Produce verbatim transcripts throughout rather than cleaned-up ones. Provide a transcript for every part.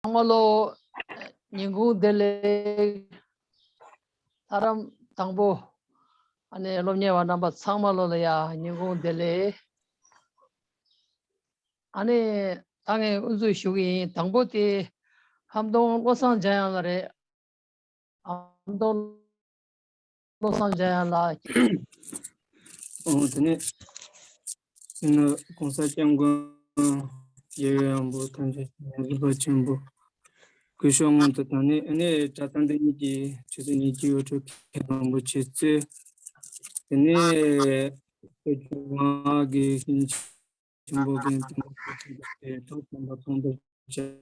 ཚང་མ་ལོ་ཉིན་གུང་བདེ་ལེགས། ལྷ་རམས་དང་པོ། ཨ་ནི་སློབ་གཉེར་བ་རྣམ་པ་ཚང་མ་ལོ་ལ་ཡ་ཉིན་གུང་བདེ་ལེགས། ཨ་ནི་ད་ངས་དབུ་འཛུགས་ཞུ་གི་ཡིན། དང་པོ་དེ་ཧམ་གདོང་བློ་བཟང་འཇམ་དབྱངས་ལགས་རེད། ཨ་མདོ་བློ་བཟང་འཇམ་དབྱངས་ལགས། ཨོ་དེ་ནས་སྤྱི་ནོར་༸གོང་ས་༸སྐྱབས་མགོན་རྒྱལ་བའི་དབང་པོ་ཐམས་ཅད་རིན་པོ་ཆེན་པོ་སྐུ་ཞབས་སྔོན་དུ་དང་ནས་ཨ་ནས་གྲྭ་ཚང་འདི་ཉིད་ཀྱི་ཆོས་སྲིད་གཉིས་ཀྱི་དབུ་ཁྲིད་མཁན་རིན་པོ་ཆེ་གཙོས། དེ་ནས་སྐུ་ཞབས་ངག་གི་ཤིང་ཆེན་པོ་རྒན་དང་ཐོག་དམ་པ་མཐོང་ཐོས་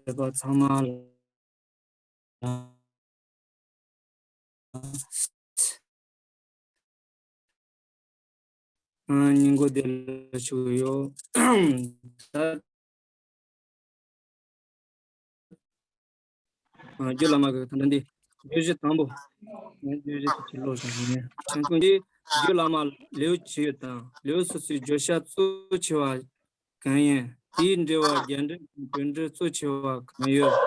བྱས་པ་ཚང་མ་ལ། ཨ། ཉིན་གུང་བདེ་ལེགས་ཞུ་གི་ཡོད། ད་ཨ། རྒྱུད་བླ་མ་གི་ད་ལྟ་འདི་བརྗོད་གཞི་དང་པོ། ངས་བརྗོད་གཞི་དེ་ཕྱིར་ཀློག་བྱུང་ཡིན། ཆང་ཀུན་གྱིས་རྒྱུད་བླ་མ་ལེའུ་ཇི་ཡོད་དང་ལེའུ་སོ་སོའི་བརྗོད་བྱ་གཙོ་ཆེ་བ་གང་ཡིན། དེའི་འགྲེལ་བ་རྒྱས་འགྲེལ་དང་དོན་འགྲེལ་གཙོ་ཆེ་བ་གང་ཡོད།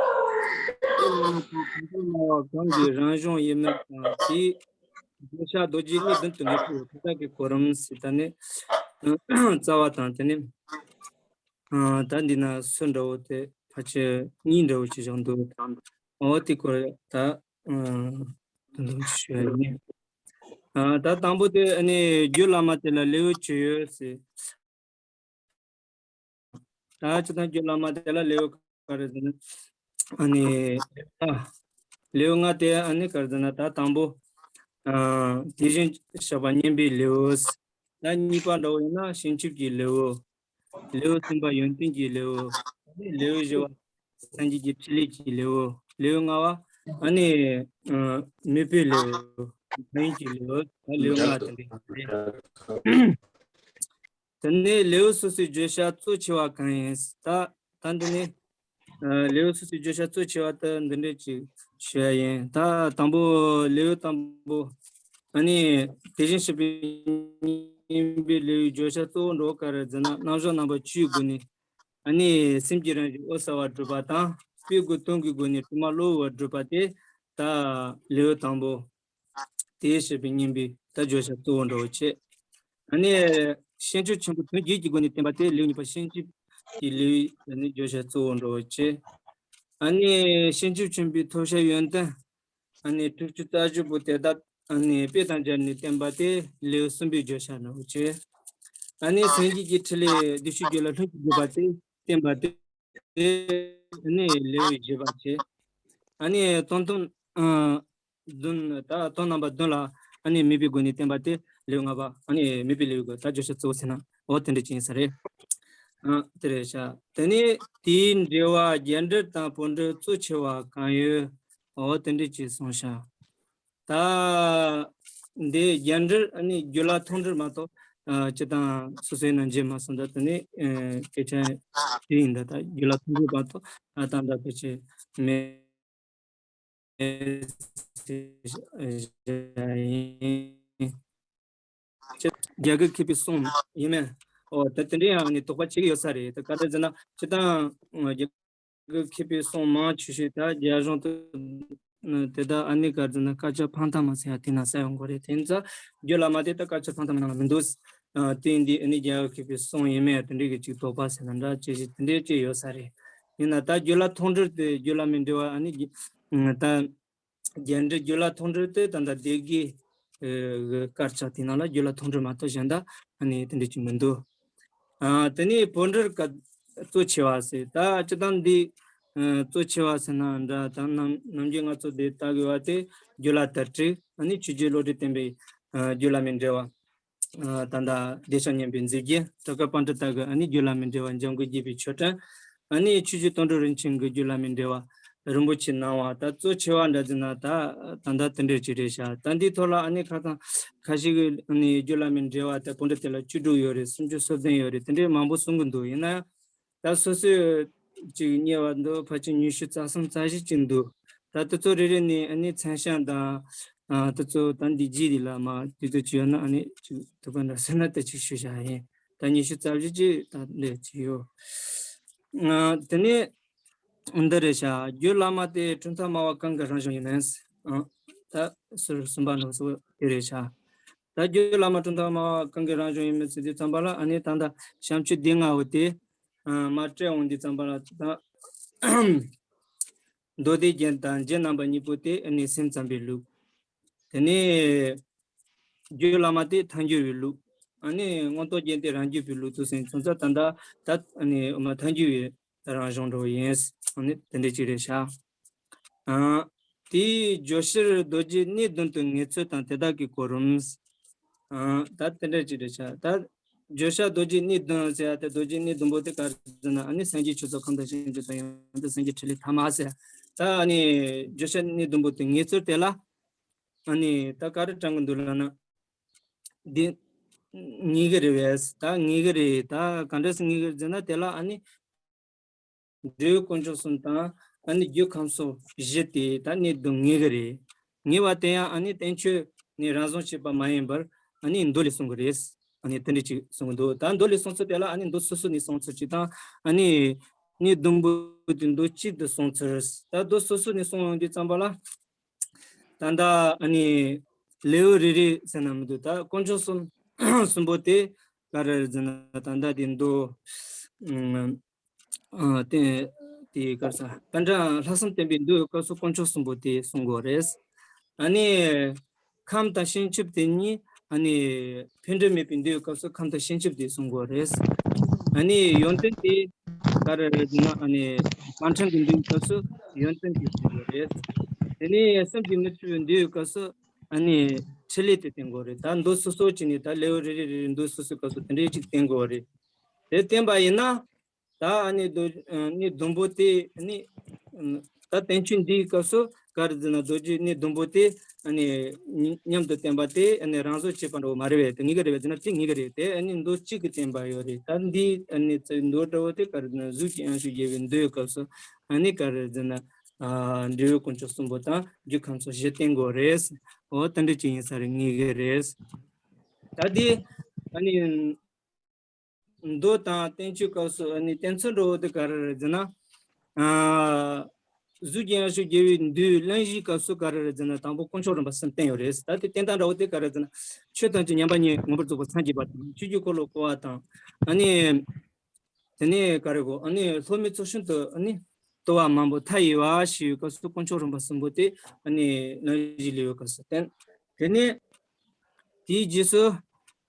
དེ་ལ་ནི་དོན་དུ་སྨྲ་བ་གང་གིས་རང་གཞུང་ཡིན་མིན་དང་དེའི་བརྗོད་བྱ་རྡོ་རྗེ་གཉིས་བདུན་དུ་ངེས་པའི་ཐུགས་རྟགས་ཀྱི་གོ་རིམ་ཟེར། ད་ནི་རྩ་བ་དང་དེ་ནི་ཨ། ད་འདི་ན་སུ་འདྲ་བོ་དེ་ཕལ་ཆེར་གཉིས་འདྲ་བོ་ཅིག་བཞག་འདུག། འོ་དེ་སྐོར་ད་ཨ། དོན་དུ་ཞུ་ཡ་ཡིན། ཨ། ད་དང་པོ་དེ་ཨ་ནི་རྒྱུད་བླ་མ་དེ་ལ་ལེའུ་ཇི་ཡོད་ཟེར། ད་སྤྱིར་བཏང་རྒྱུད་བླ་མ་དེ་ལ་ལེའུ་ག་རེ་ཟེར་ན། ཨ་ནི། ཨ། ལེའུ་ལྔ་དེ་ཨ་ནི་ག་རེ་ཟེར་ན། ད་དང་པོ། ཨ། དེ་བཞིན་གཤེགས་པ་བསྙེན་པའི་ལེའུ། ད་གཉིས་པ་འདྲ་བོ་ཡིན་ན་བྱིན་ཆུབ་ཀྱི་ལེའུ། ལེའུ་གསུམ་པ་ཡོན་ཏན་གྱི་ལེའུ། ཨ་ནི་ལེའུ་བཞི་བ་སངས་རྒྱས་ཀྱི་ཕྲིན་ལས་ཀྱི་ལེའུ། ལེའུ་ལྔ་བ་ཨ་ནི། ཨ། མོས་པའི་ལེའུ། ཕན་ཡོན་གྱི་ལེའུ། ད་ལེའུ་ལྔ་དེ་འདྲ་རེད། དེ་ནས་ལེའུ་སོ་སོའི་བརྗོད་བྱ་གཙོ་ཆེ་བ་གང་ཡིན། ད་ད་འདི་ནི། ཨ། ལེའུ་སོ་སོའི་བརྗོད་བྱ་གཙོ་ཆེ་བ་ད་འདི་འདྲས་ཅིག་ཞུ་ཡ་ཡིན། ད་དང་པོ་ལེའུ་དང་པོ། ཨ་ནི་དེ་བཞིན་གཤེགས་པའི་བསྙེན་པའི་ལེའུའི་བརྗོད་བྱ་གཙོ་བོ་འདྲ་བོ་ག་རེ་ཟེར་ན། རྣམ་གཞག་རྣམ་པ་བཅུའི་སྒོ་ནས་ཨ་ནི་སེམས་ཀྱི་རང་བཞིན་འོད་གསལ་བ་སྒྲུབ་པ་དང་། དཔེ་དགུ་སྟོང་གི་སྒོ་ནས་དྲི་མ་གློ་བུར་བ་སྒྲུབ་པ་དེ་ད་ལེའུ་དང་པོ། དེའི་བཤད་པའི་བསྙེན་པའི་ད་བརྗོད་བྱ་གཙོ་བོ་འདྲ་བོ་བྱས། ཨ་ནི་བྱང་ཆུབ་ཆེན་པོ་དོན་བརྒྱད་ཀྱི་སྒོ་ནས་བསྟན་པ་དེ་ལེའུ་གཉིས་པ་བྱིན་ཆུབ་ཀྱི་ལེའུའི་ཨ་ནི་བརྗོད་བྱ་གཙོ་བོ་འདྲ་བོ་བྱས། ཨ་ནི་བྱང་ཆུབ་ཆེན་པོའི་ཐོབ་བྱ་ཡོན་ཏན་ཨ་ནི་དྲུག་ཅུ་རྩ་བཞི་པོ་དེ་དག་ཨ་ནི་དཔེ་དང་སྦྱར་ནས་བསྟན་པ་དེ་ལེའུ་གསུམ་པའི་བརྗོད་བྱ་འདྲ་བོ་བྱས། ཨ་ནི་སངས་རྒྱས་ཀྱི་ཕྲིན་ལས་བདེ་གཤེགས་སྒྲོལ་ལ་ལྷུན་གྱིས་གྲུབ་པ་དེ་བསྟན་པ་དེ། དེ་ནས་ལེའུ་བཞི་པ་བྱས། ཨ་ནི་དོན་དམ་ཨ་བདུན། ད་དོན་རྣམ་པ་བདུན་ལ་ཨ་ནི་དམིགས་པའི་སྒོ་ནས་བསྟན་པ་དེ་ལེའུ་ལྔ་པ། ཨ་ནི་དམིགས་པའི་ལེའུའི་སྒོ་ད་བརྗོད་བྱ་གཙོ་བོ་ཟེར་ན་འོ་དེ་འདྲ་ཅིག་ཡིན་ས་རེད། ཨ། དེ་རེད་ཤག། དེ་ནས་དེའི་འགྲེལ་བ་རྒྱས་འགྲེལ་དང་བོད་འགྲེལ་གཙོ་ཆེ་བ་གང་ཡོད། འོ་དེ་འདྲ་ཅིག་གསུངས་ཤག། ད་འདི་རྒྱས་འགྲེལ་ཨ་ནི་རྒྱུད་བླ་ཐུགས་འགྲེལ་མ་གཏོགས་ཨ་སྤྱིར་བཏང་སོ་སོའི་ནང་མཇལ་མ་སོང་། ད་དེ་ནི་ཨ་སྐད་ཆ་དེ་ཡིན། ད་ད་རྒྱུད་བླ་ཐུགས་འགྲེལ་མ་གཏོགས་ཨ་ད་ད་ཕལ་ཆེར་མེད་ཟེར་བཞག་ཡིན། རྒྱ་གར་མཁས་པའི་གསུང་ཡིན་མིན། འོ་ད་དེ་འདྲའི་ཡང་ནི་དོགས་པ་བྱེད་ཀྱི་ཡོད་ས་རེད། ད་ག་རེ་ཟེར་ན་སྤྱིར་བཏང་རྒྱ་གར་མཁས་པའི་གསུང་མང་ཆེ་ཤོས་ད་རྒྱ་གཞུང་དུ་དེ་དག་ཨ་ནི་ག་རེ་ཟེར་ན་དཀར་ཆག་ཕང་ཐང་མ་ཟེར་ཡ་དེ་ན་ས་ཡོང་གི་རེད། དེ་ཚོ་རྒྱུད་བླ་མ་དེ་ད་དཀར་ཆག་ཕང་ཐང་མ་ནང་ལ་མི་འདུག། ཨ་དེ་འདི་ཨ་ནི་རྒྱ་གར་མཁས་པའི་གསུང་ཡིན་མིན་དེ་འདྲའི་གི་ཅིག་དོགས་པ་ཟེར་ན་འདྲ་ཅིག་ཅིག་དེ་འདྲའི་ཅིག་ཡོད་ས་རེད། ཡིན་ན་ད་རྒྱུད་བླ་ཐུགས་འགྲེལ་དེ་རྒྱུད་བླ་མའི་འགྲེལ་བ་ཨ་ནི་ད། རྒྱས་འགྲེལ་རྒྱུད་བླ་ཐུགས་འགྲེལ་དེ་ད་ལྟ་སྡེ་དགེ་ཨེ་གི་དཀར་ཆག་དེ་ནང་ལ་རྒྱུད་བླ་ཐུགས་འགྲེལ་མ་གཏོགས་གཞན་དག་ཨ་ནི་དེ་འདྲ་ཅིག་མི་འདུག། ཨ་དེ་ནས་བོད་འགྲེལ་ག་གཙོ་ཆེ་བ་ཟེར། ད་སྤྱིར་བཏང་འདི་ཨ་གཙོ་ཆེ་བ་ཟེར་ན་འདྲ། ད་ནམ་ནམ་རྒྱུན་ང་ཚོ་འདི་ལྟ་དགོས་པ་དེ་རྒྱུད་བླ་དར་ཊིཀ་ཨ་ནི་ཆོས་རྗེ་བློ་གྲོས་བསྟན་པའི་ཨ་རྒྱུད་བླ་མའི་འགྲེལ་བ། ཨ་ད་ལྟ་བདེ་གཤེགས་སྙིང་པོའི་མཛེས་རྒྱན། གྲགས་པ་པཎྜི་ཏ་གི་ཨ་ནི་རྒྱུད་བླ་མའི་འགྲེལ་བ། འཇམ་མགོན་དགྱེས་པའི་ཆོས་དྲན། ཨ་ནི་ཆོས་རྗེ་དོན་གྲུབ་རིན་ཆེན་གྱི་རྒྱུད་བླ་མའི་འགྲེལ་བ། རིན་པོ་ཆེའི་སྣང་བ། ད་གཙོ་ཆེ་བ་འདྲ་ཟེར་ན་ད་ད་ལྟ་དེ་འདྲ་ཅིག་རེད་ཤག། ད་འདིའི་ཐོག་ལ་ཨ་ནི་ཁ་སང་ཁ་ཤས་ཀྱིས་ཨ་ནི་རྒྱུད་བླ་མའི་འགྲེལ་བ་དེ་བོད་འགྲེལ་དེ་ལ་བཅུ་དྲུག་ཡོད་རེད། སུམ་ཅུ་སོ་བདུན་ཡོད་རེད། དེ་འདྲའི་མང་པོ་གསུང་གི་འདུག། ཡིན་ན་ད་སོ་སོས་ཅིག་རྙེད་པ་འདུག། ཕལ་ཆེར་ཉི་ཤུ་རྩ་གསུམ་རྩ་བཞི་ཅིག་འདུག། ད་དེ་ཚོ་རེ་རེ་ནས་ཨ་ནི་མཚན་བྱང་དང་། ཨ་དེ་ཚོ་ད་འདི་རྗེས་དེ་ལ་མ་དེ་ཚོ་ཅིག་ཡོད་ན་ཨ་ནི་ཅིག་ཐུབ་པ་འདྲ་ཟེར་ན་ད་ཅིག་ཞུ་བྱ་ཡིན། ད་ཉི་ཤུ་རྩ་བཞི་ཅིག་ད་འདི་ཅིག་ཡོད། ཨ་དེ་ནས་ འདི་རེད་ཤག་རྒྱུད་བླ་མ་དེ་གྲུབ་མཐའ་སྨྲ་བ་གང་གི་རང་བྱུང་ཡིན་མིན། ཨ། ད་ཟུར་གསུམ་པ་ནང་སོ་དེ་རེད་ཤག་ད་རྒྱུད་བླ་མ་གྲུབ་མཐའ་སྨྲ་བ་གང་གི་རང་བྱུང་ཡིན་མིན་ཟེར་དུས་ཙམ་པ་ལ། ཨ་ནི་ད་ལྟ་བྱམས་ཆོས་སྡེ་ལྔ་བོ་དེ་མར་བཀྲལ་འོང་དུས་ཙམ་པ་ལ། ད་མདོ་སྡེ་རྒྱན་དང་རྒྱན་རྣམ་པ་གཉིས་པོ་དེ་ཨ་ནི་སེམས་ཙམ་པའི་ལུགས། དེ་ནས་རྒྱུད་བླ་མ་དེ་ཐལ་འགྱུར་བའི་ལུགས། ཨ་ནི་མངོན་རྟོགས་རྒྱན་དེ་རང་རྒྱུད་པའི་ལུགས་དུ་ཟིན་སོང་ཙང་། ད་ལྟ་ད་ཨ་ནི་མ་ཐལ་འགྱུར་བའི་རང་བྱུང་འགྲོ་ཡིན། ཨ་ནི་དེ་འདྲ་ཅིག་རེད་ཤག་ཨ། དེའི་བརྗོད་བྱར་རྡོ་རྗེ་གནས་བདུན་དུ་ངེས་ཚུལ་དང་དེ་དག་གི་གོ་རིམ། ཨ། ད་དེ་འདྲ་ཅིག་རེད་ཤག་ད་བརྗོད་བྱ་རྡོ་རྗེ་གནས་བདུན་ཟེར་ཡ་དེ། རྡོ་རྗེ་གནས་བདུན་པོ་དེ་ག་རེ་ཟེར་ན། ཨ་ནི་སངས་རྒྱས་ཆོས་ཚོགས་ཁམས་དང་ཞིང་བཅུ་དང་ཡོན་ཏན་སངས་རྒྱས་ཕྲིན་ལས་ཐ་མ་ཟེར། ད་ཨ་ནི་བརྗོད་བྱ་གནས་བདུན་པོ་དེ་ངེས་ཚུལ་དེ་ལ། ཨ་ནི་ད་ག་རེ་དྲངས་ཀྱི་འདུག་ལབ་ན། འདི་ངེས་ཀྱི་རེད་པས། ད་ངེས་ཀྱི་རེད། ད་ག་འདྲ་སེ་ངེས་ཀྱི་རེད་ཟེར་ན། དེ་ལ་ཨ་ནི་འབྲས་བུ་དཀོན་མཆོག་གསུམ་དང་། ཨ་ནི་རྒྱུ་ཁམས་གསུམ་བཞི་དེ་ད་གནས་བདུན་ངེས་ཀྱི་རེད། ངེས་པ་དེ་ཡང་ཨ་ནི་བསྟན་བཅོས་ནི་རང་བྱུང་བྱས་པ་མ་ཡིན་པར། ཨ་ནི་མདོ་ལས་གསུང་གི་རེད། ཨ་ནི་དེ་འདྲ་ཅིག་གསུང་གི་འདུག་ད་མདོ་ལས་གསུང་ཚུལ་དེ་ལ་ཨ་ནི་མདོ་སོ་སོ་ནས་གསུང་ཚུལ་གཅིག་དང་། ཨ་ནི་གནས་བདུན་པོ་དེ་མདོ་གཅིག་ཏུ་གསུང་ཚུལ། ད་མདོ་སོ་སོ་ནས་གསུང་ཡོང་དུས་ཙམ་པ་ལ། ད་ལྟ་ཨ་ནི་ལེའུ་རེ་རེ་ཟེར་ན་མི་འདུག་ད་དཀོན་མཆོག་གསུམ་གསུམ་པོ་དེ་ག་རེ་རེད་ཟེར་ན། ད་ལྟ་དེ་མདོ། ཨ། དེ་དེ་ག་རེ་ཟེར། པཎ་ཌི་ཏ་ལྷག་བསམ་བརྟན་པོས་འདུལ་བའི་སྐབས་སུ་དཀོན་མཆོག་གསུམ་པོ་དེ་གསུང་གི་རེད། ཨ་ནི་ཁམས་དང་བྱང་ཆུབ་དེ་གཉིས། ཨ་ནི་འཕེལ་འགྲིབ་མེད་པའི་འདུལ་བའི་སྐབས་སུ་ཁམས་དང་བྱང་ཆུབ་དེ་གསུང་གི་རེད། ཨ་ནི་ཡོན་ཏན་དེ་ག་རེ་རེད་ཟེར་ན། ཨ་ནི་རྟ་མགྲིན་གྱི་འདུལ་བའི་སྐབས་སུ་ཡོན་ཏན་དེ་གསུང་གི་རེད། དེ་ནས་བསམ་གྱིས་མི་ཁྱབ་པའི་འདུལ་བའི་སྐབས་སུ་ཨ་ནི་ཕྲིན་ལས་དེ་བསྟན་གྱི་རེད། ད་མདོ་སོ་སོ་བྱས་ནས། ད་ལེའུ་རེ་རེ་རེ་རེ་མདོ་སོ་སོའི་སྐབས་སུ་དེ་འདྲའི་ཅིག་བསྟན་གྱི་རེད། དེ་བསྟན་པ་ཡིན་ན། ད་ཨ་ནི་མདོ་ཨ་ནི་བདུན་པོ་དེ་ཨ་ནི། ཨ། ད་བསྟན་བཅོས་འདིའི་སྐབས་སུ་ག་རེ་ཟེར་ན། རྡོ་རྗེ་གནས་བདུན་པོ་དེ་ཨ་ནི་མཉམ་དུ་བསྟན་པ་དེ་ཨ་ནི་རང་བྱུང་བྱས་པ་འདྲ་བོ་མ་རེད་པས། དེ་ངེས་ཀྱི་རེད་པས་ཟེར་ན། དེ་ངེས་ཀྱི་རེད། དེ་ཨ་ནི་མདོ་གཅིག་གིས་བསྟན་པ་ཡོད་རེད། ད་འདི་ཨ་ནི་ཚེ་མདོ་འདྲ་བོ་དེ་ག་རེ་ཟེར་ན། གཟུགས་ཀྱི་དབྱངས་ཅན་དགྱེས་པའི་འདུལ་བའི་སྐབས་སུ་ཨ་ནི་ག་རེ་ཟེར་ན། ཨ། འབྲས་བུ་དཀོན་མཆོག་གསུམ་པོ་དང་རྒྱུ་ཁམས་གསུམ་བཞི་བསྟན་གྱི་རེད། འོ་དེ་འདྲ་ཅིག་ཡིན་ས་རེད། ངེས་ཀྱི་རེད། ད་འདི་ཨ་ནི། མདོ་དང་བསྟན་བཅོས་སྐབས་སུ་ཨ་ནི་བསྟན་ཚུལ་འདྲ་བོ་དེ་ག་རེ་རེད་ཟེར་ན། ཨ། གཟུགས་ཀྱི་དབྱངས་ཅན་དགྱེས་པའི་འདུལ་བའི་གླེང་གཞིའི་སྐབས་སུ་ག་རེ་རེད་ཟེར་ན། དང་པོ་དཀོན་མཆོག་རིམ་པ་གསུམ་བསྟན་ཡོད་རེད། ད་དེ་བསྟན་སྟངས་འདྲ་བོ་དེ་ག་རེ་རེད་ཟེར་ན། ཆོས་ཐམས་ཅད་མཉམ་པ་ཉིད་མངོན་པར་རྫོགས་པར་སངས་རྒྱས་པ་དང་། ཆོས་ཀྱི་འཁོར་ལོ་བསྐོར་བ་དང་། ཨ་ནི། དེ་ནས་ག་རེ་གོ། ཨ་ནི་ལྷོ་མོའི་ཚོགས་ཞིང་དུ་ཨ་ནི་དུ་བ་མང་པོ་མཐའ་ཡས་པ་ཞེས་པའི་སྐབས་སུ་དཀོན་མཆོག་རིམ་པ་གསུམ་པོ་དེ་ཨ་ནི་གླེང་གཞི་ལེའུའི་སྐབས་སུ་བསྟན། དེ་ནས་དེའི་རྗེས་སུ་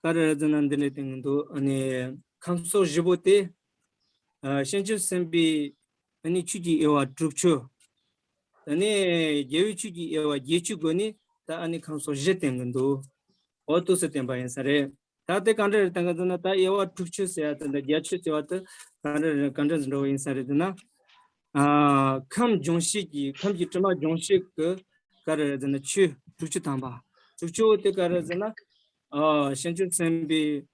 ག་རེ་རེད་ཟེར་ན། འདི་འདྲ་བསྟན་གྱི་འདུག་ཨ་ནི་ཁམས་གསུམ་བཞི་པོ་དེ། ཨ། བྱང་ཆུབ་སེམས་དཔའི་ཨ་ནི་ཆོས་ཀྱི་དབྱེ་བ་དྲུག་ཅུ། དེ་ནས་རྒྱལ་བའི་ཆོས་ཀྱི་དབྱེ་བ་བརྒྱད་ཅུའི་སྒོ་ནས་ད་ཨ་ནི་ཁམས་གསུམ་བཞི་བསྟན་གྱི་འདུག་འོ་འདུག་སེ་བསྟན་པ་ཡིན་ས་རེད། ད་དེ་ག་འདྲ་རེད་བསྟན་གྱི་འདུག་ན། ད་དབྱེ་བ་དྲུག་ཅུ་ཟེར་བ་དེ་འདྲ། བརྒྱད་ཅུ་ཟེར་བ་དེ་ག་འདྲ་རེད། ག་འདྲ་འགྲོ་བ་ཡིན་ས་རེད་ཟེར་ན། ཨ། ཁམས་སྦྱོང་བྱེད་ཀྱི། ཁམས་ཀྱི་དྲི་མ་སྦྱོང་བྱེད་ཀྱི་ག་རེ་རེད་ཟེར་ན། ཆོས་དྲུག་ཅུ་ཐམ་པ། དྲུག་ཅུ་བོ་དེ་ག་རེ་རེད་ཟེར་ན། ཨ། བྱང་ཆུབ་སེམས་དཔའི།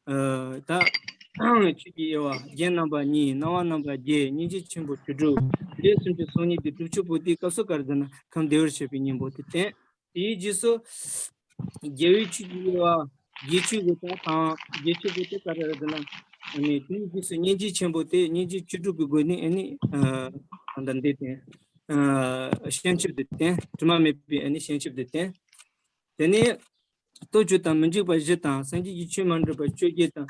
ཨ། ད་ཆོས་ཀྱི་དབྱེ་བ། རྒྱན་རྣམ་པ་གཉིས། སྣང་བ་རྣམ་པ་བརྒྱད། སྙིང་རྗེ་ཆེན་པོ་བཅུ་དྲུག་ལས་སུམ་ཅུ་སོ་གཉིས། དེ་དྲུག་ཅུ་པོ་དེའི་སྐབས་སུ་ག་རེ་ཟེར་ན། ཁམས་བདེ་བར་གཤེགས་པའི་སྙིང་པོ་དེ་བསྟན། དེའི་རྗེས་སུ་རྒྱལ་བའི་ཆོས་ཀྱི་དབྱེ་བ་བརྒྱད་ཅུ་དགུ་དང་། དང་བརྒྱད་ཅུ་དགུ་དེ་ག་རེ་རེད་ཟེར་ན། ཨ་ནི་དེའི་རྗེས་སུ་སྙིང་རྗེ་ཆེན་པོ་དེ། སྙིང་རྗེ་བཅུ་དྲུག་གི་སྒོ་ནས་ཨ་ནི། ཨ། ད་ལྟ་འདི་བསྟན། ཨ། བྱང་ཆུབ་དེ་བསྟན། དྲི་མ་མེད་པའི་ཨ་ནི་བྱང་ཆུབ་དེ་བསྟན། དེ་ནས་སྟོབས་བཅུ་དང་མི་འཇིགས་པ་བཞི་དང་། སངས་རྒྱས་ཀྱི་ཆོས་མ་འདྲེས་པ་བཅོ་བརྒྱད་དང་།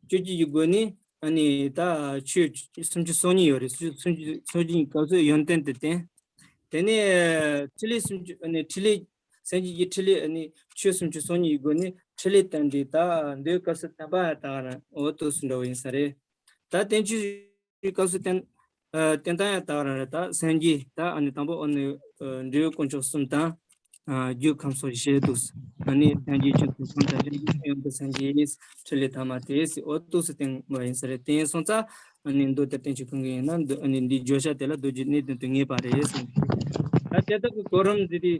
བཅོ་བརྒྱད་ཀྱི་སྒོ་ནས་ཨ་ནི་ད་ཆོས་སུམ་ཅུ་སོ་གཉིས་ཡོད་རེད། སུམ་ཅུ། སུམ་ཅུ་སོ་གཉིས་ཀྱི་སྐབས་སུ་ཡོན་ཏན་དེ་བསྟན། དེ་ནས་ཕྲིན་ལས་སུམ་ཅུ། ཨ་ནི་ཕྲིན་ལས། སངས་རྒྱས་ཀྱི་ཕྲིན་ལས། ཨ་ནི་ཆོས་སུམ་ཅུ་སོ་གཉིས་ཀྱི་སྒོ་ནས་ཕྲིན་ལས་བསྟན་ཏེ། ད་མདོའི་སྐབས་སུ་བསྟན་པ་ཡང་དག་རང་འོ་འདུག་སེ་འགྲོ་བ་ཡིན་ས་རེད། ད་བསྟན་བཅོས་སྐབས་སུ་བསྟན། ཨ། བསྟན་སྟངས་ཡང་དག་རང་རེད། ད་སངས་རྒྱས་ད་ཨ་ནི་དང་པོ་ཨ་ནི། ཨ། འབྲས་བུ་དཀོན་མཆོག་གསུམ་དང་། ཨ། རྒྱུ་ཁམས་གསུམ་བཞི་འདུག་ཨ་ནི་སངས་རྒྱས་ཆོས་ཀྱི་ཁམས་དང་། སངས་རྒྱས་ཡོན་ཏན་སངས་རྒྱས་ཕྲིན་ལས་ཐ་མ་དེ་ཟེར་འོ་འདུག་སེ་བསྟན་པ་ཡིན་ས་རེད། དེ་ཡིན་སོང་ཙང་ཨ་ནི་མདོ་དེ་བསྟན་བཅོས་གང་གི་ཡིན་ན། འདི་ཨ་ནི་འདིའི་བརྗོད་བྱ་དེ་ལ་རྡོ་རྗེ་གནས་བདུན་དུ་ངེས་པ་རེད་ཟེར། ད་དེ་དག་གི་གོ་རིམ་འདི་དེ།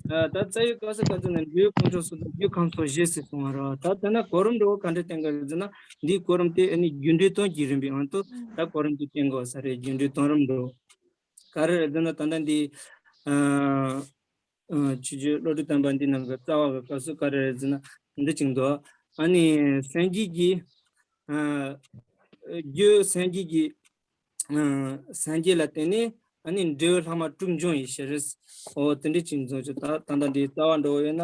ཨ། ད་རྩ་བའི་སྐབས་སུ་ག་ཚོད་ན། འབྲས་བུ་དཀོན་མཆོག་གསུམ་དང་རྒྱུ་ཁམས་གསུམ་བཞི་ཟེར་གསུངས་པ་རེད། ད་དེ་ན་གོ་རིམ་འདྲ་བོ་ག་འདྲ་བསྟན་གྱི་རེད་ཟེར་ན། འདིའི་གོ་རིམ་དེ་ཨ་ནི་རྒྱུ་འབྲས་དོན་གྱི་རིམ་པའི་དབང་དུ་ད་གོ་རིམ་དེ་བསྟན་དགོས་ས་རེད། རྒྱུ་འབྲས་དོན་རིམ་འདྲ་བོ། ག་རེ་རེད་ཟེར་ན། ད་ལྟ་འདི། ཨ། ཨ། ཆོས་རྗེ་བློ་གྲོས་དམ་པ་འདི་ནང་གི་རྩ་བ་གི་སྐབས་སུ་ག་རེ་རེད་ཟེར་ན། འདི་ཅིག་འདུག་ཨ་ནི་སངས་རྒྱས་ཀྱི། ཨ། རྒྱུ་སངས་རྒྱས་ཀྱི། སངས་རྒྱས་ལ་བརྟེན་ནས་ཨ་ནི་འབྲས་བུ་ལྷག་མ་དྲུག་འབྱུང་བའི་ཕྱིར། འོ་དེ་འདྲ་ཅིག་འཛོམས་ཀྱི། ད་ད་ལྟ་འདི་རྩ་བ་འགྲོ་བས་ན།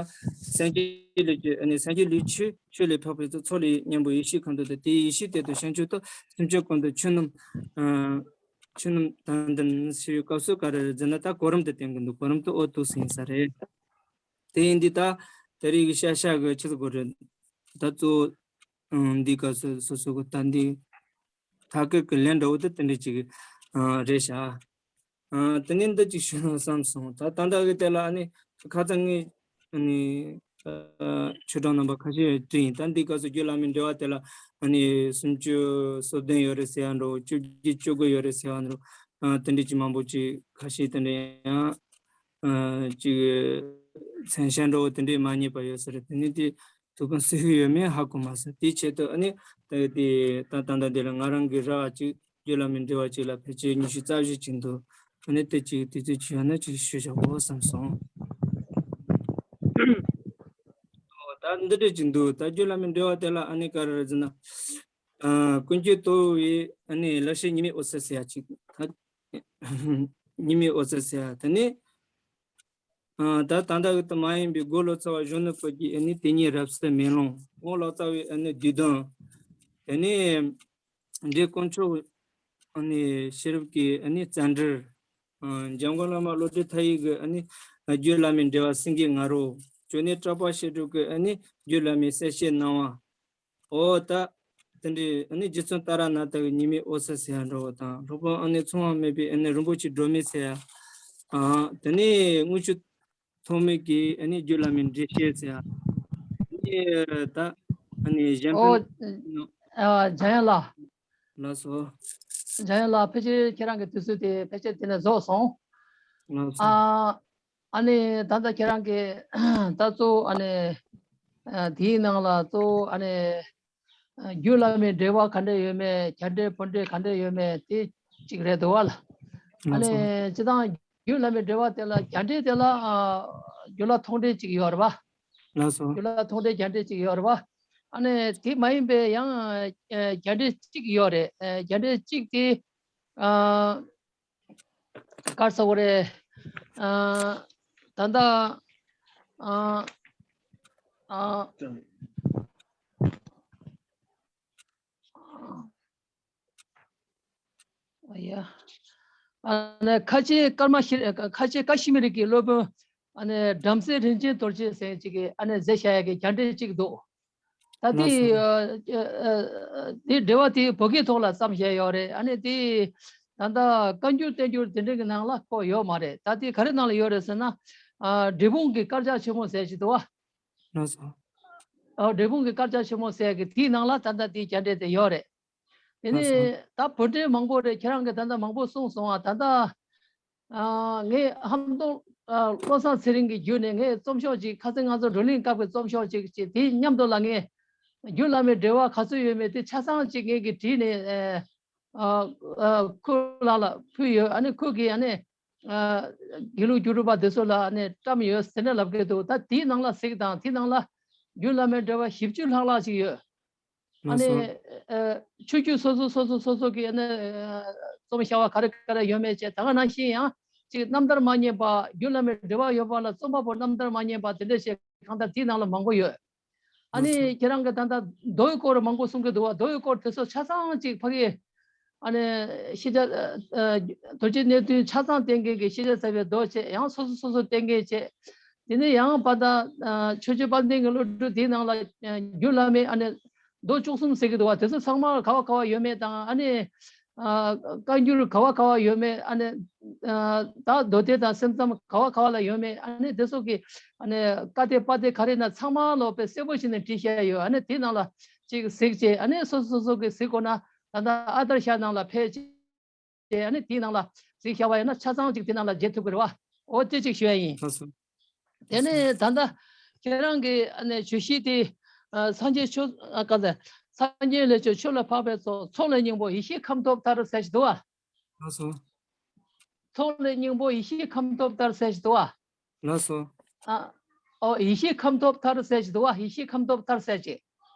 སངས་རྒྱས་ལས་ཀྱི་ཨ་ནི་སངས་རྒྱས་ལས་ཆོས་ཆོས་ལས་འཕགས་པའི་ཚོགས། ཚོགས་ལས་སྙིང་པོ་ཡེ་ཤེས་ཁམས་སྟོབས་དང་། དེའི་ཡེ་ཤེས་དེ་དང་བྱང་ཆུབ་ཏུ་སེམས་ཅན་ཀུན་ཏུ་ཆོས་རྣམས། ཆོས་རྣམས་དང་ལྡན་ཞེས་པའི་སྐབས་སུ་ག་རེ་རེད་ཟེར་ན། ད་གོ་རིམ་དུ་བསྟན་གྱི་འདུག་གོ་རིམ་དུ་འོ་འདུག་སེ་ཡིན་ས་རེད། དེ་ཡིན་དུས་ད་དེ་རིང་གི་ཤ་ཤ་གི་ཆི་ཟེར་དགོས་རེད། ད་གཙོ་བོ་འདི་སྐབས་སུ་སོ་སོ་གི་ད་འདི་ཐད་ཀར་གྱི་ལན་འདྲ་བོ་དེ་དེ་འདྲ་ཅིག་རེད་ཤག་དེ་ནས་འདི་ཅིག་ཞུ་ན་བསམ་སོང་། ད་ད་ལྟ་གི་དེ་ལ་ཨ་ནི་ཁ་སང་ངས་ཨ་ནི་ཆོས་གྲོགས་རྣམ་པ་ཁ་ཤས་དྲིས་ཡིན། ད་འདི་སྐབས་སུ་རྒྱུད་བླ་མའི་འགྲེལ་པ་དེ་ལ་ཨ་ནི་སུམ་ཅུ་སོ་བདུན་ཡོད་རེད་ཟེར་ཡ་འདྲ་བོ། བཅོ་བརྒྱད་བཅུ་དགུ་ཡོད་རེད་ཟེར་ཡ་འདྲ་བོ། དེ་འདྲ་ཅིག་མང་པོ་ཅིག་ཁ་ཤས་དེ་འདྲ་ཡང་ཅིག་མཚན་ཤས་འདྲ་བོ་དེ་འདྲས་མ་རྙེད་པ་ཡོད་ས་རེད། དེ་ནས་དེ་ཐུགས་ཕན་གསོས་ཀྱི་ཡོད་མེད་ཧ་གོ་མ་སོང་། དེའི་ཆེད་དུ་ཨ་ནི་ད་དེ་ད་ད་ལྟ་འདི་ལ་ང་རང་གི་ར་བ་ཅིག་རྒྱུད་བླ་མའི་འགྲེལ་པ་ཅིག་ལ་ཕལ་ཆེར་ཉི་ཤུ་རྩ་བཞི་ཅིག་འདུག་ཨ་ནི་དེ་ཅིག་དུས་ཚོད་ཅིག་ཡོད་ན་ཅིག་ཞུ་བཞག་གོ་བསམ་སོང་། ད་འདི་འདྲས་ཅིག་འདུག་ད་རྒྱུད་བླ་མའི་འགྲེལ་པ་དེ་ལ་ཨ་ནི་ག་རེ་རེད་ཟེར་ན། ཀུན་མཁྱེན་ཏོའུ་ཡི་ཨ་ནི་ལེགས་བཤད་ཉི་མའི་འོད་ཟེར་ཟེར་ཡ་ཅིག་ད་ཉི་མའི་འོད་ཟེར་ཟེར་ཡ་དེ་ནི། ད་ད་ལྟ་གི་དུ་མ་ཡིན་པའི་གོ་ལོ་ཙཱ་བ་གཞོན་ནུ་པོ་གི་ཨ་ནི་དེ་ཉིད་རབ་གསལ་མེ་ལོང་། ངག་ལོ་ཙཱ་བའི་ཨ་ནི་བསྡུས་དོན། དེ་ནས་འབྲས་དཀོན་མཆོག་ཨ་ནི་ཤེས་རབ་ཀྱི་ཨ་ནི་རྩ་འགྲེལ། འཇམ་མགོན་བླ་མ་བློ་གྲོས་མཐའ་ཡས་ཀྱི་ཨ་ནི་རྒྱུད་བླ་མའི་འགྲེལ་པ་སེང་གེའི་ང་རོ། ཇོ་ནེ་གྲགས་པ་བཤད་སྒྲུབ་ཀྱི་ཨ་ནི་རྒྱུད་བླ་མའི་གསལ་བཤད་སྣང་བ། འོ་ད་དེ་འདྲའི་ཨ་ནི་རྗེ་བཙུན་ཏཱ་ར་ནཱ་ཐ་གི་ཉི་མའི་འོད་ཟེར་ཟེར་ཡ་འདྲ་བོ་དང་། སློབ་དཔོན་ཨ་ནི་མཚུངས་པ་མེད་པའི་ཨ་ནི་རིན་པོ་ཆེའི་སྒྲོན་མེ་ཟེར་ཡ། ཨ་དེ་ནས་དངུལ་ཆུ་ཐོགས་མེད་ཀྱི་ཨ་ནི་རྒྱུད་བླ་མའི་འགྲེལ་བཤད་ཟེར་ཡ། ཨ་ནི་ད་ཨ་ནི་གཞན་ཨོ་ཕན། ཨ་འཇམ་དབྱངས་ལགས། ལགས་སོ། འཇམ་དབྱངས་ལགས། ཕལ་ཆེར་ཁྱེད་རང་གི་དུས་ཚོད་དེ་ཕལ་ཆེར་དེ་ནས་རྫོགས་སོང་། ལགས་སོ། ཨ་ཨ་ནི་ད་ལྟ་ཁྱེད་རང་གིས་ད་གཙོ་བོ་ཨ་ནི་ཨ་དེའི་ནང་ལ་གཙོ་བོ་ཨ་ནི་ཨ་རྒྱུད་བླ་མའི་འགྲེལ་པ་ག་འདྲ་ཡོད་མེད། རྒྱ་འགྲེལ་བོད་འགྲེལ་ག་འདྲ་ཡོད་མེད་དེ་གཅིག་རེད་འདུག་བ་ལ། ཨ་ལགས་སོ། ནི་སྤྱིར་བཏང་རྒྱུད་བླ་མའི་འགྲེལ་པ་དེ་ལ་རྒྱ་འགྲེལ་དེ་ལ་ཨ་རྒྱུད་ལ་ཐོགས་འགྲེལ་གཅིག་ཡོད་རེད་པ། ལགས་སོ། རྒྱུད་ལ་ཐོགས་འགྲེལ་རྒྱ་འགྲེལ་གཅིག་ཡོད་རེད་པ། ཨ་ནི་དེ་མ་ཡིན་པའི་ཡང་ཨ་རྒྱ་འགྲེལ་གཅིག་ཡོད་རེད། ཨ་རྒྱ་འགྲེལ་གཅིག་དེ་ཨ་ག་རེ་ཟེར་དགོས་རེད། ཨ་ད་ལྟ་ཨ་ཨ་ཨ་ཡ། ཨ་ནི་ཁ་ཆེ་ཀརྨ་ཤི་ཁ་ཆེ་ཀ་ཤི་མི་རི་གི་སློབ་དཔོན་ཨ་ནི་བྲམ་ཟེ་རིན་ཆེན་རྡོ་རྗེ་ཟེར་ཅིག་གིས་ཨ་ནི་མཛད་བཞག་ཡ་གི་རྒྱ་འགྲེལ་གཅིག་འདུག་ད་ལགས་དེ་སོ། ཨ་ཨ་ཨ་དེ་འགྲེལ་པ་དེ་བོད་སྐད་ཐོག་ལ་བརྩམས་བཞག་ཡོད་རེད། ཨ་ནི་དེ་ད་ལྟ་བཀའ་འགྱུར་བསྟན་འགྱུར་དེ་འདྲ་གི་ནང་ལ་བཀོད་ཡོད་མ་རེད། ད་དེ་ག་རེ་ནང་ལ་ཡོད་རེད་ཟེར་ན། ཨ་འབྲས་སྤུངས་ཀྱི་དཀར་ཆག་ཆེན་མོ་ཟེར་ཅིག་འདུག་བ། ལགས་སོ། ཨ་འབྲས་སྤུངས་ཀྱི་དཀར་ཆག་ཆེན་མོ་ཟེར་གི་དེའི་ནང་ལ་ད་ལྟ་དེའི་རྒྱ་འགྲེལ་དེ་ཡོད་རེད། དེ་ལགས་སོ། ནས་ད་བོད་འགྲེལ་མང་པོ་རེད། ཁྱེད་རང་གིས་ད་ལྟ་མང་པོ་གསུངས་སོང་བ། ད་ལྟ་ཨ་ངས་ཧམ་སྟོང་ཨ་བློ་བཟང་ཚེ་རིང་གི་བརྒྱུད་ནས་ངས་རྩོམ་ཤོག་ཅིག་ཁ་སང་ང་ཚོ་བགྲོ་གླེང་སྐབས་ཀྱི་རྩོམ་ཤོག་ཅིག་བྱས། དེའི་མཉམ་དུ་ལ་ངས་རྒྱུད་བླ་མའི་འགྲེལ་པ་ག་ཚོད་ཡོད་མེད་དེ་ཆ་ཚང་ཅིག་ངས་ཀྱིས་བྲིས་ནས་ཨ་ཨ་ཁོ་ལ་ལ་ཕུལ་ཡོད། ཨ་ནི་ཁོ་གིས་ཨ་ནི་ཨ་དགེ་ལུགས་རྒྱུད་གྲུབ་པ་དེ་ཚོ་ལ་ཨ་ནི་བཀྲམ་ཡོད་ཟེར་ནས་ལབ་ཀྱི་འདུག་ད་དེའི་ནང་ལ་གཟིགས་དང་། དེའི་ནང་ལ་རྒྱུད་བླ་མའི་འགྲེལ་པ་བཞི་བཅུ་ལྷག་ལྷག་ཅིག་ཡོད། ཨ་ལགས་ནི་སོ། ཨ་ཆོས་བརྒྱུད་སོ་སོ་སོ་སོ་སོ་སོ་གི་ཨ་ནི་ཨ་རྩོམ་བྱ་བ་ག་རེ་ག་རེ་ཡོད་མེད་བཅས། ད་ག་ནང་བཞིན་ཡང་ཅིག་རྣམ་ཐར་མ་རྙེད་པ། རྒྱུད་བླ་མའི་འགྲེལ་པ་ཡོད་པ་ལ་རྩོམ་པ་པོ་རྣམ་ཐར་མ་རྙེད་པ་དེ་འདྲ་བྱས། གང་ལྟར་དེའི་ནང་ལ་མང་པོ་ཡོད། ཨ་ལགས་སོ། ནི་ཁྱེད་རང་གིས་ད་ལྟ་མདོ་ཡི་སྐོར་མང་པོ་གསུང་གི་འདུག་བ། མདོ་ཡི་སྐོར་དེ་ཚོ་ཆ་ཚང་ཅིག་ཕ་གི་ཨ་ནི་ཤེས་བྱ་ཨ་རྡོ་རྗེ་གནས་བརྟན་ཆ་ཚང་བསྟན་མཁན་གྱི་ཤེས་བྱ་ཟབ་པའི་མདོ་བྱས། ཡང་སོ་སོ་སོ་སོ་བསྟན་མཁན་བྱས། དེ་ནས་ཡང་བར་དང་ཨ་ཆོས་རྗེ་དཔལ་ལྡན་གྱི་བློ་གྲོས་དེའི་ནང་ལ་ཨ་རྒྱུད་བླ་མའི་ཨ་ནི་མདོ་བཅུ་གསུམ་ཟེར་གྱི་འདུག་བ། དེ་ཚོ་ཚང་མ་ག་བ་ག་བ་ཡོད་མེད་དང་། ཨ་ནི་ཨ་བཀའ་འགྱུར་ག་བ་ག་བ་ཡོད་མེད། ཨ་ནི་ཨ་ད་མདོ་སྡེ་དང་སེམས་ཙམ་ག་བ་ག་བ་ལ་ཡོད་མེད། ཨ་ནི་དེ་ཚོ་གི་ཨ་ནི་བཀའ་དེབ་པར་དེབ་ག་རེ་ན་ཚང་མ་ལོ་དཔེ་གསལ་པོ་བྱས་ནས་བྲིས་བཞག་ཡོད། ཨ་ནི་དེའི་ནང་ལ་ཅིག་གཟིགས་བྱས། ཨ་ནི་སོ་སོ་སོ་སོ་གི་གཟིགས་དགོས་ན་ད་ལྟ་ཨ་དར་ཤ་ནང་ལ་ཕེབས་བྱས། ཨ་ནི་དེའི་ནང་ལ་གཟིགས་བཞག་པ་ཡིན་ན་ཆ་ཚང་ཅིག་དེ་ནང་ལ་མཇལ་ཐུབ་ཀྱི་རེད་བ། འོ་དེ་ཅིག་ཞུ་ཡ་ཡིན། ལགས་སོ། དེ་ནས་ད་ལྟ་ཁྱེད་རང་གི་ཨ་ནི་བརྗོད་གཞི་དེ་ཨ་སངས་རྒྱས་ཆོས་ཨ་ག་ཚ་སངས་རྒྱས་ལས་ཆོས་ཆོས་ལས་འཕགས་པའི་ཚོགས། ཚོགས་ལས་སྙིང་པོ་ཡེ་ཤེས་ཁམས་ཐོབ་ལྟར་ཟེར་ཞིག་འདུག་བ། ལགས་སོ། ཚོགས་ལས་སྙིང་པོ་ཡེ་ཤེས་ཁམས་ཐོབ་ལྟར་ཟེར་ཞིག་འདུག་བ། ལགས་སོ། ཨ་ཨོ་ཡེ་ཤེས་ཁམས་ཐོབ་ལྟར་ཟེར་ཞིག་འདུག་བ། ཡེ་ཤེས་ཁམས་ཐོབ་ལྟར་ཟེར་ཞིག་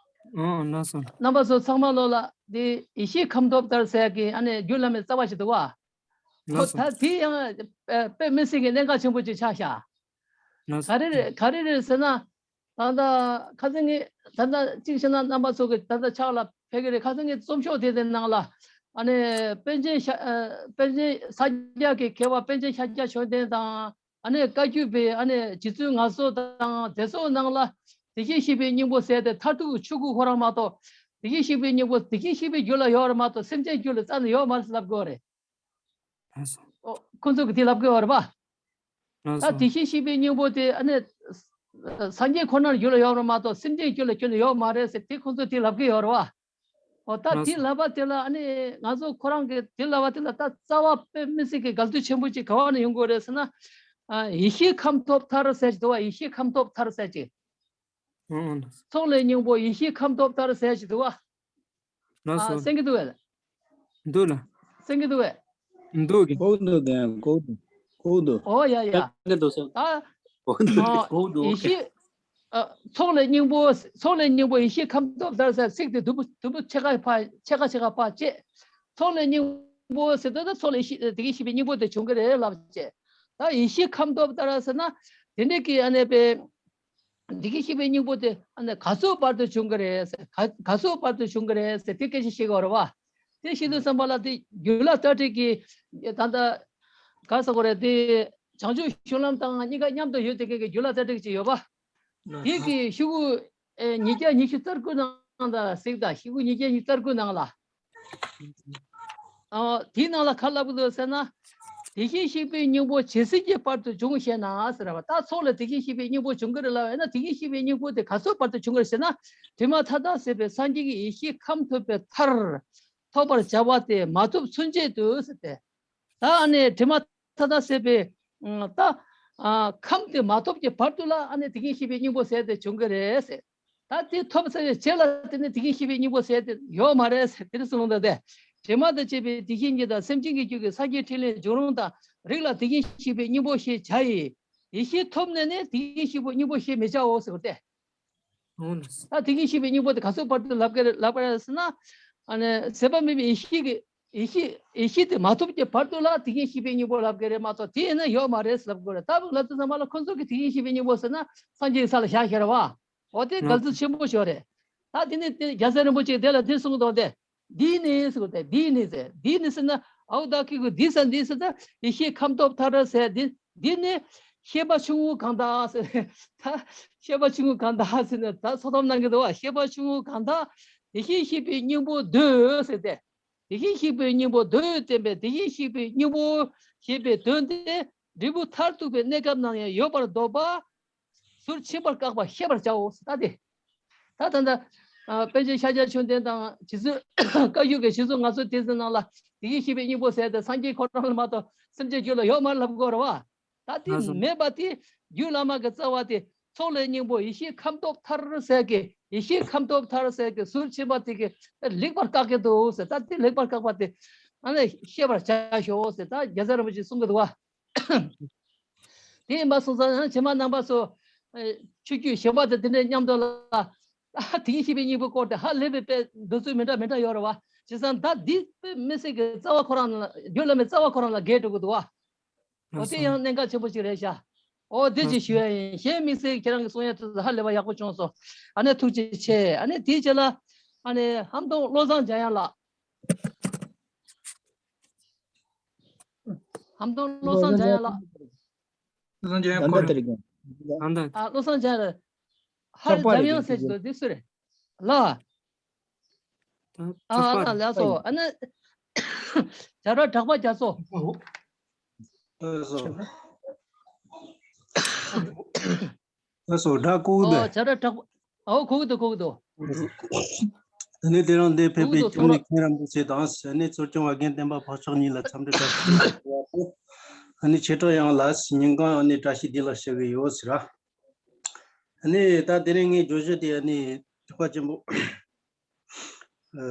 ཨོ་ལགས་སོ། རྣམ་པ་ཚོ་ཚང་མ་ལོ་ལ་འདི་ཡེ་ཤེས་ཁམས་ཐོབ་ལྟར་ཟེར་གི་ཨ་ནི་རྒྱུད་བླ་མའི་རྩ་བ་ཞིག་འདུག་བ། ལགས་སོ། ད་དེ་ཡང་དཔེ་མི་སྲིད་ཀྱི་གནད་འགག་ཆེན་པོ་ཅིག་ཆགས་ཤག་ལགས་སོ། ག་རེ་རེད་ག་རེ་རེད་ཟེར་ན། ད་ལྟ་ཁ་སང་ངས་ད་ལྟ་གཅིག་བྱས་ན་རྣམ་པ་ཚོ་གི་ད་ལྟ་ཕྱག་ལ་ཕེབས་ཀྱི་རེད། ཁ་སང་ངས་རྩོམ་ཤོག་དེ་དེ་ནང་ལ་ཨ་ནི་པཎ་ཆེན་ཤ་ཨ་པཎ་ཆེན་ས་སྐྱ་གི་མཁས་པ་པཎ་ཆེན་ཤཱཀྱ་མཆོག་ལྡན་དང་། ཨ་ནི་བཀའ་བརྒྱུད་པའི་ཨ་ནི་རྗེ་བཙུན་ངག་རྫོགས་དང་དེ་ཚོའི་ནང་ལ་བདེ་གཤེགས་བཞད་པའི་སྙིང་པོ་ཟེར་ཏེ་མཐར་ཐུག་ཆོས་སྐུ་ཁོ་རང་མ་གཏོགས་བདེ་གཤེགས་བཞད་པའི་སྙིང་པོ་བདེ་གཤེགས་བཞད་པའི་རྒྱུད་ལ་ཡོད་རེད་མ་གཏོགས་སེམས་ཅན་རྒྱུད་ལ་རྩ་ནས་ཡོད་མ་རེད་ལབ་དགོས་རེད། ལགས་སོ། ཨོ་ཁོང་ཚོ་གིས་དེ་ལབ་དགོས་རེད་པ། ལགས་ད་སོ། བདེ་གཤེགས་བཞད་པའི་སྙིང་པོ་དེ་ཨ་ནི་སངས་རྒྱས་ཁོ་ནར་རྒྱུད་ལ་ཡོད་རེད་མ་གཏོགས་སེམས་ཅན་རྒྱུད་ལ་ཁྱོན་ནས་ཡོད་མ་རེད་ཟེར་དེ་ཁོང་ཚོས་དེ་ལབ་གི་ཡོད་རེད་བ། ཨོ་ད་ལགས་དེ་སོ། ལབ་པ་དེ་ལ་ཨ་ནི་ང་ཚོ་ཁོ་རང་གིས་དེ་ལབ་པ་དེ་ལ་ད་རྩ་བ་དཔེ་མི་སྲིད་ཀྱི་འགལ་འདུ་ཆེན་པོ་ཅིག་ག་བ་ནས་ཡོང་གི་ཡོད་རེད་ཟེར་ན། ཨ་ཡེ་ཤེས་ཁམས་ཐོབ་ཐར་ཟེར་གྱི་འདུག་བ། ཡེ་ཤེས་ཁམས་ཐོབ་ཐར་ཟེར་གྱི། ཨོ་ཨོ་ལགས་སོ། ཚོགས་ལས་སྙིང་པོ་ཡེ་ཤེས་ཁམས་ཐོབ་ཐར་ཟེར་གྱི་འདུག་བ། ལགས་ཨ་སོ། གསན་གྱི་འདུག་བས། འདུག་ལགས། གསན་གྱི་འདུག་བས། འདུག་གི། གོ་འདུག་གི། གོ་འདུག་གོ་འདུག་ཨོ་ཡ་ཡ། གསན་གྱི་འདུག་སོ། ད་གོ་འདུག་ཨ་གོ་འདུག་ཡེ་ཤེས་ཨ་ཚོགས་ལས་སྙིང་པོ་ཚོགས་ལས་སྙིང་པོ་ཡེ་ཤེས་ཁམས་ཐོབ་ཐར་ཟེར་ཚིག་དེ་དུམ་བུ་དུམ་བུ་ཕྱེད་ཀ་ཕར་ཕྱེད་ཀ་ཕྱེད་ཀ་ཕར་བཅད། ཚོགས་ལས་སྙིང་པོ་ཟེར་དུས་ད་ཚོགས་ལས་ཡེ་ཤེས་བདེ་གཤེགས་བཞད་པའི་སྙིང་པོ་དེ་བྱུང་གི་རེད་ལབ་བྱས། ད་ཡེ་ཤེས་ཁམས་ཐོབ་ཐར་ཟེར་ན་དེ་འདྲ་གི་ཨ་ནི་པའི་བདེ་གཤེགས་བཞད་པའི་སྙིང་པོ་དེ་ཨ་ནི་ག་ཚོད་བར་དུ་བྱུང་གི་རེད་ཟེར། ག་ག་ཚོད་བར་དུ་བྱུང་གི་རེད་ཟེར་དེ་སྐད་ཆ་བཤད་ཀྱི་ཡོད་རེད་བ། དེ་བཤད་དུས་ཙམ་པ་ལ་དེ་རྒྱུད་བླ་དྭགས་ཁྲིད་ཀྱི་ད་ལྟ་ག་ཟེར་དགོས་རེད་དེ་བྱང་ཆུབ་ཤུལ་ལམ་དང་གཉིས་ཀ་མཉམ་དུ་ཡོད་དེ་མཁན་གྱི་རྒྱུད་བླ་དྭགས་ཁྲིད་ཅིག་ཡོད་པ། དེ་གི་ཤོག་གུ་ཨེ་ཉིས་བརྒྱ་ཉི་ཤུ་རྩ་དགུ་ནང་དང་གཟིགས་དང་ཤོག་གུ་ཉིས་བརྒྱ་ཉི་ཤུ་རྩ་དགུ་ནང་ལ། ཨ་དེའི་ནང་ལ་ག་ལབ་ཀྱི་འདུག་ཟེར་ན། བདེ་གཤེགས་བཞད་པའི་སྙིང་པོ་ཇི་སྲིད་ཀྱི་བར་དུ་འབྱུང་ཞེ་ན་ཟེར་བ། ད་ཚོགས་ལ་བདེ་གཤེགས་བཞད་པའི་སྙིང་པོ་འབྱུང་གི་རེད་ལབ་ཡིན་ན་བདེ་གཤེགས་བཞད་པའི་སྙིང་པོ་དེ་ག་ཚོད་བར་དུ་འབྱུང་གི་རེད་ཟེར་ན། དྲི་མ་མཐའ་དག་སེལ་བའི་སངས་རྒྱས་ཀྱི་ཡེ་ཤེས་ཁམས་ཐོབ་པའི་མཐར། ཐོབ་པར་བྱ་བ་དེ་མ་ཐོབ་ཚུན་ཆད་དུ་ཟེར་ཏེ། ད་ཨ་ནི་དྲི་མ་མཐའ་དག་སེལ་བའི་ཨ་ད་ཨ་ཁམས་དེ་མ་ཐོབ་ཀྱི་བར་དུ་ལ་ཨ་ནི་བདེ་གཤེགས་བཞད་པའི་སྙིང་པོ་ཟེར་དེ་འབྱུང་གི་རེད་ཟེར། ད་དེ་ཐོབ་ཚར་བའི་རྗེས་ལ་དེ་ནི་བདེ་གཤེགས་བཞད་པའི་སྙིང་པོ་ཟེར་དེ་ཡོད་མ་རེད་ཟེར་དེ་ནི་གསུངས་འདུག་སྟེ། དྲི་མ་དང་བཅས་པའི་བདེ་གཤེགས་ཉིད་དང་སེམས་ཅན་གྱི་རྒྱུད་ཀྱི་སངས་རྒྱས་ཕྲིན་ལས་འབྱུང་རུང་དང་རིགས་ལ་བདེ་གཤེགས་བཞད་པའི་སྙིང་པོ་ཞེས་བྱ་ཡི། ཡེ་ཤེས་ཐོབ་ནས་ནི་བདེ་གཤེགས་བཞད་པའི་སྙིང་པོ་ཞེས་མི་བྱའོ་ཟེར་བ་སྟེ། ཨོ་ལགས་སོ། ད་བདེ་གཤེགས་བཞད་པའི་སྙིང་པོ་དེ་ག་ཚོད་བར་དུ་ལབ་ཀྱི་རེད་ལབ་ཀྱི་རེད་ཟེར་ན། ཨ་ནི་ཟད་པ་མེད་པའི་ཡེ་ཤེས་ཀྱི་ཡེ་ཤེས་ཡེ་ཤེས་དེ་མ་ཐོབ་ཀྱི་བར་དུ་ལ་བདེ་གཤེགས་བཞད་པའི་སྙིང་པོ་ལབ་ཀྱི་རེད་མ་གཏོགས་དེ་ཡིན་ན་ཡོད་མ་རེད་ལབ་དགོས་རེད། ད་ལབ་དུས་ཙམ་པ་ལ་ཁོ་ཚོ་གི་བདེ་གཤེགས་བཞད་པའི་སྙིང་པོ་ཟེར་ན་སངས་རྒྱས་ཀྱི་ས་ལ་བཞག་ཤེས་རེད་བ། འོ་དེ་འགལ་འཛིན་ཆེན་པོ་ཞིག་རེད། ད་དེ་ནི་དེ་རྒྱལ་སྲས་རིན་པོ་ཆེས་དེ་ལ་དེ་གསུངས་འདུག་སྟེ། འདི་ནི་ཟེར་དགོས་ཏེ་འདི་ནི་ཟེར། འདི་ནི་ཟེར་ན་ཨའུ་ད་ཀི་གུ་འདི་ཟེར་འདི་ཟེར་ད་ཡེ་ཤེས་ཁམས་ཐོབ་ཐར་ཟེར་འདི་འདི་ནི་ཤེས་པ་ཆུང་ངུ་གང་དག་ཟེར། ད་ཤེས་པ་ཆུང་ངུ་གང་དག་ཟེར་ནས་ད་ཚོགས་གཏམ་གནང་གི་འདུག་བ། ཤེས་པ་ཆུང་ངུ་གང་དག་བདེ་གཤེགས་བཞད་པའི་སྙིང་པོ་འདོད་ཟེར་ཏེ། བདེ་གཤེགས་བཞད་པའི་སྙིང་པོ་འདོད་བསྟན་པས་བདེ་གཤེགས་བཞད་པའི་སྙིང་པོ་ཞེས་པའི་དོན་དེ་འབྲས་བུ་མཐར་ཐུག་པའི་གནས་སྐབས་ན་ཡང་ཡོད་པར་འདོད་པ། ཟུར་ཕྱིན་པར་བཀག་པ་ཤེས་པར་བྱའོ་ཟེར་ད་དེ། ད་ད་ལྟ་ཨ་པཎ་ཆེན་ཤཱཀྱ་མཆོག་ལྡན་དང་རྗེ་བཙུན་བཀའ་བརྒྱུད་ཀྱི་རྗེ་བཙུན་ང་ཚོ་དེ་ཚོའི་ནང་ལ་བདེ་གཤེགས་བཞད་པའི་སྙིང་པོ་ཟེར་ཏེ་སངས་རྒྱས་ཁོ་རང་ལ་མ་གཏོགས་སེམས་ཅན་རྒྱུད་ལ་ཡོད་མ་རེད་ལབ་དགོས་རེད་བ། ད་དེ་ལགས་སོ། མེད་པ་དེ་རྒྱུད་བླ་མ་གི་རྩ་བ་དེ་ཚོགས་ལས་སྙིང་པོ་ཡེ་ཤེས་ཁམས་ཐོབ་ཐར་ཟེར་གི་ཡེ་ཤེས་ཁམས་ཐོབ་ཐར་ཟེར་གི་ཟུར་ཕྱིན་པ་དེ་གི་ལེགས་པར་བཀག་གི་འདུག་ཟེར། ད་དེ་ལེགས་པར་བཀག་པ་དེ་ཨ་ནི་ཤེས་པར་བྱ་ཤོག་ཟེར་ད་རྒྱལ་སྲས་རིན་པོ་ཆེས་གསུང་གི་འདུག་བ། དེ་ཡིན་པ་སོང་ཙང་ཡང་རྗེས་མ་རྣམ་པ་ཚོ་ཨེ་ཆོས་བརྒྱུད་གཞན་པ་དང་དེ་འདྲའི་མཉམ་དུ་ལ་ཨ་དེ་གི་ཤེས་པའི་སྙིང་པོའི་སྐོར་དེ་ཧ་ལས་པའི་དཔེ་འདོད་ཚུལ་མི་འདྲ་མི་འདྲ་ཡོད་རེད་བ། བྱས་ཙང་ད་འདི་དཔེ་མི་སྲིད་ཀྱི་རྩ་བ་ཁོ་རང་ལ་རྒྱུད་བླ་མའི་རྩ་བ་ཁོ་རང་ལ་འགལ་འགྲོ་གི་འདུག་བ། འོ་དེ་ཡང་གནད་འགག་ཆེན་པོ་ཞིག་རེད་ཤག་འོ་དེ་ཅིག་ཞུ་ཡ་ཡིན། གཞན་དམིགས་བསལ་ཁྱེད་རང་གི་གསུང་ཡ་དེ་ཚོ་ཧ་ལས་པ་ཡག་པོ་བྱུང་སོང་། ཨ་ནི་ཐུགས་རྗེ་ཆེ། ཨ་ནི་དེའི་རྗེས་ལ་ཨ་ནི་ཧམ་ཏོང་བློ་བཟང་འཇམ་དབྱངས་ལགས། ཧམ་ཏོང་བློ་བཟང་འཇམ་དབྱངས་ལགས། བློ་བཟང་འཇམ་དབྱངས་ཁོ་རེད། ཨ་བློ་བཟང་འཇམ་དབྱངས་ལགས། ཧ་རི་འཇམ་དབྱངས་ཟེར་གྱི་འདུག་འདི་སུ་རེད། ལགས། ཨ་ལགས་སོ། ཨ་ནི་བྱ་རོག་གྲགས་པ་རྒྱ་མཚོ། ལགས་སོ། ལགས་སོ། སྒྲ་གོ་གི་འདུག་ཨོ་བྱ་རོག་གྲགས་པ། ཨོ་གོ་གི་འདུག་གོ་གི་འདུག་ད་ནི་དེ་རིང་འདིར་ཕེབས་པའི་གོ་གི་འདུག་སྐྱབས་གནས་མཁན་རིན་པོ་ཆེ་དང་། ཨ་ནི་གཙོ་སྐྱོང་བ་རྒན་བསྟན་པ་འཕགས་མཆོག་གཉིས་ལ་འཚམས་འདྲི་བཀྲ་ཤིས་བདེ་ལེགས་ཞུ་བ་དང་། ཨ་ནི་ཆེ་དྲགས་ཡང་ལགས་ཉིན་གང་ཨ་ནི་བཀྲ་ཤིས་བདེ་ལེགས་ཞུ་གི་ཡོད་ཟེར། ཨ་ནི་ད་དེ་རིང་ངའི་བརྗོད་གཞི་དེ་ཨ་ནི་ཐེག་པ་ཆེན་པོ། ཨ་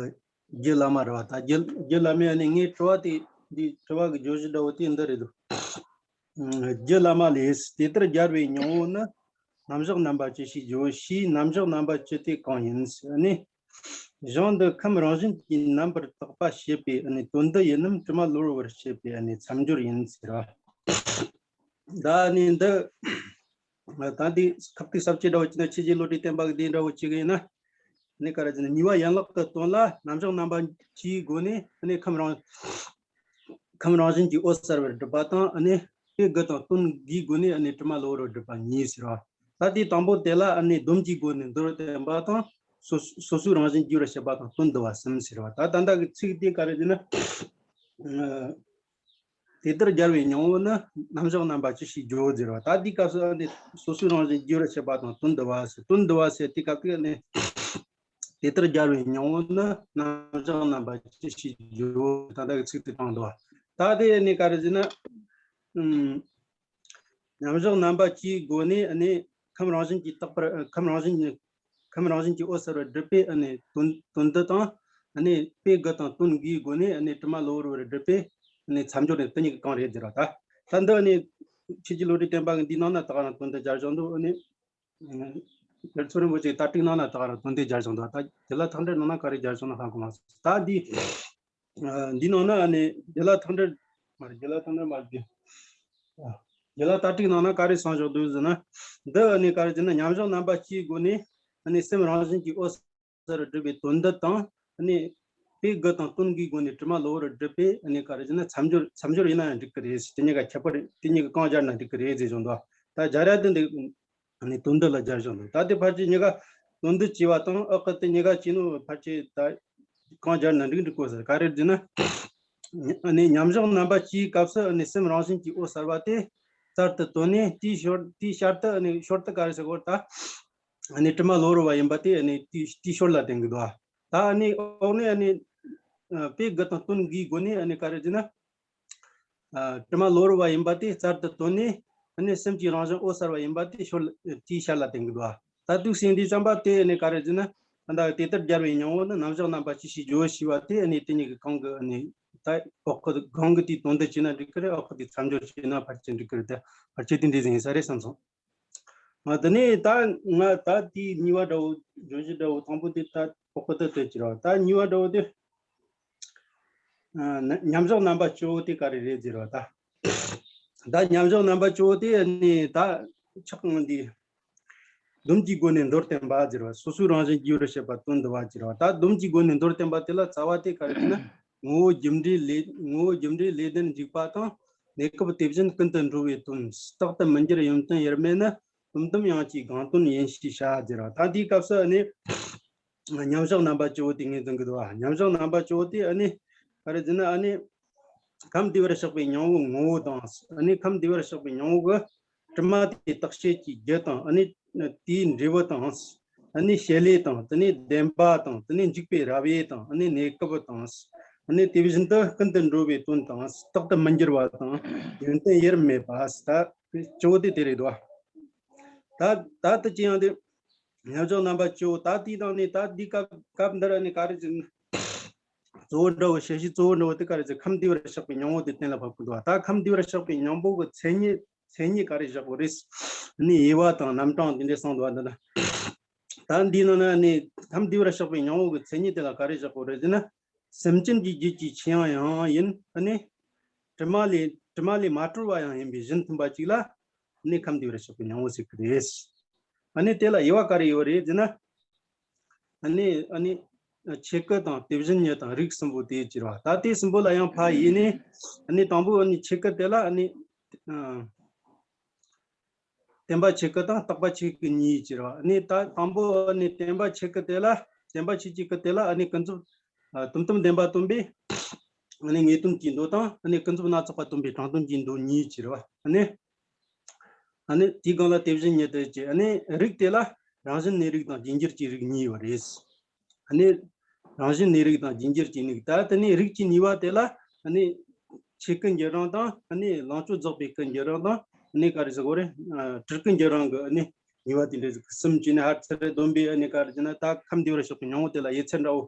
རྒྱུད་བླ་མ་རེད་བ། ད་རྒྱུད་རྒྱུད་བླ་མའི་ཨ་ནི་ངའི་དྲི་བ་དེ་འདི་དྲི་བ་གི་བརྗོད་གཞི་འདྲ་བོ་དེ་འདི་རེད་འདུག་ཨ་རྒྱུད་བླ་མ་ལས། དེ་ལྟར་སྦྱར་བའི་སྙིང་པོ་ནི། རྣམ་གཞག་རྣམ་པ་ཅི་ཞིག་བརྗོད། ཕྱིའི་རྣམ་གཞག་རྣམ་པ་ཅི་དེ་གང་ཡིན་ཟེར་ནས། གཞུང་འདི་ཁམས་རང་བཞིན་གྱིས་རྣམ་པར་དག་པ་བྱེད་པའི་ནི་དོན་འདི་ཡིན་ནམ། དྲི་མ་ལོར་བར་བྱེད་པའི་ནི་མཚམས་སྦྱོར་ཡིན་ཟེར་བ། ད་ནི་འདི་ད་འདི་ཁབ་ཏིག་ས་བཅད་འདྲ་བོ་ཅི་ན་ཆོས་རྗེ་བློ་གྲོས་བསྟན་པ་གི་འདི་འདྲ་བོ་ཅི་གི་ཡིན་ན། ནི་ག་རེ་ཟེར་ན་གཉིས་པ་ཡན་ལག་གི་དོན་ལ་རྣམ་གཞག་རྣམ་པ་བཅུའི་སྒོ་ནས་ནི་ཁམས་རང་ཁམས་རང་བཞིན་གྱིས་འོད་གསལ་བར་སྒྲུབ་པ་དང་། ཨ་ནི་དཔེ་དགུ་དང་དོན་དགུའི་སྒོ་ནས་ཨ་ནི་དྲི་མ་ལོ་བར་སྒྲུབ་པ་གཉིས་ཟེར་བ། ད་དེའི་དང་པོ་དེ་ལ་ཨ་ནི་སྡོམ་གྱི་སྒོ་ནས་མདོར་བསྟན་པ་དང་། སོ་སོ་སོའི་རང་བཞིན་བསྒྱུར་བར་བྱེད་པ་དང་དོན་བསྡུ་བ་གསུམ་ཟེར་བ། ད་ད་ལྟ་གི་ཚིག་དེ་ག་རེ་ཟེར་ན། དེ་ལྟར་སྦྱར་བའི་སྙིང་པོ་ནི། རྣམ་གཞག་རྣམ་པ་ཅི་ཞིག་བརྗོད་ཟེར་བ། ད་དེའི་སྐབས་སུ་ཨ་ནི་སོ་སོའི་རང་བཞིན་བསྒྱུར་བར་བྱེད་པ་དང་དོན་བསྡུ་བ་ཟེར། དོན་བསྡུ་བ་ཟེར་དེའི་སྐབས་དེ་ཨ་ནི། དེ་ལྟར་སྦྱར་བའི་སྙིང་པོ་ནི། རྣམ་གཞག་རྣམ་པ་ཅི་ཞིག་བརྗོད། ད་ལྟ་གི་ཚིག་དེ་དྲངས་འདུག་ད་དེ་ནི་ག་རེ་ཟེར་ན། ཨུམ། རྣམ་གཞག་རྣམ་པ་བཅུའི་སྒོ་ནས་ནི། ཁམས་རང་བཞིན་གྱིས་རྟག་པར་ཁམས་རང་བཞིན་ཁམས་རང་བཞིན་གྱིས་འོད་གསལ་བར་སྒྲུབ་པའི་ནི་དོན་དོན་འདི་དང་། ནི་དཔེ་དགུ་དང་དོན་དགུའི་སྒོ་ནས་ནི་དྲི་མ་ལོ་བར་སྒྲུབ་པའི་ནི་མཚམས་སྦྱོར་ནི་དེ་གཉིས་ཀྱི་གང་རེད་ཟེར་བ། ད་ད་འདི་ནི་ཆོས་རྗེ་བློ་གྲོས་བསྟན་པ་གི་འདིའི་ནང་ན་ད་ག་རང་དོན་དེ་སྦྱར་བཞག་འདུག་ནི། རྒྱ་མཚོ་རིན་པོ་ཆེས་ད་ཏིག་ནང་ན་ད་ག་རང་དོན་དེ་སྦྱར་བཞག་འདུག་ད་རྒྱ་ལ་ཐང་འབྲས་ནང་ན་ག་རེ་སྦྱར་བཞག་ན་ཧ་གོ་མ་སོང་། ད་འདི་འདི་ནང་ན་ནི་རྒྱ་ལ་ཐང་འབྲས་མ་རེད། རྒྱ་ལ་ཐང་འབྲས་མ་རེད། རྒྱ་ལ་ད་ཏིག་ནང་ན་ག་རེ་གསུངས་བཞག་འདུག་ཟེར་ན། འདི་ནི་ག་རེ་ཟེར་ན་རྣམ་གཞག་རྣམ་པ་བཅུའི་སྒོ་ནས་ནི་སེམས་རང་བཞིན་གྱིས་འོད་གསལ་བར་སྒྲུབ་པའི་དོན་འདི་དང་། ནི་དཔེ་དགུ་དང་དོན་དགུའི་སྒོ་ནས་དྲི་མ་ལོ་བར་སྒྲུབ་པའི་ནི་ག་རེ་ཟེར་ན་མཚམས་སྦྱོར་མཚམས་སྦྱོར་ཡིན་ན་ཡང་འགྲིག་གི་རེད། དེ་གཉིས་ཀ་ཁྱད་པར་དེ་གཉིས་ཀ་གང་སྦྱར་ན་འགྲིག་གི་རེད་ཟེར་བཞག་འདུག་ད་སྦྱར་ཡ་དེ་འདི་ནི་དོན་འདི་ལ་སྦྱར་བཞག་འདུག་ད་དེ་ཕལ་ཆེར་གཉིས་ཀ་དོན་འདི་བྱས་པ་དང་ཨ་ཁུ་དེ་གཉིས་ཀ་བྱས་ནོ་ཕལ་ཆེར་ད་གང་སྦྱར་ན་འགྲིག་འགྲིག་གོ་ཟེར། ག་རེ་ཟེར་ན། ནི་མཉམ་བཞག་རྣམ་པ་བཅུའི་སྐབས་སུ་ནི་སེམས་རང་བཞིན་གྱིས་འོད་གསལ་བ་དེ་རྩལ་དུ་བཏོན་ནས། དེའི་ཞོར་དེའི་ཞར་དུ་ནི་ཞོར་དུ་ག་རེ་ཟེར་གོ་ད། ནི་དྲི་མ་ལོ་རུ་བ་ཡིན་པ་དེ་ནི་དེའི་དེའི་ཞོར་ལ་བསྟན་གི་འདུག་ད་ནི་འོག་ནས་ནི་དཔེ་དགུ་དང་དོན་དགུའི་སྒོ་ནས་ནི་ག་རེ་ཟེར་ན། ཨ། དྲི་མ་ལོ་རུ་བ་ཡིན་པ་དེ་རྩལ་དུ་བཏོན་ནས། ཨ་ནི་སེམས་ཀྱི་རང་བཞིན་འོད་གསལ་བ་ཡིན་པ་དེ་ཞོར་དེའི་ཞར་ལ་བསྟན་གྱི་འདུག་ད་དུས་ཟིན་དུས་ཙམ་པ་དེ་ནི་ག་རེ་ཟེར་ན། ད་དེ་ལྟར་སྦྱར་བའི་སྙིང་པོ་ནི་རྣམ་གཞག་རྣམ་པ་ཅི་ཞིག་བརྗོད་ཞེས་པ་དེ་ནི་དེ་གཉིས་ཀྱི་གང་གི་ནི་ད་འོག་གི་གང་གི་དེའི་དོན་དུ་བྱས་ན་འགྲིག་གི་རེད། འོག་གི་དེའི་མཚམས་སྦྱོར་བྱས་ན་ཕལ་ཆེར་འགྲིག་གི་རེད། དེ་ཕལ་ཆེར་དེ་འདྲ་ཟིག་ཡིན་ས་རེད་བསམ་སོང་། ང་དེ་ནས་ད་ང་ད་དེའི་གཉིས་པ་འདྲ་བོ་བརྗོད་གཞི་འདྲ་བོ་དང་པོ་དེ་ད་འོག་གི་དེ་དེ་བྱས་ར་བ། ད་གཉིས་པ་འདྲ་བོ་དེ། ཨ། ན་མཉམ་བཞག་རྣམ་པ་བཅུ་བོ་དེ་ག་རེ་རེད་ཟེར་བ་ད། ད་མཉམ་བཞག་རྣམ་པ་བཅུ་བོ་དེ་ནི་ད་ཆགས་ངོ་འདི། སྡོམ་གྱི་སྒོ་ནས་མདོར་བསྟན་པ་ཟེར་བ། སོ་སོའི་རང་བཞིན་བསྒྱུར་བར་བྱེད་པ་དོན་བསྡུ་བ་ཟེར་བ། ད་སྡོམ་གྱི་སྒོ་ནས་མདོར་བསྟན་པ་དེ་ལ་རྩ་བ་དེ་ག་རེ་ཟེར་ན། ངོ་བོ་རྒྱུ་འབྲས་ལས་ངོ་བོ་རྒྱུ་འབྲས་ལས་ལྡན་འཇུག་པ་དང་། གནས་སྐབས་དེ་བཞིན་ཀུན་ཏུ་འགྲོ་བའི་དོན། རྟག་ཏུ་མི་འགྱུར་ཡོན་ཏན་དབྱེར་མེད་ནི། དུམ་དུམ་ཡང་གཅིག་གང་དོན་ཡིན་ཞེས་བྱ་ཟེར་བ། ད་འདིའི་སྐབས་སུ་ནི། མཉམ་བཞག་རྣམ་པ་བཅུ་བོ་དེ་ངོས་འཛིན་གྱི་འདུག་མཉམ་བཞག་རྣམ་པ་བཅུ་བོ་དེ་ཨ་ནི་ག་རེ་ཟེར་ན། ཨ་ནི་ཁམས་བསྡུས་པར་བཞག་པའི་སྙིང་པོ་ངོ་བོ་དང་། ཨ་ནི་ཁམས་བསྡུས་པར་བཞག་པའི་སྙིང་པོ་གི་དྲི་མ་དེ་བརྟག་དཔྱད་ཀྱི་རྒྱུ་དང་། ཨ་ནི་དེའི་འབྲས་བུ་དང་། ཨ་ནི་བྱེད་ལས་དང་། དེ་ནས་བདེན་པ་དང་། དེ་ནས་འཇུག་པའི་རབ་དབྱེ་དང་། ཨ་ནི་གནས་སྐབས་དང་། ཨ་ནི་དེ་བཞིན་དུ་ཀུན་ཏུ་འགྲོ་བའི་དོན་དང་། རྟག་ཏུ་མི་འགྱུར་བ་དང་། ཡོན་ཏན་དབྱེར་མེད་པ། ད་བཅུ་བོ་དེ་དེ་རེད་དོ། ད་ད་ལྟ་ཅི་ཡང་དེ། མཉམ་བཞག་རྣམ་པ་བཅུ་བོ་ད་དེའི་ནང་ནས་ད་འདི་སྐབས་སྐབས་འདིར་ནི་ག་རེ་ཟེར་ན། གཙོ་བོ་འདྲ་བོ་བཤད་གཞི་གཙོ་བོ་འདྲ་བོ་དེ་ག་རེ་ཟེར། ཁམས་བསྡུས་པར་བཞག་པའི་སྙིང་པོ་དེ་གཏན་ལ་ཕབ་ཀྱི་འདུག་ད་ཁམས་བསྡུས་པར་བཞག་པའི་སྙིང་པོ་གི་མཚན་ཉིད་མཚན་ཉིད་ག་རེ་བཞག་པ་རེད། ནི་དབྱེ་བ་དང་རྣམ་གྲངས་དེ་འདྲས་གསུངས་འདུག་ད་ད་འདིའི་ནང་ན་ནི་ཁམས་བསྡུས་པར་བཞག་པའི་སྙིང་པོ་གི་མཚན་ཉིད་དེ་ལ་ག་རེ་བཞག་པ་རེད་ཟེར་ན། སེམས་ཅན་གྱི་རྒྱུད་ཀྱི་ཆོས་དབྱིངས་ཡང་ཡིན། ཨ་ནི་དྲི་མ་ལས་དྲི་མ་ལས་མ་གྲོལ་བ་ཡང་ཡིན་པའི་གཞི་མཐུན་པ་གཅིག་ལ། ནི་ཁམས་བསྡུས་པར་བཞག་པའི་སྙིང་པོ་ཟེར་གྱི་རེད། ཨ་ནི་དེ་ལ་དབྱེ་བ་ག་རེ་ཡོད་རེད་ཟེར་ན། ཨ་ནི་ཨ་ནི་ཆོས་སྐུ་དང་དེ་བཞིན་ཉིད་དང་རིགས་གསུམ་པོ་དེ་ཕྱེ་བ། ད་དེ་གསུམ་པོ་ལ་ཡང་ཕར་དབྱེ་ནས། ཨ་ནི་དང་པོ་ཨ་ནི་ཆོས་སྐུ་དེ་ལ་ཨ་ནི། ཨ། བརྟེན་པ་ཆོས་སྐུ་དང་རྟག་པ་ཆོས་སྐུ་གཉིས་ཕྱེ་བ། ཨ་ནི་ད་དང་པོ་ཨ་ནི་བརྟེན་པ་ཆོས་སྐུ་དེ་ལ། བརྟེན་པ་ཆོས་ཀྱི་སྐུ་དེ་ལ་ཨ་ནི་ཀུན་རྫོབ། ཨ། དུམ་དུམ་བདེན་པ་སྟོན་པའི་ཨ་ནི་ངེས་དོན་གྱི་མདོ་དང་། ཨ་ནི་ཀུན་རྫོབ་སྣ་ཚོགས་པ་སྟོན་པའི་དྲང་དོན་གྱི་མདོ་གཉིས་ཕྱེ་བ། ཨ་ནི། ཨ་ནི་དེའི་སྒང་ལ་དེ་བཞིན་ཉིད་དུ་བྱས། ཨ་ནི་རིགས་དེ་ལ་རང་བཞིན་གནས་རིགས་དང་རྒྱུ་འགྱུར་གྱི་རིགས་གཉིས་ཡོད་རེད། ཨ་ནི་རང་བཞིན་གནས་རིགས་དང་རྒྱུ་འགྱུར་གྱི་རིགས། ད་དེ་ནས་རིགས་ཀྱི་གཉིས་པ་དེ་ལ་ཨ་ནི་ཆོས་སྐུ་འགྱུར་རང་དང་། ཨ་ནི་ལོངས་སྤྱོད་རྫོགས་པའི་སྐུ་འགྱུར་རང་དང་། ཨ་ནི་ག་རེ་ཟེར་དགོས་རེད། ཨ། སྤྲུལ་སྐུ་འགྱུར་རང་གི་ཨ་ནི་གཉིས་པ་དེ་འདྲ་ཟིག་གསུམ་བྱས་ནས་ཧར་ཚེ་རེ་བསྡོམས་པས། ཨ་ནི་ག་རེ་ཟེར་ན། ད་ཁམས་བསྡུས་པར་བཞག་པའི་སྙིང་པོ་དེ་ལ་དབྱེ་ཚད་འདྲ་བོ་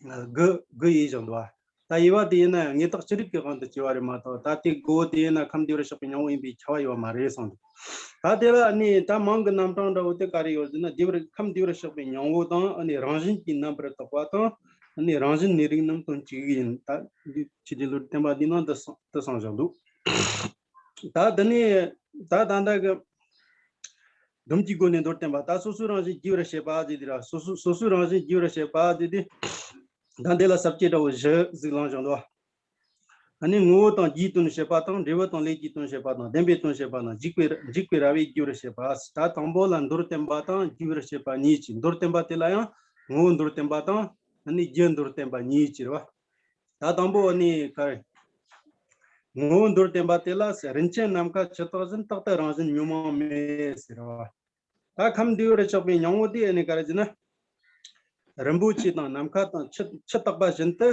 དགུ་དགུ་དབྱེ་བཞག་འདུག་བ། ད་དབྱེ་བ་དེ་ཡིན་ན་ཡང་ངེས་རྟགས་ཅི་རིགས་ཀྱི་དབང་དུ་སྐྱེ་བ་རེད་མ་གཏོགས། ད་དེ་དགུ་བོ་དེ་ཡིན་ན་ཁམས་བདེ་བར་གཤེགས་པའི་སྙིང་པོ་ཡིན་པའི་ཁྱབ་པ་ཡོད་མ་རེད་གསུངས་འདུག་ད་དེ་ལ་ནི་ད་མིང་གི་རྣམ་གྲངས་འདྲ་བོ་དེ་ག་རེ་ཡོད་ཟེར་ན། བདེ་བར་ཁམས་བདེ་བར་གཤེགས་པའི་སྙིང་པོ་དང་། ཨ་ནི་རང་བཞིན་གྱིས་རྣམ་པར་དག་པ་དང་། ཨ་ནི་རང་བཞིན་གནས་རིགས་རྣམས་དོན་གཅིག་ཡིན། ད་འདི་ཕྱི་དྲིལ་ལུང་བསྟན་པ་འདི་ནང་དུ་གསུངས་དུ་གསུངས་བཞག་འདུག་ད་དེ་ནས་ད་ད་ལྟ་གི་སྡོམ་གྱི་སྒོ་ནས་མདོར་བསྟན་པ། ད་སོ་སོའི་རང་བཞིན་རྒྱས་པར་བཤད་པ་ཟེར་དེ་ར། སོ་སོ་སོ་སོའི་རང་བཞིན་རྒྱས་པར་བཤད་པ་ཟེར་དེ། ད་འདི་ལ་ས་བཅད་འདྲ་བོ་བཞི་ཟིག་བླངས་བཞག་འདུག་ཨ་ནི་ངོ་བོ་དང་རྒྱུའི་དོན་བཤད་པ་དང་། འབྲས་བུ་དང་ལས་ཀྱི་དོན་བཤད་པ་དང་། བདེན་པའི་དོན་བཤད་པ་དང་། འཇུག་པའི་འཇུག་པའི་ར་བས་རྒྱས་པར་བཤད་པ། ད་དང་པོ་ལ་མདོར་བསྟན་པ་དང་རྒྱས་པར་བཤད་པ་གཉིས་ཀྱི། མདོར་བསྟན་པ་དེ་ལ་ཡང་ངོ་བོ་མདོར་བསྟན་པ་དང་། ཨ་ནི་རྒྱུ་མདོར་བསྟན་པ་གཉིས་ཀྱི་རེད་བ། ད་དང་པོ་ནི་ག་རེ། ངོ་བོ་མདོར་བསྟན་པ་དེ་ལ་ཟེར། རིན་ཆེན་ནམ་མཁའ་ཆུ་རྟག་བཞིན། རྟག་ཏུ་རང་བཞིན་ཉོན་མོངས་མེད་ཟེར་བ། ད་ཁམས་བདེ་བར་གཤེགས་པའི་སྙིང་པོ་དེ་ནི་ག་རེ་ཟེར་ན། རིན་པོ་ཆེ་དང་ནམ་མཁའ་དང་ཆུ་ཆུ་རྟག་པ་བཞིན་དུ།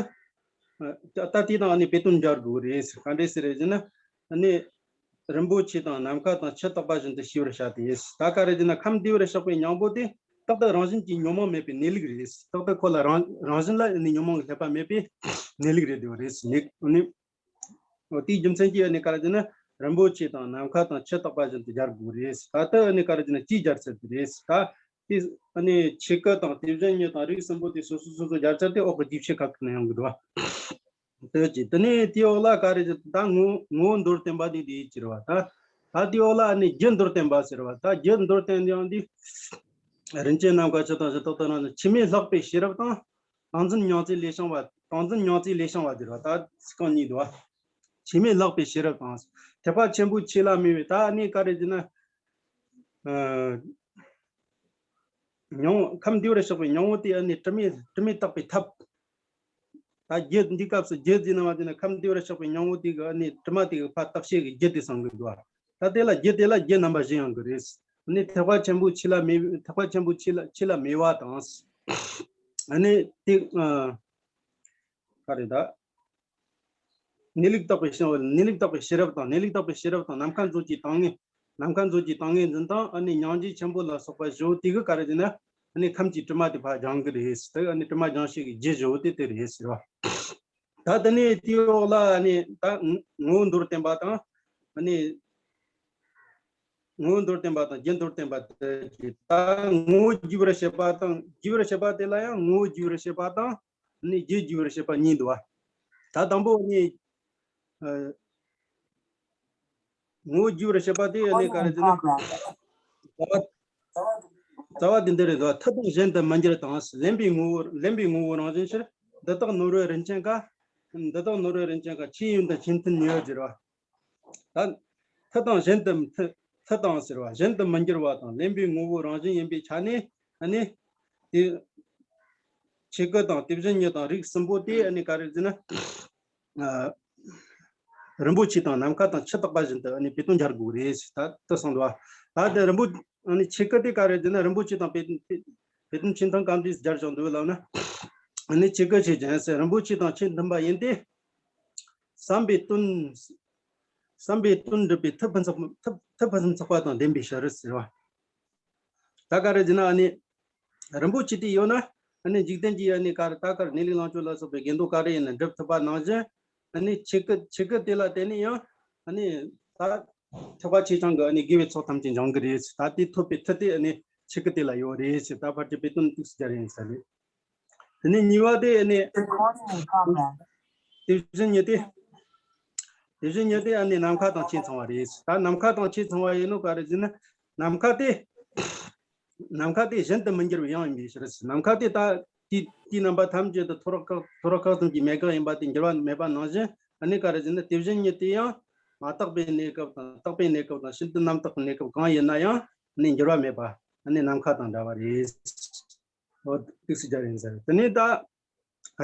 ད་ད་དེ་དང་ནི་དཔེ་དོན་སྦྱར་དགོས་རེད། ག་འདྲས་ཟེར་རེད་ཟེར་ན། ནི་རིན་པོ་ཆེ་དང་ནམ་མཁའ་དང་ཆུ་རྟག་པ་བཞིན་དུ་ཤེས་པར་བྱ་སྟེ། ད་ག་རེ་ཟེར་ན། ཁམས་བདེ་བར་གཤེགས་པའི་སྙིང་པོ་དེ་རྟག་ཏུ་རང་བཞིན་གྱིས་ཉོན་མོངས་མེད་པའི་གནས་ལུགས་རེད། རྟག་ཏུ་ཁོ་ལ་རང་རང་བཞིན་ལ་ནི་ཉོན་མོངས་ཀྱི་ཤེས་པ་མེད་པའི་གནས་ལུགས་རེད་འདུག་རེད་ཟེར་ནས། ནི་འོ་དེའི་རྒྱུ་མཚན་གྱིས་ནི་ག་རེ་ཟེར་ན། རིན་པོ་ཆེ་དང་ནམ་མཁའ་དང་ཆུ་རྟག་པ་བཞིན་དུ་སྦྱར་དགོས་རེད། ད་ལྟ་ནི་ག་རེ་ཟེར་ན། སྤྱིའི་སྦྱར་ཚུལ་དེ་རེད། ད་དེ་ནི་ཆོས་སྐུ་དང་དེ་བཞིན་ཉིད་དང་རིགས་གསུམ་པོ་དེ་སོ་སོ་སོ་སོ་སྦྱར་ཚུལ་དེ་འོག་གི་རྒྱས་བཤད་ཁག་ནས་ཡོང་གི་འདུག་བ། དེ་ཅི་དེ་ནས་དེའི་འོག་ལ་ག་རེ་ཟེར། ད་ངོ་ངོ་བོ་མདོར་བསྟན་པ་དེ་དེའི་ཕྱིར་བ། ད་ད་དེའི་འོག་ལ་ནི་རྒྱུ་མདོར་བསྟན་པ་ཟེར་བ། ད་རྒྱུ་མདོར་བསྟན་ཡང་འདི། རིན་ཆེན་ནམ་མཁའ་ཆུ་དང་བཞིན། རྟག་ཏུ་རང་བཞིན། ཆོས་མེད་ལྷག་པའི་ཤེས་རབ་དང་། ཏིང་འཛིན་མྱང་ཚད་ལས་བྱུང་བ། ཏིང་འཛིན་མྱང་ཚད་ལས་བྱུང་བ་ཟེར་བ། ད་ཚིག་རྐང་གཉིས་འདུག་བ། ཆོས་མེད་ལྷག་པའི་ཤེས་རབ་དང་། ཐེག་པ་ཆེན་པོའི་ཆོས་ལ་མོས་པའི། ད་ནི་ག་རེ་ཟེར་ན། ཨ། སྙིང་ཁམས་བདེ་བར་གཤེགས་པའི་སྙིང་པོ་དེ་ཨ་ནི་དྲི་མས་དྲི་མས་དག་པའི་ཐབས། ད་རྒྱུ་འདི་སྐབས་སུ་རྒྱུ་འདི་ནང་བ་དེ་ནི་ཁམས་བདེ་བར་གཤེགས་པའི་སྙིང་པོ་དེ་གི་ཨ་ནི་དྲི་མ་དེ་གི་ཕར་བརྟག་དཔྱད་ཀྱི་རྒྱུ་དེ་གསུང་གི་འདུག་བ། ད་དེ་ལ་རྒྱུ་དེ་ལ་རྒྱུ་རྣམ་པ་བཞི་ཡོང་གི་རེད། ཨ་ནི་ཐེག་པ་ཆེན་པོའི་ཆོས་ལ་མོས། ཐེག་པ་ཆེན་པོའི་ཆོས་ལ་ཆོས་ལ་མོས་པ་དང་། ཨ་ནི་དེ་ཨ། ག་རེ་ད། གནས་ལུགས་དག་པའི་ཤེས་གནས་ལུགས་དག་པའི་ཤེས་རབ་དང་། གནས་ལུགས་དག་པའི་ཤེས་རབ་དང་། ནམ་མཁའ་མཛོད་ཀྱི་ཏིང་ངེ་ནམ་མཁའ་མཛོད་ཀྱི་ཏིང་ངེ་འཛིན་དང་། ཨ་ནི་སྙིང་རྗེ་ཆེན་པོ་ལ་སོགས་པ་བཞི་པོ་དེ་གིས་ག་རེ་ཟེར་ན། ཨ་ནི་ཁམས་ཀྱི་དྲི་མ་དེ་ཕར་སྦྱང་གི་རེད། དེ་ཨ་ནི་དྲི་མ་སྦྱང་བྱེད་ཀྱི་རྒྱུ་བཞི་པོ་དེ་དེ་རེད་ཟེར་བ། ད་དེ་ནས་དེའི་འོག་ལ་ཨ་ནི་ད་ངོ་བོ་མདོར་བསྟན་པ་དང་། ཨ་ནི་ངོ་བོ་མདོར་བསྟན་པ་དང་རྒྱུ་མདོར་བསྟན་པ་དེ་གི། ད་ངོ་བོ་རྒྱས་པར་བཤད་པ་དང་། རྒྱས་པར་བཤད་པ་དེ་ལ་ཡང་ངོ་བོ་རྒྱས་པར་བཤད་པ་དང་། ནི་རྒྱུ་རྒྱས་པར་བཤད་པ་གཉིས་འདུག་བ། ད་དང་པོ་ནི། ཨ། ངོ་བོ་རྒྱས་པར་བཤད་པ་དེ་ནི་ག་རེ་ཟེར་ན། རྩ་བ་རྩ་བ་དེ་འདི་རེད་འདུག་མཐུ་དང་གཞན་དུ་མི་འགྱུར་དང་། ལེན་པའི་ངོ་བོ་ལེན་པའི་ངོ་བོ་རང་བཞིན་ཕྱིར། འདི་དག་ནོར་བུ་རིན་ཆེན་དཀའ། འདི་དག་ནོར་བུ་རིན་ཆེན་དཀའ། ཆོས་ཡིན་དང་ཆོས་མཐུན་ཉིད་ཟེར་བ། ད་མཐུ་དང་གཞན་དུ་མཐུ་མཐུ་དང་ཟེར་བ། གཞན་དུ་མི་འགྱུར་བ་དང་། ལེན་པའི་ངོ་བོ་རང་བཞིན་ཡིན་པའི་ཆ་ནས། ཨ་ནི་དེ་ཆོས་སྐུ་དང་དེ་བཞིན་ཉིད་དང་རིགས་གསུམ་པོ་དེ་ཨ་ནི་ག་རེ་ཟེར་ན། ཨ། རིན་པོ་ཆེ་དང་ནམ་མཁའ་དང་ཆུ་རྟག་པ་བཞིན་དུ་ཨ་ནི་དཔེ་དོན་སྦྱར་དགོས་རེད་ཟེར། ད་དེ་གསུངས་འདུག་བ། ད་དེ་རིན་པོ་ཨ་ནི་ཆོས་སྐུ་དེ་ག་རེ་ཟེར་ན། རིན་པོ་ཆེ་དང་དཔེ་དཔེ་དཔེ་དོན་ཆོས་མཐུན་གང་འདྲས་སྦྱར་བྱུང་འདུག་ལབ་ན། ཨ་ནི་ཆོས་སྐུ་ཆོས་ཅན་ཟེར། རིན་པོ་ཆེ་དང་ཆོས་མཐུན་པ་ཡིན་ཏེ། བསམ་པའི་དོན། བསམ་པའི་དོན་འགྲུབ་པའི་མཐུ་ཕུན་ཚོགས་མཐུ་མཐུ་ཕུན་སུམ་ཚོགས་པ་དང་ལྡན་པའི་ཕྱིར་ཟེར་བ། ད་ག་རེ་ཟེར་ན་ཨ་ནི། རིན་པོ་ཆེ་དེ་ཡོད་ན། ཨ་ནི་འཇིག་རྟེན་གྱི་ཨ་ནི་ག་རེ་ད་ག་རེ་གནས་ལུགས་ལོངས་སྤྱོད་ལ་སོགས་པའི་དགེ་འདུན་ག་རེ་ཡིན་ན་འགྲུབ་ཐུབ་པ་ནང་བཞིན། ཨ་ནི་ཆོས་སྐུ་ཆོས་སྐུ་དེ་ལ་བརྟེན་ནས་ཡང་ཨ་ནི་ད་ཐེག་པ་ཆེ་ཆུང་གི་ཨ་ནི་དགེ་བའི་ཚོགས་ཐམས་ཅད་འབྱུང་གི་རེད་ཟེར། ད་དེ་ཐོབ་པའི་མཐུ་དེ་ཨ་ནི་ཆོས་སྐུ་དེ་ལ་ཡོད་རེད་ཟེར། ད་ཕལ་ཆེར་དཔེ་དོན་ཏོག་ཙམ་སྦྱར་ཡིན་ས་རེད། དེ་ནས་གཉིས་པ་དེ་ཨ་ནི། དེ་བཞིན་ཉིད་དེ། དེ་བཞིན་ཉིད་དེ་ཨ་ནི་ནམ་མཁའ་དང་ཆ་ཚང་བ་རེད། ད་ནམ་མཁའ་དང་ཆ་ཚང་བ་ཡིན་ནོ་ག་རེ་ཟེར་ན། ནམ་མཁའ་དེ། ནམ་མཁའ་དེ་གཞན་དུ་མི་འགྱུར་བའི་དབྱིངས་ཡིན་པའི་ཕྱིར། ནམ་མཁའ་དེ་ད་དེ་དེའི་རྣམ་པ་ཐམས་ཅད་དུ་ཐོ་རངས་སྐབས་ཐོ་རངས་སྐབས་ཙམ་གྱི་མེད་དགག་ཡིན་པ་དེ་འགྱུར་བ་མེད་པ་ནང་བཞིན། ཨ་ནི་ག་རེ་ཟེར་ན། དེ་བཞིན་ཉིད་དེ་ཡང་མ་དག་པའི་གནས་སྐབས་དང་དག་པའི་གནས་སྐབས་དང་ཤིན་ཏུ་རྣམ་དག་གི་གནས་སྐབས་གང་ཡིན་ན་ཡང་ཨ་ནི་འགྱུར་བ་མེད་པ་ཨ་ནི་ནམ་མཁའ་དང་འདྲ་བ་རེད། འོ་ཏོག་ཙམ་སྦྱར་ཡིན་ཟེར། དེ་ནས་ད་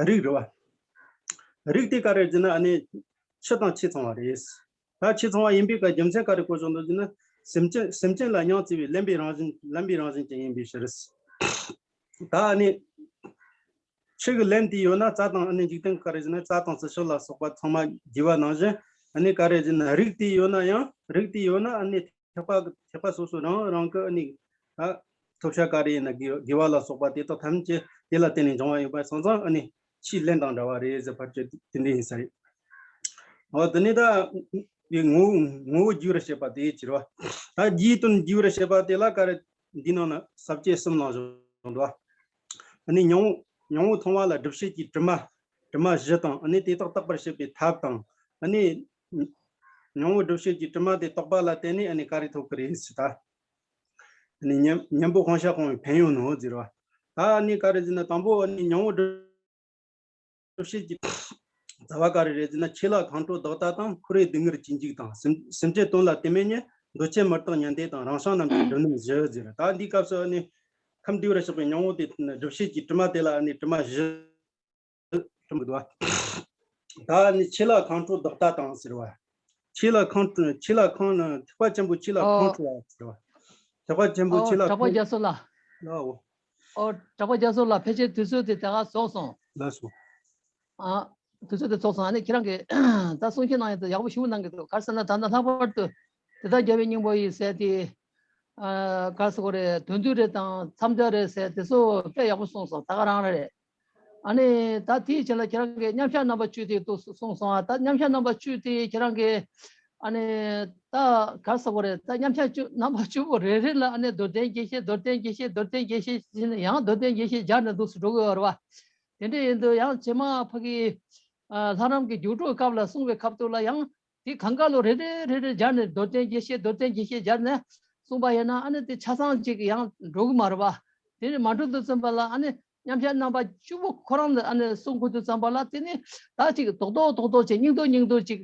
རིགས་རེད་བ། རིགས་དེ་ག་རེ་ཟེར་ན་ཨ་ནི་ཆུ་དང་ཆ་ཚང་བ་རེད། ད་ཆ་ཚང་བ་ཡིན་པའི་ག་རྒྱུ་མཚན་ག་རེ་བཀོད་བཞག་འདུག་ཟེར་ན། སེམས་ཅན་སེམས་ཅན་ལ་སྙིང་བརྩེ་བའི་ལེན་པའི་རང་བཞིན་ལེན་པའི་རང་བཞིན་ཅན་ཡིན་པའི་ཕྱིར། ད་ཨ་ནི་ཆུ་གི་ལན་དེ་ཡོད་ན་རྩྭ་དང་ཨ་ནི་འཇིག་རྟེན་ག་རེ་ཟེར་ན་རྩྭ་དང་རྩི་ཤིང་ལ་སོགས་པ་ཚང་མ་རྒྱས་པ་ནང་བཞིན། ཨ་ནི་ག་རེ་ཟེར་ན་རིགས་དེ་ཡོད་ན་ཡང་རིགས་དེ་ཡོད་ན་ཨ་ནི་ཐེག་པ་ཐེག་པ་སོ་སོ་རང་རང་གི་ཨ་ནི་ཨ་ཐོབ་བྱ་ག་རེ་ཡིན་ན་དགེ་དགེ་བ་ལ་སོགས་པ་དེ་དག་ཐམས་ཅད་དེ་ལ་བརྟེན་ནས་འབྱུང་བ་ཡིན་པ་སོང་ཙང་། ཨ་ནི་ ཆོས་ལེན་དང་འདྲ་བ་རེད་ཟེར། ཕལ་ཆེར་དེ་འདྲ་ཡིན་ས་རེད། འོ་དེ་ནས་ད་ངོ་བོ་ངོ་བོ་རྒྱས་པར་བཤད་པ་དེ་ཅི་རེད་བ། ད་རྒྱུའི་དོན་རྒྱས་པར་བཤད་པ་དེ་ལ་ག་རེ་འདི་ནང་ན་ས་བཅད་གསུམ་ནང་བཞིན་འདུག་བ། ཨ་ནི་མྱོང་མྱོང་བ་མཐོང་བ་ལ་སྒྲུབ་བྱེད་ཀྱི་དྲི་མ་དྲི་མ་བཞི་དང་། ཨ་ནི་དེ་དག་དག་པར་བྱེད་པའི་ཐབས་དང་། ཨ་ནི་མྱོང་བ་སྒྲུབ་བྱེད་ཀྱི་དྲི་མ་དེ་དག་པ་ལ་བརྟེན་ནས་ཨ་ནི་ག་རེ་ཐོབ་ཀྱི་རེད་ཟེར་ད། ཨ་ནི་གཉེན་གཉེན་པོ་གང་ཤར་གང་བའི་ཕན་ཡོན་ནོ་ཟེར་བ། ད་ཨ་ནི་ག་རེ་ཟེར་ན། དང་པོ་ཨ་ནི་མྱོང་བ་སྒྲུབ་བྱེད་ཀྱི་རྩ་བ་ག་རེ་རེད་ཟེར་ན། ཆོས་ལ་ཁོང་ཁྲོ་བདག་ལྟ་དང་། འཁོར་བའི་སྡུག་བསྔལ་གྱི་འཇིགས་དང་། སེམས་སེམས་ཅན་དོན་ལ་དད་མེད་ཉིད། འདོད་ཆེན་མི་རྟག་ཉན་ཐོས་དང་། རང་བྱུང་རྣམ་དག་སྒྲིབ་གནས་བཞི་ཟེར། ད་འདིའི་སྐབས་སུ་ནི་ཁམས་བདེ་བར་གཤེགས་པའི་སྙིང་པོ་དེ་སྒྲུབ་བྱེད་ཀྱི་དྲི་མ་དེ་ལ་ནི་དྲི་མ་བཞི་གྲུབ་འདུག་བ། ད་ནི་ཆོས་ལ་ཁོང་ཁྲོ་བདག་ལྟ་དང་ཟེར་བ། ཆོས་ལ་ཁོང་ཁྲོ་ཆོས་ལ་ཁོང་ཐེག་པ་ཆེན་པོ་ཆོས་ལ་ཁོང་ཁྲོ་བ་ཟེར་བ། ཐེག་པ་ཆེན་པོ་ཆོས་ལ་ཁོང་། ཨོ། གྲགས་པ་རྒྱ་མཚོ་ལགས། ལའོ། ཨོ། གྲགས་པ་རྒྱ་མཚོ་ལགས། ཕལ་ཆེར་དུས་ཚོད་དེ་ད་ག་རྫོགས་སོང་། ལགས་སོ། ཨ། དུས་ཚོད་དེ་རྫོགས་སོང་། ཨ་ནི་ཁྱེད་རང་གིས་ད་གསུང་བཤད་གནང་ཡག་དེ་ཡག་པོ་ཞེ་པོ་གནང་གི་འདུག་ག་རེ་ཟེར་ན། ད་ལྟ་ལྷག་པར་དུ་དེ་ལྟར་རྒྱལ་བའི་སྙིང་པོ་ཡི་ཟེར་དེ། ཨ། ག་རེ་ཟེར་དགོས་རེད། དོན་བསྡུས་རེད་དང་མཚམས་སྦྱར་རེད་ཟེར་དེ་ཚོ་དཔེ་ཡག་པོ་གསུངས་སོང་། ད་ག་རང་རང་རེད། ཨ་ནི་ད་དེའི་རྗེས་ལ་ཁྱེད་རང་གིས་མཉམ་གཞག་རྣམ་པ་བཅུ་དེ་འདུག་གསུངས་སོང་། ཨ། ད་མཉམ་གཞག་རྣམ་པ་བཅུ་དེ་ཁྱེད་རང་གིས། ཨ་ནི་ད་ག་རེ་ཟེར་དགོས་རེད། ད་མཉམ་གཞག་བཅུ་རྣམ་པ་བཅུ་པོ་རེ་རེ་ལ་ཨ་ནི་མདོར་བསྟན་རྒྱས་བཤད། མདོར་བསྟན་རྒྱས་བཤད། མདོར་བསྟན་རྒྱས་བཤད་ཟེར་ནས་ཡང་མདོར་བསྟན་རྒྱས་བཤད་སྦྱར་ནས་འདུག་སེ་འགྲོ་གི་ཡོད་རེད་བ། དེ་འདྲ་ཡིན་དུས་ཡང་རྗེས་མ་ཕ་གི། ཨ། ལྷ་རམས་ཀྱི་རྒྱུགས་སྤྲོད་སྐབས་ལ་གསུངས་པའི་སྐབས་དུ་ལ་ཡང་དེ་གང་ག་ལོ་རེ་རེ་རེ་རེ་སྦྱར་ནས། མདོར་བསྟན་རྒྱས་བཤད། མདོར་བསྟན་རྒྱས་བཤད་སྦྱར་ནས་གསུངས་པ་ཡིན་ན། ཨ་ནི་དེ་ཆ་ཚང་གཅིག་ཡང་འགྲོ་གི་མ་རེད་བ། དེ་ནི་མ་འགྲོ་དུས་ཙམ་པ་ལ་ཨ་ནི་མཉམ་གཞག་རྣམ་པ་བཅུ་པོ་ཁོ་རང་ལ་ཨ་ནི་གསུང་དགོས་དུས་ཙམ་པ་ལ། དེ་ནི་ད་ཅིག་རྡོག་རྡོག་རྡོག་རྡོག་ཅིག་སྙིང་རྡོག་སྙིང་རྡོག་ཅིག་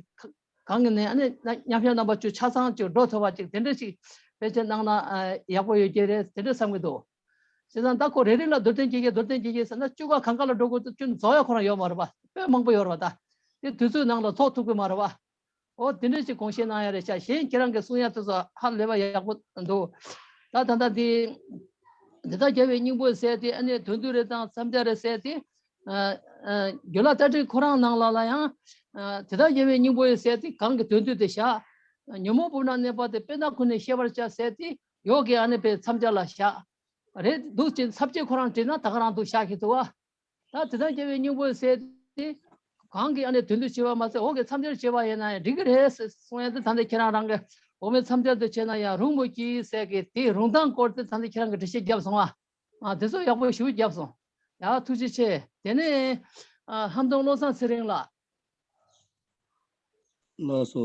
གང་གི་ནས་ཨ་ནི་མཉམ་གཞག་རྣམ་པ་བཅུ་ཆ་ཚང་ཅིག་འགྲོ་ཐུབ་པ་ཅིག་དེ་འདྲ་ཞིག་བེད་སྤྱོད་གནང་ན་ཡག་པོ་ཡོད་ཀྱི་རེད། དེ་འདྲ་བསམ་གྱི་འདུག་བྱས་ཙང་ད་ཁོ་རེ་རེ་ལ་མདོར་བསྟན་རྒྱས་བཤད། མདོར་བསྟན་རྒྱས་བཤད་ཟེར་ན། བཅུ་ཀ་གང་ག་ལ་འགྲོ་དགོས་དུས་ཅུང་རྫོགས་ཡ་ཁོ་རང་ཡོད་མ་རེད་པ། དཔེ་མང་པོ་ཡོད་རེད་པ། ད་དེ་དུས་ཚོད་ནང་ལ་ཚོགས་ཐུབ་ཀྱི་མ་རེད་པ། འོ། དེ་འདྲ་ཞིག་དགོངས་བཞེས་གནང་ཡ་རེད་ཤག་གཞན་ཁྱེད་རང་གི་གསུང་ཡ་དེ་ཚོ་ཧ་ལས་པ་ཡག་པོ་འདུག་ད་ད་ལྟ་འདི་འདི་ལྟར་རྒྱལ་བའི་སྙིང་པོ་ཟེར་དེ། ཨ་ནི་དོན་བསྡུས་རེད་དང་མཚམས་སྦྱར་རེད་ཟེར་དེ། ཨ། ཨ། འགྱུར་ལ་ལྟ་ཁྲིད་ཁོ་རང་ནང་ལ་ལ་ཡང་། ཨ། དེ་ལྟར་རྒྱལ་བའི་སྙིང་པོ་ཡི་ཟེར་དེ་གང་གི་དོན་བསྡུས་དེ་བཞག་ཉོན་མོངས་སྤོང་བར་གནས་པ་དེ། དཔེར་ན་ཁོ་ནས་ཤེས་པར་བྱ་ཟེར་དེ་ཡོག་གི་ཨ་ནི་དཔེ་མཚམས་སྦྱར་ལ་བཞག་རེད་འདུག་ཅེས་ས་བཅད་ཁོ་རང་བྲིས་ན་ད་ག་རང་འདུག་བཞག་གི་འདུག་བ། ད་དེ་ལྟར་རྒྱལ་བའི་སྙིང་པོ་ཟེར་དེ་གང་གི་ཨ་ནི་དོན་བསྡུས་བྱས་པ་མ་ཟད། འོག་གི་མཚམས་སྦྱར་བྱས་པ་ཡིན་ན་ཡང་འགྲིག་གི་རེད་ཟེར་གསུང་ཡ་དེ། ད་འདི་ཁྱེད་རང་རང་གི་འོག་མའི་མཚམས་སྦྱར་དུ་བྱས་ན་ཡང་རུང་མོད་ཀྱི་ཟེར་གི་དེའི་རུང་སྟངས་སྐོར་དེ་ད་འདི་ཁྱེད་རང་གི་འགྲེལ་བཤད་བརྒྱབ་སོང་ཨ། ཨ། དེ་ཚོ་ཡག་པོ་ཞེ་པོ་བརྒྱབ་སོང་། ཡ། ཐུགས་རྗེ་ཆེ། དེ་ནས། ཨ། ཧམ་གདོང་བློ་བཟང་ཚེ་རིང་ལགས། ལགས་སོ།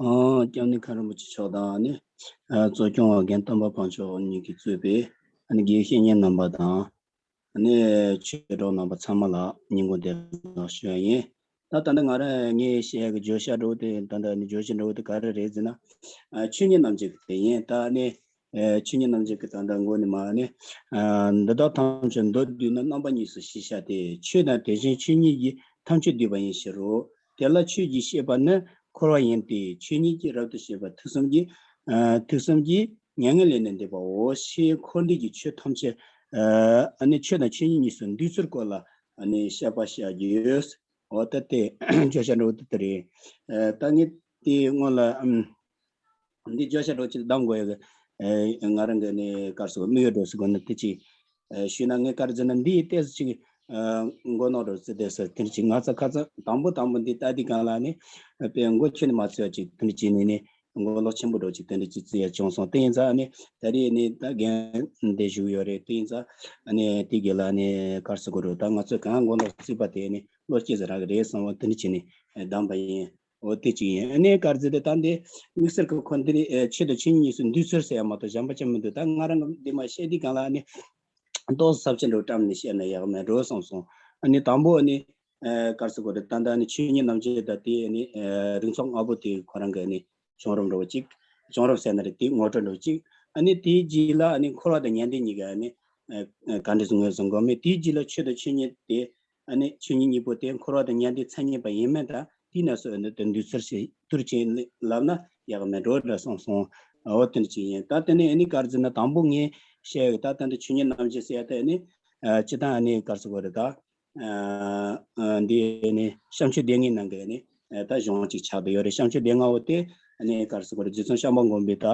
ཨ། སྐྱབས་གནས་མཁན་རིན་པོ་ཆེ་མཆོག་དང་ནི། ཨ། གཙོ་སྐྱོང་བ་རྒན་སྟོན་པ་ཕག་མཆོག་གཉིས་ཀྱིས་གཙོས་པའི་ཨ་ནི་དགེ་བཤེས་གཉེན་རྣམ་པ་དང་། ཨ་ནི་ཆོས་གྲོགས་རྣམ་པ་ཚང་མ་ལ་ཉིན་གུང་བདེ་ལེགས་ཞུ་ཡ་ཡིན། ད་ད་ལྟ་ང་རང་ངས་བཤད་ཡ་གི་བརྗོད་བྱ་འདྲ་བོ་དེ། ད་ལྟ་ནི་བརྗོད་བྱ་འདྲ་བོ་དེ་ག་རེ་རེད་ཟེར་ན། ཨ། ཆོས་ཉིད་རྣམ་འབྱེད་ཀྱི་དེ་ཡིན། ད་ནི། ཨ། ཆོས་ཉིད་རྣམ་འབྱེད་ཀྱི་ད་ལྟ་མགོ་ནས་མར་ནི། ཨ། འདི་དག་ཐམས་ཅད་མདོར་བསྡུས་ན། རྣམ་པ་གཉིས་སུ་ཞེས་བྱ་སྟེ། ཆོས་དང་དེ་བཞིན་ཆོས་ཉིད་ཀྱི་ཐམས་ཅད་བསྡུས་པ་ཡིན་ཕྱིར་རོ། དེ་ལ་ཆོས་ཀྱི་ཤེས་པ་ནི་འཁོར་བ་ཡིན་ཏེ། ཆོས་ཉིད་ཀྱི་རབ་ཏུ་ཕྱེ་བ་ཐེག་གསུམ་གྱི། ཨ། ཐེག་གསུམ་གྱི་མྱ་ངན་ལས་ནི་འདས་པའོ། ཞེས་འཁོར་འདས་ཀྱི་ཆོས་ཐམས་ཅད། ཨ། ནི་ཆོས་དང་ཆོས་ཉིད་གཉིས་སུ་འདུས་ཚུལ་སྐོར་ལ་ནི་བཤད་པ་བྱ་རྒྱུ། འོ་ད་དེ་བརྗོད་བྱ་འདྲ་བོ་དེ་དེ་རེད། ཨ། ད་ངས་དེའི་སྔོན་ལ། ཨམ། འདི་བརྗོད་བྱ་འདྲ་བོ་ཅིག་གདམ་དགོས་ཡ་གི། ཨ། ང་རང་གི་ནི་ག་རེ་ཟེར་དགོས། དམིགས་ཡུལ་འདྲ་བོ་ཟེར་དགོས་ན། དེ་ཅིག་ཨ། ཞུས་ན། ངས་ག་རེ་ཟེར་ན། འདི་ཡི་ཏོག་ཙམ་ཅིག་ཨ། མགོ་ནོར་འདྲ་བོ་ཟེར། དེ་ཟེར་དེ་འདྲ་ཅིག་ང་ཚོ་ཁ་སང་དང་པོ་དང་པོ་འདི་ལྟ་དུས་སྒང་ལ་ནི། ཨ། དཔེ་མགོ་ཁྱོན་ནས་མ་ཚོས་པ་ཅིག་དེ་འདྲ་ཅིག་ནས་ནི། མགོ་ལོག་ཆེན་པོ་འདྲ་བོ་ཅིག་དེ་འདྲ་ཅིག་བརྩི་ཡ་བྱུང་སོང་། དེ་ཡིན་ཙང་ནི་ད་རེས་ནི་ད་རྒན་འདིར་བཞུགས་ཡོད་རེད། དེ་ཡིན་ཙང་ནི་དེ་གི་ལ་ནི་ག་རེ་ཟེར་དགོས་རེད། ད་ང་ཚོས་གང་མགོ་ལོག་བརྩིས་པ་དེ་ནི་བློ་སྐྱེད་ཟེར་རག་གི་རེད་བསམ་པ་དེ་འདྲ་བྱས་ནས་གདམས་པ་ཡིན། འོ་དེ་གཅིག་ཡིན། ཨ་ནི་ག་རེ་ཟེར་ཏེ། ད་འདི་དམིགས་བསལ་གྱི་ཁོ་འདི་ནི། ཨེ། ཆོས་དང་ཆོས་ཉིད་གཉིས་སུ་འདུས་ཚུལ་ཟེར་ཡ་མ་གཏོགས་གཞན་པ་ཅང་མི་འདུག་ད་ང་རང་གིས་འདི་མར་བཤད་དུས་སྒང་ལ་ནི་ཏོག་ཙམ་ས་བཅད་འདྲ་བོ་བཀྲམ་ནས་བཤད་ན་ཡག་མེད་འགྲོ་བསམ་སོང་། ཨ་ནི་དང་པོ་ནི། ཨེ། ག་རེ་ཟེར་དགོས་རེད། ད་ལྟ་ནི་ཆོས་ཉིད་རྣམ་འབྱེད་ད་དེ་ནི། ཨེ། རིགས་ཚོགས་ལྔ་པོ་དེ་ཁོ་རང་གི་ནི་བྱུང་རབས་འདྲ་བོ་གཅིག་བྱུང་རབས་ཟེར་ན་རེད། དེའི་ངོ་སྤྲོད་འདྲ་བོ་གཅིག་ཨ་ནི་དེའི་རྗེས་ལ་ཨ་ནི་འཁོར་བ་དང་ཉན་ཐོས་གཉིས་ཀ་ནི། ཨེ། ག་འདྲ་ཟེར་ངོས་བཟུང་དགོས་མེད། དེའི་རྗེས་ལ་ཆོས་དང་ཆོས་ཉིད་དེ། ཨ་ནི་ཆོས་ཉིད་གཉིས་པོ་དེ་འཁོར་བ་དང་ཉན་ཐོས་མཚན་ཉིད་པ་ཡིན་མིན་དང་། དེའི་གནས་སུ་ཨ་ནི་དེ་འདུས་ཚུལ་ཞིག་ཐུར་ཕྱིན་ལབ་ན་ཡག་མེད་འགྲོ་འདྲ་བསམ་སོང་། འོ་དེ་འདྲ་ཅིག་ཡིན། ད་དེ་ནས་ཨ་ནི་ག་རེ་ཟེར་ན། དང་པོ་ངས་བཤད་ཡོད། ད་ལྟ་འདི་ཆོས་ཉིད་རྣམ་འབྱེད་ཟེར་ཡ་དེ་ནི། ཨ། སྤྱིར་བཏང་ཨ་ནི་ག་རེ་ཟེར་དགོས་རེད། ད། ཨ། ཨ། འདི་ནི་བྱམས་ཆོས་སྡེ་ལྔའི་ནང་གི་ནི། ཨ། ད་གཞུང་གཅིག་ཆགས་བསྡད་ཡོད་རེད། བྱམས་ཆོས་སྡེ་ལྔ་བོ་དེ། ནི་ག་རེ་ཟེར་དགོས་རེད། རྗེ་བཙུན་ཤམྦྷ་མགོན་པོས་ད་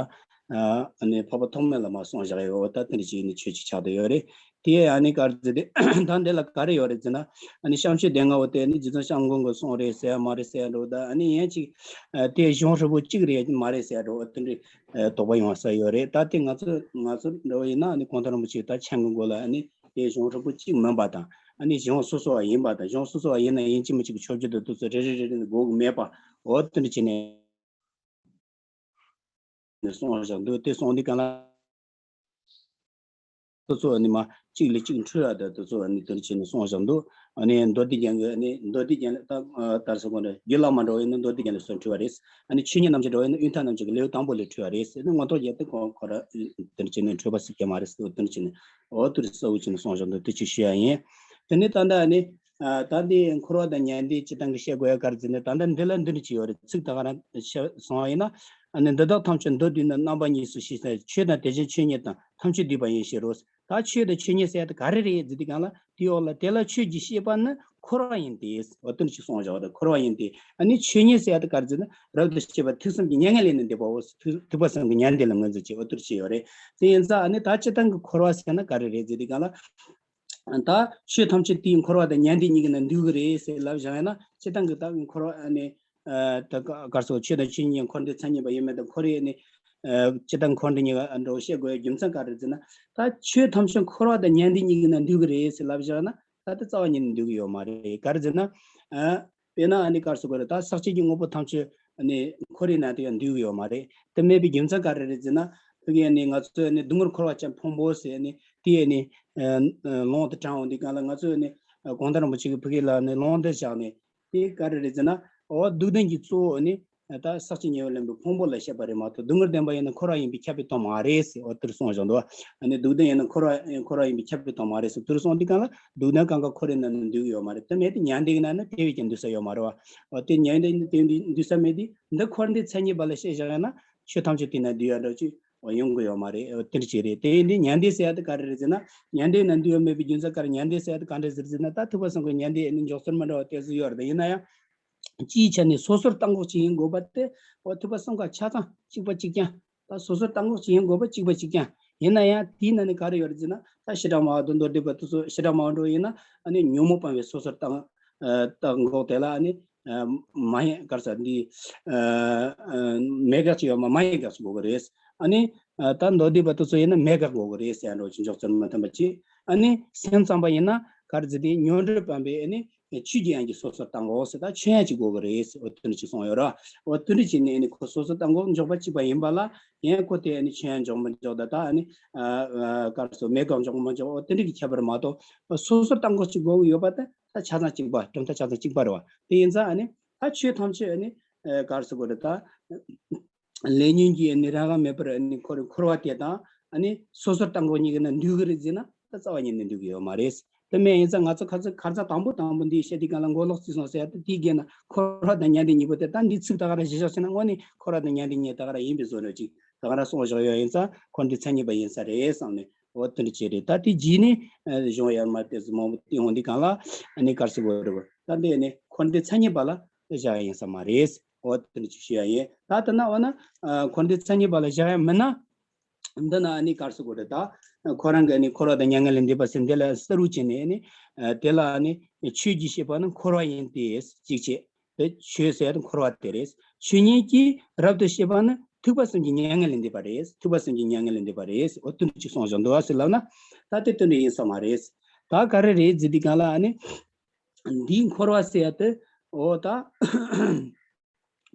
ཨ་ནི་འཕགས་པ་ཐོགས་མེད་བླ་མ་གསུངས་བཞག་ཡོད། ད་དེ་འདྲ་ཅིག་ནི་ཆོས་ཅིག་ཆགས་བསྡད་ཡོད་རེད། དེ་ཨ་ནི་ག་རེ་ཟེར་དེ་ད་འདི་ལ་ག་རེ་ཡོད་རེད་ཟེར་ན། ཨ་ནི་བྱམས་ཆོས་སྡེ་ལྔ་བོ་དེ་ནི་རྗེ་བཙུན་ཤམྦྷ་མགོན་གྱིས་གསུངས་རེད་ཟེར་ཡ་མ་རེད་ཟེར་ཡ་འདྲ་བོ། ད་ཨ་ནི་ཡན་ཅིག་ཨ་དེ་གཞུང་ཧྲིལ་པོ་གཅིག་རེད་མ་རེད་ཟེར་ཡ་འདྲ་བོ། དེ་འདྲའི་ཨ་དོགས་པ་ཡོང་ས་ཡོད་རེད། ད་དེ་ང་ཚོ་ང་ཚོ་འདྲ་བོ་ཡིན་ན། ཨ་ནི་གུང་ཐང་རིན་པོ་ཆེ་ད་མཆན་གྱི་མགོ་ལ་ཨ་ནི་དེ་གཞུང་ཧྲིལ་པོ་གཅིག་མིན་པ་དང་། ཨ་ནི་གཞུང་སོ་སོ་བ་ཡིན་པ་དང་། གཞུང་སོ་སོ་བ་ཡིན་ན་ཡིན་གཅིག་མིན་གཅིག་གི་ཆོས་བརྒྱུད་དེ་དེ་ཚོ་རེ་རེ་རེ་རེ་དགོས་ཀྱི་མེད་པ། འོ་དེ་འདྲ་བྱས་ནས་གསུངས་བཞག་འདུག་དེ་གསུངས་དུས་གང་ལ། དེ་ཚོ་ཨ་ནི་མ་གཅིག་ལས་གཅིག་འཁྲུལ་ཡ་དང་། དེ་ཚོ་ཨ་ནི་དེ་འདྲ་བྱས་ནས་གསུངས་བཞག་འདུག་ཨ་ནི་མདོ་སྡེ་རྒྱན་གྱི། ཨ་ནི་མདོ་སྡེ་རྒྱན་ལས་ད་ད་རེས་གོང་དུ་རྒྱུད་བླ་མ་འདྲ་བོ་ཡིན་ན་མདོ་སྡེ་རྒྱན་ལས་སུ་འཁྲུལ་བ་རེད། ཨ་ནི་ཆོས་ཉིད་རྣམ་འབྱེད་འདྲ་བོ་ཡིན་ན་ཡོན་ཏན་རྣམ་འབྱེད་ཀྱི་ལེའུ་དང་པོ་ལས་འཁྲུལ་བ་རེད། ཨ་ནི་མངོན་རྟོགས་རྒྱན་དེ་ཁོ་ཁོ་ར་དེ་འདྲ་བྱས་ནས་འཁྲུལ་པ་སྲིད་ཀྱི་མ་རེད་ཟེར། དེ་འདྲ་བྱས་ནས་འོ་དེ་རེད་གསལ་བོ་བྱས་ནས་གསུངས་བཞག་འདུག་དེ་ཅིག་ཞུ་ཡ་ཡིན། དེ་ནས་ད་ལྟ་ཨ་ནི་ཨ་ད་འདི་འཁོར་བ་དང་ཉན་ཐོས་སྤྱིར་བཏང་གི་བཤད་དགོས་ཡ་ག་རེ་ཟེར་ན། ད་ལྟ་འདི་ལ་འདི་འདྲ་ཅིག་ཡོད་རེད། ཚིག་ད་ག་རང་བཤད་སོང་བ་ཡིན་ན། ཨ་ནི་འདི་དག་ཐམས་ཅད་མདོར་བསྡུས་ན། རྣམ་པ་གཉིས་སུ་ཤེས་བྱ་ཆོས་དང་། དེ་བཞིན་ཆོས་ཉིད་དང་ཐམས་ཅད་འདུས་པ་ཡིན་ཕྱིར་རོ། ད་ཆོས་དང་ཆོས་ཉིད་ཟེར་ཡ་དེ་ག་རེ་རེད་ཟེར་དུས་གང་ལ། དེའི་འོག་ལ་དེ་ལ་ཆོས་ཀྱི་ཤེས་པ་ནི་འཁོར་བ་ཡིན་ཏེ། འོ་དེ་འདྲ་ཅིག་གསུངས་བཞག་པ་རེད། འཁོར་བ་ཡིན་ཏེ། ཨ་ནི་ཆོས་ཉིད་ཟེར་ཡ་དེ་ག་རེ་ཟེར་ན། རབ་ཏུ་ཕྱེ་བ་ཐེག་གསུམ་གྱི་མྱ་ངན་ལས་ནི་འདས་པའོ། ཐེག་ཐེག་པ་གསུམ་གྱི་མྱང་འདས་ལ་ངོས་འཛིན་བྱེད། འོ་དེ་འདྲ་ཅིག་ཡོད་རེད། དེ་ཡིན་ཙང་ཨ་ནི་ད་སྤྱིར་བཏང་གི་འཁོར་བ་ཟེར་ན་ག་རེ་རེད་ཟེར་དུས་གང་ལ། ད་ཆོས་ཐམས་ཅད་དེའི་འཁོར་བ་དང་ཉན་ཐོས་གཉིས་ཀྱི་ནང་འདུས་ཀྱི་རེད་ཟེར་ལབ་བཞག་ཡ་ན། སྤྱིར་བཏང་གི་ད་འཁོར་བ་ཨ་ནི་ཨ་ད་ག་ག་རེ་ཟེར། ཆོས་དང་ཆོས་ཉིད་འཁོར་འདས་མཚན་ཉིད་པ་ཡིན་མིན་དང་། འཁོར་བའི་ཨ་ནི་ཨ་སྤྱིར་བཏང་འཁོར་འདས་གཉིས་ཀ་འདྲ་བོ་བཤད་དགོས་ཡ་རྒྱུ་མཚན་ག་རེ་ཟེར་ན། ད་ཆོས་ཐམས་ཅད་འཁོར་བ་དང་ཉན་ཐོས་གཉིས་ཀྱི་ནང་འདུས་ཀྱི་རེད་ཟེར་ལབ་བཞག་ན། ད་དེ་རྩ་བ་ཉིད་ནས་འདུས་ཀྱི་ཡོད་མ་རེད། ག་རེ་ཟེར་ན། ཨ་དཔེར་ན་ཨ་ནི་ག་རེ་ཟེར་དགོས་རེད། ད་ས་བཅུ་གི་དངོས་པོ་ཐམས་ཅད་ཨ་ནི་འཁོར་བའི་ནང་དུ་ཡང་འདུས་ཀྱི་ཡོད་མ་རེད། དེ་མེད་པའི་རྒྱུ་མཚན་ག་རེ་རེད་ཟེར་ན། ཕ་གི་ཨ་ནི་ང་ཚོས་ཨ་ནི་སྡུག་བསྔལ་འཁོར་བ་ཅན་ཕུང་པོ་ཟེར་ཨ་ནི་དེ་ཨ་ནི་ཨ་ཨ་ལུང་དུ་དྲངས་འོང་དུས་གང་ལ། ང་ཚོས་ཨ་ནི་ཨ་གུང་ཐང་རིན་པོ་ཆེ་གིས་ཕ་གི་ལ་ཨ་ནི་ལུང་དུ་བཞག་ནས། དེ་ག་རེ་རེད་ཟེར་ན། འོ་སྡུག་བདེན་གྱི་གཙོ་བོ་ཨ་ནི་ད་ས་བཅུ་ཉེ་བར་ལེན་པའི་ཕུང་པོ་ལ་བཤད་པ་རེད་མ་གཏོགས། སྡུག་བསྔལ་བདེན་པ་ཡིན་ན་འཁོར་བ་ཡིན་པས་ཁྱབ་པའི་དོན་མ་རེད་ཟེར། འོ་དེར་གསུངས་བཞག་འདུག་ཨ་ནི་སྡུག་བདེན་ཡིན་ན་འཁོར་བ་འཁོར་བ་ཡིན་པས་ཁྱབ་པའི་དོན་མ་རེད་ཟེར། དེར་གསུངས་དུས་གང་ལ་སྡུག་བདེན་གང་ག་འཁོར་བའི་ནང་ན་འདུས་ཀྱི་ཡོད་མ་རེད། དེ་མེད་དུས་ཉན་ཐོས་ཀྱི་ནང་ན་དེ་བས་ཀྱང་འདུས་ས་ཡོད་མ་རེད་བ། འོ་དེ་ཉན་ཐོས་ནི་དེ་འདུས་ས་མེད་དུས། འདི་འཁོར་འདས་མཚན་ཉིད་པ་ལ་བཤད་བཞག་ཡོད་ན། ཆོས་ཐམས་ཅད་དེ་ན་འདུས་ཡ་འདྲ་ཅིག་འོ་ཡོང་གི་ཡོད་མ་རེད། འོ་དེ་འདྲ་ཅིག་རེད། དེ་ཡིན་དུས་ཉན་ཐོས་ཟེར་ཡ་དེ་ག་རེ་རེད་ཟེར་ན། ཉན་ཐོས་ན་འདུས་ཡ་མེད་པའི་རྒྱུ་མཚན་ག་རེ། ཉན་ཐོས་ཟེར་ཡ་དེ་ག་འདྲ་ཟེར་ཟེར་ན། ད་ཐེག་པ་གསུམ་གྱི་ཉན་ཐོས་ནི་མགྱོགས་ཚོར་མ་འདྲ་བ་དེ་ཚོ་ཡོད་རེད། ཡིན་ན་ཡང་སྤྱིའི་ཆ་ནས་སོ་སོར་བརྟགས་འགོག་ཅིག་ཡིན་དགོས་པ་དེ། འོ་ཐེག་པ་གསུམ་ཀ་ཆ་ཚང་གཅིག་པ་གཅིག་རྐྱང་། ད་སོ་སོར་བརྟགས་འགོག་ཅིག་ཡིན་དགོས་པ་གཅིག་པ་གཅིག་རྐྱང་། ཡིན་ན་ཡང་དེའི་ནང་ནས་ག་རེ་ཡོད་རེད་ཟེར་ན། ད་བཤད་གྲྭ་མང་བ་དང་མདོ་སྡེ་པ་དེ་ཚོ། བཤད་གྲྭ་མང་བ་འདྲ་བོ་ཡིན་ན་ཨ་ནི་ཉོན་མོངས་སྤངས་པའི་སོ་སོར་བརྟགས་ཨ་བརྟགས་འགོག་དེ་ལ་ཨ་ནི་ཨ་མ་ཡིན་ག་རེ་ཟེར། འདི་ཨ་ཨ་མེད་དགག་ཅིག་ཡོད་མ། མ་ཡིན་དགག་ཅིག་དགོས་ཀྱི་རེད། ཨ་ནི་ཨ་ད་མདོ་སྡེ་པ་དེ་ཚོ་ཡིན་ན་མེད་དགག་དགོས་ཀྱི་རེད་ཟེར་ཡ་འདྲ་བོ་ཅིག། མགྱོགས་ཚོར་མ་ཐོན་པ་ཅིག། ཨ་ནི་སེམས་ཙམ་པ་ཡིན་ན་ག་རེ་ཟེར། དེ་ཉོན་སྒྲིབ་སྤངས་པའི་ཨ་ནི་ཆོས་ཀྱི་དབྱིངས་ཀྱི་སོ་སོར་བརྟགས་འགོག་ཟེར། ད་ཆོས་དབྱིངས་ཅིག་དགོས་ཀྱི་རེད་ཟེར། འོ་དེ་འདྲ་ཅིག་གསུངས་ཡོད་ར། འོ་དེ་འདྲ་ཅིག་ནས་ཨ་ནི་ཁོ་སོ་སོར་བརྟགས་འགོག་འཇོག་པ་གཅིག་པ་ཡིན་པ་ལ། ཡང་ཁོ་དེ་ཨ་ནི་ཆོས་དབྱིངས་འཇོག་མི་འཇོག་དང་། ད་ཨ་ནི་ཨ་ཨ་ག་རེ་ཟེར། མེད་དགག་འཇོག་མི་འཇོག། འོ་དེ་འདྲ་གི་ཁྱད་པར་མ་གཏོགས། སོ་སོར་བརྟགས་འགོག་ཅིག་དགོས་ཀྱི་ཡོད་པ་དེ་ད་ཆ་ཚང་གཅིག་པ། གྲུབ་མཐའ་ཆ་ཚང་གཅིག་པ་རེད་བ། དེ་ཡིན་ཙང་ཨ་ནི་ད་ཆོས་ཐམས་ཅད་ཨ་ནི་ཨ་ག་རེ་ཟེར་དགོས་རེད། ད་ལས་ཉོན་གྱི་ཨ་ནི་རང་དབང་མེད་པར་ཨ་ནི་འཁོར་འཁོར་བ་དེ་དང་། ཨ་ནི་སོ་སོར་བརྟགས་འགོག་གཉིས་ཀྱི་ནང་འདུས་ཀྱི་རེད་ཟེར་ན། ད་རྩ་བ་ཉིད་ནས་འདུས་ཀྱི་ཡོད་མ་རེད། དེ་མེད་ཡིན་ཙང་ང་ཚོ་ཁ་ཚ་ཁ་ཚ་དང་པོ་དང་པོ་འདི་བཤད་དུས་གང་ལ་མགོ་ལོག་རྩིས་སོང་ཟེར་ཡ་དེ། དེའི་རྗེས་ན་འཁོར་བ་དང་ཉན་ཐོས་གཉིས་པོ་དེ། ད་འདི་ཚིག་ད་ག་རང་གཞི་བཞག་བྱས་ན། དངོས་གནས་འཁོར་བ་དང་ཉན་ཐོས་གཉིས་ད་ག་རང་ཡིན་པའི་བཟོ་འདྲ་ཅིག་ད་ག་རང་གསུངས་བཞག་ཡོད་ཡིན་ཙང་། འཁོར་འདས་མཚན་ཉིད་པ་ཡིན་ས་རེད་བསམ་ནས། འོ་དེ་འདྲ་ཅིག་རེད། ད་དེ་རྗེས་ནས་ཨ་གཞུང་ཡར་མར་དེ་ཚོ་མང་པོ་བཏིང་འོང་དུས་གང་ལ་ཨ་ནི་ག་རེ་ཟེར་དགོས་རེད། ད་འདི་ནི་འཁོར་འདས་མཚན་ཉིད་པ་ལ་བཞག་ཡ་ཡིན་ས་མ་རེད། འོ་དེ་འདྲ་ཅིག་ཞུ་ཡ་ཡིན། ད་དེ་ན་འོ་ན་ཨ་འཁོར་འདས་མཚན་ཉིད་པ་ལ་བཞག་ཡ་མིན་ན། འདི་ན་ཨ་ནི་ག་རེ་ཟེར་དགོས་རེད། ད་ཁོ་རང་གིས་ཨ་ནི་འཁོར་བ་དང་མྱ་ངན་ལས་འདས་པ་ཟེར་འདི་ལ་ས་རུ་བྱས་ནས་ཨ་ནི་ཨ་དེ་ལ་ཨ་ནི་ཆོས་ཀྱི་ཤེས་པ་ནི་འཁོར་བ་ཡིན་ཏེ། གཅིག་བྱས། དེ་ཆོས་ཟེར་ཡ་དེ་འཁོར་བ་དེ་རེད། ཆོས་ཉིད་ཀྱིས་རབ་ཏུ་ཕྱེ་བ་ནི་ཐེག་པ་གསུམ་གྱི་མྱ་ངན་ལས་འདས་པ་རེད། ཐེག་པ་གསུམ་གྱི་མྱ་ངན་ལས་འདས་པ་རེད། འོ་དེ་འདྲ་ཅིག་གསུངས་བཞག་འདུག་བ་ཟེར་ལབ་ན། ད་དེ་དེ་འདྲ་ཡིན་ས་མ་རེད། ད་ག་རེ་རེད་ཟེར་དུས་གང་ལ་ཨ་ནི་འདིའི་འཁོར་བ་ཟེར་ཡ་དེ། འོ་ད་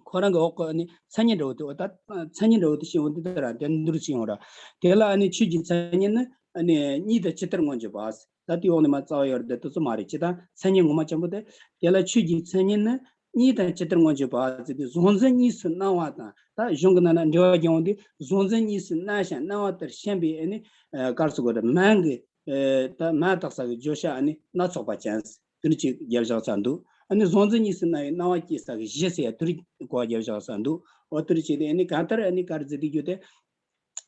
ཁོ་རང་གི་འོག་གི་ཨ་ནི་མཚན་ཉིད་འདྲ་བོ་དེ། འོ་ད་མཚན་ཉིད་འདྲ་བོ་དེ་ཤེས་འོང་དུས། ད་རང་དེ་འདུར་ཤེས་འོང་ར། དེ་ལ་ཨ་ནི་ཆོས་ཀྱི་མཚན་ཉིད་ནི་ཨ་ནི་གཉིས་དང་ཇི་ལྟར་མངོན་གྱུར་པ། ད་དེའི་འོག་ནས་མར་རྩ་བ་ཡོད་རེད་དེ། དེ་ཚོ་མ་རེད། ཇི་ལྟར་མཚན་ཉིད་ངོ་མ་ཆེན་པོ་དེ། དེ་ལ་ཆོས་ཀྱི་མཚན་ཉིད་ནི་གཉིས་དང་ཇི་ལྟར་མངོན་གྱུར་པ་ཟེར་དུས། གཟུང་འཛིན་གཉིས་སུ་སྣང་བ་དང་། ད་གཞུང་གི་ནང་ན་འགྲེལ་བ་རྒྱག་འོང་དུས། གཟུང་འཛིན་གཉིས་སུ་སྣང་ཞིང་སྣང་བ་ལྟར་ཞེན་པའི་ཨ་ནི་ཨ་ག་རེ་ཟེར་དགོས་རེད། མིང་གི་ཨ་ད་མིང་བཏགས་ས་གི་བརྗོད་བྱ་ཨ་ནི་སྣ་ཚོགས་པ་ཅན་དེ་འདྲ་ཅིག་བརྒྱབ་བཞག་ས་འདུག་ཨ་ནི་གཟུང་འཛིན་གཉིས་སུ་སྣང་བའི་སྣང་བ་སྐྱེ་ས་གི་གཞི་ཟེར་ཡ་དེ་འདྲ་གོ་བ་བརྒྱབ་བཞག་ས་འདུག་འོ་དེ་འདྲ་བྱས་ཏེ་ཨ་ནི་གང་ལྟར་ཨ་ནི་ག་རེ་ཟེར་དེ་རྒྱུ་དེ།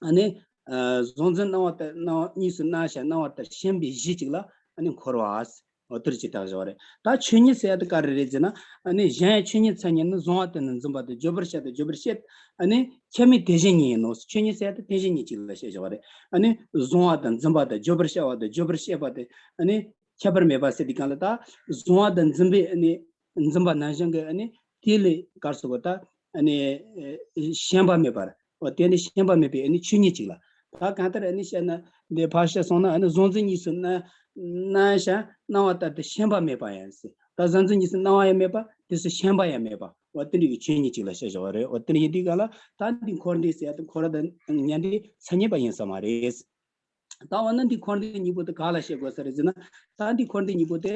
ཨ་ནི་ཨ་གཟུང་འཛིན་སྣང་བ་ལྟར། སྣང་བ་གཉིས་སུ་སྣང་ཞིང་སྣང་བ་ལྟར་ཞེན་པའི་གཞི་གཅིག་ལ་ཨ་ནི་འཁོར་བ། འོ་དེར་ཅིག་བཏགས་བཞག་པ་རེད། ད་ཆོས་ཉིད་ཟེར་ཡ་དེ་ག་རེ་རེད་ཟེར་ན། ཨ་ནི་གཞན་ཡང་ཆོས་ཉིད་མཚན་ཉིད་ནི། གཟུང་བ་དེ་ནི་འཛིན་པ་སྟེ། བརྗོད་པར་བྱ་སྟེ་བརྗོད་པར་བྱེད། ཨ་ནི་ཁྱད་མེད་དེ་བཞིན་ཉིད་ཡིན་ནོ། ཆོས་ཉིད་ཟེར་ཡ་དེ་དེ་བཞིན་ཉིད་ཅིག་ལ་བཤད་བཞག་པ་རེད། ཨ་ནི་གཟུང་བ་དང་འཛིན་པ་དང་། བརྗོད་པར་བྱ་བ་དང་། བརྗོད་པར་བྱེད་པ་དེ། ཨ་ནི་ཁྱད་པར་མེད་པ་ཟེར་དུས་སྒང་ལ། ད་གཟུང་བ་དང་འཛིན་པའི་ཨ་ནི་འཛིན་པ་ནང་བཞིན་གྱི། ཨ་ནི་དེ་ལས་ག་རེ་ཟེར་དགོས། ད་ཨ་ནི་ཞེན་པ་མེད་པར། འོ་དེ་ནི་ཞེན་པ་མེད་པའི་ཨ་ནི་ཆོས་ཉིད་ཅིག་ལ། ད་གང་ལྟར་ཨ་ནི་བཤད་ན། འདི་ཕར་བཤད་སོང་ན། ཨ་ནི་གཟུང་འཛིན་གཉིས་སུ་སྣང་སྣང་ཡང་སྣང་བ་ལྟར་དུ་ཞེན་པ་མེད་པ་ཡང་ཟེར། ད་གཟུང་འཛིན་གཉིས་སུ་སྣང་བ་ཡང་མེད་པ། དེ་སུ་ཞེན་པ་ཡང་མེད་པ། འོ་དེ་འདྲ་གི་ཆོས་ཉིད་ཅིག་ལ་བཤད་བཞག་པ་རེད། འོ་དེ་འདྲ་ཡིན་དུས་སྒང་ལ། ད་འདི་འཁོར་འདས་ཟེར་ཡ་དེ་འཁོར་བ་དང་མཉམ་པའི་མཚན་ཉིད་པ་ཡིན་ས་མ་རེད། ད་འོ་ན་འདི་འཁོར་འདས་གཉིས་པོ་དེ་ག་ལ་བཤད་དགོས་ས་རེད་ཟེར་ན། ད་འདི་འཁོར་འདས་གཉིས་པོ་དེ་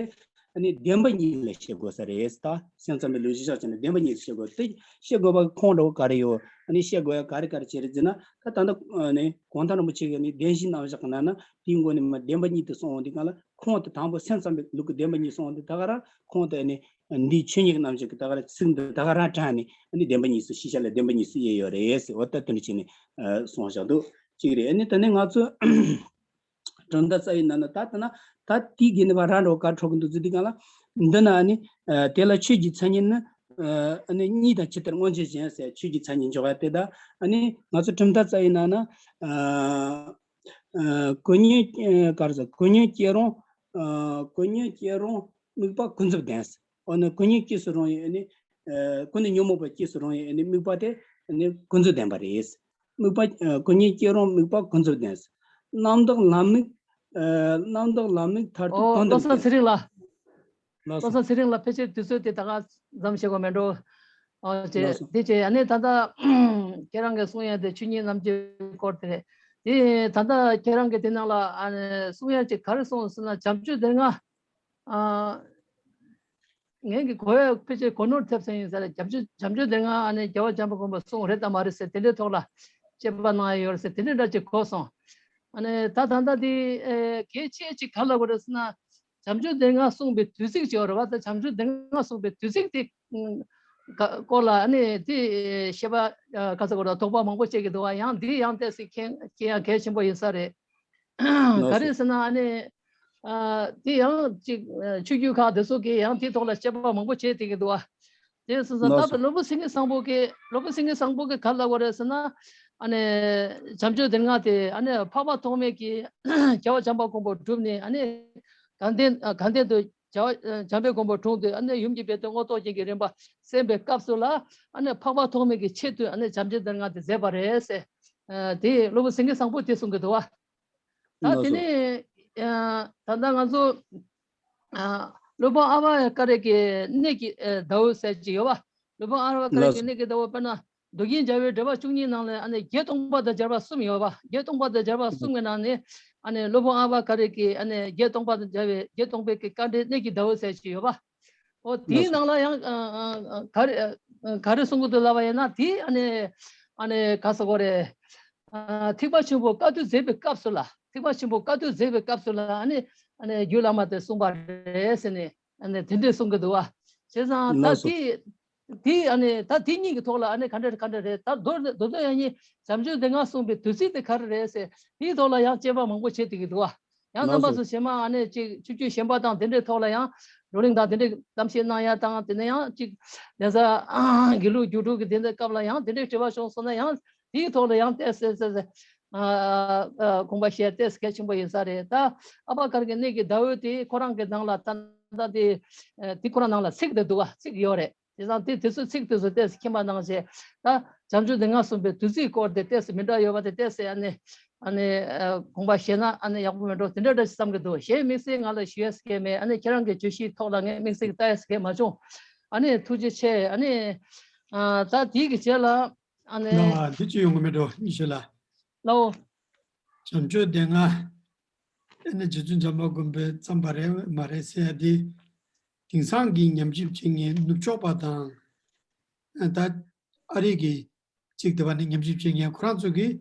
ཨ་ནི་བདེན་པ་གཉིས་ལ་བཤད་དགོས་ས་རེད། ད་སེམས་ཙམ་པའི་ལུགས་གཞི་བཞག་བྱས་ན་བདེན་པ་གཉིས་ལ་བཤད་དགོས། དེ་བཤད་དགོས་པ་ཁུངས་འདྲ་བོ་ག་རེ་ཡོད། ཨ་ནི་བཤད་དགོས་ཡ་ག་རེ་ག་རེ་བྱས་རེད་ཟེར་ན། ད་ད་ལྟ་ཨ་ནི་གུང་ཐང་རིན་པོ་ཆེ་གིས་ནི་བདེན་བཞིའི་རྣམ་གཞག་གི་ནང་ན་དེའི་མགོ་ནས་མར་བདེན་པ་གཉིས་དེ་གསུངས་འོང་དུས་སྒང་ལ། ཁུངས་དེ་དང་པོ་སེམས་ཙམ་པའི་ལུགས་ཀྱི་བདེན་པ་གཉིས་གསུངས་འོང་དུས། ད་ག་རང་ཁུངས་དེ་ནི་འདིའི་ཆོས་ཉིད་ཀྱི་རྣམ་གཞག་གི་ད་ག་རང་ཚིག་འདི་ད་ག་རང་དྲངས་ནས། ཨ་ནི་བདེན་པ་གཉིས་སུ། ཤེས་བྱ་ལ་བདེན་པ་གཉིས་སུ་དབྱེ་ཡོད་རེད་ཟེར། འོ་ད་དེ་འདྲ་བྱས་ནས་ཨ་གསུངས་བཞག་འདུག་ཅིག་རེད། ཨ་ནི་ད་ནི་ང་ཚོ་གྲུབ་མཐའ་རྩ་བའི་ནང་ན། ད་ལྟ་ན་ད་དེའི་གི་ནི་བ་ར་འགྲོ་ག་འཕྲོ་གི་འདུག་ཟེར་དུས་སྒང་ལ། འདི་ན་ཨ་ནི་ཨ་དེ་ལ་ཆོས་ཀྱི་མཚན་ཉིད་ནི་ཨ་ནི་གཉིས་དང་ཇི་ལྟར་མངོན་བྱེད་གཞན་ཟེར། ཆོས་ཀྱི་མཚན་ཉིད་འཇོག་ཡ་དེ། ད་ཨ་ནི་ང་ཚོ་གྲུབ་མཐའ་རྩ་བའི་ནང་ན་ཨ་ཨ་ཀུན་ཉོན། ཨ་ག་རེ་ཟེར། ཀུན་ཉོན་སྐྱེ་རུང་། ཨ་ཀུན་ཉོན་སྐྱེ་རུང་དམིགས་པ་ཀུན་རྫོབ་ལྡན་ཟེར། འོ་ན་ཀུན་ཉོན་སྐྱེ་སུ་རུང་བའི་ཨ་ནི་ཨ་ཀུན་ནས་ཉོན་མོངས་པ་སྐྱེ་སུ་རུང་བའི་ཨ་ནི་དམིགས་པ་དེ་ཨ་ནི་ཀུན་རྫོབ་ལྡན་པ་རེད། དམིགས་པ། ཨ་ཀུན་ཉོན་སྐྱེ་རུང་དམིགས་པ་ཀུན་རྫོབ་ལྡན། རྣམ་དག་ལམ་དམིགས། ཨ་རྣམ་དག་ལམ་དམིགས་མཐར་ཐུག། ཨོ། དོན་བློ་དམ་བཟང་ཚེ་རིང་ལགས། ལགས་བློ་སོ། བཟང་ཚེ་རིང་ལགས། ཕལ་ཆེར་དུས་ཚོད་དེ་ད་ག་ཙམ་བཤད་དགོས་མེད་འགྲོ། ཨོ་ཅེ། ལགས་སོ། དེ་བྱས་ཨ་ནི་ད་ལྟ་ཁྱེད་རང་གིས་གསུང་ཡ་དེ་ཆོས་ཉིད་རྣམ་འབྱེད་སྐོར་དེ་རེད། དེ་ད་ལྟ་ཁྱེད་རང་གིས་དེ་ནང་ལ་ཨ་ནི་གསུང་ཡ་ཅིག་ག་རེ་གསུངས་ཟེར་ན། བྱམས་ཆོས་སྡེ་ལྔ། ཨ་ངས་ཀྱི་གོ་ཡ་ཕལ་ཆེར་གོ་ནོར་ཐེབས་ས་ཡིན་ས་རེད། བྱམས་ཆོས། བྱམས་ཆོས་སྡེ་ལྔ་ཨ་ནི་རྒྱལ་བ་བྱམས་པ་མགོན་པོས་གསུངས་རེད་དམ་མ་རེད་ཟེར། དེ་འདྲའི་ཐོག་ལ་དཔྱད་པ་གནང་ཡ་ཡོད་རེད་ཟེར། དེ་འདྲའི་འདྲ་ཅིག་གོ་སོང་། ཨ་ནི་ད་ད་ལྟ་དེ་ཨེ་གལ་ཆེ་ཅིག་ག་ལ་གོ་རེད་ཟེར་ན། བྱམས་ཆོས་སྡེ་ལྔ་གསུངས་པའི་དུས་ཚིགས་ཅིག་ཡོད་རེད་བ། ད་བྱམས་ཆོས་སྡེ་ལྔ་གསུངས་པའི་དུས་ཚིགས་དེ་ཨ་སྐོར་ལ་ཨ་ནི་དེ་ཤེས་པ་ཨ་ག་ཚོད་གོ་རེད། དོགས་པ་མང་པོ་བྱེད་ཀྱི་འདུག་བ། ཡང་འདི་ཡང་ཏོག་ཙམ་མཁྱེན་མཁྱེན་ཡ་གལ་ཆེན་པོ་ཡིན་ས་རེད། ལགས་ག་རེ་སོ། ཟེར་ན་ཨ་ནི། ཨ་དེ་ཡང་ཅིག་ཨ་ཆོས་བརྒྱུད་ཁག་དེ་ཚོ་གིས་ཡང་དེའི་ཐོག་ལ་དཔྱད་པ་མང་པོ་བྱས་བསྡད་ཀྱི་འདུག་བ། དེ་སོང་ཙང་ལགས་ད་སོ། བློ་བཟང་སེང་གེ་བཟང་པོ་གིས། བློ་བཟང་སེང་གེ་བཟང་པོ་གིས་ག་ལབ་པ་རེད་ཟེར་ན། ཨ་ནི་བྱམས་ཆོས་སྡེ་ལྔ་དེ་ཨ་ནི་འཕགས་པ་ཐོགས་མེད་ཀྱིས་རྒྱལ་བ་བྱམས་པ་མགོན་པོ་བསྒྲུབས་ནས། ཨ་ནི་དགའ་ལྡན། ཨ་དགའ་ལྡན་དུ་རྒྱལ་བ་བྱམས་པའི་མགོན་པོ་འཁྲུངས་ཏེ། ཨ་ནི་ཡུམ་གྱི་དཔལ་དུ་མངོན་རྟོགས་རྒྱན་གྱི་རིམ་པ་གསན་པའི་སྐབས་སུ་ལ། ཨ་ནི་འཕགས་པ་ཐོགས་མེད་ཀྱི་ཆེད་དུ་ཨ་ནི་བྱམས་ཆོས་སྡེ་ལྔ་དེ་མཛད་པ་རེད་ཟེར། ཨ་དེ་བློ་བཟང་སེང་གེ་བཟང་པོས་དེ་གསུང་གི་འདུག་བ། ད་ལགས་དེ་སོ། ནས་ཨ་ད་ལྟ་ང་ཚོ་ཨ་སློབ་དཔོན་ཨ་བྷ་ཀ་ར་གི་གནད་ཀྱི་ཨ་ཟླ་འོད་ཟེར་གྱི་ཡོད་པ། སློབ་དཔོན་ཨ་བྷ་ཀ་ར་ལགས་གི་སོ། གནད་ཀྱི་ཟླ་འོད། དཔེར་ན་མདོ་རྒྱུད་འཇའ་འོད་འགྲེལ་པ་བཅུ་གཉིས་ནང་ལ་ཨ་ནི་བརྒྱད་སྟོང་པ་དང་སྦྱར་བ་གསུམ་ཡོད་པ། བརྒྱད་སྟོང་པ་དང་སྦྱར་བ་གསུམ་གྱི་ནང་ནས་ཨ་ནི་སློབ་དཔོན་ཨ་བྷ་ཀ་ར་གི་ཨ་ནི་བརྒྱད་སྟོང་པ་དང་སྦྱར་བའི་བརྒྱད་སྟོང་པའི་གི་དཀའ་འགྲེལ་གནད་ཀྱི་ཟླ་འོད་ཟེར་གྱི་ཡོད་པ། འོ་དེའི་ལགས་སོ། ནང་ལ་ཡང་ཨ་ཨ་ག་རེ་ཨ་ག་རེ་གསུང་གི་འདུག་ལབ་པ་ཡིན་ན། དེ་ཨ་ནི་ཨ་ནི་ག་ཟེར་དགོས་རེད། ཨ་ཐེག་པ་ཆེན་པོ་བཀའ་བསྡུ་མཛད་པའི་སྐབས་སུ་ལ། ཐེག་པ་ཆེན་པོ་བཀའ་བསྡུ་མཛད་པའི་སྐབས་སུ་ལ་ཨ་ནི་ཨ་ནི་རྒྱུད་བླ་མ་དེ་གསུངས་པ་རེད་ཟེར་ནས་ཨ་ནི་དེ་འདྲས་གསུང་གི་འདུག་བ། བྱས་ཙང་ད་ལགས་སོ། དེ་དེ་ཨ་ནི་ད་དེ་གཉིས་ཀྱི་ཐོག་ལ་ཨ་ནི་ག་འདྲ་ག་འདྲ་རེད། ད་མདོར་མདོར་བསྡུས་ཡང་ནི་བྱམས་ཆོས་སྡེ་ལྔ་གསུངས་པའི་དུས་ཚིགས་དེ་ག་རེ་རེད་ཟེར། དེའི་ཐོག་ལ་ཡང་དཔྱད་པ་མང་པོ་བྱེད་བསྡད་ཀྱི་འདུག་བ། ཡང་རྣམ་པ་ཚོ་གཞན་མ་ཨ་ནི་ཅིག་ཆོས་བརྒྱུད་གཞན་པ་དང་དེ་འདྲའི་ཐོག་ལ་ཡང་བགྲོ་གླེང་དང་དེ་འདྲའི་གཏམ་བཤད་གནང་ཡ་དང་། དེ་ནས་ཡང་ཅིག་གདན་ས་དགེ་ལུགས་རྒྱུགས་སྤྲོད་ཀྱི་དེ་འདྲའི་སྐབས་ལ་ཡང་དེ་འདྲའི་དྲི་བ་བྱུང་སོང་ན་ཡང་དེའི་ཐོག་ལ་ཡང་ཏོག་ཙམ་ཏོག་ཙམ་ཨ་ཨ་དགོངས་པ་བཞེས་ཏོག་ཙམ་གལ་ཆེན་པོ་ཡིན་ས་རེད། ད་ཨ་བྷ་ཀ་ར་གི་གནད་ཀྱི་ཟླ་འོད་དེ་ཁོ་རང་གི་ནང་ལ་ད་ལྟ་དེ་ཨ་དེ་ཁོ་རང་ནང་ལ་ཚིག་དེ་འདུག་བ། ཚིག་ཡོད་རེད། དེ་ཙང་དེ་དེ་ཚོའི་ཚིག་དེ་ཚོ་ཏོག་ཙམ་མཁྱེན་པ་གནང་བྱས། ད་བྱམས་ཆོས་སྡེ་ལྔ་གསུངས་པའི་དུས་ཚིགས་སྐོར་དེ་ཏོག་ཙམ་མི་འདྲ་ཡོད་པ་དེ་ཏོག་ཙམ་ཨ་ནི་ཨ་ནི་ཨ་དགོངས་པ་བཞེས་ན་ཨ་ནི་ཡག་པོ་མེད་འགྲོ། དེ་འདྲ་འདྲ་ཞིག་བསམ་གྱི་འདུག། གཞན་དམིགས་བསལ་ང་ལ་ཞུ་ཡས་གལ་མེད། ཨ་ནི་ཁྱེད་རང་གི་བརྗོད་གཞིའི་ཐོག་ལ་ངས་དམིགས་བསལ་གྱི་ལྟ་ཡས་གལ་མ་བྱུང་། ཨ་ནི་ཐུགས་རྗེ་ཆེ། ཨ་ནི་ཨ་ད་དེའི་གི་རྗེས་ལ་ཨ་ནི། ལགས་འདི་ཅི་ཡོང་གི་མེད་འགྲོ། ཉི་ཤུ་ལ། ལའོ། བྱམས་ཆོས་སྡེ་ལྔ་ཨ་ནི་རྗེ་བཙུན་བྱམས་པ་མགོན་པོས་བརྩམས་པ་རེད་མ་རེད་ཟེར་ཡ་དེ། དེང་སང་གི་ཉམས་ཞིབ་བྱེད་མཁན་ནུབ་ཕྱོགས་པ་དང་། ད་ཨ་རི་གི་གཅིག་དེ་བ་ནི་ཉམས་ཞིབ་བྱེད་མཁན་ཁོ་རང་ཚོ་གིས་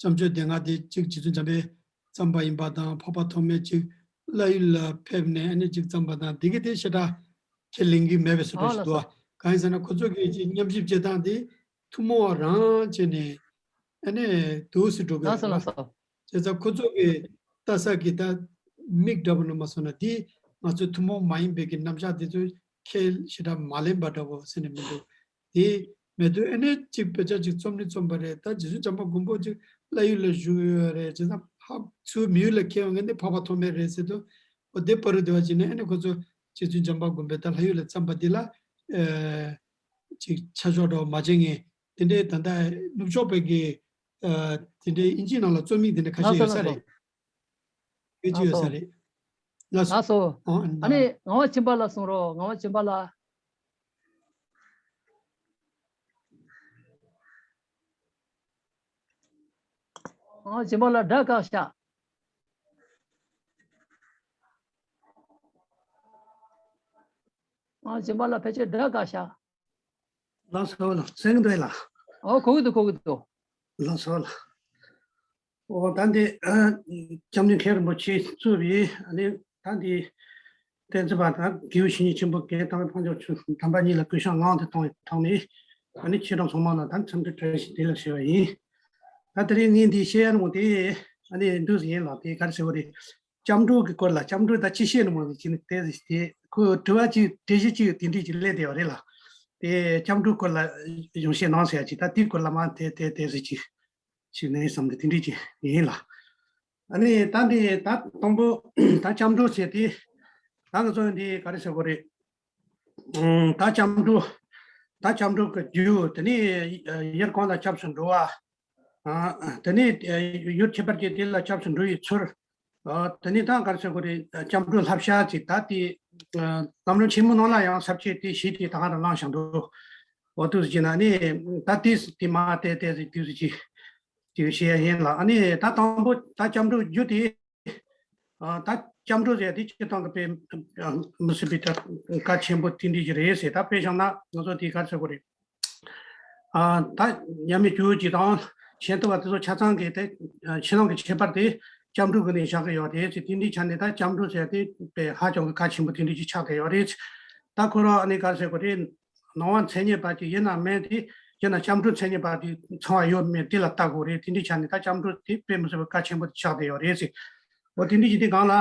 བྱམས་ཆོས་སྡེ་ལྔ་དེ་གཅིག་རྗེ་བཙུན་བྱམས་པས་བརྩམས་པ་ཡིན་པ་དང་། འཕགས་པ་ཐོགས་མེད་ཅིག་བླ་ཡུལ་ལ་ཕེབས་ནས་ཨ་ནི་ཅིག་བརྩམས་པ་དང་། དེ་གི་དེ་ཞེ་དྲག་ཁས་ལེན་གྱི་མེད་པའི་བཟོ་འདྲ་ཞིག་འདུག་ཨ། གང་ཡིན་ཟེར་ན་ཁོ་ཚོ་གིས་ཅིག་ཉམས་ཞིབ་བྱེད་སྟངས་དེ་ཐུན་མོང་བ་རང་བྱས་ནས་ཨ་ནི་འདུག་སེ་འགྲོ་གི་རེད་བ། བྱས་ཙང་ཁོ་ཚོ་གི་ལྟ་ས་གི་ད་མིག་འདྲ་པོ་ནང་མ་སོང་ན་དེ་ ང་ཚོའི་ཐུན་མོང་མ་ཡིན་པའི་གི་རྣམ་གཞག་དེ་ཚོ་ཁས་ཞེ་དྲག་མ་ལེན་པ་འདྲ་བོ་ཟེར་ནས་མི་འདུག་དེ་མེད་དུས་ཨེ་ནས་ཅིག་དཔེ་ཆ་ཅིག་རྩོམ་ནི་རྩོམ་པ་རེད། ད་རྗེ་བཙུན་བྱམས་པ་མགོན་པོ་ཅིག་བླ་ཡུལ་ལ་བཞུགས་ཡོད་རེད། བྱས་ཙང་ཕ་ཚུར་མི་ཡུལ་ལ་ཁྱེར་ཡོང་མཁན་དེ་འཕགས་པ་ཐོགས་མེད་རེད་ཟེར་དུས། འོ་དེ་བར་དུ་བ་ཅིག་ནས་ཨེ་ནས་ཁོ་ཚོ་རྗེ་བཙུན་བྱམས་པ་མགོན་པོས་ད་ལྷ་ཡུལ་ལ་བརྩམས་པ་འདི་ལ་ཨེ་ཅིག་ཆ་འཇོག་འདྲ་བོ་མ་བྱེད་མཁན་དེ་འདྲའི་ད་ལྟ་ནུབ་ཕྱོགས་པའི་གི་ཨ་དེ་འདྲའི་ཨིན་ཇིའི་ནང་ལ་རྩོམ་ཡིག་དེ་འདྲ་ཁ་ཤས་ཡོད་ས་རེད། ཡོད་ཀྱི་ཡོད་ས་རེད། ལགས་སོ། ལགས་སོ། ཨོ་ཨ་ནི་ངག་དབང་སྦྱིན་པ་ལགས་གསུང་རོགས། ངག་དབང་སྦྱིན་པ་ལགས། ངག་དབང་སྦྱིན་པ་ལགས་སྒྲ་བཀག་ཤག་ངག་དབང་སྦྱིན་པ་ལགས་ཕལ་ཆེར་སྒྲ་བཀག་ཤག་ལགས་སོ་ལགས། གསན་གྱི་འདུག་ལགས། ཨོ་གོ་གི་འདུག་གོ་གི་འདུག་ལགས་སོ་ལགས། ཨོ་ད་འདི་ཨ་སྐྱབས་མགོན་མཁན་རིན་པོ་ཆེ་གཙོས་པའི་ཨ་ནི་ད་འདི་བསྟན་འཛིན་པ་དང་དགེ་བའི་བཤེས་གཉེན་ཆེན་པོ་རྒན་དར་མ་དཔལ་འབྱོར་ཕྱུག་དམ་པ་གཉིས་ལ་གུས་ཕྱག་དངངས་ཏེ་བཏང་བའི་ཐོག་ནས་ཨ་ནི་ཁྱེད་རང་ཚང་མ་ལ་ད་འཚམས་འདྲི་བཀྲ་ཤིས་བདེ་ལེགས་ཞུ་བ་ཡིན། ད་དེ་རིང་ངས་འདི་བཤད་ཡ་ནི་མོ་དེ་ཨ་ནི་འདུག་ཟེར་ཡིན་ལགས། དེ་ག་རེ་ཟེར་བ་རེད། སྐྱབས་འགྲོ་གི་སྐོར་ལ་སྐྱབས་འགྲོ་ད་ཅི་བཤད་ནི་མོ་ཟེར་གྱི་ནི་དེ་ཟེར་དེ་ཁོས་དྲི་བ་ཅིག་འགྲེལ་བཤད་ཅིག་དེ་འདྲས་ཅིག་སླེབས་བསྡད་པ་རེད་ལགས། དེ་སྐྱབས་འགྲོ་སྐོར་ལ་ཡང་བཤད་གནང་ཟེར་ཡ་ཅིག་ད་དེའི་སྐོར་ལ་མ་དེ་དེ་དེ་ཟེར་ཅིག་ཞིག་ནས་བསམ་གི་དེ་འདྲས་ཅིག་ཡིན་ལགས། ཨ་ནི་ད་འདི་ད་དང་པོ་ད་སྐྱབས་འགྲོ་ཟེར་དེ་ད་ང་ཚོ་འདི་ག་རེ་ཟེར་དགོས་རེད། ཨང་ད་སྐྱབས་འགྲོ་ད་སྐྱབས་འགྲོ་གི་རྒྱུ་དེ་ནི་ཡུལ་གང་ལ་སྐྱབས་སུ་འགྲོ་བ། ཨ་དེ་ནས་ཡུལ་ཁྱད་པར་ཅན་དེ་ལ་སྐྱབས་སུ་འགྲོ་བའི་ཚུལ། ཨ་དེ་ནས་ད་ག་རེ་ཟེར་དགོས་རེད། སྐྱབས་འགྲོ་བསླབ་བྱ་ཅིག་ད་དེ་ཨ་ལམ་རིམ་ཆེན་མོ་ནང་ལ་ཡང་ས་བཅད་དེ་བྱས་ཏེ་ད་ག་རང་བླངས་བཞག་འདུག་འོ་དུས་ཟིག་ན་ནི་ད་དེ་དེ་མ་དེ་དེ་ཟིག་དུས་ཟིག་ཅིག་ཅིག་བཤད་ཡ་ཡིན་ལ། ཨ་ནི་ད་དང་པོ་ད་སྐྱབས་འགྲོ་རྒྱུ་དེ་ཨ་ད་སྐྱབས་འགྲོ་ཟེར་དེ་སྤྱིར་བཏང་གི་དཔེ་མི་སྲིད་པའི་ད་གལ་ཆེན་པོ་དེ་འདྲ་ཞིག་རེད་ཟེར། ད་དཔེ་བཞག་ན་ང་ཚོ་དེ་ག་རེ་ཟེར་དགོས་རེད། ཨ་ད་མཉམ་མེད་སྤྱོད་འཇུག་དང་ཤིན་ཏུ་བ་དེ་ཚོ་ཆ་ཚང་གི་དེ་ཕྱི་ནང་གི་ཁྱད་པར་དེ་སྐྱབས་འགྲོ་གི་ནས་བཞག་གི་ཡོད་རེད་ཟེར། དེ་འདྲའི་ཆ་ནས་ད་སྐྱབས་འགྲོ་ཟེར་དེ་དཔེ་ཧ་ཅང་གི་གལ་ཆེན་པོ་དེ་འདྲ་ཞིག་ཆགས་བསྡད་ཡོད་རེད། ད་ཁོ་རང་ཨ་ནི་ག་རེ་ཟེར་དགོས་རེད། ནང་པ་མཚན་ཉིད་པ་ཅིག་ཡིན་ན་མིན་དེ་ཡིན་ན་སྐྱབས་འགྲོ་མཚན་ཉིད་པ་དེ་ཚང་བ་ཡོད་མེད་དེ་ལ་ལྟ་དགོས་རེད། དེ་འདྲའི་ཆ་ནས་ད་སྐྱབས་འགྲོ་དེ་དཔེ་མི་སྲིད་པའི་གལ་ཆེན་པོ་དེ་ཆགས་བསྡད་ཡོད་རེད་ཟེར། འོ་དེ་འདྲའི་ཞིག་དེ་སྒང་ལ་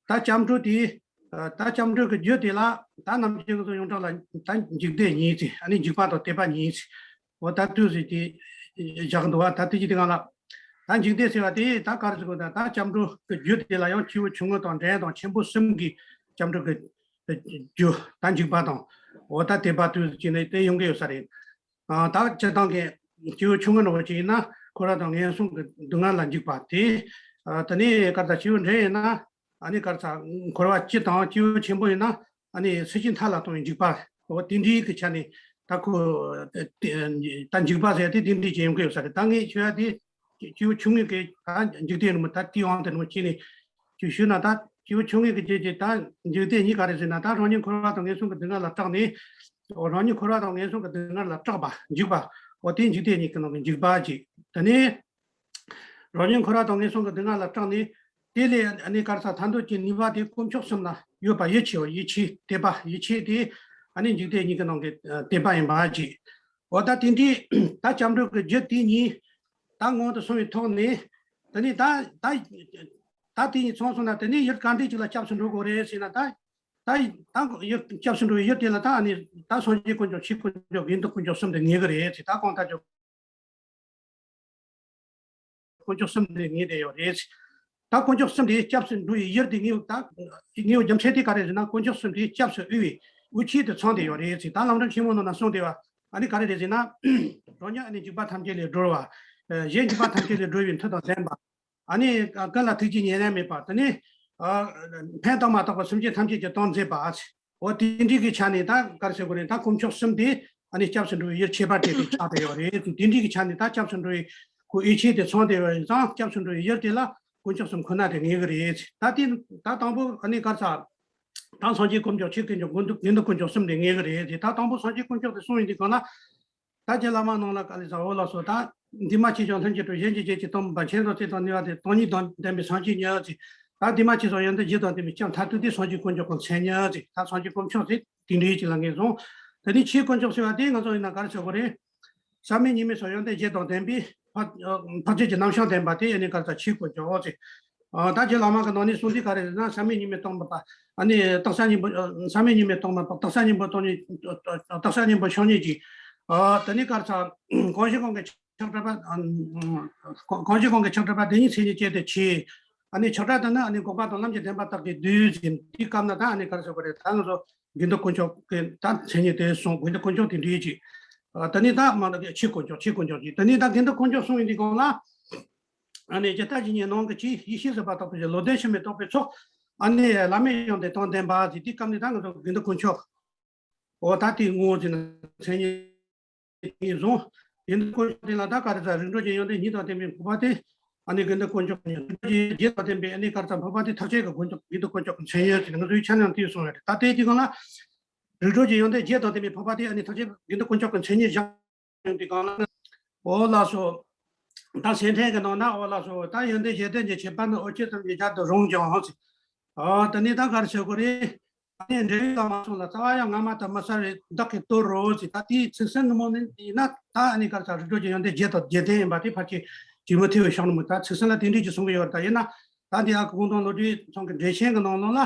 ད་སྐྱབས་འགྲོ་དེ་ད་སྐྱབས་འགྲོ་གི་རྒྱུ་དེ་ལ་ད་ནམ་རྒྱུན་ང་ཚོ་ཡོངས་གྲགས་ལ་ད་འཇིག་ལྟས་གཉིས་ཟེར། ཨ་ནི་འཇིགས་པ་དང་དད་པ་གཉིས་ཟེར། འོ་ད་དུས་ཟེར་དེ་བཞག་འདུག་བ། ད་དེ་ཞིག་དེ་སྒང་ལ་ད་འཇིག་ལྟས་ཟེར་བ་དེ་ད་ག་རེ་ཟེར་དགོས། ད་ད་སྐྱབས་འགྲོ་གི་རྒྱུ་དེ་ལ་ཡང་སྐྱེས་བུ་ཆུང་ངུ་དང་འབྲིང་དང་ཆེན་པོ་གསུམ་གྱི་སྐྱབས་འགྲོ་གི་རྒྱུ་ད་འཇིགས་པ་དང་། འོ་ད་དད་པ་དུས་ཀྱི་ནས་དེ་ཡོང་གི་ཡོད་ས་རེད། ཨ་ད་སྤྱིར་བཏང་གི་སྐྱེས་བུ་ཆུང་ངུ་ནང་བཞིན་ཡིན་ན་འཁོར་བ་དང་ངན་སོང་གི་སྡུག་བསྔལ་ལ་འཇིགས་པ་དེ། ཨ་དེ་ནས་ག་རེ་ད་སྐྱེས་བུ་འབྲིང་ཡིན་ན་ཨ་ནི་ག་རེ་ད་འཁོར་བ་སྤྱི་དང་སྐྱེས་བུ་ཆེན་པོ་ཡིན་ན་ཨ་ནི་སྲིད་ཞིའི་མཐའ་ལ་གཏོང་བའི་འཇིགས་པ། འོ་དེ་འདྲའི་གི་ཆ་ནས་ད་ཁོ་ད་འཇིགས་པ་ཟེར་དེ་དེ་འདྲའི་ཅིག་ཡོང་གི་ཡོད་ས་རེད། ད་ངས་ཞུ་ཡ་དེ། སྐྱེས་བུ་ཆུང་ངུ་གི་ད་འཇིག་རྟེན་རིང་མོ་ད་དེའི་དབང་དུ་རིང་མོ་བྱས་ནས་ཅིག་ཞུས་ན། ད་སྐྱེས་བུ་ཆུང་ངུ་གི་རྒྱུད་ཀྱི་ད་འཇིག་རྟེན་གཉིས་ག་རེ་ཟེར་ན། ད་རང་ཉིད་འཁོར་བ་དང་ངན་སོང་གི་སྡུག་བསྔལ་ལ་སྐྲག་ནས། རང་ཉིད་འཁོར་བ་དང་ངན་སོང་གི་སྡུག་བསྔལ་ལ་སྐྲག་པ་འཇིགས་པ། འོ་དེ་འཇིག་རྟེན་གཉིས་ཀྱི་ནང་གི་འཇིགས་པ་ཅིག་དེ་ནས་རང་ཉིད་འཁོར་བ་དང་ངན་སོང་གི་སྡུག་བསྔལ་ལ་སྐྲག་ནས། དེ་ལས་ཨ་ནི་ག་རེ་ད་མཐར་ཐུག་གི་ནུས་པ་དེ་དཀོན་མཆོག་གསུམ་ལ་ཡོད་པ་ཡིད་ཆེས་པ། ཡིད་ཆེས་དད་པ། ཡིད་ཆེས་དེ་ཨ་ནི་འཇིག་རྟེན་གཉིས་ཀྱི་ནང་གི་དད་པ་ཡིན་པ་ཅིག་འོ་ད་དེ་འདྲའི་ད་སྐྱབས་འགྲོ་གི་རྒྱུ་དེ་གཉིས་ད་སྔོན་དུ་སོང་བའི་ཐོག་ནས། དེ་ནས་ད་ད་ད་དེ་གཉིས་ཚང་སོང་ན་དེ་ནས་ཡུལ་ག་འདྲ་ཅིག་ལ་སྐྱབས་སུ་འགྲོ་དགོས་རེད་ཟེར་ན། ད་ད་ད་ཡུལ་སྐྱབས་སུ་འགྲོ་བའི་ཡུལ་དེ་ལ་ད་ཨ་ནི་ད་སངས་རྒྱས་དཀོན་མཆོག་ཆོས་དཀོན་མཆོག་དགེ་འདུན་དཀོན་མཆོག་གསུམ་དེ་ངེས་ཀྱི་རེད་ཟེར། ད་གང་ལྟར་ཀྱང་དཀོན་མཆོག་གསུམ་དེ་ངེས་བསྡད་ཡོད་རེད། ད་དཀོན་མཆོག་གསུམ་དེ་སྐྱབས་སུ་འགྲོ་བའི་ཡུལ་དེ་ངེས་ད་ངེས་པའི་རྒྱུ་མཚན་དེ་ག་རེ་རེད་ཟེར་ན། དཀོན་མཆོག་གསུམ་དེ་སྐྱབས་སུ་དབུལ་བའི་དབུལ་ཆེད་དུ་ཚང་བསྡད་ཡོད་རེད་ཟེར། ད་ལམ་རིམ་ཆེན་མོ་ནང་ན་གསུངས་བསྡད་པ་ཨ་ནི་ག་རེ་རེད་ཟེར་ན། རང་ཉིད་ཨ་ནི་འཇིགས་པ་ཐམས་ཅད་ལས་སྒྲོལ་བ། གཞན་འཇིགས་པ་ཐམས་ཅད་ལས་སྒྲོལ་བའི་མཐུ་དང་ལྡན་པ། ཨ་ནི་ཀུན་ལ་ཐུགས་རྗེ་ཉེ་ལམ་མེད་པ། དེ་ནི་ཕན་དང་མ་བཏགས་པ་སེམས་ཅན་ཐམས་ཅད་ཀྱི་དོན་མཛད་པ། འོ་དེ་འདྲའི་གི་ཆ་ནས་ད་ག་རེ་ཟེར་དགོས་རེད། ད་དཀོན་མཆོག་གསུམ་དེ་ཨ་ནི་སྐྱབས་སུ་འགྲོ་བའི་ཡུལ་ཁྱད་པར་ཅན་དེ་ཆགས་བསྡད་ཡོད་རེད། དེ་འདྲའི་གི་ཆ་ནས་ད་སྐྱབས་སུ་འགྲོ་བའི་ཁོ་དབུལ་ཆེད་དེ་ཚང་བསྡད་ཡོད་ཙང་། སྐྱབས་སུ་འགྲོ་བའི་ཡུལ་དེ་ལ་དཀོན་མཆོག་གསུམ་ཁོ་ན་དེ་ངེས་ཀྱི་རེད། ད་དེ་ད་དང་པོ་ཨ་ནི་ག་རེ་ཟེར། ད་སངས་རྒྱས་དཀོན་མཆོག་ཆོས་དཀོན་མཆོག་དགེ་འདུན་དཀོན་མཆོག་གསུམ་དེ་ངེས་ཀྱི་རེད། དེ་ད་དང་པོ་སངས་རྒྱས་དཀོན་མཆོག་དེ་གསུངས་ཡོང་དུས་སྒང་ལ། ད་ཁྱེད་བླ་མ་རྣམས་ལ་བཀའ་ལས་ཟབ་མོ་ལགས་སོ། ད་འདུས་མ་བྱས་ཀྱང་ལྷུན་གྱིས་གྲུབ། གཞན་གྱིས་བྱས་ཀྱང་སྟོང་པ། མཁྱེན་རབ་ཚད་དང་ནུས་པ་དང་། སྟོང་ཉིད་དང་ལྡན་པའི་སངས་རྒྱས་ཉིད་ཅེས། ད་འདུས་མ་བྱས་སོགས་ཡོན་ཏན་བཞི་དང་ལྡན་པའི་སྐྱབས་མཐར་ཐུག་དེ་སངས་རྒྱས་དཀོན་མཆོག་གི་མཚན་ཉིད་ཅེས། ད་སངས་རྒྱས་དཀོན་མཆོག་ཟེར་དེ་འདྲའི་ཅིག་ལ་ངེས་སོང་། དེ་ནས་ཆོས་དཀོན་མཆོག་ཟེར་བ་དེ་ང་ཚོ་ཡིན་ན་ག་རེ་ཟེར་དགོས་རེད། ཟབ་མོ་གཉིས་མེད་སོགས་ཡོན་ཏན་བཞི་དང་ལྡན་པའི་འཕགས་འཕགས་ཆོས་ཀྱི་རྣམ་གཞག་ལྡན་པ་དེ་ཡིན་ནི་ག་རེ་ཟེར། ཆོས་དཀོན་མཆོག་ཅེས། ཨ་ད་རྗེ་བླ་མ་གི་ནང་ནས་གསུངས་དུས་ག་རེ་རེད་ན། བསམ་མེད་ཉི་མའི་སྟོང་པ་དང་། ཨ་ནི་སྟག་ཤར་སྙིང་པོ། ཨ་བསམ་མེད་ཉི་མའི་སྟོང་པ་དང་། སྟག་ཤར་སྙིང་པོ་སྟོང་ཉིད། སྟག་ཤར་སྙིང་པོ་ཕྱོགས་གཉིས་ཀྱི། ཨ་དེ་ནས་ག་རེ་ཟ། གང་ཞིག་གང་གི་ཆགས་བྲལ་བ། ཨ་གང་ཞིག་གང་གི་ཆགས་བྲལ་བ་དེ་ཉིད་མཚན་ཉིད་ཅན་དུ་བྱས། ཨ་ནི་ཆགས་བྲལ་དེ་ནི་ཨ་ནི་འགོག་པ་དང་ལམ་གྱི་བདེན་པ་དག་གིས་བསྡུས་ཟིན་དུས་སྐབས་ན། ད་ཨ་ནི་ག་རེ་ཟེར་དགོས་རེད། ད་ང་ཚོ་དགེ་འདུན་དཀོན་མཆོག་གི་ད་མཚན་ཉིད་དེ་གསུངས། དགེ་འདུན་དཀོན་མཆོག་དེ་འདྲའི་ཅིག། ཨ་དེ་ནས་ད་མ་ན་ཆོས་དཀོན་མཆོག་ཆོས་དཀོན་མཆོག་ཅིག། དེ་ནས་ད་དགེ་འདུན་དཀོན་མཆོག་གསུངས་ཡིན་དུས་སྒང་ལ། ཨ་ནི་ཇི་ལྟ་ཇི་སྙེད་སྣང་གི་ཆོས། ཡེ་ཤེས་སུ་བར་དག་པའི་ཕྱིར། བློ་ལྡན་འཆི་མེད་རྟོགས་པའི་ཚོགས། ཨ་ནི་བླ་མེད་ཡོན་ཏན་དང་ལྡན་པ་ཟེར་དུས་སྐབས་ནས། ད་ང་ཚོ་དགེ་འདུན་དཀོན་མཆོག། འོ་ད་དེའི་ངོ་བོ་ཟེར་ན་མཚན་ཉིད་ཉིད་བཟུང་། དགེ་འདུན་དཀོན་མཆོག་དེ་ལ་ད་ག་རེ་ཟ། རིགས་གྲོལ་གྱི་ཡོན་ཏན་ཉིད་དང་ལྡན་པའི་འཕགས་པ་དེ་ཨ་ནི་དགེ་འདུན་དཀོན་མཆོག་ཡིན། རིགས་གྲོལ་གྱི་རྒྱུ་དང་ལྡན་པའི་ཨ་ནི་ག་རེ་ཟ། འཕགས་པ་དེ་ཐག་ཆོད་ཀྱི་དཀོན་མཆོག། དགེ་འདུན་དཀོན་མཆོག་གི་མཚན་ཉིད་ཟེར་ནས་ང་ཚོའི་ཆ་ནས་དེ་གསུངས་ཡོད་རེད། ད་དེའི་དུས་སྒང་ལ། རིགས་གྲོལ་གྱི་ཡོན་ཏན་རྒྱུ་དང་ལྡན་པའི་འཕགས་པ་དེ་ཨ་ནི་ཐམས་ཅད་དགེ་འདུན་དཀོན་མཆོག་གི་མཚན་ཉིད་བཞག་ཡོང་དུས་སྒང་ལ། འོ་ལགས་སོ། ད་སེམས་ཁྲལ་གྱི་ནང་ན། འོ་ལགས་སོ། ད་ཡོན་ཏན་བརྒྱད་ལྡན་གྱི་ཁྱད་པར་ནི། འོ་ཇི་ཙམ་གྱིས་བརྗོད་དུ་རུང་ཀྱང་ཟེར། ཨ་དེ་ནས་ད་ག་རེ་ཟེར་དགོས་རེད། ཨ་ནི་འབྲས་བུའི་ལམ་མ་སོང་ལ། རྩ་བ་ཡང་སྔ་མ་ལྟར་མི་གསལ་བས་བདག་གིས་དོར་རོ་ཟེར། ད་དེའི་ཚིག་གསལ་ནི་མོ་ནི་ཡིན་ན། ད་ཨ་ནི་ག་རེ་ཟ། རིགས་གྲོལ་གྱི་ཡོན་ཏན་བརྒྱད་དང་བརྒྱད་ལྡན་ཡིན་པ་དེ་ཕལ་ཆེར་བརྗོད་མི་ཐུབ་པའི་ཤོག་ནི་མོ། ད་ཚིག་གསལ་ལ་དེ་འདྲས་ཀྱི་གསུང་གི་ཡོད་རེད། ད་ཡིན་ན་ད་འདི་ཡང་གུང་ཐང་བློ་གྲོས་ཚང་གི་འགྲེལ་ཆེན་གྱི་ནང་ལོགས་ལ།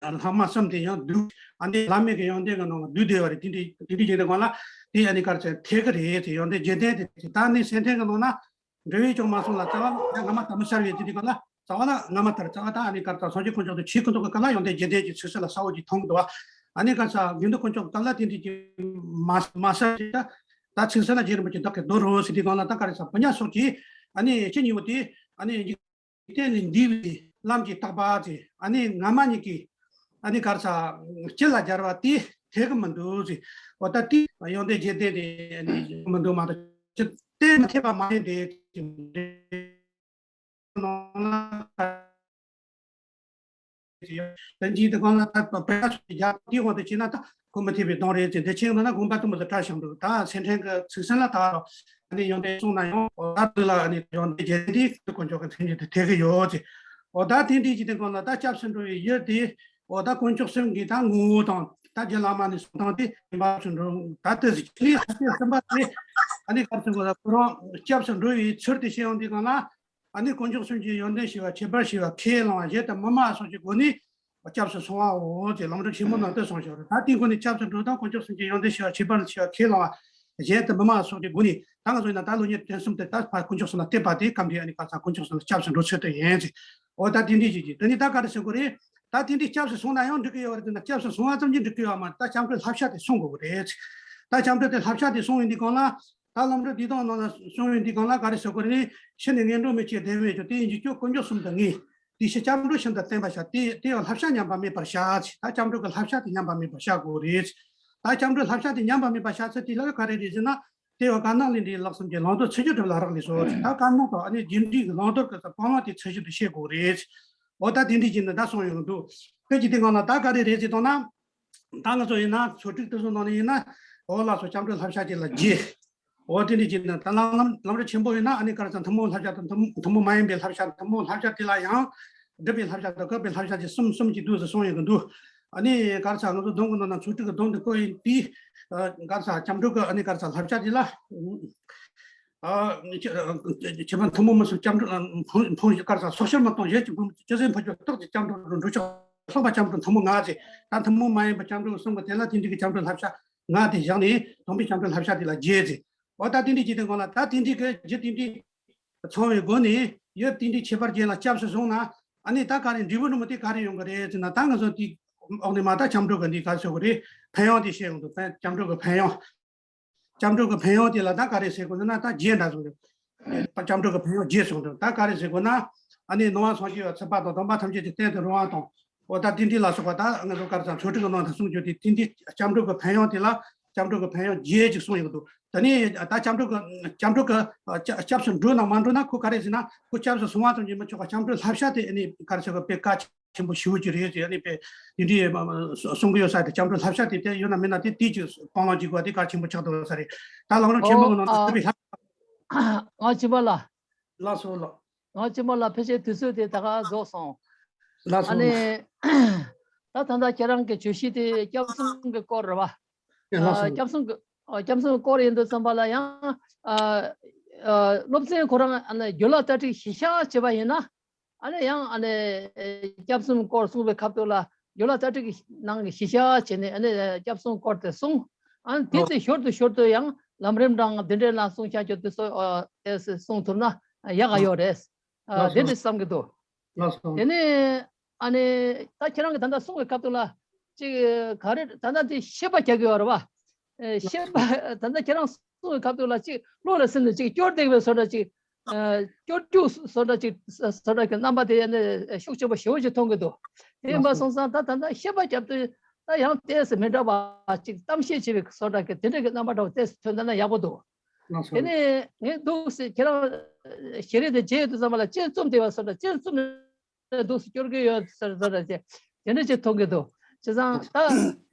ལྷག་མ་གསུམ་དེ་ཡང་བསྡུས། ཨ་ནི་བླ་མེད་ཀྱི་ཡོན་ཏན་གྱི་ནང་ལ་བསྡུས་བསྡད་པ་རེད། དེ་འདྲའི་དེ་འདྲའི་བྱས་ནས་གང་ལ་དེ་ཨ་ནི་ག་རེ་ཟེར། འཐད་ཀྱི་རེད་དེ། ཡོན་ཏན་བརྒྱད་ལྡན་དེ། ད་ནི་སེམས་ཁྲལ་གྱི་ནང་ན་འབྲས་བུས་ཀྱང་མ་སོང་ལ། རྩ་བ་ཡང་སྔ་མ་ལྟར་མི་གསལ་བས་དེ། དེ་གང་ལ་རྩ་བ་ལ་སྔ་མ་ལྟར། རྩ་བ་ད་ཨ་ནི་ག་རེ་ཟེར། སངས་རྒྱས་དཀོན་མཆོག་དང་ཆོས་སྐུ་མདོག་གི་སྐབས་ལ་ཡོན་ཏན་བརྒྱད་ལྡན་གྱི་ཚིག་གསལ་ལ་གསལ་བོ་ཅིག་མཐོང་གི་འདུག་བ། ཨ་ནི་ག་རེ་ཟེར། དགེ་འདུན་དཀོན་མཆོག་གི་སྐབས་ལ་དེ་འདྲའི་ཅིག་མ་མ་གསལ་ཅིག། ད་ད་ཚིག་གསལ་ལ་བརྗོད་རིན་པོ་ཆེ་བདག་གིས་དོར་རོ་ཟེར་དུས་སྒང་ལ། ད་ག་རེ་ཟེར། བུ་ཉ་སོགས་ཀྱིས་ཨ་ནི་ཕྱི་གཉིས་པོ་དེ་ཨ་ནི་འཇིག་རྟེན་ལས་འདས་པའི་ལམ་གྱི་རྟག་པ་ཟེར། ཨ་ནི་སྔ་མ་གཉིས་ཀྱིས་ཨ་ནི་ག་རེ་ཟེར། སྤྱི་ལ་སྦྱར་བ་དེ་འཐད་ཀྱི་མི་འདུག་ཟེར། འོ་ད་དེ་ཡོན་ཏན་བརྒྱད་ལྡན་དེ་ཨ་ནི་མི་འདུག་མ་གཏོགས་ཅི་སྟེ་མི་འཐད་པ་མ་ཡིན་ཏེ། ནང་ན་དོན་གྱི་དེ་གང་ལ་ད་བར་སོགས་ཀྱི་རྒྱ་དེའི་དབང་དུ་བྱས་ན། ད་ཁོ་མི་འཐད་པའི་དོན་རེད་ཅེས་འདི་ཆེན་ནང་ན་དགོངས་པ་དུ་མ་དུ་བཀྲ་ཤིས་འདུག། ད་སེམས་ཁྲལ་གྱི་ཚིག་གསལ་ལ་ད་ཨ་ནི་ཡོན་ཏན་གསུངས་ན་ཡང་། ད་དེ་ལ་ཨ་ནི་ཡོན་ཏན་བརྒྱད་ལྡན་དེ་དཀོན་མཆོག་གི་མཚན་ཉིད་དུ་འཐད་ཀྱི་ཡོད་ཅེས། འོ་ད་དེ་འདྲའི་ཅིག་དེ་གང་ལ་ད་སྐྱབས་སུ་འགྲོ་བའི་ཡུལ་དེ། འོ་ད་དཀོན་མཆོག་གསུམ་གྱི་ད་ངོ་བོ་དང་། ད་རྗེ་བླ་མ་ནས་གསུངས་སྟངས་དེ་སྐྱབས་སུ་འགྲོ། ད་ལྟ་ཟིག་ཆེད་ལས་ས་སྐྱ་གསུམ་པ་དེ་ཨ་ནི་ག་རེ་ཟེར་དགོས་ལ། ཁོ་རང་སྐྱབས་སུ་འགྲོ་བའི་ཚུལ་དེ་བཤད་ཡོང་དུས་སྒང་ལ། ཨ་ནི་དཀོན་མཆོག་གསུམ་གྱི་ཡོན་ཏན་ཞེས་པ་ཁྱད་པར་ཞེས་པ་ཁས་བླངས་པ་གཞན་དུ་མི་སྨྲ་སོགས་ཀྱི་སྒོ་ནས་སྐྱབས་སུ་སོང་བའོ་ཅེས་ལམ་རིམ་ཆེན་མོ་ནང་དུ་གསུངས་ཡོད་རེད། ད་དེའི་སྒོ་ནས་སྐྱབས་སུ་འགྲོ་དང་དཀོན་མཆོག་གསུམ་གྱི་ཡོན་ཏན་ཞེས་པ་ཁྱད་པར་ཞེས་པ་ཁས་བླངས་པ་གཞན་དུ་མི་སྨྲ་སོགས་ཀྱི་སྒོ་ནས། ད་ང་ཚོ་ཡིན་ན་ད་བློ་ཉིད་དོན་གསུམ་དེ་ད་ཕར་དཀོན་མཆོག་གསུམ་ལ་གཏད་པ་དེ་སྐབས་འདིའི་ཨ་ནི་ག་རེ་ཟེར། དཀོན་མཆོག་གསུམ་ལ་སྐྱབས་སུ་འགྲོ་ཚུལ་དེ་ཡིན་ཅེས། འོ་ད་དེ་འདྲའི་ཞིག་གིས་དེ་ནི་ད་ག་རེ་ཟེར་དགོས་རེད། ད་དེ་འདྲའི་སྐྱབས་སུ་སོང་ན་ཡང་འགྲིག་གི་ཡོད་རེད། དེ་ན་སྐྱབས་སུ་སོང་བ་ཙམ་གྱིས་འགྲིག་གི་ཡོད་མ་རེད། ད་སྐྱབས་འགྲོའི་བསླབ་བྱ་དེ་སྲུང་དགོས་ཀྱི་རེད། ད་སྐྱབས་འགྲོ་དེ་བསླབ་བྱ་དེ་སྲུང་ཡོང་དུས་སྒང་ལ། ད་ལམ་འགྲོ་བདེ་ཐང་ནང་ལ་སོང་ཡོང་དུས་སྒང་ལ་ག་རེ་ཟེར་དགོས་རེད། ཕྱི་ནས་ངན་འགྲོར་མི་སྐྱེ་བདེ་བར་གྱུར། དེ་ཡི་འཇིགས་སྐྱོབ་དཀོན་མཆོག་གསུམ་དུ་ངེས། དེ་ཕྱིར་སྐྱབས་འགྲོ་ཤིན་ཏུ་བརྟན་པར་བྱ། དེ་དེ་ཡང་བསླབ་བྱ་ཉམས་པ་མེད་པར་བྱ། ད་སྐྱབས་འགྲོ་གི་བསླབ་བྱ་དེ་ཉམས་པ་མེད་པར་བྱ་དགོས་རེད། ད་སྐྱབས་འགྲོའི་བསླབ་བྱ་དེ་ཉམས་པ་མེད་པར་བྱ་ཚུལ་དེ་ལ་ག་རེ་རེད་ཟེར་ན། དེ་ཡང་བཀའ་གདམས་ལས་འབྲས་ལམ་གསུམ་གྱི་བླང་དོར་ཚུལ་གྱིས་སྒྲུབ་ལ་རག་ལས་སོ། ད་བཀའ་གདམས་དང་ཨ་ནི་རྒྱས་འབྲིང་གི་བླང་དོར་གྱི་སྤང་བླང་དེ་ཚུལ་བཞིན་དུ་བྱེད་དགོས་རེད། འོ་ད་དེ་འདྲ་བྱས་ནས་ད་གསུངས་ཡོང་གི་འདུག། དེ་ཅི་སྟེ་གང་ལ་ད་ག་རེ་རེད་ཟེར་དང་ན། ད་ང་ཚོ་ཡིན་ན་ཚོ་ཁྲིག་དེ་ཚོ་ནང་ནས་ཡིན་ན། འོ་ལགས་སོ། སྐྱབས་འགྲོའི་བསླབ་བྱ་དེ་ལ་རྒྱས། འོ་དེ་འདྲ་བྱས་ནས་ད་ལམ་ལམ་ལམ་རིམ་ཆེན་པོ་ཡིན་ན་ཨ་ནི་ག་རེ་ཟེར། ཐུན་མོང་བསླབ་བྱ་དང་ཐུན་ཐུན་མོང་མ་ཡིན་པའི་བསླབ་བྱ། ཐུན་མོང་བསླབ་བྱ་དེ་ལ་ཡང་སྒྲུབ་པའི་བསླབ་བྱ་དང་བཀག་པའི་བསླབ་བྱ་བཅས་གསུམ་གསུམ་གྱིས་འདུག་ཟེར་གསུངས་ཡོང་གི་འདུག། ཨ་ནི་ག་རེ་ཟེར། ང་ཚོ་སྡོམ་གྱི་ནང་ན་ཚོ་ཁྲིག་གི་སྡོམ་དེ་བཀོད་ཡིན་དུས། ཨ་ག་རེ་ཟེར། སྐྱབས་འགྲོ་གི་ཨ་ནི་ག་རེ་ཟེར། བསླབ་བྱ་དེ་ལ། ཨ་ཁྱད་པར་ཐུན་མོང་མུན་སེལ་སྐྱབས་འགྲོ། ཨ་ཕུང་ཕུང་ག་རེ་ཟེར། སྲོག་ཕྱིར་མི་གཏོང་གཞན་གྱི་ཕུང་། ཅི་ཟད་འཕོ་འགྱུར་རྟག་ཏུ་སྐྱབས་འགྲོ་རུ་འགྲོ་ཆོག། ལྷག་པར་སྐྱབས་འགྲོ་ཐུན་མོང་ལྔ་ཟེར། ད་ཐུན་མོང་མ་ཡིན་པ་སྐྱབས་འགྲོ་གསུམ་གྱི་དེ་ལ་དེ་འདྲའི་གི་སྐྱབས་འགྲོའི་བསླབ་བྱ་ལྔ་དེ་བཞག་ནས་དམ་པའི་སྐྱབས་འགྲོའི་བསླབ་བྱ་དེ་ལ་རྒྱས་ཟེར། འོ་ད་དེ་འདྲའི་བྱས་ཏེ་གང་ལ་ད་དེ་འདྲའི་གི་རྒྱུ་དེ་འདྲའི་ཚང་བའི་སྒོ་ནས་ཡུལ་དེ་འདྲའི་ཁྱད་པར་ཅན་ལ་སྐྱབས་སུ་སོང་ན། ཨ་ནི་ད་ག་རེ་འབྲས་བུ་འདྲ་མོ་དེ་ག་རེ་ཡོང་གི་རེད་ཟེར་ན། ད་ང་ཚོ་དེ་འོག་ནས་མ་ད་སྐྱབས་འགྲོ་གི་འདི་ག་རེ་ཟེར་དགོས་རེད། ཕན་ཡོན་དེ་བཤད་ཡོང་འདུག། ཕན། སྐྱབས་འགྲོ་གི་ཕན་ཡོན། སྐྱབས་འགྲོ་གི་ཕན་ཡོན་དེ་ལ་ད་ག་རེ་ཟེར་དགོས་ཟེར་ན། ད་རྒྱས་འདྲ་བཟོ་རེད། སྐྱབས་འགྲོ་གི་ཕན་ཡོན་རྒྱས་སོང་འདུག། ད་ག་རེ་ཟེར་དགོས་ན། ཨ་ནི་ནང་པ་སངས་རྒྱས་པ་ཚུགས་པ་དང་སྡོམ་པ་ཐམས་ཅད་ཀྱི་རྟེན་དུ་རུང་བ་དང་། འོ་ད་དེ་འདྲའི་ལ་སོགས་པ། ད་ང་ཚོ་ག་རེ་ཟེར། ཚོ་ཁྲིག་གི་ནང་ད་གསུངས་རྒྱུ་དེ་དེ་འདྲའི་སྐྱབས་འགྲོ་གི་ཕན་ཡོན་དེ་ལ། སྐྱབས་འགྲོ་གི་ཕན་ཡོན་རྒྱས་ཅིག་གསུངས་ཡོང་གི་འདུག། ད་ནི་ད་སྐྱབས་འགྲོ་གི་སྐྱབས་འགྲོ་གི་སྐྱབས་སྐྱབས་སུ་འགྲོ་ན་མ་འགྲོ་ན་ཁོ་ག་རེ་ཟེར་ན། ཁོ་སྐྱབས་སུ་སོང་བ་ཙམ་གྱིས་མི་ཆོག་པ། སྐྱབས་འགྲོའི་བསླབ་བྱ་དེ་ཨ་ནི་ག་རེ་ཟེར་དགོས། དཔེ་གལ་ཆེན་པོ་ཞེ་པོ་ཅིག་རེད་ཟེར། ཨ་ནི་དཔེ་དེ་འདྲའི་གསུང་གི་ཡོད་ས་རེད། སྐྱབས་འགྲོའི་བསླབ་བྱ་དེ་དེ་ཡོད་ན་མེད་ན་དེ་དེ་ཅིག་སྤང་བླང་བྱེད་དགོས་པ་དེ་གལ་ཆེན་པོ་ཆགས་འདུག་ས་རེད། ད་ལམ་རིམ་ཆེན་པོ་གི་ནང་ན་ཨོ། དེ་བས་ལྷག། ང་བྱིས་པ་ལ། ལགས་སོ་ལགས། ང་བྱིས་པ་ལ། ཕལ་ཆེར་དུས་ཚོད་དེ་ད་ག་རྫོགས་སོང་། ལགས་སོ་ཨ་ནི། ལགས། ད་ད་ལྟ་ཁྱེད་རང་གི་བརྗོད་གཞི་དེ་སྐྱབས་གསུམ་གྱི་སྐོར་རེད་བ། ལགས་སོ། སྐྱབས་གསུམ་གྱི་ཨ་སྐྱབས་གསུམ་སྐོར་ཡིན་དུས་ཙམ་པ་ལ་ཡང་ཨ་ཨ་སློབ་ཚན་ཁོ་རང་ཨ་ནི་རྒྱུད་ལ་ལྟ་ཁྲིད་གཞི་བཞག་བྱས་པ་ཡིན་ན། ཨ་ནི་ཡང་ཨ་ནི་སྐྱབས་གསུམ་སྐོར་གསུངས་པའི་སྐབས་དུ་ལ་རྒྱུད་ལ་ལྟ་ཁྲིད་ཀྱི་ནང་གི་གཞི་བཞག་བྱས་ནས་ཨ་ནི་སྐྱབས་གསུམ་སྐོར་དེ་གསུངས། ཨ་ནི་དེ་ཚེ་ཞོར་དུ་ཞོར་དུ་ཡང་ལམ་རིམ་དང་འདི་འདྲའི་ནང་གསུངས་བཞག་རྒྱུ་དེ་ཚོ་ཨ་དེ་གསུང་ཐུབ་ན་ཡག་ག་ཡོད་རེད། ཨ་ལགས་སོ། དེ་འདྲ་བསམ་གྱི་འདུག་ལགས་སོ། དེ་ནས་ཨ་ནི་ད་ཁྱེད་རང་གིས་ད་ལྟ་གསུང་བའི་སྐབས་དུ་ལ་ཅིག་ག་རེ་ད་ལྟ་འདི་ཤེས་པ་རྒྱག་གི་ཡོད་རེད་བ། ཨེ་ཤེས་པ་ད་ལྟ་ཁྱེད་རང་གསུང་བའི་སྐབས་དུ་ལ་ཅིག་བློ་ལ་སེམས་ནས་ཅིག་སྐྱོར་བསྡད་པའི་བཟོ་འདྲ་ཅིག་ཨ་སྐྱོར་རྒྱུ་བཟོ་འདྲ་ཅིག་བཟོ་འདྲ་གི་རྣམ་པ་དེ་ནི་ཤུགས་ཆེན་པོ་ཞེ་པོ་ཅིག་མཐོང་གི་འདུག་དེ་ཡིན་པ་སོང་ཙང་ད་ད་ལྟ་ཤེས་པ་རྒྱབ་དུས་ད་ཡང་ཏོག་ཙམ་མི་འདྲ་བ་ཅིག་གཏམ་བཤད་བྱེད་པའི་བཟོ་འདྲ་གི་དེ་འདྲ་གི་རྣམ་པ་འདྲ་བོ་ཏོག་ཙམ་ཐོན་ད་ན་ཡག་པོ་འདུག་ལགས་སོ། དེ་ནས་ངས་འདུག་སེ་ཁྱེད་རང་ཞལ་རས་དེ་མཇལ་ཡོད་དུས་ཙམ་པ་ལ་སྤྱན་བཙུམ་བསྡད་པ་བཟོ་འདྲ་སྤྱན་བཙུམ་ནས་འདུག་སེ་སྐྱོར་གྱི་ཡོད་ཟེར་ཟེར་ར་ཅེ་དེ་འདྲ་ཅིག་མཐོང་གི་འདུག་བྱས་ཙང་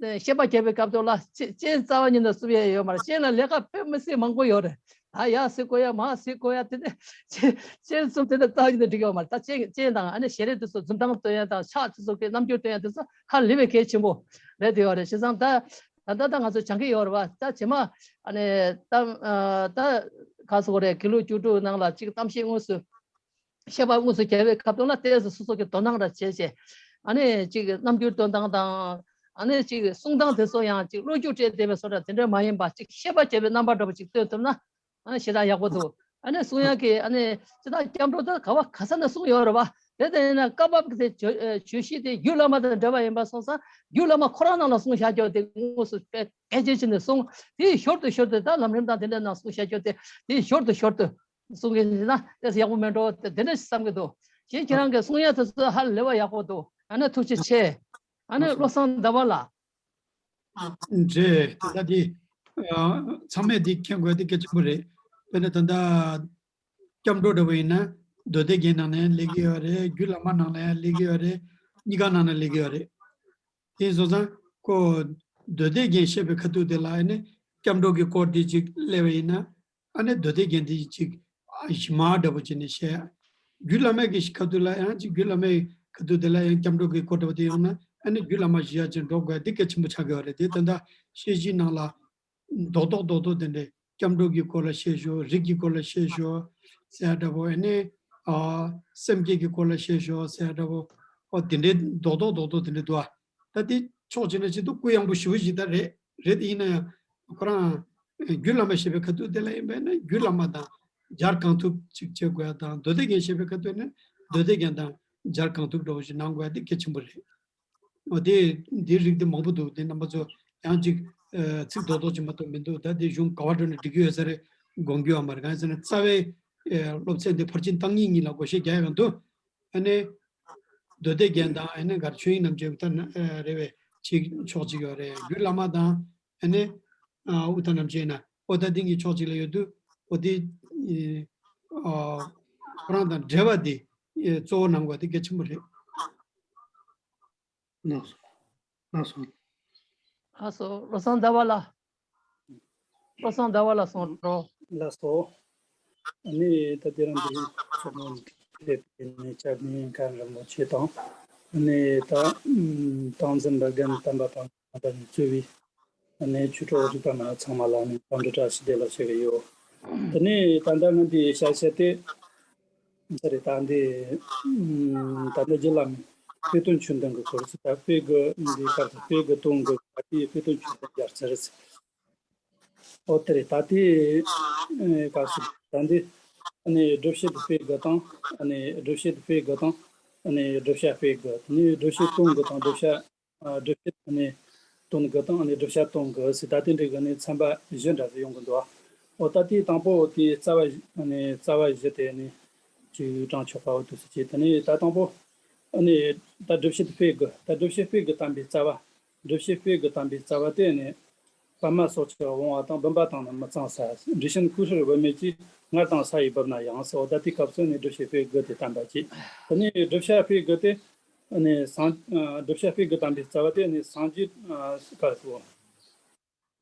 ད་ཤེས་པ་རྒྱབ་པའི་སྐབས་དུ་ལ་སྤྱན་སྤྱན་རྩ་བ་ཉིད་ནས་བཙུམ་ཡ་ཡོད་མ་རེད། སྤྱན་ལ་ལས་ཀ་དཔེ་མི་སྲིད་མང་པོ་ཡོད་རེད། ད་ཡར་གཟིགས་དགོས་ཡ་མར་གཟིགས་དགོས་ཡ་དེ་འདྲ་སྤྱན་སྤྱན་བཙུམ་དེ་འདྲ་རྩ་བ་ཉིད་ནས་འགྲིག་ཡོད་མ་རེད། ད་སྤྱན་སྤྱན་དང་ཨ་ནི་ཞལ་རས་དེ་ཚོ་འཛུམ་མདངས་སྟོན་ཡ་དང་ཕྱག་དེ་ཚོ་གི་རྣམ་འགྱུར་སྟོན་ཡ་དེ་ཚོ་ཧ་ལས་པའི་གལ་ཆེན་པོ་རེད་དེ་ཡོད་རེད། བྱས་ཙང་ད་ད་ལྟ་ད་ང་ཚོ་སྦྱང་གི་ཡོད་རེད་བ། ད་རྗེས་མ་ཨ་ནི་ད་ད་ག་སོགས་རེད། དགེ་ལུགས་བཅུ་དྲུག་ནང་ལ་གཅིག་གཏམ་བཤད་དངོས་སུ་ཤེས་པ་དངོས་སུ་རྒྱས་པའི་སྐབས་དུ་ན་ཏོག་ཙམ་སོ་སོ་གི་དོ་སྣང་ར་བྱས་བྱས། ཨ་ནི་གཅིག་རྣམ་འགྱུར་སྟོན་སྟངས་དང་། ཨ་ནི་གཅིག་གསུང་སྟངས་དེ་ཚོ་ཡང་གཅིག་བློ་རྒྱུགས་སྤྲད་བསྡད་པའི་བཟོ་འདྲ་དེ་འདྲ་མ་ཡིན་པ་གཅིག་ཤེས་པ་སྐྱེ་བའི་རྣམ་པ་འདྲ་པོ་གཅིག་སྟོན་ཐུབ་ན་ཨ་ནི་ཞེ་དྲག་ཡག་པོ་འདུག་ཨ་ནི་གསུང་ཡག་གི་ཨ་ནི་ཅི་ལྟར་སྐྱབས་འགྲོ་དེ་ག་བ་ག་ས་ནས་གསུངས་ཡོད་རེད་བ། དེ་དེ་ཡིན་ན་སྐབས་བབ་ཀྱི་དེ་བརྗོད་བརྗོད་གཞི་དེ་རྒྱུད་བླ་མ་དང་འབྲེལ་བ་ཡིན་པ་སོང་ཙང་རྒྱུད་བླ་མ་ཁོ་རང་ནང་ལ་གསུངས་བཞག་རྒྱུ་དེ་དངོས་སུ་དཔེ་གལ་ཆེན་ཆེ་ནས་གསུངས། དེའི་ཞོར་དུ་ཞོར་དུ་ད་ལམ་རིམ་དང་དེ་འདྲ་ནང་གསུངས་བཞག་རྒྱུ་དེ་དེའི་ཞོར་དུ་ཞོར་དུ་གསུང་གི་ཡིན་ན་ཏོག་ཙམ་ཡག་པོ་མེད་འགྲོ་དེ་དེ་འདྲ་ཞིག་བསམ་གྱི་འདུག་གཞན་ཁྱེད་རང་གིས་གསུང་ཡ་དེ་ཚོ་ཧ་ལས་པ་ཡག་པོ་འདུག་ཨ་ནི་ཐུགས་རྗེ་ཆེ། ཨ་ནི་བློ་བཟང་ཟླ་བ་ལགས། རེད། ད་ལྟ་དེ་ཨ་ཚང་མས་དེ་མཁྱེན་དགོས་དེ་གལ་ཆེན་པོ་རེད། དཔེར་ན་ད་ལྟ་སྐྱབས་འགྲོ་འདྲ་བོ་ཡིན་ན་མདོ་སྡེ་རྒྱན་ནང་ནས་སླེབས་ཀྱི་ཡོད་རེད། རྒྱུད་བླ་མ་ནང་ནས་སླེབས་ཀྱི་ཡོད་རེད། གཉིས་ཀ་ནང་ནས་སླེབས་ཀྱི་ཡོད་རེད། དེ་སོང་ཙང་ཁོ་མདོ་སྡེ་རྒྱན་བཤད་པའི་ཁ་ཐུག་དེ་ལ་ཨ་ནི་སྐྱབས་འགྲོ་གི་སྐོར་དེ་ཅིག་སླེབས་པ་ཡིན་ན། ཨ་ནི་མདོ་སྡེ་རྒྱན་དེ་ཅིག་ཨ་ཞི་མ་འདྲ་པོ་བྱས་ནས་བཤད། རྒྱུད་བླ་མའི་གི་ཁ་ཐུག་ལ་ཡང་ཅིག་རྒྱུད་བླ་མའི་ཁ་ཐུག་དེ་ལ་ཡང་སྐྱབས་འགྲོ་གི་སྐོར་འདྲ་པོ་དེ་ཡོང་ན་ཨ་ནི་རྒྱུད་བླ་མ་གཞི་བཞག་ཅིག་འགྲོ་དགོས་དེ་གལ་ཆེན་པོ་ཆགས་ཀྱི་ཡོད་རེད། དེ་ད་ལྟ་བཤད་གཞིའི་ནང་ལ་རྡོག་རྡོག་རྡོག་རྡོག་དེ་འདྲའི་སྐྱབས་འགྲོ་གི་སྐོར་ལ་བཤད་ཞོར་རིགས་ཀྱི་སྐོར་ལ་བཤད་ཞོར་ཟེར་ཡ་འདྲ་པོ། ཨ་ནི་ཨ་སེམས་བསྐྱེད་ཀྱི་སྐོར་ལ་བཤད་ཞོར་ཟེར་ཡ་འདྲ་པོ། ཨོ་དེ་འདྲའི་རྡོག་རྡོག་རྡོག་རྡོག་དེ་འདྲའི་འདུག་ཨ། ད་དེ་ཕྱོགས་གཅིག་ནས་བྱེད་དུས་གུ་ཡངས་པོ་ཞེ་པོ་ཞིག་ད་རེད། རེད་དེ་ཡིན་ན་ཡང་ཁོ་རང་རྒྱུད་བླ་མ་ཞེས་པའི་ཁ་ཐུག་དེ་ལ་ཡིན་པས་ན་རྒྱུད་བླ་མ་དང་སྦྱར་གང་ཐུབ་ཅིག་བྱེད་དགོས་ཡ་དང་། མདོ་སྡེ་རྒྱན་ཞེས་པའི་ཁ་ཐུག་ནི་མདོ་སྡེ་རྒྱན་དང་སྦྱར་གང་ཐུབ་འདྲ་བོ་ཞིག་གནང་དགོས་ཡ་དེ་གལ་ཆེན་པོ་རེད། འོ་དེ་འདིའི་རིགས་དེ་མང་པོ་འདུག་དེ་རྣམ་པ་ཚོ་ཡང་ཅིག་ཨ་ཚིག་རྡོག་རྡོག་ཅིག་མ་གཏོགས་མི་འདུག་ད་དེ་གཞུང་ག་བ་འགྲོ་ནས་འགྲིག་གི་ཡོད་ས་རེད་དགོངས་ཀྱི་ཡོད་མ་རེད། གང་ཡིན་ཟེར་ན་རྩ་བའི་ཨ་སློབ་ཚན་དེ་ཕར་ཕྱིན་བཏང་མཁན་གཉིས་ལ་བགོ་བཤའ་རྒྱག་ཡ་གང་འདུག་ཨ་ནི་མདོ་སྡེ་རྒྱན་དང་ཨ་ནི་གར་ཆོས་དབྱིངས་རྣམ་འབྱེད་དབུ་མཐའ་ན་ཨ་རེད་པས་ཅིག་ཕྱོགས་གཅིག་ཡོད་རེད། རྒྱུད་བླ་མ་དང་ཨ་ནི་ཨ་དབུ་མཐའ་རྣམ་འབྱེད་ཡིན་ན་ཨོ་ད་དེ་གཉིས་ཕྱོགས་གཅིག་ལ་ཡོད་དུས་ཨོ་དེ་ཨ་ཁོ་རང་དང་འབྲེལ་བ་དེ་ཨེ་གཙོ་བོ་གནང་དགོས་དེ་གལ་ཆེན་པོ་རེད། ལགས་སོ། ལགས་སོ། ལགས་སོ། བློ་བཟང་ཟླ་བ་ལགས། བློ་བཟང་ཟླ་བ་ལགས་གསུང་རོགས། ལགས་སོ། ཨ་ནི་ད་ལྟ་རང་འདི་ཚོགས་མང་ཕེབས་པའི་ནས་བཅར་ནས་མཁན་རིན་པོ་ཆེ་དང་། ཨ་ནི་ད་ཨམ་སྟངས་འཛིན་པ་རྒན་དམ་པ་དང་ད་ནི་གཙོས་པའི་ཨ་ནི་ཆོས་གྲོགས་རིགས་པ་སྣ་ཚང་མ་ལ་ནི་འཚམས་འདྲི་བཀྲ་ཤིས་བདེ་ལེགས་ཞུ་གི་ཡོད། དེ་ནས་ད་ལྟ་ང་འདི་བཤད་བཤད་དེ། ད་རེས་ད་འདི་ད་ལྟ་རྒྱུད་བླ་མའི་དཔེ་སྟོན་ཆོས་སྟོན་གྱི་སྐོར་ཟེར། ད་དཔེ་དགུ་འདི་སྐབས་སུ་དཔེ་དགུ་སྟོན་དགུ་ད་ལྟའི་དཔེ་སྟོན་ཆོས་སྟོན་རྒྱལ་ཚར་ཟེར། ཨོ་དེ་རེད། ད་ལྟའི་སྐབས་སུ་ད་འདི་ཨ་ནི་སྒྲུབ་བྱེད་དཔེ་དགུ་དང་ཨ་ནི་སྒྲུབ་བྱེད་དཔེ་དགུ་དང་ཨ་ནི་བསྒྲུབ་བྱ་དཔེ་དགུ། དེ་ནས་སྒྲུབ་བྱེད་སྟོན་དགུ་དང་བསྒྲུབ་བྱ། ཨ་སྒྲུབ་བྱེད་ནི་སྟོན་དགུ་དང་ནི་བསྒྲུབ་བྱ་སྟོན་དགུ་ཟེར་ད་ལྟའི་འདྲ་གི་ནི་ཚན་པ་བཞི་འདྲ་ཟེར་ཡོང་གི་འདུག་ཨོ་ད་ལྟའི་དང་པོ་དེ་རྩ་བ་ནི་རྩ་བ་བཞི་དེ་ནི་ཅིག་དྲང་ཆོག་པ་འོ་དུ་ཟེར་གྱི། དེ་ནི་ད་དང་པོ་ནི་ད་སྒྲུབ་བྱེད་དཔེ་དགུ། ད་སྒྲུབ་བྱེད་དཔེ་དགུ་བསྟན་པའི་རྩ་བ། སྒྲུབ་བྱེད་དཔེ་དགུ་བསྟན་པའི་རྩ་བ་དེ་ནི་པདྨ་སོགས་ཀྱི་དབང་བ་དང་། འབུམ་པ་དང་ནི་མི་གཙང་ས། འབྲས་ཆན་ཀུ་ཧྲུར་བུ་མེད་ཀྱི། སྔར་དང་ས་ཡི་བབས་ན་ཡང་ཟེར། ཨོ་ད་ལྟའི་སྐབས་སུ་ནི་སྒྲུབ་བྱེད་དཔེ་དགུ་དེ་བསྟན་པ་གྱིས། དེ་ནི་བསྒྲུབ་བྱ་དཔེ་དགུ་དེ། ནི་སངས་ཨ་བསྒྲུབ་བྱ་དཔེ་དགུ་བསྟན་པའི་རྩ་བ་དེ་ནི་སངས་རྒྱས་ཨ་ག་རེ་ཟེར།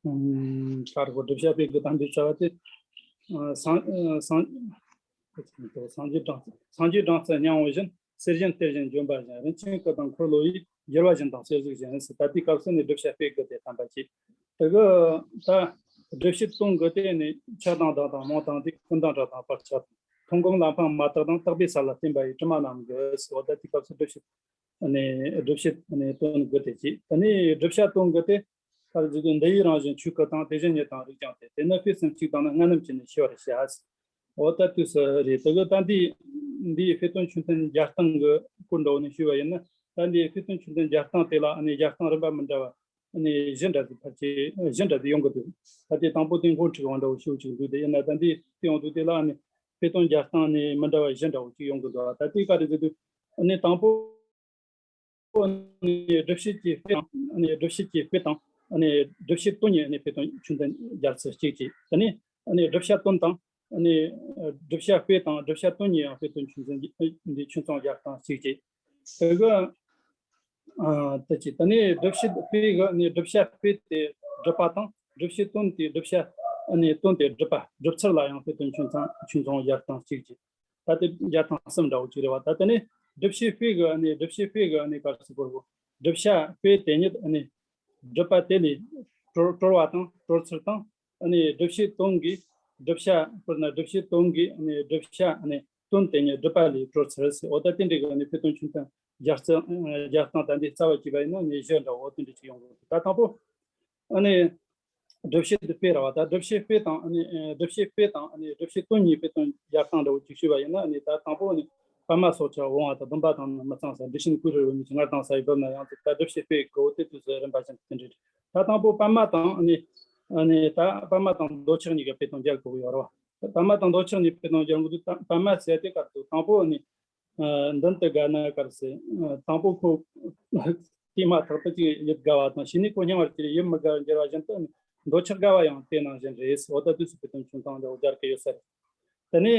ཨམ་ག་རེ་ཟེར། བསྒྲུབ་བྱ་དཔེ་དགུ་བསྟན་པའི་རྩ་བ་དེ་ཨ་སངས་ཨ་སངས་སངས་རྒྱས་སྦྲང་སངས་རྒྱས་སྦྲང་རྩི་མྱང་བ་བཞིན། གསེར་བཞིན་གཏེར་བཞིན་ལྗོན་པ་བཞིན། རིན་ཆེན་གོས་དང་འཁོར་ལོ་ཡིས། འགྱུར་བ་བཞིན་དང་གསེར་གཟུགས་བཞིན་ཟེར། ད་དེའི་སྐབས་སུ་ནི་བསྒྲུབ་བྱ་དཔེ་དགུ་དེ་བསྟན་པ་བྱས། དེ་གི་ད་སྒྲུབ་བྱེད་དོན་དགུ་དེ་ནི་ཆགས་སྡང་དག་དང་རྨོངས་དང་འདུས། ཀུན་ལྡང་དྲག་དང་བར་ཆད་དང་། མཐོང་སྒོམ་བླ་འཕང་མ་དག་དང་། དག་པའི་ས་ལ་བརྟེན་པ་ཡི། དྲི་མ་རྣམས་དགུ་ཟེར། འོ་ད་དེའི་སྐབས་སུ་སྒྲུབ་བྱེད་ནི་སྒྲུབ་བྱེད་ནི་དོན་དགུ་དེ་བྱས། ད་ནི་བསྒྲུབ་བྱ་དོན་དགུ་དེ། ད་རེས་འདི་འདི་ཡི་རང་བཞིན་ཆོས་སྐུ་དང་། དེ་བཞིན་ཉིད་དང་རིགས་ཀྱང་སྟེ། དེ་ནི་དཔེ་གསུམ་གཅིག་དང་ནི། ལྔ་རྣམས་ཀྱིས་ནི་ཤེས་པར་བྱ། འོ་ད་དུས་སུ་རེད། དེ་གི་ད་འདི་འདིའི་དཔེ་དོན་ཆོས་མཐུན་རྒྱལ་སྟངས་ཀྱི་སྐོར་འདྲ་བོ་ནས་ཞུས་པ་ཡིན་ན། ད་འདིའི་དཔེ་དོན་ཆོས་མཐུན་རྒྱལ་སྟངས་དེ་ལ་ནི་རྒྱལ་སྟངས་རིམ་པ་མི་འདྲ་བ་ནི་བཞི་འདྲ་ཟིག་ཕལ་ཆེར་བཞི་འདྲ་ཟིག་ཡོང་གི་འདུག་ད་དེ་དང་པོ་དེ་འགོ་འཁྲིད་དབང་འདྲ་བོ་ཞུ་ཅིག་འདུག་དེ་ཡིན་ན་ད་འདི་དེ་ཡོང་དུས་དེ་ལ་ནི་དཔེ་དོན་རྒྱལ་སྟངས་ནི་མི་འདྲ་བ་བཞི་འདྲ་བོ་ཅིག་ཡོང་གི་འདུག་ད་དེ་ག་རེ་ཟེར་དུས་ནི་དང་པོ། ནི་སྒྲུབ་བྱེད་ཀྱི་དཔེ་དང་། ནི་སྒྲུབ་བྱེད་ཀྱི་དཔེ་དང་། ནི་སྒྲུབ་བྱེད་དོན་གཉིས་ནི་དཔེ་དོན་ཆོས་མཐུན་རྒྱལ་ཚུལ་གཅིག་བྱས། དེ་ནས་ནི་སྒྲུབ་བྱ་དོན་དང་། ནི་སྒྲུབ་བྱ་དཔེ་དང་སྒྲུབ་བྱ་དོན་གཉིས་ཡང་དཔེ་དོན་ཆོས་མཐུན་འདི་ཆོས་མཚུངས་རྒྱལ་སྟངས་གཅིག་བྱས། དེ་གི་ཨ་དེ་བྱས། དེ་ནས་སྒྲུབ་བྱེད་དཔེ་གི་ནི་སྒྲུབ་བྱ་དཔེ་དེ་སྒྲུབ་པ་དང་། སྒྲུབ་བྱེད་དོན་དེ་སྒྲུབ་བྱ་ནི་དོན་དེ་སྒྲུབ་པ། སྒྲུབ་ཚུལ་ལ་ཡང་དཔེ་དོན་ཆོས་མཚུངས་ཆོས་མཚུངས་རྒྱལ་སྟངས་གཅིག་བྱས། ད་ལྟའི་རྒྱལ་སྟངས་གསུམ་འདྲ་བོ་ཅིག་རེད་བ། ད་དེ་ནས་སྒྲུབ་བྱེད་དཔེ་གི་ནི་སྒྲུབ་བྱེད་དཔེ་གི་ནི་ག་རེ་ཟེར་དགོས་རེད། སྒྲུབ་བྱ་དཔེ་དེ་ཉིད་ནི་སྒྲུབ་པ་དེ་ལས་གྲོལ་གྲོལ་བ་དང་གྲོལ་ཚུལ་དང་། ནི་སྒྲུབ་བྱེད་དོན་གྱི་སྒྲུབ་བྱ། དཔེར་ན་སྒྲུབ་བྱེད་དོན་གྱི་ནི་སྒྲུབ་བྱ་ནི་དོན་དེ་ཉིད་སྒྲུབ་པ་ལས་གྲོལ་ཚུལ་ཟེར། འོ་ད་དེ་འདྲའི་གི་ནི་དཔེ་དོན་ཆོས་མཐུན་རྒྱལ་སྟངས་རྒྱལ་སྟངས་ད་འདི་རྩ་བ་བྱས་པ་ཡིན་ན་ནི་བཞི་འདྲ་བོ་དེ་འདྲ་ཅིག་ཡོང་གི་འདུག་ད་དང་པོ་ནི། སྒྲུབ་བྱེད་དཔེ་ར་བ། ད་སྒྲུབ་བྱེད་དཔེ་དང་ནི་སྒྲུབ་བྱེད་དཔེ་དང་ནི་སྒྲུབ་བྱེད་དོན་གཉིས་དཔེ་དོན་རྒྱལ་སྟངས་འདྲ་བོ་ཅིག་ཞུས་པ་ཡིན་ན། ནི་ད་དང་པོ་ནི་པདྨ་སྲོག་ཆགས་འོང་བ་དང་བུམ་པ་དང་ནི་མི་གཙང་ས། འབྲས་ཞུན་ཀུ་ཧྲུལ་བུད་མེད་ཀྱི་མངལ་དང་ས་ཡི་བུམ་ན་ཡང་དེ་ད་སྒྲུབ་བྱེད་དཔེ་གོ་དེ་དུས་སུ་རིམ་པ་བཞིན་དུ་དེ་འདྲ། ད་དང་པོ་པདྨ་དང་ནི་ནི་ད་པདྨ་དང་འདོད་ཆགས་གཉིས་ཀྱི་དཔེ་དོན་རྒྱལ་དགོས་ཀྱི་ཡོད་རེད་བ། པདྨ་དང་འདོད་ཆགས་གཉིས་དཔེ་དོན་རྒྱལ་དགོས་དུས་ད་པདྨ་ཟེར་དེ་ག་དུས་དང་པོ་ནི། ཨ་མདུན་དུ་དགའ་ན་གར་སེ། ཨ་དང་པོ་ཁོ་དེ་མ་ཐག་ཏུ་ཅིག་ཡིད་དགའ་བ་དང་། ཕྱིས་ནས་ཁོ་སྙིང་བར་གྱུར་ཡིད་མི་དགའ་བར་འགྱུར་བ་བཞིན་དུ་འདོད་ཆགས་དགའ་བ་ཡང་དེ་ནང་བཞིན་རེད། འོ་ད་དུས་སུ་དཔེ་དོན་ཆུང་ཐང་འདྲ་བོ་སྦྱར་གི་ཡོད་ས་རེད། དེ་ནས་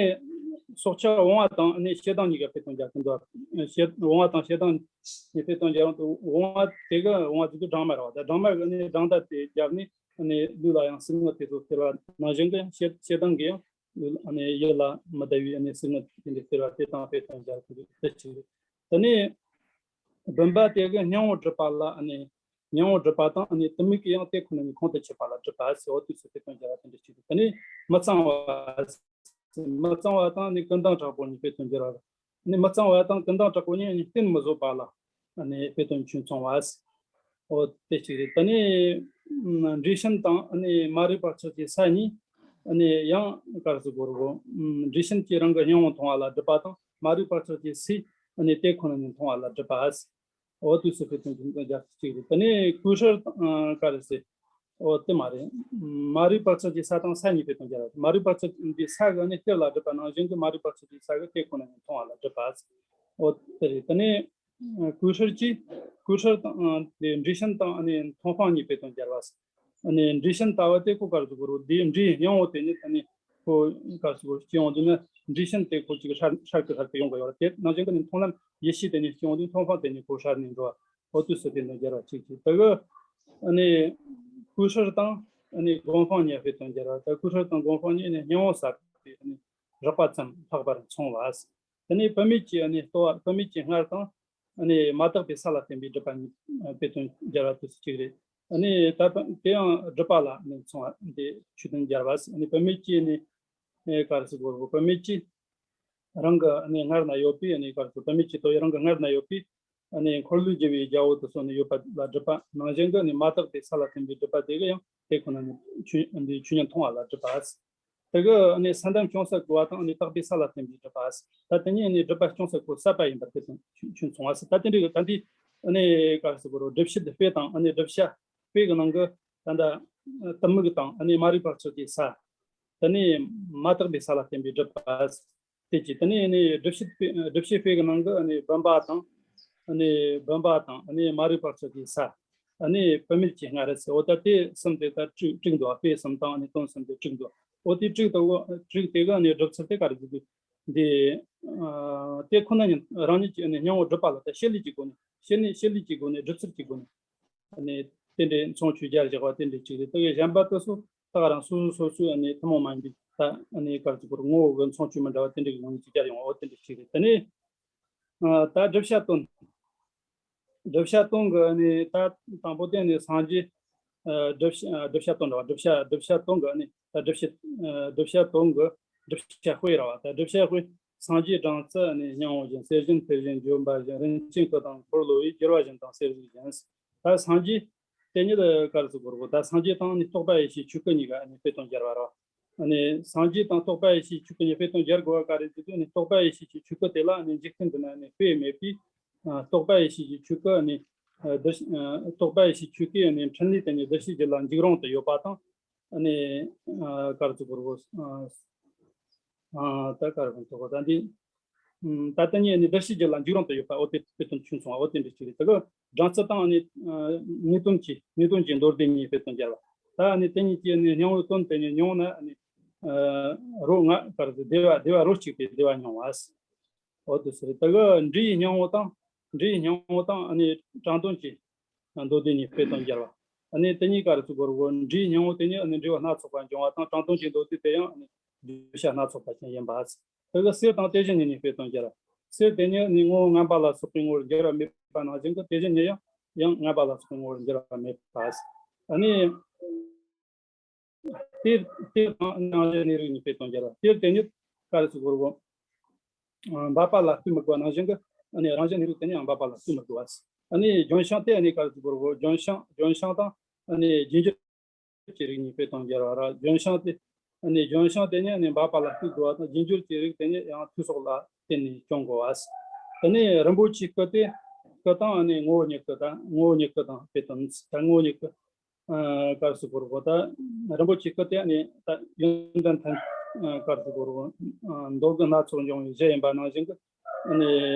སྲོག་ཆགས་འོང་བ་དང་ནི་ཞེ་སྡང་གཉིས་ཀ་དཔེ་དོན་རྒྱག་གི་འདུག་ཞེ་འོང་བ་དང་ཞེ་སྡང་གཉིས་དཔེ་དོན་རྒྱག་དུས་འོང་བ་དེ་གི་འོང་བ་དེ་དུས་སྦྲང་མ་རེད་བ། ད་སྦྲང་མ་གི་ནི་སྦྲང་མདའ་དེ་བརྒྱབ་ནས་ནི་ལུས་ལ་ཡང་ཟུག་རྔུ་དེ་ཚོ་སྟེར་བ་ནང་བཞིན་གྱི་ཞེ་ཞེ་སྡང་གི་ཡང་། ཨ་ནི་ཡིད་ལ་མི་བདེ་བའི་ཨ་ནི་ཟུག་རྔུ་དེ་འདྲ་སྟེར་བ་དེ་དང་དཔེ་དོན་སྦྱར་གྱི་འདུག་དེ་གཅིག་རེད། དེ་ནས་བུམ་པ་དེ་གི་སྙིང་པོ་སྒྲུབ་པ་ལ་ཨ་ནི་སྙིང་པོ་སྒྲུབ་པ་དང་ཨ་ནི་གཏི་མུག་གི་ཡང་དེ་ཁོ་ན་ཉིད་ཁོང་དུ་ཆུད་པ་ལ་སྒྲུབ་པ་ཟེར། འོ་དུས་སུ་དཔེ་དོན་སྦྱར་བ་དེ་འདྲ་གཅིག་རེད། དེ་ནས་མི་གཙང་བ། མི་གཙང་བ་དང་ཨ་ནི་ཀུན་ལྡང་དྲག་པོ་གཉིས་དཔེ་དོན་སྦྱར་བ། ནི་མི་གཙང་བ་དང་ཀུན་ལྡང་དྲག་པོ་གཉིས་ནི་གཏན་མི་བཟོད་པ་ལ་ནི་དཔེ་དོན་ཆོས་མཚུངས་པ། འོ་དེ་གཅིག་རེད། དེ་ནས་འབྲས་ཞུན་དང་ནི་མ་རིག་པ་ཁྲག་གི་ས་གཉིས་ནི་ཡང་ག་རེ་ཟེར་དགོས་རེད་གོ། འབྲས་ཞུན་གྱིས་རང་གི་སྙིང་པོ་མཐོང་བ་ལ་སྒྲུབ་པ་དང་། མ་རིག་པ་ཁྲག་གི་སས་ནི་དེ་ཁོ་ན་ཉིད་མཐོང་བ་ལ་སྒྲུབ་པ། འོ་དུས་སུ་དཔེ་དོན་ཆོས་མཚུངས་སྦྱར་གཅིག་རེད། དེ་ནས་ཀུ་ཧྲུལ་དང་ག་རེ་ཟེར། འོ་དེ་མ་རེད། མ་རིག་པ་ཁྲག་གི་ས་དང་ས་གཉིས་དཔེ་དོན་སྦྱར་བ། མ་རིག་པ་ཁྲག་འདི་ས་གི་ནི་གཏེར་ལ་སྒྲུབ་པ་ནང་བཞིན་གྱི་མ་རིག་པ་ཁྲག་གི་ས་གི་གཏེར་ཁོ་ན་ནི་མཐོང་བ་ལ་སྒྲུབ་པ། འོ་དེ་རེད། དེ་ནས་ཀུ་ཧྲུལ་གྱིས་ཀུ་ཧྲུལ་དང་དེ་འབྲས་ཞུན་དང་ནི་མཐོང་སྤང་གཉིས་དཔེ་དོན་སྦྱར་བ། ནི་འབྲས་ཞུན་ལྟ་བུ་དེ་ཁོ་ག་རེ་ཟེར་དགོས་རེད། འདིའི་འབྲས་སྙིང་པོ་དེ་ནི་ནི་ཁོ་ག་རེ་ཟེར་དགོས་རེད། སྤྱི་ཡོངས་འདི་ནི་འབྲས་ཞུན་དེ་ཁོ་ཅིག་ཧྲལ་ཧྲལ་གི་ཧྲལ་གི་ཡོང་གི་ཡོད་རེད། དེ་ནང་བཞིན་གྱི་ནི་མཐོང་ལམ་ཡེ་ཤེས་དེ་ནི་སྤྱི་ཡོངས་འདི་མཐོང་སྤང་དེ་ནི་ཁོ་ཧྲལ་ནས་འགྲོ་བ། འོ་དུས་སུ་དེ་འདྲ་སྦྱར་བ་གཅིག་གཅིག་དེ་གི་ཨ་ནི་ཀུ་ཧྲུལ་དང་ཨ་ནི་སྒོམ་སྤང་གཉིས་དཔེ་དོན་སྦྱར་བ། ད་ཀུ་ཧྲུལ་དང་སྒོམ་སྤང་གཉིས་ནི་སྙིང་པོ་ཟབ་པའི་ཨ་ནི་རགས་པ་ཙམ་ལྷག་པར་མཚུངས་པ། དེ་ནས་བུད་མེད་ཀྱི་ཨ་ནི་ལྟོ་བ། བུད་མེད་ཀྱི་མངལ་དང་ཨ་ནི་མ་དག་པའི་ས་ལ་བརྟེན་པའི་སྒྲུབ་པ་གཉིས་དཔེ་དོན་སྦྱར་བ་དུས་སུ་གཅིག་རེད། ཨ་ནི་ད་དེ་ཡང་སྒྲུབ་པ་ལ་ཨ་ནི་མཚུངས་པ་འདི་ཆོས་དོན་སྦྱར་བ། ཨ་ནི་བུད་མེད་ཀྱི་ཨ་ནི་ག་རེ་ཟེར་དགོས་རེད། བུད་མེད་ཀྱི་རང་གི་ཨ་ནི་མངལ་ན་ཡོད་པའི་ཨ་ནི་ག་རེ་ཟེར། བུད་མེད་ཀྱི་ལྟོ་ཡི་རང་གི་མངལ་ན་ཡོད་པའི་ཨ་ནི་འཁོར་ལོས་སྒྱུར་བའི་རྒྱལ་པོ་དེ་ཚོ་ནི་ཡོད་པ་ལ་སྒྲུབ་པ་ནང་བཞིན་གྱི་ཨ་ནི་མ་དག་པའི་ས་ལ་བརྟེན་པའི་སྒྲུབ་པ་དེ་གི་ཡང་དེ་ཁོ་ན་ནི་ཆོས་འདི་ཆོས་ཉིད་མཐོང་བ་ལ་སྒྲུབ་པ། དེ་གི་ཨ་ནི་ས་མདམས་ཅུང་ཟད་གོ་བ་དང་ཨ་ནི་དག་པའི་ས་ལ་བརྟེན་པའི་སྒྲུབ་པ། ད་དེ་གཉིས་ཨ་ནི་སྒྲུབ་པ་ཅུང་ཟད་གོ་བསད་པ་ཡིན་པར་དེ་དང་ཆོས་མཚུངས་པ། ད་དེ་འདྲའི་གི་ད་འདི་ཨ་ནི་ག་རེ་ཟེར་དགོས་རེད། སྒྲུབ་བྱེད་དཔེ་དང་ཨ་ནི་བསྒྲུབ་བྱ་དཔེ་གི་ནང་གི་ད་ལྟ་གཏི་མུག་དང་ཨ་ནི་མ་རིག་པ་ཁྲག་གི་ས། དེ་ནས་མ་དག་པའི་ས་ལ་བརྟེན་པའི་སྒྲུབ་པ། དེ་གཅིག་དེ་ནས་ནི་སྒྲུབ་བྱེད་དཔེ་སྒྲུབ་བྱེད་དཔེ་གི་ནང་གི་ནི་བུམ་པ་དང་། ནི་བུམ་པ་དང་ནི་མ་རིག་པ་ཁྲག་གི་ས། ནི་བུད་མེད་ཀྱི་མངལ་རེད་ཟེར། འོ་ད་དེ་གསུམ་དེ་ད་དྲུག་དྲུག་འདུག་དཔེ་གསུམ་དང་ནི་དོན་གསུམ་དེ་དྲུག་འདུག་འོ་དེ་དྲུག་དང་དྲུག་དེ་གི་ནི་སྒྲུབ་ཚུལ་དེ་ག་རེ་ཟེར་དུས། འདི་དེ་ཁོ་ན་ཉིད་རང་ཉིད་ཀྱི་ནི་སྙིང་པོ་སྒྲུབ་པ་ལ་ད་བྱེད་ལས་ཀྱི་སྒོ་ནས། བྱེད་ནི་བྱེད་ལས་ཀྱི་སྒོ་ནས། སྒྲུབ་ཚུལ་གྱི་སྒོ་ནས། ནས་དེ་འདྲའི་མཚུངས་ཆོས་སྦྱར་བཞག་པ་དེ་འདྲའི་གཅིག་རེད། དེ་གི་གཞན་པ་དེ་ཚོ་ད་ག་རང་སོ་སོ་སོ་སོའི་ནས་ཐུན་མོང་མ་ཡིན་པའི་ད་ནས་ག་རེ་ཟེར་དགོས་རེད། ངོ་བོ་གི་མཚུངས་ཆོས་མི་འདྲ་བ་དེ་འདྲའི་གི་ངོ་ཉིད་ཀྱི་སྦྱར་ཡོང་བ་འོ་དེ་འདྲའི་གཅིག་རེད། དེ་ནས་ ཨ། ད་བསྒྲུབ་བྱ་སྟོན། བསྒྲུབ་བྱ་སྟོན་གྱི་ནི་ད་དང་པོ་དེ་ནི་སངས་རྒྱས། ཨ། བསྒྲུབ་བྱ། ཨ། བསྒྲུབ་བྱ་སྟོན་ར། བསྒྲུབ་བྱ། བསྒྲུབ་བྱ་སྟོན་གྱི་ནི་ད་བསྒྲུབ་བྱ། ཨ། བསྒྲུབ་བྱ་སྟོན་གྱི་བསྒྲུབ་བྱ་དཔེ་ར་བ། ད་བསྒྲུབ་བྱ་དཔེ། སངས་རྒྱས་སྦྲང་རྩི་ནི་སྙིང་པོ་བཞིན། གསེར་བཞིན་ཐུར་བཞིན་ལྗོན་པ་བཞིན། རིན་ཆེན་གོས་དང་འཁོར་ལོ་ཡི། བསྒྱུར་བ་བཞིན་དང་གསེར་གཟུགས་བཞིན། ད་སངས་རྒྱས་དེ་ཉིད་ག་རེ་ཟེར་དགོས་རེད་གོ། ད་སངས་རྒྱས་དང་ནི་རྟོགས་པ་ཡེ་ཤེས་ཆོས་སྐུ་གཉིས་ཀ་ནི་དཔེ་དོན་སྦྱར་བ་རེད། ཨ་ནི་སངས་རྒྱས་དང་རྟོགས་པ་ཡེ་ཤེས་ཆོས་སྐུ་གཉིས་དཔེ་དོན་སྦྱར་དགོས་པ་ག་རེ་ཟེར་དུས་ནི། རྟོགས་པ་ཡེ་ཤེས་ཀྱི་ཆོས་སྐུ་དེ་ལ་ནི་འཇིག་རྟེན་འདི་ན་ནི་དཔེ་མེད་པས། ཨ། རྟོགས་པ་ཡེ་ཤེས་ཀྱི་ཆོས་སྐུ་ནི། ཨ། འདི། ཨ། རྟོགས་པ་ཡེ་ཤེས་ཆོས་སྐུའི་ནི་འཕྲིན་ལས་དེ་ནི་འདུ་བྱེད་རྒྱུད་ལ་འཇུག་རུང་དུ་ཡོད་པ་དང་། ཨ་ནི། ཨ། ག་རེ་ཟེར་དགོས་རེད་གོ། ཨ། ཨ། ད་ག་རེ་ཟེར་དགོས་རེད་གོ། ད་འདི། ཨམ། ད་ལྟ་ཉིད་ནི་འདུ་བྱེད་རྒྱུད་ལ་འཇུག་རུང་དུ་ཡོད་པ། འོ་དེ་དཔེ་དོན་ཆུང་སོང་བ། འོ་དེ་འདྲ་ཅིག་རེད། དེ་གི་སྦྲང་རྩི་དང་ནི། ཨ། དངོས་དོན་གྱི། དངོས་དོན་གྱི་མདོ་སྡེ་གཉིས་དཔེ་དོན་སྦྱར་བ། ད་ནི་དེ་གཉིས་ཀྱི་ནི་སྙིང་པོའི་དོན་དེ་ནི་མྱོང་ན་ནི། ཨ། རོ་ལྔ་ག་རེ་ཟེར། བདེ་བ། བདེ་བ་རོ་གཅིག་པའི་བདེ་བ་མྱོང་བ། འོ་དེ་ཟེར། དེ་གི་འབྲས་སྙིང་པོ་དང་། འབྲས་སྙིང་པོ་དང་ནི་དྲང་དོན་གྱི་མདོ་སྡེ་གཉིས་དཔེ་དོན་སྦྱར་བ། ཨ་ནི་དེ་གཉིས་ག་རེ་ཟེར་དགོས་རེད་གོ། འབྲས་སྙིང་པོ་དེ་ནི་ཨ་ནི་འབྲས་བུ་སྣ་ཚོགས་པ་འབྱུང་བ་དང་། དྲང་དོན་གྱི་མདོ་སྡེ་དེ་ཡང་ཨ་ནི་བརྗོད་བྱ་སྣ་ཚོགས་པ་ཅན་ཡིན་པ། དེ་གི་གསེར་དང་དེ་བཞིན་ཉིད་ནི་དཔེ་དོན་སྦྱར། གསེར་དེ་ཉིད་ནི་ངོ་བོ་ངན་པ་ལ་སོགས་པའི་ངོ་བོར་འགྱུར་བ་མེད་པ་ནང་བཞིན་གྱི། དེ་བཞིན་ཉིད་ཡང་ཡང་ངན་པ་ལ་སོགས་པའི་ངོ་བོར་འགྱུར་བ་མེད་པ། ཨ་ནི། གཏེར། གཏེར་དང་རང་བཞིན་གནས་རིགས་ནི་དཔེ་དོན་སྦྱར་བ། གཏེར་དེ་ཉིད་ག་རེ་ཟེར་དགོས་རེད་གོ། ཨ། འབབ་པ་ལ་ལྟོས་དམིགས་པ་ནང་བཞིན་གྱི། ཨ་ནི་རང་བཞིན་གནས་རིགས་དེ་ནི་ཡང་འབབ་པ་ལ་ལྟོས་དམིགས་པ། ཨ་ནི་ལྗོན་ཤིང་དེ་ནི་ག་རེ་ཟེར་དགོས་རེད་གོ། ལྗོན་ཤིང་། ལྗོན་ཤིང་དང་ཨ་ནི་རྗེས་འགྱུར་གྱི་རིགས་ནི་དཔེ་དོན་སྦྱར་བ་ར། ལྗོན་ཤིང་དེ། ཨ་ནི་ལྗོན་ཤིང་དེ་ཉིད་ནི་འབབ་པ་ལ་ལྟོས་དགོས་པ་དང་། རྗེས་འགྱུར་གྱི་རིགས་དེ་ཉིད་ཡང་དུས་སོགས་ལ་བརྟེན་ནས་འབྱུང་དགོས་པ། དེ་ནས་རིན་པོ་ཆེའི་སྐུ་དེ། སྐུ་དང་ཨ་ནི་ངོ་བོ་ཉིད་སྐུ་དང་། ངོ་བོ་ཉིད་སྐུ་དང་དཔེ་དོན། ད་ངོ་བོ་ཉིད་སྐུ། ཨ། ག་རེ་ཟེར་དགོས་རེད་གོ། ད་རིན་པོ་ཆེའི་སྐུ་དེ་ཨ་ནི་ད་ཡོན་ཏན་ཐམས། ཨ། ག་རེ་ཟེར་དགོས་རེད་གོ། ཨ། མདོ་རྒྱུད་སྣ་ཚོགས་འབྱུང་བའི་གཞི་ཡིན་པ་ནང་བཞིན་གྱི། ཨ་ནི་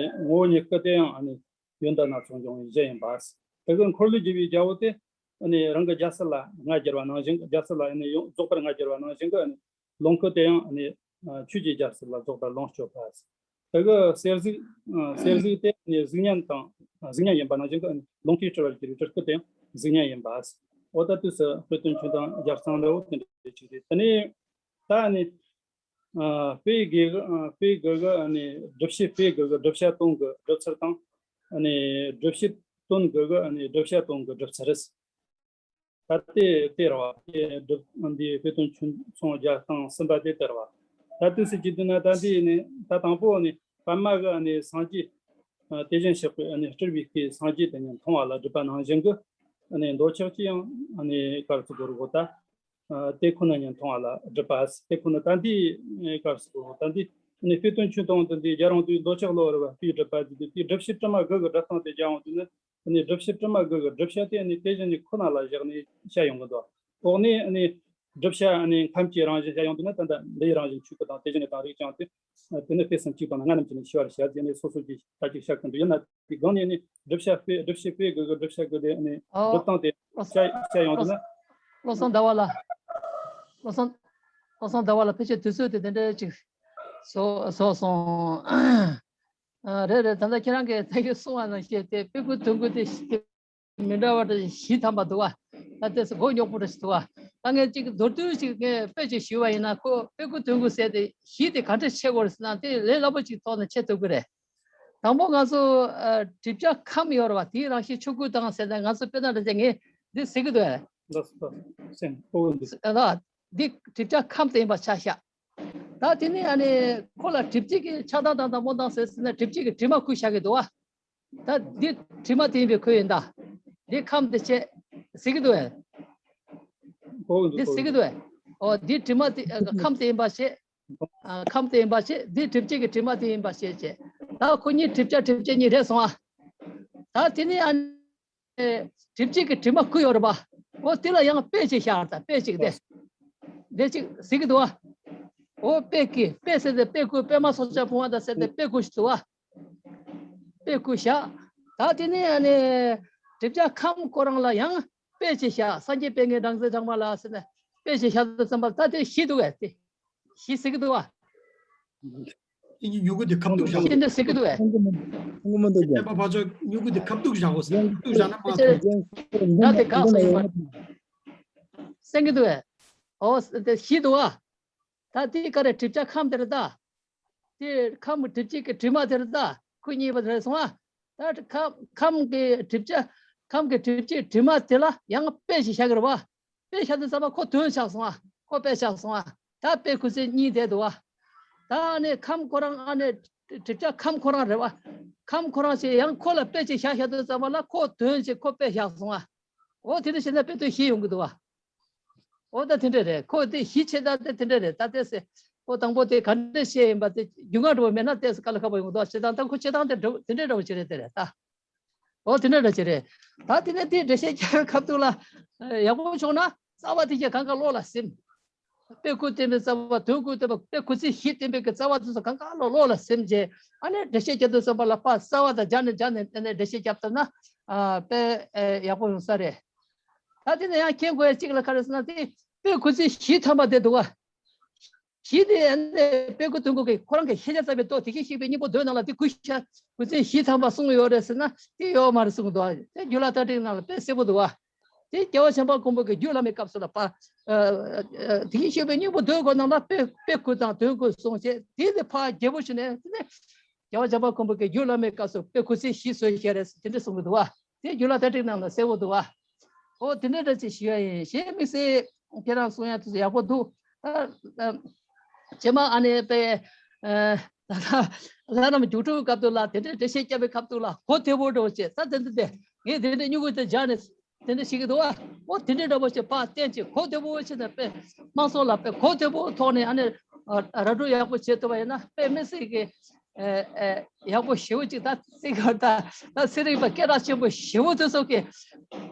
ངོ་བོ་ཉིད་སྐུ་དེ་ཡང་ཨ་ནི་ཡོན་ཏན་སྣ་ཚོགས་འབྱུང་བའི་གཞི་ཡིན་པ། དེ་གི་འཁོར་ལོས་སྒྱུར་བའི་རྒྱལ་པོ་དེ། ཨ་ནི་རང་གི་རྒྱལ་སྲིད་ལ་མངའ་བསྒྱུར་བ་ནང་བཞིན། རྒྱལ་སྲིད་ལ་ཨ་ནི་ཡོངས་རྫོགས་པར་མངའ་བསྒྱུར་བ་ནང་བཞིན་གྱི། ཨ་ནི་ལོངས་སྐུ་དེ་ཡང་ཨ་ནི། ཨ། ཆོས་ཀྱི་རྒྱལ་སྲིད་ལ་རྫོགས་པར་ལོངས་སྤྱོད་པ། དེ་གི་གསེར་གཟུགས། ཨ། གསེར་གཟུགས་དེ་ནི་གཟུགས་བརྙན་དང་། གཟུགས་བརྙན་ཡིན་པ་ནང་བཞིན་གྱི། ཨ་ནི་ལོངས་སྐུའི་སྤྲུལ་པར་གྱུར་པའི་སྤྲུལ་སྐུ་དེ་ཡང་གཟུགས་བརྙན་ཡིན་པ། འོ་ད་དུས་སུ་དཔེ་དོན་ཆུང་དང་སྦྱར་ཚང་འདྲ་བོ་དེ་འདྲ་ཅིག་རེད། དེ་ནས་ད་ནི། ཨ། དཔེ་དགེ་གི། ཨ། དཔེ་དགེ་གི། ཨ་ནི་སྒྲུབ་བྱེད་དཔེ་དགེ་གི་བསྒྲུབ་བྱ་སྟོན་གྱི་སྒྲུབ་ཚུལ་དང་། ཨ་ནི་སྒྲུབ་བྱེད་སྟོན་དགེ་གི། ཨ་ནི་བསྒྲུབ་བྱ་སྟོན་གྱི་སྒྲུབ་ཚུལ། ད་དེ་དེ་རེད་བ། དེ་སྒྲུབ། འདིའི་དཔེ་དོན་ཆུང་ཆུང་སྦྱར་སྟངས་གསུམ་པ་དེ་དེ་རེད་བ། ད་དུས་སུ་བྱེད་དུས་ན། ད་འདི་ནི་ད་དང་པོ་ནི་པདྨ་གི་ནི་སངས་རྒྱས། ཨ། དེ་བཞིན་གཤེགས་པའི་ནི་སྤྲུལ་པའི་སྐུས་སངས་རྒྱས་དེ་ཉིད་མཐོང་བ་ལ་སྒྲུབ་པ་ནང་བཞིན་གྱི། ནི་མདོ་ཕྱག་རྒྱའི་ཡང་ནི་ག་རེ་ཟེར་དགོས་རེད་གོ། ད། ཨ། དེ་ཁོ་ན་ཉིད་མཐོང་བ་ལ་སྒྲུབ་པ། དེ་ཁོ་ན། ད་འདི་ག་རེ་ཟེར་དགོས་རེད་གོ། ད་འདི་ནི་དཔེ་དོན་ཆུང་དང་དེ་འདི་སྦྱར་ཡོང་དུས། མདོ་ཕྱག་ལོ་རེད་བ། དེའི་སྒྲུབ་པ་དེ་དུས། དེའི་སྒྲུབ་བྱེད་དྲི་མ་དགུ་གི་སྒྲུབ་སྟངས་དེ་སྦྱར་ཡོང་དུས་ནི། ནི་སྒྲུབ་བྱེད་དྲི་མ་དགུ་གི་བསྒྲུབ་བྱ་དེ་ནི་དེ་བཞིན་ཉིད་ཁོ་ན་ལ་བཞག་ནས་བཤད་ཡོང་གི་འདུག་འོག་ནས་ནི་བསྒྲུབ་བྱ་ནི་ཁམས་ཀྱི་རང་བཞིན་བཤད་ཡོང་དུས་ན། ད་ལྟ་འདིའི་རང་བཞིན་ཆོས་སྐུ་དང་། དེ་བཞིན་ཉིད་དང་རིགས་ཀྱང་སྟེ། དེ་ནི་དཔེ་གསུམ་གཅིག་དང་ལྔ་རྣམས་ཀྱིས་ནི་ཤེས་པར་བྱ་ཟེར་ནས་སོ་སོ་གྱིས་ད་ཅིག་བཤད་ཀྱི་འདུག་ཡིན་ན་དེ་སྒང་ནས་ནི་བསྒྲུབ་བྱ་དཔེ། བསྒྲུབ་བྱེད་དཔེ་དགུ་གི་བསྒྲུབ་བྱ་དགུ་དེ་ནི་ཨོ། སྒྲུབ་སྟངས་དེ་བཤད་བཤད་ཡོང་དུས་ན། བློ་བཟང་ཟླ་བ་ལགས། བློ་བཟང་། བློ་བཟང་ཟླ་བ་ལགས། ཕལ་ཆེར་དུས་ཚོད་དེ་དེ་འདྲ་ཅིག་སོ་སོ་སོང་། ཨ། རེད་རེད། ད་ལྟ་ཁྱེད་རང་གིས་ད་གིན་གསུངས་པ་ནང་བཞིན་དེ་དཔེ་དགུ་དོན་དགུ་དེ་མི་འདྲ་བ་འདྲ་བཞི་ཐམ་པ་འདུག་བ། ད་དེ་མགོ་རྙོག་པོ་འདྲ་ཞིག་འདུག་བ། ད་ངས་ཅིག་མདོར་བསྡུས་ཤིག་ངས་དཔེ་ཅིག་ཞུས་པ་ཡིན་ན། ཁོ་དཔེ་དགུ་དོན་དགུ་ཟེར་དེ་བཞི་དེ་ག་འདྲ་ཕྱེ་དགོས་རེད་ཟེར་ན། དེ་ལས་སླ་པོ་ཅིག་ཐོག་ནས་ཕྱེ་ཐུབ་ཀྱི་རེད། དང་པོ་ང་ཚོ། ཨ། སྒྲིབ་བྱ་ཁམས་ཡོད་རེད་བ། དེའི་རང་བཞིན་ཆོས་སྐུ་དང་ཟེར་ནས། ང་ཚོ་དཔེར་ན་འདྲ་བྱས་ངས་འདི་ཟེར་གྱི་འདུག་བས། ལགས་སོ། སེམས་ཨོ་འདི། ཨ། འདི་སྒྲིབ་བྱ་ཁམས་དེ་ཡིན་པ་ཆ་བཞག་ད་དེ་ནས་ཨ་ནི་ཁོ་ལ་སྒྲིབ་བྱེད་ཀྱི་ཆགས་སྡང་དང་དང་པོ་དང་ཟེར་ཟེར་ནས་སྒྲིབ་བྱེད་ཀྱི་དྲི་མ་ཀུན་བཞག་གི་འདུག་བ། ད་འདི་དྲི་མ་དེ་ཡིན་པའི་ཁུལ་ཡིན་ད། འདི་ཁམས་དེ་བྱས་ཟེར་གྱི་འདུག་བས། ཨོ་འདི་ཟེར་གྱི་འདུག་བས། ཨོ་འདི་དྲི་མ་དེ་ཁམས་དེ་ཡིན་པ་བྱས། ཨ། ཁམས་དེ་ཡིན་པ་བྱས། འདི་སྒྲིབ་བྱེད་ཀྱི་དྲི་མ་དེ་ཡིན་པ་བྱས་བྱས། ད་ཁོ་གཉིས་སྒྲིབ་བྱ་སྒྲིབ་བྱེད་གཉིས་རེད་སོང་ཨ། ད་དེ་ནས་ཨ་ནི་སྒྲིབ་བྱེད་ཀྱི་དྲི་མ་ཀུན་ཡོད་རེད་པ། འོ་དེ་ལ་ཡང་དཔེ་ཅིག་བཞག་ད་དཔེ་ཅིག་དེ། དེ་ཅིག་ཟེར་གྱི་འདུག་ཨ། འོ་དཔེ་ཀུན། དཔེ་ཟེར་ཏེ་དཔེ་ཀུན། པདྨ་སོགས་ཀྱང་ཕུང་བ་དང་ཟེར་ཏེ་དཔེ་ཀུན་ཞིག་འདུག་ཨ། དཔེ་ཀུན་བཞག་ད་དེ་ནས་ཨ་ནི་སྒྲིབ་བྱ་ཁམས་ཁོ་རང་ལ་ཡང་དཔེ་ཅིག་བཞག་སངས་རྒྱས་པད་ངན་སྦྲང་རྩི་སྦྲང་མ་ལ་ཟེར་ནས་དཔེ་ཅིག་བཞག་དུས་ཙམ་པ་ལ། ད་དེ་བཞི་འདུག་བས་དེ། བཞི་ཟེར་གྱི་འདུག་བ། དེ་གཉིས་མྱུ་གུ་དེ་ཁ་ཐུག་བཞག་གོ། ཤེས་འདི་ཟེར་གྱི་འདུག་བས། ཁོང་གི་མི་འདུག་ཁོང་གི་མི་འདུག་ཀྱང་། སྐྱེས་པ་ཕར་ཕྱོགས་མྱུ་གུ་དེ་ཁ་ཐུག་བཞག་གོ་ཟེར། ཁ་ཐུག་བཞག་ན་མ་ཐུག་ད་དེ་གང་ཟེར་ཡིན་པ། ཟེར་གྱི་འདུག་བས། ཨོ་དེ་བཞི་འདུག་བ། ད་དེ་ག་རེ། སྒྲིབ་བྱ་ཁམས་དེ་རེད་ད། དེ་ཁམས་སྒྲིབ་བྱེད་ཀྱི་དྲི་མ་དེ་རེད་ད། ཁུ་གཉིས་པ་རེད་སོང་ཨ། ད་ཁམས་ཁམས་ཀྱི་གྲིབ་ཆ། ཁམས་ཀྱི་གྲིབ་ཆའི་དྲི་མ་དེ་ལ་ཡང་དཔེ་ཞིག་བཞག་གི་རེད་བ། དཔེ་བཞག་དུས་ཙམ་པ་ཁོ་དོན་ཆགས་སོང་ཨ། ཁོ་དཔེ་ཆགས་སོང་ཨ། ད་དཔེ་ཁུ་ཚེ་གཉིས་བསྡད་འདུག་བ། ད་ཨ་ནི་ཁམས་ཁོ་རང་ཨ་ནི་གྲིབ་ཆ་ཁམས་ཁོ་རང་རེད་བ། ཁམས་ཁོ་རང་ཞིག་ཡང་ཁོ་ལ་དཔེ་ཅིག་བཞག་བཞག་དུས་ཙམ་པ་ལ་ཁོ་དོན་ཅིག་ཁོ་དཔེ་བཞག་སོང་ཨ། འོ་དེ་འདྲ་བྱས་ན་དཔེ་དོན་ཞིག་ཡོང་གི་འདུག་བ། འོ་ད་དེ་འདྲ་རེད། ཁོ་དེ་གཞི་ཆེ་ད་དེ་དེ་འདྲ་རེད། ད་དེ་སེ་ཁོ་དང་པོ་དེ་ག་འདྲ་བཤད་ཡིན་པ་དེ་རྒྱུས་མངའ་འགྲོ་བ་མེད་ན་དེ་སེ་དཀའ་ལས་ཁག་པོ་ཡོང་གི་འདུག་བ། བྱས་ཙང་ད་ཁོ་བྱེད་སྟངས་དེ་འདྲ་དེ་འདྲ་འདྲ་བོ་ཅིག་རེད་དེ་རེད་ད། འོ་དེ་འདྲ་འདྲ་ཅིག་རེད། ད་དེ་ནས་དེ་འགྲེལ་བཤད་རྒྱག་པའི་སྐབས་དུ་ལ་ཡག་པོ་བྱུང་ན་རྩ་བ་དེ་གྱད་གང་ག་བློ་ལ་སིམ། དཔེ་ཁུ་བསྟན་པའི་རྩ་བ། དོན་ཁུ་བསྟན་པ། དཔེ་ཁུ་ཚེ་བཞི་བསྟན་པའི་གི་རྩ་བ་དེ་ཚོ་གང་ག་བློ་བློ་ལ་སིམ་བྱས། ཨ་ནི་འགྲེལ་བཤད་རྒྱག་དུས་ཙམ་པ་ལ་ཕར་རྩ་བ་དང་སྦྱར་ནས་སྦྱར་ནས་དེ་ནས་འགྲེལ་བཤད་རྒྱབ་ཐུབ་ན་ཨ་དཔེ་ཨེ་ཡག་པོ་ཡོང་ས་རེད། ད་དེ་ནས་ཡང་མཁྱེན་དགོས་ཡ་གཅིག་ལ་ག་རེ་ཟེར་ན་དེ་དཔེ་ཁུ་ཚེ་བཞི་ཐམ་པ་དེ་འདུག་བ། བཞི་དེ་ཨ་ནི་དཔེ་ཁུ་དོན་ཁུ་གི་ཁོ་རང་གི་ཤེས་བྱ་ཙམ་པའི་ཐོག་དེ་བཞིན་གཤེགས་པའི་སྙིང་པོ་མདོའི་ནང་ལ་དེ་ཁུ་ཤ་ཁུ་ཚེ་བཞི་ཐམ་པ་གསུངས་ཡོད་རེད་ཟེར་ན་དེ་ཡོད་མ་རེད་གསུངས་འདུག་བ། དེ་རྒྱུད་བླ་དྭགས་བསྟན་བཅོས་ནང་ལ་དཔེ་གསལ་པོ་འདུག་བ། དེ་རྒྱལ་བ་བྱམས་པ་མགོན་པོ་གི་རྒྱུད་བླ་མའི་སྐབས་སུ་ལ་པ། ཨ་ཨ་དེ་བཞིན་གཤེགས་པའི་སྙིང་པོ་མདོའི་སྐོར་ནང་ལ་དཔེ་དཔེ་ཁུ་དང་དོན་ཁུ་གསུངས་བྱས། དེ་དེ་ཕར་རྒྱས་པོ་བྱས་ནས་དེ་ནས་རྒྱལ་བ་བྱམས་པ་མགོན་པོ་གི་རྒྱུད་བླ་མའི་སྐབས་སུ་དཔེ་ཁུ་ཚེ་བཞི་བཟོས་བཞག་རེད་དེ་འདྲ་གསུང་གི་འདུག་བ། དེ་རྒྱུད་བླ་དྭགས་བསྟན་བཅོས་ནང་ལ་གསལ་པོ་འདུག་བ། ཨོ་དེ་འདྲ་འདྲ་ཅིག་ཞུ་ཡ་ཡིན། གཞན་དམིགས་བསལ་ཁྱེད་རང་གསུང་ཡ་དེ་ཚོ་ཡག་པོ་འདུག་ད་ཨ་རྗེས་མ་ཨ་ནི་དཔེ་ཨ་ད་ལྷ་རྣམས་རྒྱུག་འཕྲོའི་སྐབས་དུ་ལ་དེ་འདྲའི་འགྲེལ་བཤད་བརྒྱབ་པའི་སྐབས་དུ་ལ་གོ་བདེ་པོ་འདྲ་བོ་བྱས། ད་དེ་འདྲ་དེ་ངས་དེ་འདྲའི་སྨྱུ་གུ་དེ་སྦྱར་ནས་དེ་འདྲ་ཞིག་གི་འདུག་བ། ཨོ་དེ་འདྲའི་འདྲ་བོ་བྱས་ཕར་བསྟན་ཅིག་གོ་བདེ་པོ་བྱས་ནས་དཔེ་དམངས་སོགས་ལ་དཔེ་གོ་བདེ་པོ་ཐོག་ནས་ཨ་ནི་ཨ་ར་སྤྲོད་ཡག་པོ་བྱེད་ཐུབ་པ་ཡིན་ན་དཔེ་མི་སྲིད་ཀྱི་ཨེ་ཨེ་ཡག་པོ་ཞེ་པོ་ཅིག་ད་ཚིག་ག་ད་ད་ཚན་རིག་པ་སྐད་གྲགས་ཆེན་པོ་ཞེ་པོ་དེ་ཚོ་གི་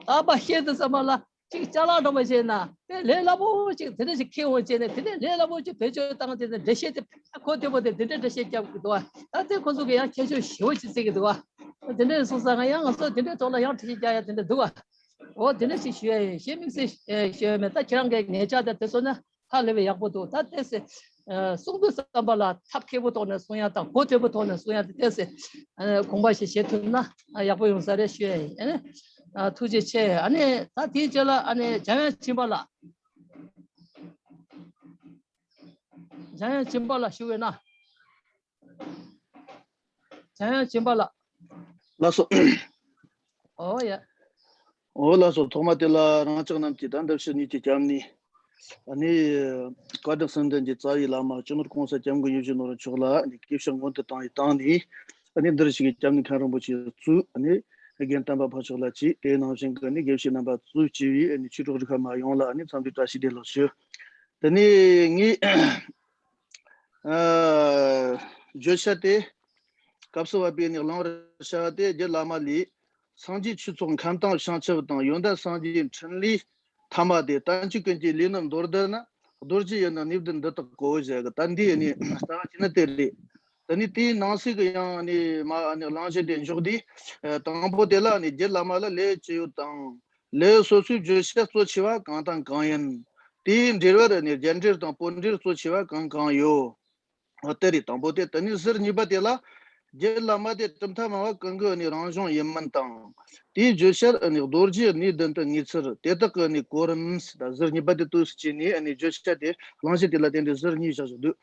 ཨ་ཕ་བཤད་དུས་ཙམ་པ་ལ་ཅིག་ཅ་ལག་འདྲ་པོ་བྱས་ན་དཔེ་ལས་སླ་པོ་ཅིག་དེ་འདྲ་ཞིག་ཁྱེར་འོང་བྱས་ནས་དེ་ནས་ལས་སླ་པོ་ཅིག་བེད་སྤྱོད་བཏང་དེ་ནས་འགྲེལ་བཤད་དེ་ཁོ་དེ་པོ་དེ་དེ་འདྲ་འགྲེལ་བཤད་རྒྱབ་ཀྱི་འདུག་བ། ད་དེ་ཁོ་ཚོ་གི་ཡང་ཁྱད་ཆོས་ཞེ་པོ་ཅིག་བརྩི་གི་འདུག་བ། དེ་འདྲ་སོང་ཙང་ང་ཡང་ང་ཚོ་དེ་འདྲའི་ཐོག་ལ་ཡང་འགྲེལ་བཤད་རྒྱག་ཡ་དེ་འདྲ་འདུག་བ། འོ་དེ་འདྲ་ཞིག་ཞུ་ཡ་ཡིན། གཞན་དམིགས་བསལ་ཞུ་ཡ་མེད། ད་ཁྱེད་རང་གི་ཉེ་ཆར་དེ་དེ་ཚོ་ན། ཧ་ལས་པའི་ཡག་པོ་འདུག་ད་ལྟས་སེ་ཨ་གསུང་དུས་ཙམ་པ་ལ་ཐབས་མཁས་པོ་ཐོག་ནས་གསུང་ཡ་དང་གོ་ཐོས་པོ་ཐོག་ནས་གསུང་ཡ་དེ་ལྟས་སེ་ཨ་དགོངས་པ་ཞིག་བཞེས་ཐུབ་ན་ཨ་ཡག་པོ་ཡོང་ས་རེད་ཞུ་ཡ་ཡིན། ཨ་ནི་ཨ་ཐུགས་རྗེ་ཆེ། ཨ་ནི་ད་དེའི་རྗེས་ལ་ཨ་ནི་འཇམ་དབྱངས་སྦྱིན་པ་ལགས། འཇམ་དབྱངས་སྦྱིན་པ་ལགས་ཞུ་བས་ན། འཇམ་དབྱངས་སྦྱིན་པ་ལགས། ལགས་སོ། ཨོ་ཡ། ཨོ་ལགས་སོ། ཐོག་མ་དེ་ལ་རང་ཅག་རྣམས་ཀྱིས་ད་འདི་ཕྱི་གཉིས་ཀྱི་སྐྱབས་གནས། ཨ་ནི་བཀའ་དྲིན་གསུམ་ལྡན་གྱི་རྩ་བའི་བླ་མ་སྤྱི་ནོར་༸གོང་ས་༸སྐྱབས་མགོན་ཆེན་པོ་མཆོག་ལ་ཨ་ནི་དགེ་བཤེས་མངོན་དུ་བཏང་བའི་སྟེང་ནས། ཨ་ནི་འདིར་བཞུགས་ཀྱི་སྐྱབས་གནས་མཁན་རིན་པོ་ཆེ་གཙོས་ཨ་ནི་རྒན་བསྟན་པ་ཕུན་ཚོགས་ལགས་ཀྱིས། དེའི་ནང་བཞིན་གྱི་ཨ་ནི་དགེ་བཤེས་རྣམ་པ་གཙོས་སྤྱི་བའི་ཨ་ནི་ཆོས་གྲོགས་རིགས་ཁག་མ་ཡོངས་ལ་ཨ་ནི་འཚམས་འདྲི་བཀྲ་ཤིས་བདེ་ལེགས་ཞུ། དེ་ནས་ངས། ཨ་བརྗོད་བྱ་དེ། སྐབས་སུ་བབ་པའི་ནི་གླེང་བར་བྱ་བ་སྟེ། རྒྱུད་བླ་མ་ལས། སངས་རྒྱས་ཆོས་ཚོགས་མཁའ་ཐང་བྱང་ཆུབ་དང་། ཡོན་ཏན་སངས་རྒྱས་འཕྲིན་ལས་ཐ་མ་སྟེ། བསྟན་བཅོས་ཀུན་གྱི་ལས་ནི་མདོར་བསྡུ་ན། རྡོ་རྗེ་ཡི་ནི་གནས་བདུན་འདི་དག་གོ་ཟེར་གི། ད་འདི་ནི་རྩ་བ་ཅིག་ནི་དེ་རེད། ད་ནི་དེའི་ནང་གསེས་ཀྱི་ཡང་ནི་མ་ནི་གླེང་གཞི་དེ་འཇོག་དུས། ཨ་དང་པོ་དེ་ལ་ནི་རྒྱུད་བླ་མ་ལ་ལས་ཅི་ཡོད་དང་། ལས་སོ་སོའི་བརྗོད་བྱ་གཙོ་ཆེ་བ་གང་དང་གང་ཡིན། དེའི་འགྲེལ་པར་ནི་རྒྱས་འགྲེལ་དང་པོད་འགྲེལ་གཙོ་ཆེ་བ་གང་གང་ཡོད། འོ་དེ་རེད། དང་པོ་དེ། དེ་ནས་ཟུར་གཉིས་པ་དེ་ལ། རྒྱུད་བླ་མ་དེ་གྲུབ་མཐའ་སྨྲ་བ་གང་གི་ནི་རང་གཞུང་ཡིན་མིན་དང་། དེའི་བརྗོད་བྱར་ནི་རྡོ་རྗེའི་གནས་བདུན་དུ་ངེས་ཚུལ། དེ་དག་གི་ནི་གོ་རིམ། ད་ཟུར་གཉིས་པ་དེ་དུས་སུ་བྱས་ནས་ནི་བརྗོད་བྱ་དེ་གླེང་གཞི་དེ་ལ་བརྟེན་ཏེ་ཟུར་གཉིས་བཞག་བཞག་འདུག་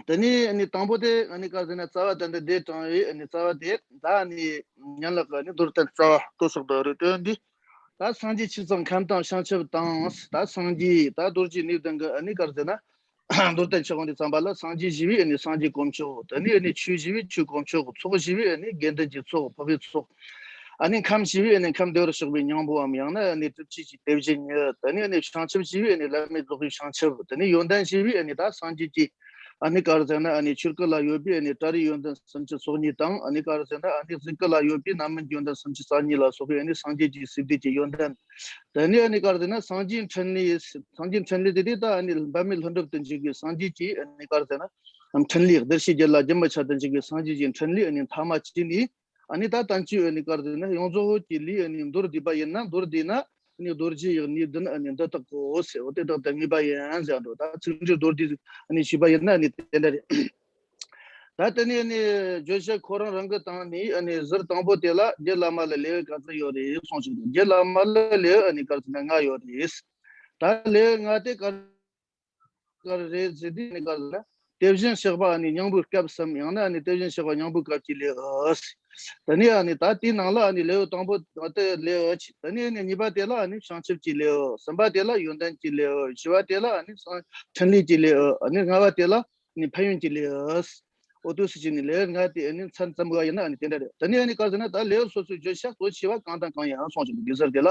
དེ་ནས་ནི་དང་པོ་དེ་ནི་ག་ཟེར་ན་རྩ་བ་དེ་འདི་དེ་དྲངས་པའི་ནི་རྩ་བ་དེ། ད་ནི་ཡན་ལག་གི་ནི་མདོར་བསྟན་རྩ་བ་ལྟོས་སོགས་དུ་རེད། དོན་འདི། ད་སངས་རྒྱས་ཆོས་ཚོགས་མཁའ་ཐང་བྱང་ཆུབ་དང་། ད་སངས་རྒྱས་ད་རྡོ་རྗེ་གནས་བདུན་གྱི་ནི་ག་ཟེར་ན་མདོར་བསྟན་ཆེ་བ་འདི་ཙམ་པ་ལ། སངས་རྒྱས་ཞེས་པའི་ནི་སངས་རྒྱས་དཀོན་མཆོག་དེ་ནས་ནི་ཆོས་ཞེས་པའི་ཆོས་དཀོན་མཆོག་ཚོགས་ཞེས་པའི་ནི་དགེ་འདུན་གྱི་ཚོགས། འཕགས་པའི་ཚོགས། ཨ་ནི་ཁམས་ཞེས་པའི་ནི་ཁམས་བདེ་བར་གཤེགས་པའི་སྙིང་པོའམ་ཡང་ན་ནི་སྒྲུབ་བྱེད་ཀྱི་དེ་བཞིན་ཉིད། དེ་ནས་ནི་བྱང་ཆུབ་ཞེས་པའི་ནི་བླ་མེད་རྫོགས་པའི་བྱང་ཆུབ། དེ་ནས་ཡོན་ཏན་ཞེས་པའི་ནི་ད་སངས་རྒྱས་ཀྱི་ཨ་ནི་ག་རེ་ཟེར་ན་ཨ་ནི་ཆོས་སྐུ་ལ་ཡོད་པའི་ཨ་ནི་པྲ་རིགས་ཡོན་ཏན་སུམ་ཅུ་སོ་གཉིས་དང་། ཨ་ནི་ག་རེ་ཟེར་ན་ཨ་ནི་གཟུགས་སྐུ་ལ་ཡོད་པའི་རྣམ་སྨིན་ཡོན་ཏན་སུམ་ཅུ་རྩ་གཉིས་ལ་སོགས་པའི་ཨ་ནི་སངས་རྒྱས་ཀྱི་སིལ་སྡེ་གྱི་ཡོན་ཏན། དེ་ནས་ཨ་ནི་ག་རེ་ཟེར་ན་སངས་རྒྱས་འཕྲིན་ལས། སངས་རྒྱས་འཕྲིན་ལས་དེ་དེ་ད་ཨ་ནི་འབད་མེད་ལྷུན་གྲུབ་ཏུ་འཇུག་པའི་སངས་རྒྱས་ཀྱི་ཨ་ནི་ག་རེ་ཟེར་ན་འཕྲིན་ལས། བདེར་གཤེགས་རྒྱུད་ལ་རྒྱུན་མི་ཆད་དུ་འཇུག་པའི་སངས་རྒྱས་ཀྱི་འཕྲིན་ལས་ཨ་ནི་ཐ་མ་བྱས་ནས། ཨ་ནི་ད་བསྟན་བཅོས་ཨ་ནི་ག་རེ་ཟེར་ན་ཡོངས་རྫོགས་ཀྱི་ལུས་ཨ་ནི་མདོར་བསྡུས་པ་ཡིན་ན། མདོར་བསྡུས་ན་ཨ་ནི་རྡོ་རྗེ་ཡི་གནས་བདུན་ཨ་ནི་འདི་དག་གོ་ཟེར། འོ་དེ་དག་ཏུ་ངེས་པ་ཡིན་ཟེར་འགྲོ། ད་ཚིག་འགྲེལ་མདོར་བསྡུས་ཨ་ནི་ཞུས་པ་ཡིན་ན་ཨ་ནི་དེ་འདྲ་རེད། ད་དེ་ནས་ཨ་ནི་བརྗོད་བྱ་ཁོ་རང་རང་གི་སྟེང་ནས་ཨ་ནི་ཟུར་དང་པོ་དེ་ལ་རྒྱུད་བླ་མ་ལ་ལེའུ་ག་ཚོད་ཡོད་རེད་གསུངས་ཤིག་རྒྱུད་བླ་མ་ལ་ལེའུ་ཨ་ནི་ག་ཚོད་ན་ལྔ་ཡོད་རེད། ད་ལེའུ་ལྔ་དེ་ག་ག་རེ་རེད་ཟེར་དུས་ནི་ག་ལ། དེ་བཞིན་གཤེགས་པ་ཨ་ནི་སྙིང་པོའི་སྐབས་སམ། ཡང་ན་ཨ་ནི་དེ་བཞིན་གཤེགས་པ་སྙིང་པོའི་སྐབས་ཀྱི་ལེའུ། དེ་ནས་ཨ་ནི་ད་དེའི་ནང་ལ་ཨ་ནི་ལེའུ་དང་པོ་དེ་ལེའུ་ཆེ། དེ་ནས་ཨ་ནི་གཉིས་པ་དེ་ལ་ཨ་ནི་བྱང་ཆུབ་ཀྱི་ལེའུ། གསུམ་པ་དེ་ལ་ཡོན་ཏན་གྱི་ལེའུ། བཞི་པ་དེ་ལ་ཨ་ནི་སངས་འཕྲིན་ལས་ཀྱི་ལེའུ། ཨ་ནི་ལྔ་པ་དེ་ལ་ཨ་ནི་ཕན་ཡོན་གྱི་ལེའུ། འོ་དུས་སུ་ཅི་ནི་ལེའུ་ལྔ་དེ་ཨ་ནི་མཚན་ཙམ་ག་ཡིན་ན་ཨ་ནི་དེ་འདྲ་རེད། དེ་ནས་ཨ་ནི་ག་རེ་ཟེར་ན་ད་ལེའུ་སོ་སོའི་བརྗོད་བྱ་གཙོ་ཆེ་བ་གང་དང་གང་ཡིན་གསུངས་ཀྱི་འདུག་གེ་སར་དེ་ལ།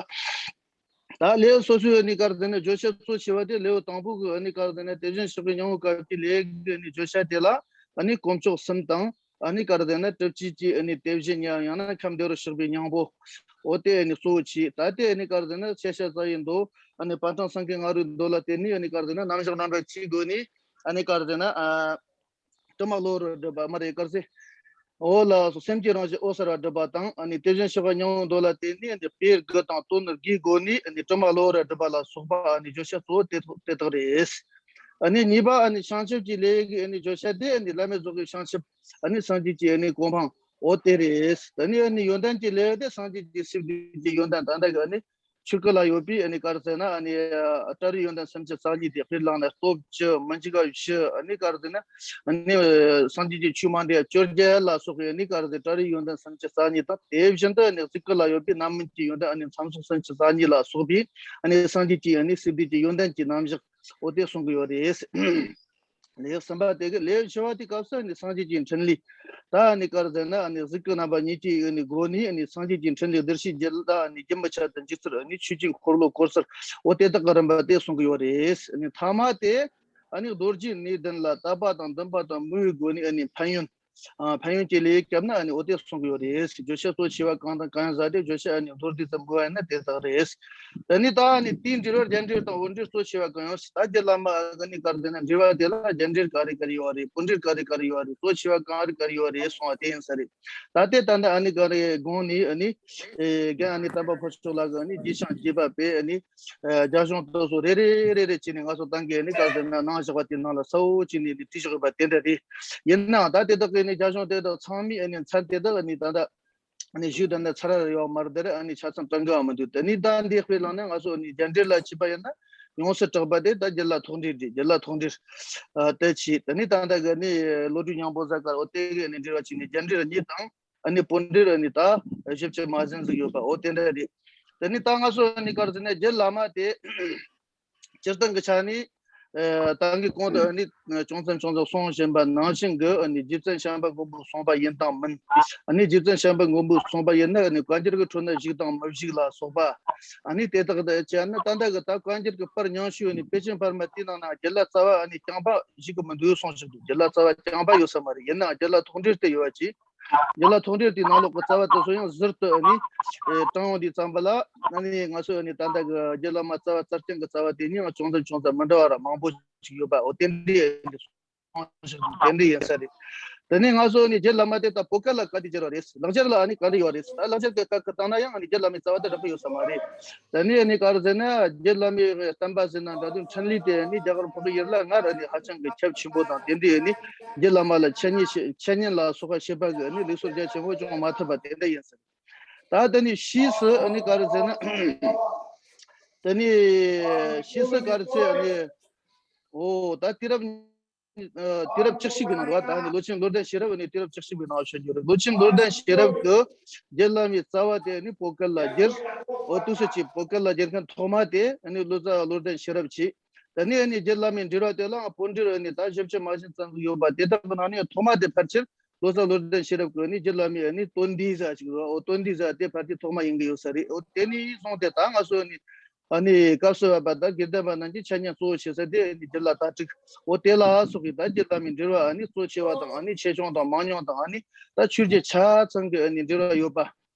ད་ལེའུ་སོ་སོའི་ཨ་ནི་ག་རེ་ཟེར་ན་བརྗོད་བྱ་གཙོ་ཆེ་བ་དེ་ལེའུ་དང་པོ་གི་ཨ་ནི་ག་རེ་ཟེར་ན་དེ་བཞིན་གཤེགས་པའི་སྙིང་པོའི་སྐབས་ཀྱི་ལེའུ་གི་ཨ་ནི་བརྗོད་བྱ་དེ་ལ་ཨ་ནི་དཀོན་མཆོག་གསུམ་དང་། ཨ་ནི་ག་རེ་ཟེར་ན་གྲུབ་བྱེད་ཀྱི་ཨ་ནི་དེ་བཞིན་ཉིད། ཡང་ན་ཁམས་བདེ་རུ་གཤེགས་པའི་སྙིང་པོ། འོ་དེ་ཨ་ནི་གཙོ་བོ་བྱས། ད་དེ་ཨ་ནི་ག་རེ་ཟེར་ན་ཤེས་བྱ་རྩ་བའི་མདོ། ཨ་ནི་པཎ་གྲངས་སེང་གེ་ལྔ་རུའི་མདོ་ལ་བརྟེན་ནས་ཨ་ནི་ག་རེ་ཟེར་ན་རྣམ་གཞག་རྣམ་པ་བཅུའི་སྒོ་ནས་ཨ་ནི་ག་རེ་ཟེར་ན་ཨ། དྲི་མ་གློ་བུར་བ་སྒྲིབ་པ་མ་རེད་ག་རེ་ཟེར། འོ་ལགས་སོ། སེམས་ཀྱི་རང་བཞིན་འོད་གསལ་བ་སྒྲིབ་པ་དང་ཨ་ནི་དེ་བཞིན་གཤེགས་པ་སྙིང་པོའི་མདོ་ལ་བརྟེན་ནས་ཨ་ནི་དཔེ་དགུ་དང་དོན་དགུའི་སྒོ་ནས་ཨ་ནི་དྲི་མ་གློ་བུར་བ་སྒྲིབ་པ་ལ་སོགས་པ་ཨ་ནི་བརྗོད་བྱ་གཙོ་བོ་དེ་དེ་དག་རེད། ཨ་ནི་གཉིས་པ་ཨ་ནི་བྱང་ཆུབ་ཀྱི་ལེའུ་གི་ཨ་ནི་བརྗོད་བྱ་དེ་ཨ་ནི་བླ་མེད་རྫོགས་པའི་བྱང་ཆུབ་ཨ་ནི་སངས་རྒྱས་ཀྱི་ཨ་ནི་གོ་འཕང་འོ་དེ་རེད། ད་ནི་ཨ་ནི་ཡོན་ཏན་གྱི་ལེའུ་དེ་སངས་རྒྱས་ཀྱི་སིལ་སྡུད་ཀྱི་ཡོན་ཏན་ད་ལྟ་གི་ཨ་ནི་ཆོས་སྐུ་ལ་ཡོད་པའི་ཨ་ནི་ག་རེ་ཟེར་ན་ཨ་ནི་ཨ་ཏྲ་རིས་ཡོན་ཏན་སུམ་ཅུ་རྩ་གཉིས་དེ་དཔེར་བླངས་ན་སྟོབས་བཅུ་མི་འཇིགས་པ་བཞི་ཨ་ནི་ག་རེ་ཟེར་ན་ཨ་ནི་ཨ་སངས་རྒྱས་ཀྱི་ཆོས་མང་འདྲེན་བཅོ་བརྒྱད་ལ་སོགས་པའི་ཨ་ནི་ག་རེ་ཟེར་ཏྲ་རིས་ཡོན་ཏན་སུམ་ཅུ་རྩ་གཉིས་དང་དེ་བཞིན་དུ་ཨ་ནི་གཟུགས་སྐུ་ལ་ཡོད་པའི་རྣམ་སྨིན་གྱི་ཡོན་ཏན་ཨ་ནི་མཚམས་སུ་སུམ་ཅུ་རྩ་གཉིས་ལ་སོགས་པའི་ཨ་ནི་སངས་རྒྱས་ཀྱི་ཨ་ནི་སིལ་སྡུད་ཀྱི་ཡོན་ཏན་གྱི་རྣམ་གཞག་འོ་དེ་གསུང་གི་ཡོད་རེད། ལེའུ་གསུམ་པ་དེ་གི་ལེའུ་བཞི་པ་དེ་སྐབས་སུ་ནི་སངས་རྒྱས་ཀྱི་འཕྲིན་ལས། ད་ནི་ག་རེ་ཟེར་ན་ནི་གཟུགས་སྐུ་རྣམ་པ་གཉིས་ཀྱི་ནི་སྒོ་ནས་ནི་སངས་རྒྱས་ཀྱི་འཕྲིན་ལས་བདེར་གཤེགས་རྒྱུད་ལ་ནི་རྒྱུན་མི་ཆད་དུ་འཇུག་ཚུལ་ནི་ཆོས་ཀྱི་འཁོར་ལོ་བསྐོར་ཚུལ། འོ་དེ་དག་གི་རིམ་པ་དེ་གསུང་གི་ཡོད་རེད། ནི་ཐ་མ་དེ་ཨ་ནི་རྡོ་རྗེ་གནས་བདུན་ལ་དད་པ་དང་འདུན་པ་དང་མོས་པའི་སྒོ་ནས་ཨ་ནི་ཕན་ཡོན། ཨ་ཕན་ཡོན་གྱི་ལེའུ་བརྒྱབ་ན་ཨ་ནི་འོ་དེ་གསུང་གི་ཡོད་རེད། བརྗོད་བྱ་གཙོ་ཆེ་བ་གང་དང་གང་ཡང་ཟ་དེ་བརྗོད་བྱ་ཨ་ནི་མདོར་བསྡུས་ཙམ་དགོས་པ་ཡིན་ན་དེ་དག་རེད། ད་ནི་ད་ཨ་ནི་དེའི་འགྲེལ་པར་རྒྱ་འགྲེལ་དང་འོད་འགྲེལ་གཙོ་ཆེ་བ་གང་ཡོད་ཟེར། ད་རྒྱུད་བླ་མ་ཨ་ནི་ག་རེ་ཟེར་ན་འགྲེལ་པ་དེ་ལ་རྒྱ་འགྲེལ་ག་རེ་ག་རེ་ཡོད་རེད། འོད་འགྲེལ་ག་རེ་ག་རེ་ཡོད་རེད། གཙོ་ཆེ་བ་གང་རེ་ག་རེ་ཡོད་རེད་གསུངས་པ་དེ་ཡིན་ས་རེད། ད་ལྟའི་ད་ལྟ་ཨ་ནི་ག་རེ་དགོངས་ནས་ཨ་ནི་ཨེ་རྒན་ཨ་ནི་དམ་པ་ཕུན་ཚོགས་ལགས་ཀྱིས་ཨ་ནི་རྗེས་ཤིང་རྒྱས་པ་པས་ཨ་ནི་ཨ་རྒྱ་གཞུང་དེ་ཚོ་རེ་རེ་རེ་རེ་བྱས་ནས་ང་ཚོ་ཏང་གི་ནི་ག་ཟེར་ན་ནང་བཞག་པ་དེ་ནང་ལ་གསལ་བོ་བྱས་ནས་ནི་བྲིས་བཞག་ཡོད་པ་དེ་འདྲ་རེད། ཡིན་ནའང་ད་དེ་དག་གི་ནི་རྒྱ་གཞུང་དེ་དག་ཚང་མས་ཨ་ནི་མཚན་དེ་དག་ནི་ད་ལྟ་ཨ་ནི་ཞུས་དང་ནི་ཚར་རེ་ཡོད་མ་རེད། དེར་ཨ་ནི་ཆ་ཚང་གྲངས་ཀ་མི་འདུག་དེ་ནི་ད་འདི་དཔེ་བླངས་ན་ང་ཚོ་ནི་རྒྱ་འགྲེལ་ལ་བྱས་པ་ཡིན་ན་ཡོངས་སུ་གྲགས་པ་དེ་ད་རྒྱུད་བླ་ཐོག་འགྲེལ་རེད། རྒྱུད་བླ་ཐོག་འགྲེལ་ཨ་དེ་བྱས། དེ་ནི་ད་ལྟ་གི་ནི་བློ་གྲོས་སྙིང་པོ་གཟའ་སྐར་འོ་དེ་གི་ནི་འགྲེལ་བ་བྱས་ནས་རྒྱ་འགྲེལ་གཉིས་དང་། ཨ་ནི་བོད་འགྲེལ་ཨ་ནི་ད་ཞིབ་ཆ་མ་ཟིན་ཟིག་ཡོད་པ་འོ་དེ་འདྲ་རེད། དེ་ནི་ད་ང་ཚོ་ཨ་ནི་ག་རེ་ཟེར་ན་རྒྱུད་བླ་མ་དེ་སྤྱིར་བཏང་གི་ཆ་ནས་ཨ་ད་གིན་གོང་དུ་ཨ་ནི་ཅུང་ཙམ་ཅུང་ཙམ་གསུངས་བཞིན་པ་ནང་བཞིན་གྱི་ཨ་ནི་རྗེ་བཙུན་བྱམས་པ་མགོན་པོས་གསུངས་པ་ཡིན་དང་མིན། ཨ་ནི་རྗེ་བཙུན་བྱམས་པ་མགོན་པོས་གསུངས་པ་ཡིན་ན་ཨ་ནི་བཀའ་འགྱུར་གྱི་ཁྲོད་ན་བཞུགས་དང་མི་བཞུགས་ལ་སོགས་པ། ཨ་ནི་དེ་དག་ཏུ་བྱས་ན་ད་ལྟ་གི་ད་བཀའ་འགྱུར་གྱི་པར་ཉུང་ཤོས་ཨ་ནི་པཎ་ཆེན་འཕར་མ་དེའི་ནང་ན་རྒྱུད་བླ་རྩ་བ་ཨ་ནི་རྐྱང་པ་བཞུགས་ཀྱི་མི་འདུག་གསུངས་བཞག་འདུག་རྒྱུད་བླ་རྩ་བ་རྐྱང་པ་ཡོད་ས་མ་རེད། ཡིན་ནའང་རྒྱུད་བླ་ཐོག་འགྲེལ་དེ་ཡོད་པ་ཅིག་རྒྱུད་བླ་ཐོག་འགྲེལ་དེའི་ནང་ལོགས་ཀྱི་རྩ་བ་དེ་ཚོ་ཡང་ཟུར་དུ་ཨ་ནི་ཨེ་དྲངས་ཡོང་དུས་ཙམ་པ་ལ་ཨ་ནི་ང་ཚོས་ཨ་ནི་ད་ལྟ་གི་རྒྱུད་བླ་མ་རྩ་བ་རྩ་རྐྱང་གི་རྩ་བ་དེ་གཉིས་ཡང་ཅུང་ཙམ་ཅུང་ཙམ་མི་འདྲ་བ་ར་མང་པོ་ཞིག་ཡོད་པ་འོ་དེ་འདྲའི་ཨ་ནི་གསུངས་བཞག་འདུག་དེ་འདྲའི་ཡིན་ས་རེད། དེ་ནས་ང་ཚོ་ཨ་ནི་རྒྱུད་བླ་མ་དེ་ད་བོད་སྐད་ལ་ག་དུས་བསྒྱུར་བ་རེད། ལེགས་སྦྱར་ལ་ཨ་ནི་ག་འདྲ་ཡོད་རེད། ད་ལེགས་སྦྱར་གྱི་སྐད་ཀྱི་སྟེང་ན་ཡང་ཨ་ནི་རྒྱུད་བླ་མའི་རྩ་བ་དེ་འདྲ་པོ་ཡོད་ས་མ་རེད། དེ་ནས་ཨ་ནི་ག་རེ་ཟེར་ན་རྒྱུད་བླ་མའི་བསྟན་པ་ཟེར་ན་འདྲ་དུས་འཕྲིན་ལས་དེ་ཨ་ནི་རྒྱ་གར་བོད་ཡུལ་ལ་སྔར་ཨ་ནི་ཧ་ཅང་གི་ཁྱབ་ཆེན་པོ་དང་དེ་འདྲའི་ཨ་ནི་རྒྱུད་བླ་མ་ལ་འཆད་ཉན་བྱེད་འཆད་ཉན་ལ་སོགས་པ་བྱེད་པ་གི་ཨ་ནི་ལུགས་སྲོལ་རྒྱ་ཆེན་པོ་བྱུང་མ་ཐུབ་པ་དེ་འདྲ་ཡིན་ཟེར། ད་དེ་ནས་ཕྱིས་སུ་ཨ་ནི་ག་རེ་ཟེར་ན་དེ་ནས་ཕྱིས་སུ་ག་རེ་ཟེར་ཨ་ནི་འོ་ད་དུས་རབས་ཨ་དུས་རབས་བཅུ་གཅིག་པའི་ནང་རེད་བ། ད་ནི་ལོ་ཆེན་བློ་ལྡན་ཤེས་རབ་ནི་དུས་རབས་བཅུ་གཅིག་པའི་ནང་བྱོན་རྒྱུ་རེད། ལོ་ཆེན་བློ་ལྡན་ཤེས་རབ་ཀྱིས་རྒྱུད་བླ་མའི་རྩ་བ་དེ་ནི་བོད་སྐད་ལ་བསྒྱུར། འོ་དུས་སུ་ཅིག་བོད་སྐད་ལ་བསྒྱུར་མཁན་ཐོག་མ་དེ་ནི་བློ་བཟང་བློ་ལྡན་ཤེས་རབ་བྱས། དེ་ནས་ནི་རྒྱུད་བླ་མའི་འགྲེལ་བ་དེ་ལའང་བོད་འགྲེལ་ནི་ད་ཞིབ་ཆ་མ་ཟིན་ཙམ་ཟིག་ཡོད་པ་དེ་དག་གི་ནང་ནས་ཐོག་མ་དེ་ཕལ་ཆེར་བློ་བཟང་བློ་ལྡན་ཤེས་རབ་ཀྱིས་ནི་རྒྱུད་བླ་མའི་ནི་དོན་འདུས་ཟེར་ཅིག་རེད། འོ་དོན་འདུས་ཟེར་དེ་ཕལ་ཆེར་ཐོག་མ་ཡིན་གྱི་ཡོད་ས་རེད། འོ་དེ་ནས་བཟུང་སྟེ་ད་ང་ཚོ་ནི། ཨ་ནི་སྐབས་སུ་བབ་པ་དང་དགེ་ལྡན་པ་རྣམས་ཀྱི་འཆད་ཉན་གཙོ་བོ་བྱེད་ས་དེ་ཨ་ནི་རྒྱུད་བླ་དྭགས་བྲིས། འོ་དེ་ལ་སོགས་ཀྱི་ད་རྒྱུད་བླ་མའི་འགྲེལ་བ་ཨ་ནི་གཙོ་ཆེ་བ་དང་ཨ་ནི་ཆེ་ཆུང་དང་མང་ཉུང་དང་ཨ་ནི་ད་ཆོས་བརྒྱད་ཆ་ཚང་གི་ཨ་ནི་འགྲེལ་བ་ཡོད་པ།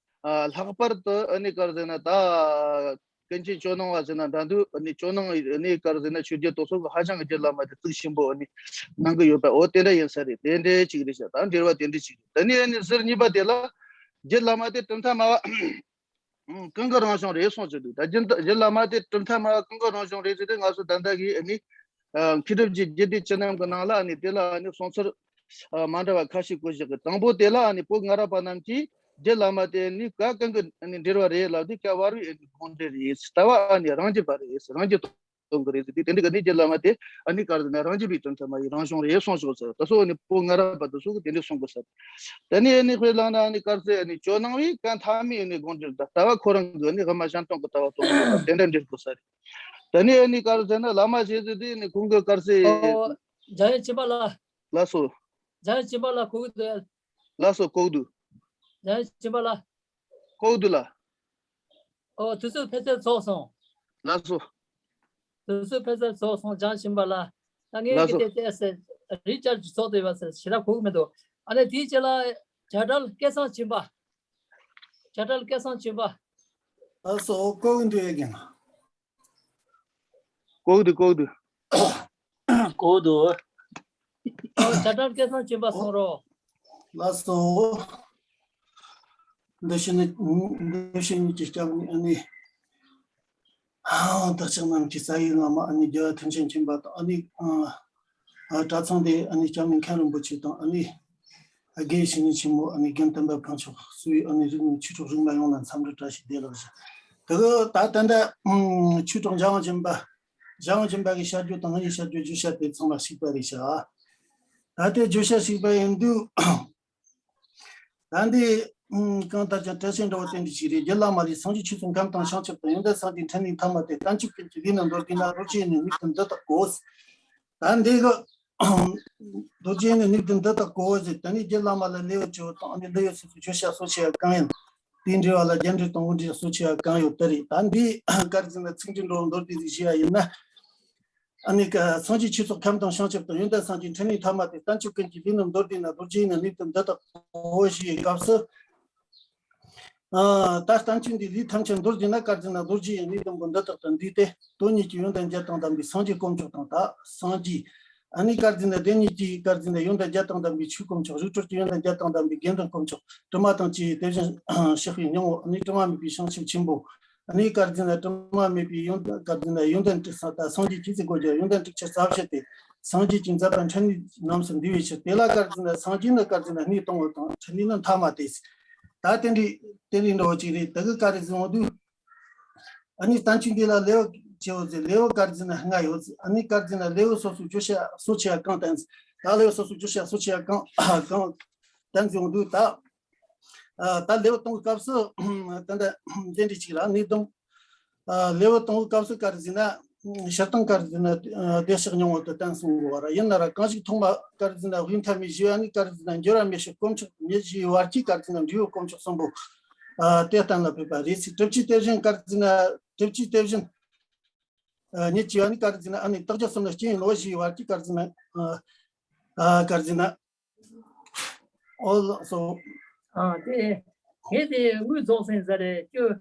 ཨ་ལྷག་པར་དུ་ཨ་ནི་ག་རེ་ཟེར་ན་ད་ཀུན་མཁྱེན་ཇོ་ནང་བ་ཟེར་ན་འདྲ་འདུག་ཨ་ནི་ཇོ་ནང་ཨ་ནི་ག་རེ་ཟེར་ན་ཆོས་བརྒྱད་དེ་ཚོ་གི་ཧ་ཅང་གི་རྒྱུད་བླ་མ་དེ་གཙིགས་ཆེན་པོ་ཨ་ནི་གནང་གི་ཡོད་པ། འོ་དེ་འདྲ་ཡིན་ས་རེད། དེ་འདྲ་ཅིག་རེད་ཤག་ད་འགྲེལ་བ་དེ་འདྲ་ཅིག་རེད། ད་ནི་ཨ་ནི་ཟུར་གཉིས་པ་དེ་ལ་རྒྱུད་བླ་མ་དེ་གྲུབ་མཐའ་སྨྲ་བ། ཨང་། གང་གི་རང་བྱུང་རེད་གསུངས་ཀྱི་འདུག་ད་རྒྱུད་རྒྱུད་བླ་མ་དེ་གྲུབ་མཐའ་སྨྲ་བ་གང་གི་རང་བྱུང་རེད་ཟེར་ཏེ་ང་ཚོ་ད་ལྟ་གི་ཨ་ནི་ཨ་མཁས་གྲུབ་ཀྱི་རྒྱུད་སྡེ་བཅུ་རྣམས་ཀྱི་ནང་ལ་ཨ་ནི་དེ་ལ་ཨ་ནི་གསུང་ཚུལ་ཨ་མ་འདྲ་བ་ཁ་ཤས་བཀོད་བཞག་གི། དང་པོ་དེ་ལ་ཨ་ནི་བོད་སྔ་རབས་པ་རྣམས་ཀྱིས་རྒྱུད་བླ་མ་དེ་ཨ་ནི་ག་གང་གི་ཨ་ནི་འགྲེལ་བ་རེད་ལབ་དུས་ག་བར་བའི་ཨ་ནི་དགོངས་འགྲེལ་རེད། ལྟ་བ་ཨ་ནི་རང་རྒྱུད་པ་རེད། རང་རྒྱུད་ གཏོང་གི་རེད་ཟེར་དུས། དེ་འདྲའི་གི་ནི་རྗེ་བླ་མ་དེ་ཨ་ནི་ག་རེ་ཟེར་ན་རང་རྒྱུད་པའི་གྲུབ་མཐའ་མ་ཡི་རང་བྱུང་རེད་གསུངས་ཤོག་ཟེར། ད་སོ་ནི་བོད་སྔ་རབས་པ་དེ་ཚོ་གི་དེ་འདྲ་གསུང་གི་ཟེར། ད་ནི་ཨ་ནི་དཔེ་བླངས་ན་ཨ་ནི་ག་རེ་ཟེར། ཨ་ནི་ཇོ་ནང་བའི་གང་ཐ་མའི་ཨ་ནི་དགོངས་འགྲེལ་དང་ལྟ་བ་ཁོ་རང་གི་ཨ་ནི་དབུ་མ་གཞན་སྟོང་གི་ལྟ་བ་སྟོང་གི་དེ་འདྲ་འགྲེལ་དགོས་ས་རེད། ད་ནི་ཨ་ནི་ག་རེ་ཟེར་ན་བླ་མ་ཞེས་ཟེར་དུས་ནི་ཁོང་གི་ག་རེ་ཟེར། ཨོ། འཇམ་དབྱངས་སྦྱིན་པ་ལགས། ལགས་སོ། འཇམ་དབྱངས་སྦྱིན་པ་ལགས་གོ་གི་འདུག། ལགས་སོ། གོ་གི་འདུག། འཇམ་དབྱངས་སྦྱིན་པ་ལགས། གོ་གི་འདུག་ལགས། ཨོ། དུས་ཚོད་ཕལ་ཆེར་རྫོགས་སོང་། ལགས་སོ། དུས་ཚོད་ཕལ་ཆེར་རྫོགས་སོང་། འཇམ་དབྱངས་སྦྱིན་པ་ལགས། ད་ངས་ལགས་གི་སོ། དེ་ཏོག་ཙམ་རི་ཅར་ཇི་ཚོགས་བསྡད་པ་ཟེར་ཞེ་དྲག་གོ་གི་མི་འདུག། ཨ་ནི་དེའི་རྗེས་ལ་རྒྱ་གྲལ་སྐལ་བཟང་སྦྱིན་པ། རྒྱ་གྲལ་སྐལ་བཟང་སྦྱིན་པ། ལགས་སོ། གོ་གི་འདུག་ཡ་རྒན། གོ་གི་འདུག། གོ་གི་འདུག། གོ་གི་འདུག། ཨོ། རྒྱ་གྲལ་སྐལ་བཟང་སྦྱིན་པ་གསུང་རོགས། ལགས་སོ། འདི་ཕྱི་ནི་འདི་ཕྱི་གཉིས་ཀྱི་སྐྱབས་གནས་ཨ་ནི། ཨ། བདག་ཅག་རྣམས་ཀྱི་རྩ་བའི་བླ་མ་ཨ་ནི་རྒྱལ་བ་ཐམས་ཅད་མཁྱེན་པ་དང་ཨ་ནི། ཨ། གྲྭ་ཚང་དེ་ཨ་ནི་སྐྱབས་གནས་མཁན་རིན་པོ་ཆེ་དང་ཨ་ནི། དགེ་བའི་བཤེས་གཉེན་ཆེན་མོ་ཨ་ནི་རྒན་དམ་པ་འཕགས་མཆོག་སུའི་ཨ་ནི་རིགས་ནི་ཆོས་གྲོགས་རིགས་ལྔ་ཡོངས་ལ་འཚམས་འདྲི་བཀྲ་ཤིས་བདེ་ལེགས་ཞུ། དེ་གི་ད་ད་ལྟ་ཆོས་གྲོགས་འཇམ་དབྱངས་སྦྱིན་པ། འཇམ་དབྱངས་སྦྱིན་པ་གི་བཤད་རྒྱུ་དང་ངའི་བཤད་རྒྱུ་བརྗོད་བྱ་དེ་ཚང་མ་གཅིག་པ་རེད་ཤག། ད་ལྟའི་བརྗོད་བྱ་གཅིག་པ་ཡིན་དུས། ད་འདི་གང་ལྟར་ཀྱང་བཀྲ་ཤིས་འདྲ་བོ་དེ་འདྲ་ཞིག་རེད། རྒྱུད་བླ་མ་ལས། སངས་རྒྱས་ཆོས་ཚོགས་ཁམས་དང་བྱང་ཆུབ་ཏུ། ཡོན་ཏན་སངས་རྒྱས་འཕྲིན་ལས་ཐ་མ་སྟེ། བསྟན་བཅོས་ཀུན་གྱི་ལས་རྣམས་མདོར་བསྡུས་ན། རྡོ་རྗེ་ཡི་ནི་མིག་ཏུ་འདི་དག་གོ། ད་འདི་གི་རྡོ་རྗེ་ནི་མིག་ཏུ་འདི་དག་གོ་ཟེར། ད་ནི་རྒྱུད་བླ་མ་ལ་ལེའུ་བཅུ་དང་ཨ་ནི་ལེའུ་སོ་སོའི་བརྗོད་བྱ་གཙོ་ཆེ་བ་གང་ཡིན། དེའི་འགྲེལ་བ་ལ་རྒྱས་འགྲེལ་དང་དབུ་འགྲེལ་གཙོ་ཆེ་བ་གང་ཡོད་དེ་རེད། ད་འདི་ག་རེ་ཟེར་ན་ཚིག་འགྲེལ་འགྲོ་མདོར་བསྡུས་ཟིག་བྱས་པ་ཡིན་ན། ཨ་ནི་ཀ་སངས་རྒྱས་ཆོས་ཚོགས་ཁམས་དང་བྱང་ཆུབ་ཏུ། ཡོན་ཏན་སངས་རྒྱས་འཕྲིན་ལས་ཐ་མ་སྟེ། བསྟན་བཅོས་ཀུན་གྱི་ལས་རྣམས་མདོར་བསྡུས་ན། རྡོ་རྗེ་ཡི་ནི་མིག་ཏུ་འདི་དག་གོ་ཞེས་པའི་སྐབས་སུ། ཨ། ད་བསྟན་བཅོས་འདིའི་ལས་ཐམས་ཅད་མདོར་བསྡུས་ན་ག་རེ་ཟེར་ན་རྡོ་རྗེ་ཡི་ནི་དང་པོ་འདི་དག་ཏུ་འདུས་ཏེ། དོན་གཉིས་ཀྱི་ཡོན་ཏན་བརྒྱད་དང་ལྡན་པའི་སངས་རྒྱས་དཀོན་མཆོག་དང་། ད་སངས་རྒྱས། ཨ་ནི་ག་རེ་ཟེར་ན་བདེན་གཉིས་ཀྱི་ག་རེ་ཟེར་ན་ཡོན་ཏན་བརྒྱད་དང་ལྡན་པའི་ཆོས་དཀོན་མཆོག། རིགས་གྲོལ་གྱི་ཡོན་ཏན་བརྒྱད་དང་ལྡན་པའི་དགེ་འདུན་དཀོན་མཆོག། དྲི་མ་དང་བཅས་པའི་དེ་བཞིན་གཤེགས་པའི་སྙིང་པོ། ཨ་ནི་དྲི་མ་མེད་པའི་བྱང་ཆུབ་ཆེན་པོ། ཨ་ནི་ག་རེ་ཟེར་ན་དྲི་མ་མེད་པའི་ཡོན་ཏན་ག་རེ་ཟེར་ན་ཡོན་ཏན་དྲུག་ས། ད་སངས་རྒྱས་ཀྱི་ཚིག་གོ་རྒྱུ་ཡོན་ཏན་དྲུག་ཅུ་རྩ་བཞི་སྟེ། སངས་རྒྱས་ཀྱི་མཛད་པ་འཕྲིན་ལས་རྣམས་སུ་འདུས་པའི་ཕྱིར། དེ་ལ་ག་རེ་ཟེར་ན་སངས་རྒྱས་ནི་ག་རེ་ཟེར་ན་གནས་དང་པོ་དང་འཕྲིན་ལས་ནི་ཐ་མ་སྟེ། ད་དེ་འདྲའི་དེ་འདྲའི་འདྲ་བོ་ཅིག་རེད། དེ་གི་ག་རེ་ཟེར་འོང་དུས། ཨ་ནི་བསྟན་བཅོས་འདི་ལ་ལེའུ་བཅུ་བོ་ཟེར། ལེའུ་ག་རེ་ཟེར་ན་ལྔ་ཡོད་ཟེར། ཨ་ནི་ག་རེ་ཟེར་ན་ལེའུ་སོ་སོའི་བརྗོད་བྱ་གཙོ་ཆེ་བ་གང་བསྟན་ཟེར། ད་ལེའུ་སོ་སོའི་བརྗོད་བྱ་གཙོ་ཆེ་བ་གང་གང་བསྟན་ཟེར་འོང་དུས། ད་ཨ་ད་ལེའུ་དང་པོའི་སྐབས་སུ་ད་ལྟ་འདི་འདྲ་ཅིག་ར་ནི་དང་། ཨ་ལེའུ་དང་པོའི་སྐབས་སུ་ག་རེ་ཟེར་ན་སྤྱིར་བཏང་ག་རེ་ཟེར་ན་ཨ་བདེ་གཤེགས་སྙིང་པོ་དེ་བསྟན་གསུང་དགོས་པ་ར། ཡིན་ན་ར་གང་ཞིག་ཐོག་མ་ག་རེ་ཟེར་ན་དབུས་མཐའ་མི་བཞི་པ་ནི་ག་རེ་ཟེར་ན་འགྱུར་བ་མེད་ཕྱིར་དཀོན་མཆོག་ཉིད་བཞིའི་བར་གྱི་ག་རེ་ཟེར་ན་འབྲས་བུ་དཀོན་མཆོག་གསུམ་པོ་ཨ་དེ་གཏན་ལ་ཕེབས་པ་རེད་ཟེར། གྲུབ་ཆའི་དེ་བཞིན་ག་རེ་ཟེར་ན་གྲུབ་ཆའི་དེ་བཞིན་ཨ་ཉིད་བཞི་པ་ནི་ག་རེ་ཟེར་ན་ཨ་ནི་རྟགས་བརྒྱད་གསུམ་ལ་སྐྱེ་བའི་ནོ་བཞིའི་བར་གྱི་ག་རེ་ཟེར་ན་ཨ་ཨ་ག་རེ་ཟེར་ན། ཨོ་ལགས་སོ། ཨ་དེ་ངས་དེ་དངུལ་རྫོགས་ཟིན་ཟེར་རེད་ཀྱོ།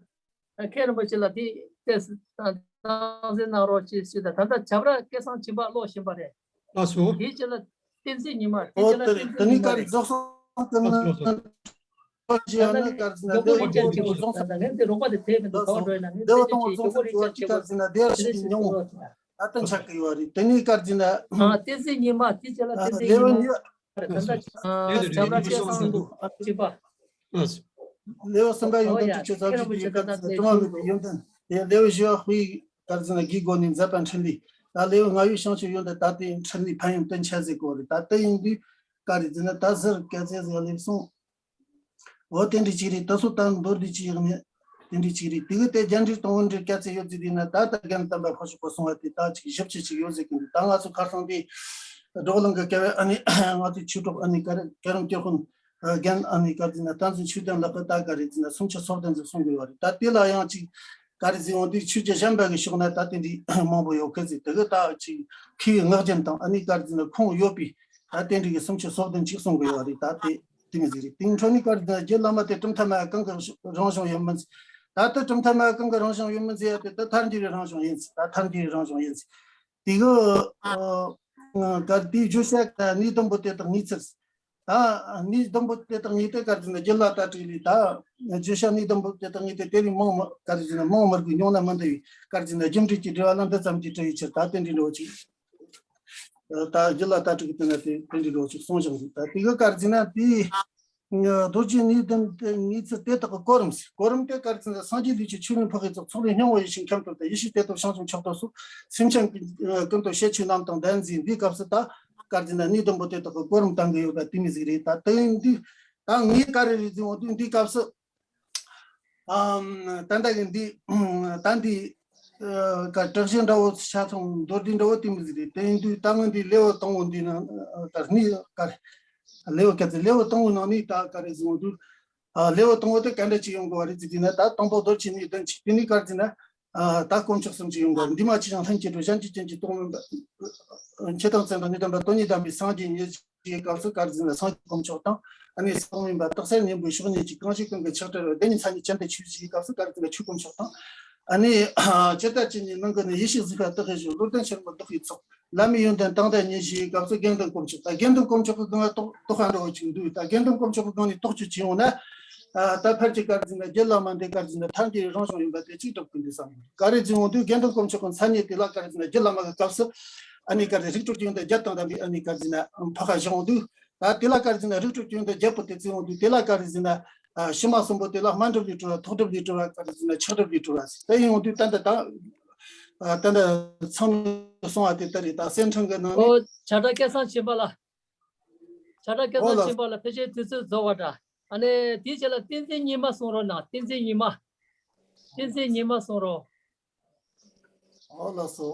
མཁན་རིན་པོ་ཆེ་ལ་དེ་ཏོག་ཙམ་སྟངས་འཛིན་གནང་རོགས་ཞེས་ཞུས་ད། ད་ལྟ་བྱ་བྲལ་སྐལ་བཟང་སྦྱིན་པ་ཀློག་བཞིན་པ་རེད། ལགས་སོ། དེའི་རྗེས་ལ་བསྟན་འཛིན་ཉི་མ། དེའི་ཨོ་རྗེས་ལ་དེ་བསྟན་འཛིན་དེ་ནི་ཉི་མ་ག་རེ་རེད། རྫོགས་སོང་ལགས་སོ་ལགས་སོ། ད་ལྟ་ནི་ད་ལྟ་ནི་མགྱོགས་པོ་རིག་རྒྱག་བྱེད་དགོས་ད་ལྟ་ངས་དེ་རོགས་པ་དེ་དེ་མི་འདུག་ག་འགྲོ་ཡིན་ན་ངས་དེ་ནི་ཅིག་མགྱོགས་པོ་རིག་རྒྱག་བྱེད་དགོས་དེ་ནི་དེ་ཅིག་མགྱོགས་པོ་རིག་རྒྱག་བྱེད་དགོས། ད་ལྟ་ཆགས་ཀྱི་ཡོད་རེད། དེ་ནི་ག་རེ་ཟེར་ན། ཨ་བསྟན་འཛིན་ཉི་མ། དེའི་རྗེས་ལ་བསྟན་འཛིན་ཉི་མ། ད་ལྟ་ཨ་བྱ་བྲལ་སྐལ་བཟང་སྦྱིན་པ། ལེའུ་གསུམ་པ་ཡོན་ཏན་དྲུག་ཅུ་རྩ་བཞི་པའི་ཡོན་ཏན་དྲི་མ་མེད་པའི་ཡོན་ཏན་དེ། ལེའུ་བཞི་པ་དཔེའི་ག་རེ་ཟེར་ན་དགེའི་སྒོ་ནས་མཛད་པ་འཕྲིན་ལས། ད་ལེའུ་ལྔ་པའི་བྱང་ཆུབ་ཡོན་ཏན་ད་ལྟའི་འཕྲིན་ལས་ཕན་ཡོན་སྟོན་ཆ་ཟེར་གོ་རེད། ད་དེ་ཡིན་དུས་ག་རེ་ཟེར་ན་ད་ཟུར་སྐལ་ཚད་ཟེར་ལེབ་སོང་། འོ་དེ་འདྲ་ཅིག་རེད། ད་སོ་ད་མདོར་བསྡུས་ཅིག་ཡག་ནས་དེ་འདྲ་ཅིག་རེད། དེ་གི་དེ་རྒྱས་འགྲེལ་དང་དབུ་འགྲེལ་སྐལ་ཚད་ཡོད་ཚུལ་དེ་ན་ད་ལྟ་རྒན་དམ་པ་ཕོ་ཤོག་པ་གསུང་བ་དེ་ད་ཅིག་ཞིབ་ཆ་ཅིག་ཡོད་ཟེར་གི་འདུག། ད་ང་ཚོ་ཁ་སང་དེ་བགྲོ་གླེང་གི་སྐབས་ཨ་ནི་ང་ཚོའི་ཆོས་གྲོགས་ཨ་ནི་ཀ་ར་ཀ་རམ་སྐྱོར་དཔོན་རྒན་ཨ་ནི་ག་རེ་ཟེར་ན་བསྟན་འཛིན་ཆོས་ལྡན་ལགས་ཀྱིས་ད་ག་རེ་ཟེར་ན་སུམ་ཅུ་སོ་བདུན་ཟེར་གསུང་གི་ཡོད་རེད། ད་དེ་ལ་ཡང་ཅིག་ག་རེ་ཟེར་འོང་དུས་ཆོས་བརྒྱུད་གཞན་པ་གི་ཕྱོགས་ན་ད་དེ་འདྲའི་མང་པོ་ཡོད་གི་ཟེར། དེ་གི་ད་ཅིག་མཁས་པའི་ངག་རྒྱུན་དང་ཨ་ནི་ག་རེ་ཟེར་ན་ཁུངས་ཡོད་པའི་ད་དེ་འདྲའི་གི་སུམ་ཅུ་སོ་བདུན་ཅིག་གསུང་གི་ཡོད་རེད། ད་དེ་དེ་མི་ཟེར་རེད། དེང་འཕྲོ་ནི་ག་རེ་ཟེར་ན་རྒྱུད་བླ་མ་དེ་གྲུབ་མཐའ་མ་གང་གི་རང་བྱུང་ཡིན་མིན་ཟེར། ད་ལྟ་གྲུབ་མཐའ་མ་གང་གི་རང་བྱུང་ཡིན་མིན་ཟེར་ཡ་དེ་ད་ཐལ་འགྱུར་བའི་རང་བྱུང་ཡིན་ཟེར། ད་ཐལ་འགྱུར་བའི་རང་བྱུང་ཡིན་ཟེར། དེ་གི་ཨ་ག་རེ་དེའི་བརྗོད་བྱ་གནས་དང་པོ་དེ་དག་ངེས་ཚུལ། ད་གནས་དང་པོ་དེ་དག་ངེས་དེ་ག་རེ་ཟེར་ན་རྒྱུད་བླ་དྭགས་བྲིས་ལས་ད་བརྗོད་བྱ་གནས་དང་པོ་དེ་དག་ངེས་ཏེ་དེ་ལས་མང་མ་ག་རེ་ཟེར་ན་མང་མི་དགོས། ཉུང་ན་མི་འདུག་བའི་ག་རེ་ཟེར་ན་རྒྱུ་འབྲས་ཀྱི་འབྲེལ་བ་ལ་འདི་ཙམ་གྱིས་གྲུབ་པའི་ཕྱིར། ད་དེ་འདྲའི་འགྲོ་ཅིག་ད་རྒྱུད་བླ་དྭགས་བྲིས་ཀྱི་དེ་ན་དེ་དེ་འདྲའི་འགྲོ་ཅིག་གསུངས་བཞག་འདུག། ད་དེ་གི་ག་རེ་ཟེར་ན་དེ་ རྡོ་རྗེ་གནས་བདུན་དེ་གནས་ཚུལ་དེ་དག་གི་གོ་རིམ་ཟེར། གོ་རིམ་དེ་ག་རེ་ཟེར་ན། སངས་རྒྱས་ལུས་ཀྱི་ཆོས་ནི་འཕགས་པའི་ཚོགས། ཚོགས་ལས་སྙིང་པོ་ཡེ་ཤེས་ཁྱབ་བརྡལ་ཏེ། ཡེ་ཤེས་དེ་དག་བྱང་ཆུབ་མཆོག་ཏུ་གསོལ། སེམས་ཅན་ཀུན་ཀུན་ཏུ་བཤད་ཆོས་རྣམས་དང་ལྡན་མཛད། འདིའི་སྐབས་སུ་ད་ག་རེ་ཟེར་ན། གནས་བདུན་པོ་དེ་དག་གི་གོ་རིམ་བཏང་གི་ཡོད་པ་དེ་མོ་ཟིག་རེད། ད་དེ་འདི་ད་ངས་ག་རེ་རེད་ཟེར་འོང་དུས། འདིའི་སྐབས་སུ། ཨམ། ད་ལྟ་གི་འདི། ད་འདི། ཨ། ག་དྲག་ཤོས་འདྲ་བོ་ཆ་ཚང་། མདོར་བསྡུས་འདྲ་བོ་དེ་མོ་ཟིག་རེད། དེ་ཡིན་དུས་ད་ངས་འདི་ལེའུ་དང་པོ་འདི་ནང་། ཨ། ག་གནས་ག་ལེའུ་ག་ཚོད། ལེའུ་དང་པོའི་ནང་ནས་ད་ག་རེ་ཟེར་འོང་དུས། ཨ། ལེའུ་དང་པོ་དེ་ག་འདྲ་ཅིག་ཡོང་དགོས་པ་རེད་ཟེར་དུས་ན། ད་དང་པོ་རྡོ་རྗེ་གནས་བདུན་ཅིག་དེ་ནས་ག་རེ་ཟེར་ན། ཨ། ད་དཀོན་མཆོག་གསུམ་ཅིག་ཡོང་དགོས། འདུས་མ་བྱས་ཀྱང་ལྷུན་གྱིས་གྲུབ། གཞན་གྱིས་ཅན་གྱི་རྟོགས་མིན་པ། ཆོས་དང་མཚན་དང་ནི་ལྡན་པ། དོན་གཉིས་ལྡན་པའི་སངས་རྒྱས་ཉིད། ཞེས་སྐབས་སུ་ག་རེ་ཟེར་ན། སངས་རྒྱས་དཀོན་མཆོག་དང་། ཨ་ནི་ཟག་མེད་པ། རྟག་གསལ་སྙིང་པོའི་མཆོག་ཉིད་ཀྱི། གང་ཞིག་ཀུན་གྱི་ཆགས་བྲལ་བ། དེ་ཉིད་མཚན་ཉིད་ཅན་དུ་ཆོས་ཞེས་སྐབས་སུ་ག་རེ་ཟེར་ན། ཆོས་དཀོན་མཆོག་དང་། ཨ་ནི་ཇི་ལྟར་ཇི་སྙེད་མིང་གི་ནི། ཡེ་ཤེས་གཟིགས་པ་དག་གི་གཞི། བློ་ལྡན་ཕྱིར་མི་ལྡོག་པའི་ཚོགས། བླ་མའི་ཡོན་ཏན་དང་ལྡན་ཉིད་ཞེས་སྐབས་སུ་དགེ་འདུན་དཀོན་མཆོག་དང་། དགེ་འདུན་དཀོན་མཆོག་གི་སྒང་ལ་རྟོགས་རྟོགས་པ་འདྲ་བོ་ཅིག་འདུག་ད་དགེ་འདུན་དཀོན་མཆོག་གི་སྒང་ནས་རྟོགས་ཆོས་ཅིག་ཡོང་ན། ཨ། ད་ཕལ་ཆེར་ག་རེ་ཟེར་ན། རྒྱུད་བླ་མ་འདི་ག་རེ་ཟེར་ན། ཐལ་འགྱུར་རང་བྱུང་ཡིན་པ་དེ་གཅིག་སྒྲུབ་དགོས་འདུག་བསམ། ག་རེ་ཟེར་འོང་དུས། དགེ་འདུན་དཀོན་མཆོག་གི་མཚན་ཉིད་དེ་ལ་ག་རེ་ཟེར་ན། རྒྱུད་བླ་མ་གི་སྐབས་སུ། ཨ་ནི་ག་རེ། རིགས་དྲུག་ཀྱི་ཡོན་ཏན་བརྒྱད་དང་ལྡན་པའི། ཨ་ནི་ག་རེ་ཟེར་ན། འཕགས་པ་བཞེངས་འོང་དུས། ད་དེ་ལ་ག་རེ་ཟེར་ན། རིགས་དྲུག་གི་ཡོན་ཏན་བརྒྱད་པོ་དེ་བརྩི་འོང་དུས། དེ་ལ་ག་རེ་ཟེར་ན། ཨ། ཕྱི་མ་གསུམ་པོ་དེ་ལ་སྨན་སྒྲུབ་ལས་གྲོལ་བ། ཐོག་སྒྲུབ་ལས་གྲོལ་བ། ག་རེ་ཟེར་ན། ཆགས་སྒྲུབ་ལས་གྲོལ་བ་ཟེར། དེ་ཡིན་འོང་དུས་ད་ལྟ་ད། ཨ། ད་ལྟ་ཚང་མས་གསུངས་པ་དེ་ལྟར་རེད། ད་གསེར་ཕྲེང་གི་ནང་ནས། ཨོ། བྱ་བྲལ་སྐལ་བཟང་ཆོས་འཕེལ་ལགས། བྱ་བྲལ་སྐལ་བཟང་ཆོས་འཕེལ་ལགས། ཕལ་ཆེར་དུས་ཚོད་རྫོགས་པ་འདྲ། ཨ་ནི་དེའི་རྗེས་ལ་བསྟན་འཛིན་ཉི་མ་གསུང་རོགས་གནང་། བསྟན་འཛིན་ཉི་མ། བསྟན་འཛིན་ཉི་མ་གསུང་རོགས། ཨོ་ལགས་སོ།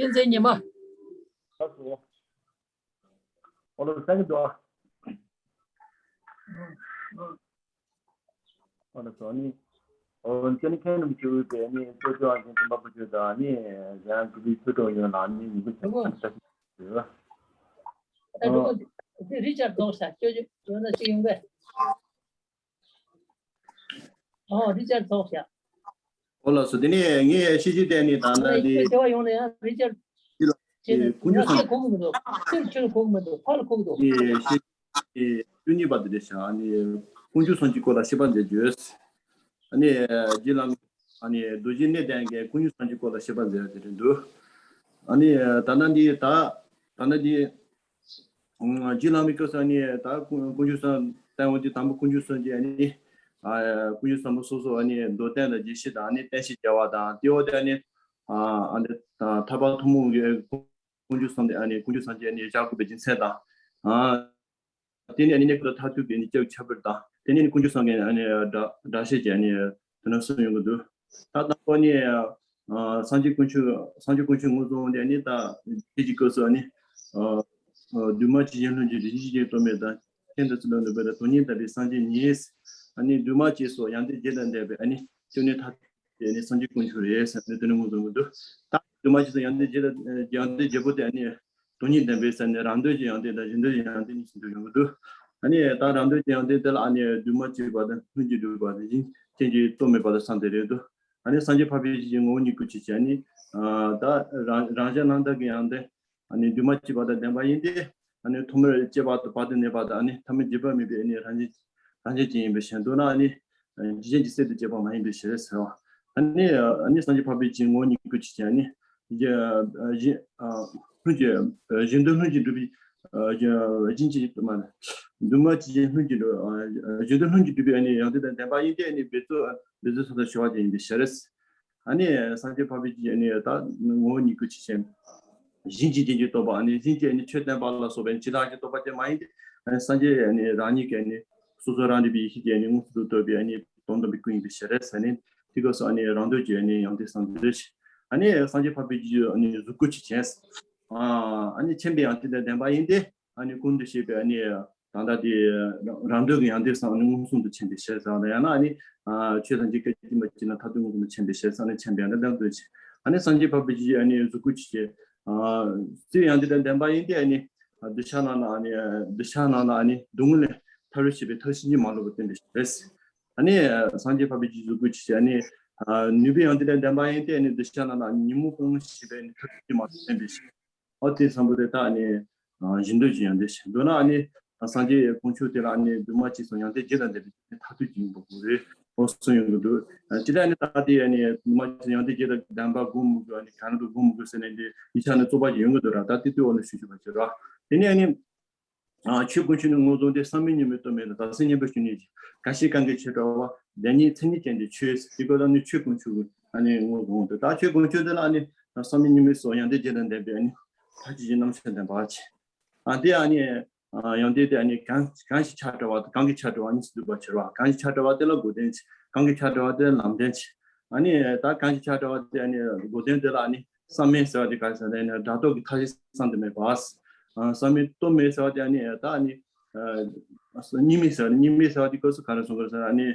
བསྟན་འཛིན་ཉི་མ། ཨོ་ལགས་སོ། ཨོ་ལགས་སོ། ཨོ་ལགས་སོ། ཨ་ནི། ཨོ་ལགས་སོ། ཨ་ནི། ཨོ། ཨ་ནི་ཁྱེད་རྣམས་ཀྱིས་འོས་པའི་ཨ་ནི་གཙོ་སྐྱོང་ཨ་ཞང་སྤྲིན་པ་བུ་ཆུང་དང་། ཨ་ནི་ཡང་གུས་པའི་ཆོས་གྲོགས་ཡོངས་ལ་ཨ་ནི་ཉིན་གུང་ཆེ་བ་ཨ་ནི་བཀྲ་ཤིས་བདེ་ལེགས་ཞུ། ཨ། ཨ། རི་ཅར་རྫོགས་ཤག་ཅོ་ཅོ་ཡོད་ན་ཅིག་ཡོང་གི། ཨོ། རི་ཅར་རྫོགས་ཤག་ཨོ་ལགས་སོ། དེ་ནས་ངས་ཤེས་བཞིན་དེ་ནི་ད་ལྟ་དེ། ཁྱོད་སྐྱེ་བ་ཡོང་ལ་ཡང་རི་ཅར་དེ་ལ་ཅེ་ན་དེ་ཀུན་སྤྱོད་བསམ། ཤེས་གོ་གི་མི་འདུག་ཁྱོད་ཁྱོད་གོ་གི་མི་འདུག་ཕར་ལ་གོ་གི་འདུག་དེ་ཤེས་དེ་བཅུ་གཉིས་པ་དེ་རེད་ཤག་ཨ་ནི་དཀོན་མཆོག་གསུམ་གྱི་སྐོར་ལ་བཤད་པ་མཛད་རྒྱུ། ཨ་ནི་རྗེ་བླ་མ་ཨ་ནི་རྡོ་རྗེ་གནས་བརྟན་གྱིས་དཀོན་མཆོག་གསུམ་གྱི་སྐོར་ལ་བཤད་པ་མཛད་དེ་རེད་འདུག་ཨ་ནི་ད་ལྟ་འདི་ད་ད་ལྟ་འདི། ཨང་། རྗེ་བླ་མའི་སྐབས་སུ་ཨ་ནི་ད་དཀོན་དཀོན་མཆོག་གསུམ་བསྟན་འོང་དུས། དང་པོ་དཀོན་མཆོག་གསུམ་གྱི་ཨ་ནི། ཨ། དཀོན་མཆོག་གསུམ་པོ་སོ་སོ་ཨ་ནི་མདོར་བསྟན་དང་རྒྱས་བཤད་དང་། ཨ་ནི་བསྟན་བཤད་རྒྱས་པ་དང་། དེ་འོག་ཏུ་ཨ་ནི། ཨ། ཨ་ནི་ཐར་པ་ཐུན་མོང་གི་དཀོན་མཆོག་གསུམ་དེ། ཨ་ནི་དཀོན་མཆོག་གསུམ་གྱི་ཨ་ནི་བཞག་དགོས་པའི་རྒྱུ་མཚན་དང་། ཨ། དེ་ནས་ཨ་ནི་གནས་སྐབས་མཐར་ཐུག་གི་ཨ་ནི་སྐྱབས་ཁྱབ་པར་དང་། དེ་ནས་ཨ་ནི་དཀོན་མཆོག་གསུམ་གྱི་ཨ་ནི་སྒྲ་སྒྲ་བཤད་ཀྱི་ཨ་ནི་དོན་དག་གསུངས་ཡོང་གི་འདུག་ད་དང་པོ་ནི། ཨ། སངས་རྒྱས་དཀོན་མཆོག་སངས་རྒྱས་དཀོན་མཆོག་ངོས་བཟུང་སྟེ་ཨ་ནི་ད་རྗེ་ཀྱི་སྐབས་སུ་ཨ་ནི། ཨ། ཨ། འདུས་མ་བྱས་ཀྱི་ལྷུན་གྱིས་གྲུབ། རིན་ཆེན་གྱི་སྟོབས་མེད་དང་། མཁྱེན་དང་བརྩེ་བ་ནུས་པ་དང་། དོན་གཉིས་ལྡན་པའི་སངས་རྒྱས་ཉིད། ཨ་ནི་འདུས་མ་བྱས་སོགས་ཡོན་ཏན་བརྒྱད་དང་ལྡན་པའི་ཨ་ནི་སྐྱབས་གནས་མཐར་ཐུག་དེ་ཨ་ནི་སངས་རྒྱས་དཀོན་མཆོག་རེད་ཟེར་ནས་དེ་ནས་ངོས་བཟུང་གི་འདུག་ད་འདུས་མ་བྱས་སོགས་ཡོན་ཏན་བརྒྱད་དང་། ཡོན་ཏན་བརྒྱད་པོ་དེ་ཨ་ནི་དོན་གཉིས་ལྡན་པའི་ཟེར་ནས་རང་དོན་གྱི་ཡོན་ཏན་དང་གཞན་དོན་གྱི་ཡོན་ཏན་གཉིས་སུ་འདུ་ཡོང་གི་འདུག་ཨ་ནི་ད་རང་དོན་གྱི་ཡོན་ཏན་དེ་ལ་ཨ་ནི་འདུས་མ་བྱས་པ་དང་། ལྷུན་གྱིས་གྲུབ་པ་དང་། རིན་ཆེན་གྱི་སྟོབས་མེད་པ་དང་། བསམ་གཏན་རེད་འདུག་ཨ་ནི་སངས་རྒྱས་འཕགས་པའི་ཆོས་ཀྱི་ངོ་བོ་ཉིད་སྐུ་ཆོས་ཅན། ཨ་ནི་ད་རང་རང་གཞན་རྣམ་དག་གི་ཡོན་ཏན། ཨ་ནི་འདུས་མ་བྱས་པ་དང་ལྡན་པ་ཡིན་ཏེ། ཨ་ནི་ཐོག་མར་སྐྱེས་པ་དང་བར་དུ་གནས་པ་དང་། ཨ་ནི་ཐ་མར་བརྗེད་པ་མེད་པའི་ཨ་ནི་རང་བཞིན་རང་བཞིན་ཅན་ཡིན་པའི་ཕྱིར། མདོར་ན་ཨ་ནི་རྒྱུ་རྐྱེན་གྱི་སེལ་དུ་སྐྱེས་པ་མ་ཡིན་པའི་ཕྱིར་ཟེར་བ། ཨ་ནི་ཨ་ནི་སངས་རྒྱས་འཕགས་པའི་ཆོས་ཀྱི་ངོ་བོ་ཉིད་སྐུ་ཆོས་ཅན། ཨ་ནི་གཞན་ལྷུན་གྱིས་གཞན་དོན་ལྷུན་གྱིས་གྲུབ་པའི་རྒྱུ་རྐྱེན་གྱི་མ། འདུས་མ་བྱས་ལྷུན་གྱིས་གྲུབ། གཞན་དོན་ལྷུན་གྱིས་གྲུབ་པའི་ཨ་ནི་ཡོན་ཏན་དང་ལྡན་པ་ཡིན་ཏེ། ཨ་ནི་འབད་རྩོལ་འབད་རྩོལ་སོ་སོར་ཞི་བ་ཅན་ཡིན་པའི་ཕྱིར། ཨ་ནི་སངས་རྒྱས་འཕགས་པའི་ཆོས་ཀྱི་ཨ་ནི་ད་ངོ་བོ་ཉིད་སྐུ་ཆོས་ཅན། གཞན་གྱིས་རྐྱེན་གྱིས་རྟོགས་པ། ཨ་ནི་གཞན་གྱིས་ཨ་ནི་ཆོས་བསྟན་པ་ལ་སོགས་པའི་བྱས་ལ་རྐྱེན་གྱིས་རྟོགས་པ་ཅན་མ་ཡིན་ཏེ། ཨ་ནི་སངས་རྒྱས་ཨ་ནི་རང་ཉིད་ཀྱིས་ཨ་ནི་སོ་སོ་རང་རིག་པའི་ཡེ་ཤེས་ཀྱིས་ཨ་ནི་མངོན་སུམ་དུ་རྟོགས་པའི་ཨ་ནི་དོན་དམ་པའི་སྐུ་ཡིན་པའི་ཕྱིར་ཟེར་ནས། དེ་སྐབས་སུ་ཨ་ནི་རང་དོན་གྱི་ཨ་ནི་ཡོན་ཏན་བསམ་གཏན་རེད། ཨ་ནི་སངས་རྒྱས་འཕགས་པའི་ཆོས་ཀྱི་ཨ་ནི་གཟུགས་སྐུ་ཆོས་ཅན། ཨ་ནི་མཁྱེན་པའི་ཡོན་ཏན་དང་ལྡན་པ་ཡིན་ཏེ། ཨ་ནི་གོང་དུ་བཤད་པའི་ཨ་ནི་ད་ལྟ་དེ་རང་དོན་གྱི་ཡོན་ཏན་བསམ་ནས་མངོན་སུམ་དུ་མཁྱེན་པའི་ཕྱིར་ཟེར་བ་དང་། ཡང་ན་ཨ་ནི་ཆོས་ཐམས་ཅད་སྐད་ཅིག་མ་གཅིག་ན་མཐར་ཐུག་མངོན་སུམ་དུ་མཁྱེན་པའི་ཕྱིར་ཟེར་ནས་མཁྱེན་པའི་ཡོན་ཏན་དང་ལྡན་ཅིང་། ཨ་ནི་སངས་རྒྱས་འཕགས་པའི་ཆོས་ཀྱི་ཨ་ནི་གཟུགས་སྐུ་ཆོས་ཅན། རྩེ་བའི་ཡོན་ཏན་དང་ལྡན་པ་ཡིན་ཏེ། ཨ་ནི་གདུལ་བྱ་རྣམས་ལ་ཨ་ནི་གདུལ་བྱ་རྣམས་ལ་ཨ་ནི་སྡུག་བསྔལ་ལས་ཐར་བར་བྱེད་པའི་ཐབས་ཕྱིན་ཅི་མ་ལོག་པར་བསྟན་པའི་ཕྱིར། ཨ་ནི་སངས་རྒྱས་འཕགས་པའི་ཆོས་ཀྱི་གཟུགས་སྐུ་ཆོས་ཅན། ཨ་ནི་ནུས་པའི་ཡོན་ཏན་དང་ལྡན་པ་ཡིན་ཏེ། ཨ་ནི་གདུལ་བྱ་རྣམས་ལ་ཉོན་མོངས་སྤོང་བར་བྱེད་པའི་ཐབས་ཕྱིན་ཅི་མ་ལོག་པར་བསྟན་པའི་ཕྱིར། ཨོ་དེ་བསམ་པོ་དེ་ད་ཨ་ནི་གཞན་དོན་གྱི་ཡོན་ཏན་ཞིག་འདུག་ན། ཨ་ནི་ སངས་རྒྱས་དཀོན་མཆོག་དེ་ལ་ཨ་ནི་འདུས་མ་བྱས་སོགས་ཡོན་ཏན་བརྒྱད་དང་ལྡན་པའི་མཐར་ཐུག་ཅིག་ཡིན་པ་དགོས་རེད། འོ་གསུངས་ཡོང་གི་འདུག་ཨ་དེ་ལ་ཨ་ནི་ད་དེ་ཨ་ནི་འདུས་མ་བྱས་ཡོན་ཏན་བརྒྱད་དང་ལྡན་པ་སྒོམ་མི་དགོས། ཨ་ནི་ག་རེ་འདུག་སྒོམ་མི་དགོས་ཟེར་ནས་འདི་ཡིག་ཆ་ནས་རྩོད་པ་ཅིག་ཡོང་གི་འདུག་ར། ད་དེ་དུས་འོག་ནས་ཞུ་ཞུ་བ་བྱེད་ར། དེ་ནས་ཨ་ནི། ཨ་ཆོས་དཀོན་མཆོག་ནི་ངོས་བཟུང་སྟེ། བསམ་མེད་གཉིས་མེད་རྟོག་མེད་ལ། བདག་སེམས་གཉེན་པོར་ཞུགས་ནས་ཀྱང་། རྒ་ཤིའི་གང་གིས་ཆེར་བཀྲ་བ། བདེན་གཉིས་མཚན་ཉིད་ཅན་གྱི་ཆོས། དེ་ཀ་ལ་ནི་ཆོས་དཀོན་མཆོག་གི་ཨ་ནི་ངོས་བཟུང་སྟེ། ད་ཆོས་དཀོན་མཆོག་དེ་ལ་ཨ་ནི་བསམ་མེད་གཉིས་མེད་སོགས་ཡོན་ཏན་བརྒྱད་དང་ལྡན་པའི་ཨ་ནི་ཕ་ཆོས་ཀྱི་རྣམ་གཞག་ལྡན་པ་ཆེ། ཨ་དེ་ཨ་ནི་ཡོན་ཏན་དེ་ཨ་ནི་གང་གང་ཞིག་ཆགས་བྲལ་བ་དང་གང་གིས་ཆགས་བྲལ་བ་གཉིས་སུ་འདུས་པར་ཕྱེ་བ། གང་ཞིག་ཆགས་བྲལ་བ་དེ་ལ་འགོག་བདེན་ཆེ། གང་གིས་ཆགས་བྲལ་བ་དེ་ལ་ལམ་བདེན་ཆེ། ཨ་ནི་ད་གང་ཞིག་ཆགས་བྲལ་བ་དེ་ཨ་ནི་འགོག་བདེན་དེ་ལ་ཨ་ནི་བསམ་མེད་ཟེར་བ་དེ་ག་རེ་ཟེར་ན་ཨ་ནི་སྒྲ་རྟོག་གི་མཐའ་བཞི་བསམ་དུ་མེད་པ། ཨ་བསམ་མེད་རྟོག་མེད་ཟེར་བ་དེ་ཨ་ནི་ད་ཨ་ནི་ཨ་གཉིས་མེད་ཟེར་བ་ནི་གཉིས་མེད་ཟེར་བ་དེ་སྐབས་སུ་ག་རེ་གསུང་གི་རེད་ཟེར་ན་ཨ་ནི་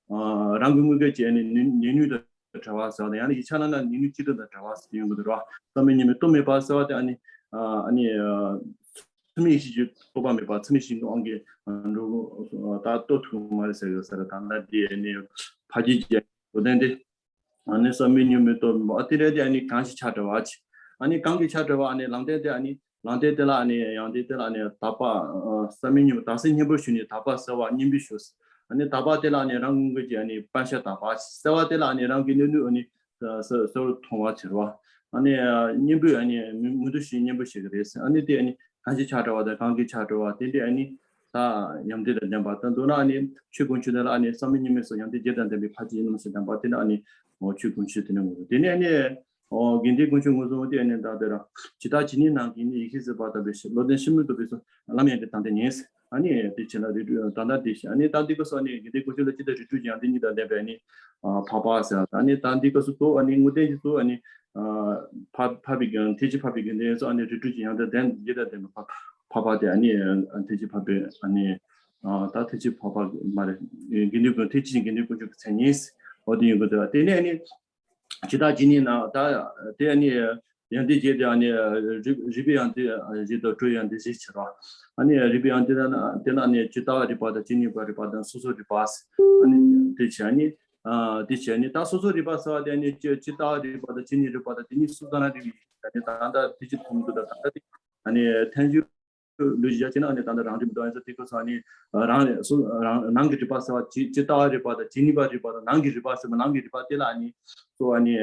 ཨ་རང་གི་དངོས་འགལ་གྱི་ཨ་ནི་ཉོན་ཉོན་ནུས་དང་བྲལ་བ་ཟེར་བ་དང་། ཡང་ན་ཡིག་ཆ་ནང་ན་ཉོན་ནུས་སྐྱེ་ལྡོག་དང་བྲལ་བ་ཟེར་ཡོང་གི་འདུག་ར། བསམ་མེད་གཉིས་མེད་རྟོག་མེད་པ་ཟེར་བ་དེ་ཨ་ནི་ཨ་ཨ་ནི་ཨ་ཚད་མེད་བཞི་གི་རྟོག་པ་མེད་པ། ཚད་མེད་བཞི་གི་དབང་གིས་འགྲོ་ད་རྟོགས་ཐུབ་མ་རེད་ཟེར་ཡོད་ས་རེད། ད་ལྟ་དེ་ཨ་ནི་ཕ་རྒྱུད་ཀྱི་འགོག་བདེན་དེ། ཨ་ནི་བསམ་མེད་གཉིས་མེད་རྟོག་མེད་པ། ཨ་དེ་རེད་དེ་ཨ་ནི་གང་ཞིག་ཆགས་བྲལ་བ་ཆེ། ཨ་ནི་གང་གིས་ཆགས་བྲལ་བ། ཨ་ནི་ལམ་བདེན་དེ་ཨ་ནི་ལམ་བདེན་དེ་ལ་ཨ་ནི་ཡོན་ཏན་དེ་ལ་ཨ་ནི་དག་པ་ཨ་བསམ་མེད་གཉིས་མེད་བདག་སེམས་གཉེན་པོར་ཞུགས་ནས་དག་པ་གསལ་བ་གཉེན་པོར་ཞུགས། ཨ་ནི་དག་པ་དེ་ལ་ཨ་ནི་རང་དངོས་འགལ་གྱི་ཨ་ནི་སྤང་བྱ་དག་པ་གསལ་བ་དེ་ལ་ཨ་ནི་རང་གི་གནས་ལུགས་ཨ་ནི་གསལ་གསལ་པོར་མཐོང་བ་ཕྱིར་བ། ཨ་ནི་གཉེན་པོས་ཨ་ནི་མུ་མུ་མཐུད་བཞིན་གཉེན་པོ་བྱེད་ཀྱི་རེད། ཨ་ནི་དེ་ཨ་ནི་གང་ཞིག་ཆགས་བྲལ་བ་དང་གང་གིས་ཆགས་བྲལ་བ་དེ་འདྲའི་ཨ་ནི་ད་ཡོན་ཏན་དང་ལྡན་པ་དང་། མདོར་ན་ཨ་ནི་ཆོས་དཀོན་མཆོག་དེ་ལ་ཨ་ནི་བསམ་མེད་གཉིས་མེད་སོགས་ཡོན་ཏན་བརྒྱད་དང་ལྡན་པའི་ཕ་རྒྱུད་རྣམ་གཞག་ལྡན་པ་དེ་ནི་ཨ་ནི་ཆོས་དཀོན་མཆོག་དེ་ནི་ངོ་། དེ་ནས་ཨ་ནི་དགེ་འདུན་དཀོན་མཆོག་ངོས་བཟུང་དེ་ཨ་ནི་ད་དེ་ར་ཇི་ལྟར་ཇི་སྙེད་ནམ་མཁའི་ཡེ་ཤེས་གཟིགས་པ་ལྟ་བུའི་ཕྱིར། བློ་ལྡན་ཕྱིར་མི་ལྡོག་པའི་ཚུལ། ལམ་ཡོན་ཏན་དམ་ལྡན་ཉིད། ཨ་ནི་དེ་བྱས་ན་རིགས་དྲུག་ད་ལྟ་དེ་བྱས། ཨ་ནི་ད་འདི་སྐབས་སུ་ཨ་ནི་དགེ་འདུན་དཀོན་མཆོག་ལ་ཇི་ལྟར་རིགས་དྲུག་གི་ཡོན་ཏན་གཉིས་དང་ལྡན་པའི་ཨ་ནི་འཕགས་པ་ཟེར། ཨ་ནི་ད་འདི་སྐབས་སུ་གཙོ་བོ་ཨ་ནི་དངོས་བསྟན་གྱི་གཙོ་བོ་ཨ་ནི་འཕགས་འཕགས་པའི་དགེ་འཕགས་པའི་དགེ་འདུན་སོགས་ཨ་ནི་རིགས་དྲུག་གི་ཡོན་ཏན་ལྡན་ཇི་ལྟར་ལྡན་པའི་འཕགས་པ་དེ་ཨ་ནི་ཐེག་ཆེན་འཕགས་པའི་ཨ་ནི་ད་ཐེག་ཆེན་འཕགས་པ་མ་རེད། དགེ་འདུན་ཀུན་ཐེག་ཆེན་དགེ་འདུན་དཀོན་མཆོག་གི་མཚན་ཉིད། འོ་དེ་ཡོང་གི་འདུག་དེ་ནས་ཨ་ནི་ཇི་ལྟར་ཇི་སྙེད་ན་ད་དེ་ཨ་ནི་ཡོན་ཏན་བརྒྱད་དེ་ཨ་ནི་རིག་རིག་པའི་ཡོན་ཏན་བཞི་དང་སྤྲོས་ཡོན་ཏན་བཞི་ཕྱེ་རོགས། ཨ་ནི་རིག་པའི་ཡོན་ཏན་ན་དེ་ན་ཨ་ནི་ཇི་ལྟ་བ་རིག་པ་དང་ཇི་སྙེད་པ་རིག་པ་དང་སོ་སོ་རིག་པ། ཨ་ནི་དེ་བྱས་ཨ་ནི་དེ་བྱས་ཨ་ནི་ད་སོ་སོ་རིག་པ་ཟེར་བ་དེ་ཨ་ནི་ཇི་ཇི་ལྟ་བ་རིག་པ་དང་ཇི་སྙེད་རིག་པ་དང་དེ་གཉིས་སུ་ཙམ་རིག་པའི་ཨ་ནི་ད་ལྟ་དེ་ཅི་མཐོང་གི་འདུག་ད་ད་ལྟ་དེ་ཨ་ནི་ཐལ་འགྱུར་ལུས་བཞག་བྱས་ན་ཨ་ནི་ད་ལྟ་རང་རིག་མི་འདུག་ཨ་ནི་དེ་སྐབས་སུ་ཨ་ནི་རང་རེ་སུ་རང་ནང་གི་རིག་པ་ཟེར་བ་ཇི་ཇི་ལྟ་བ་རིག་པ་དང་ཇི་སྙེད་པ་རིག་པ་དང་ནང་གི་རིག་པ་ཟེར་བ་ནང་གི་རིག་པ་དེ་ལ་ཨ་ནི་གཙོ་བོ་ཨ་ནི་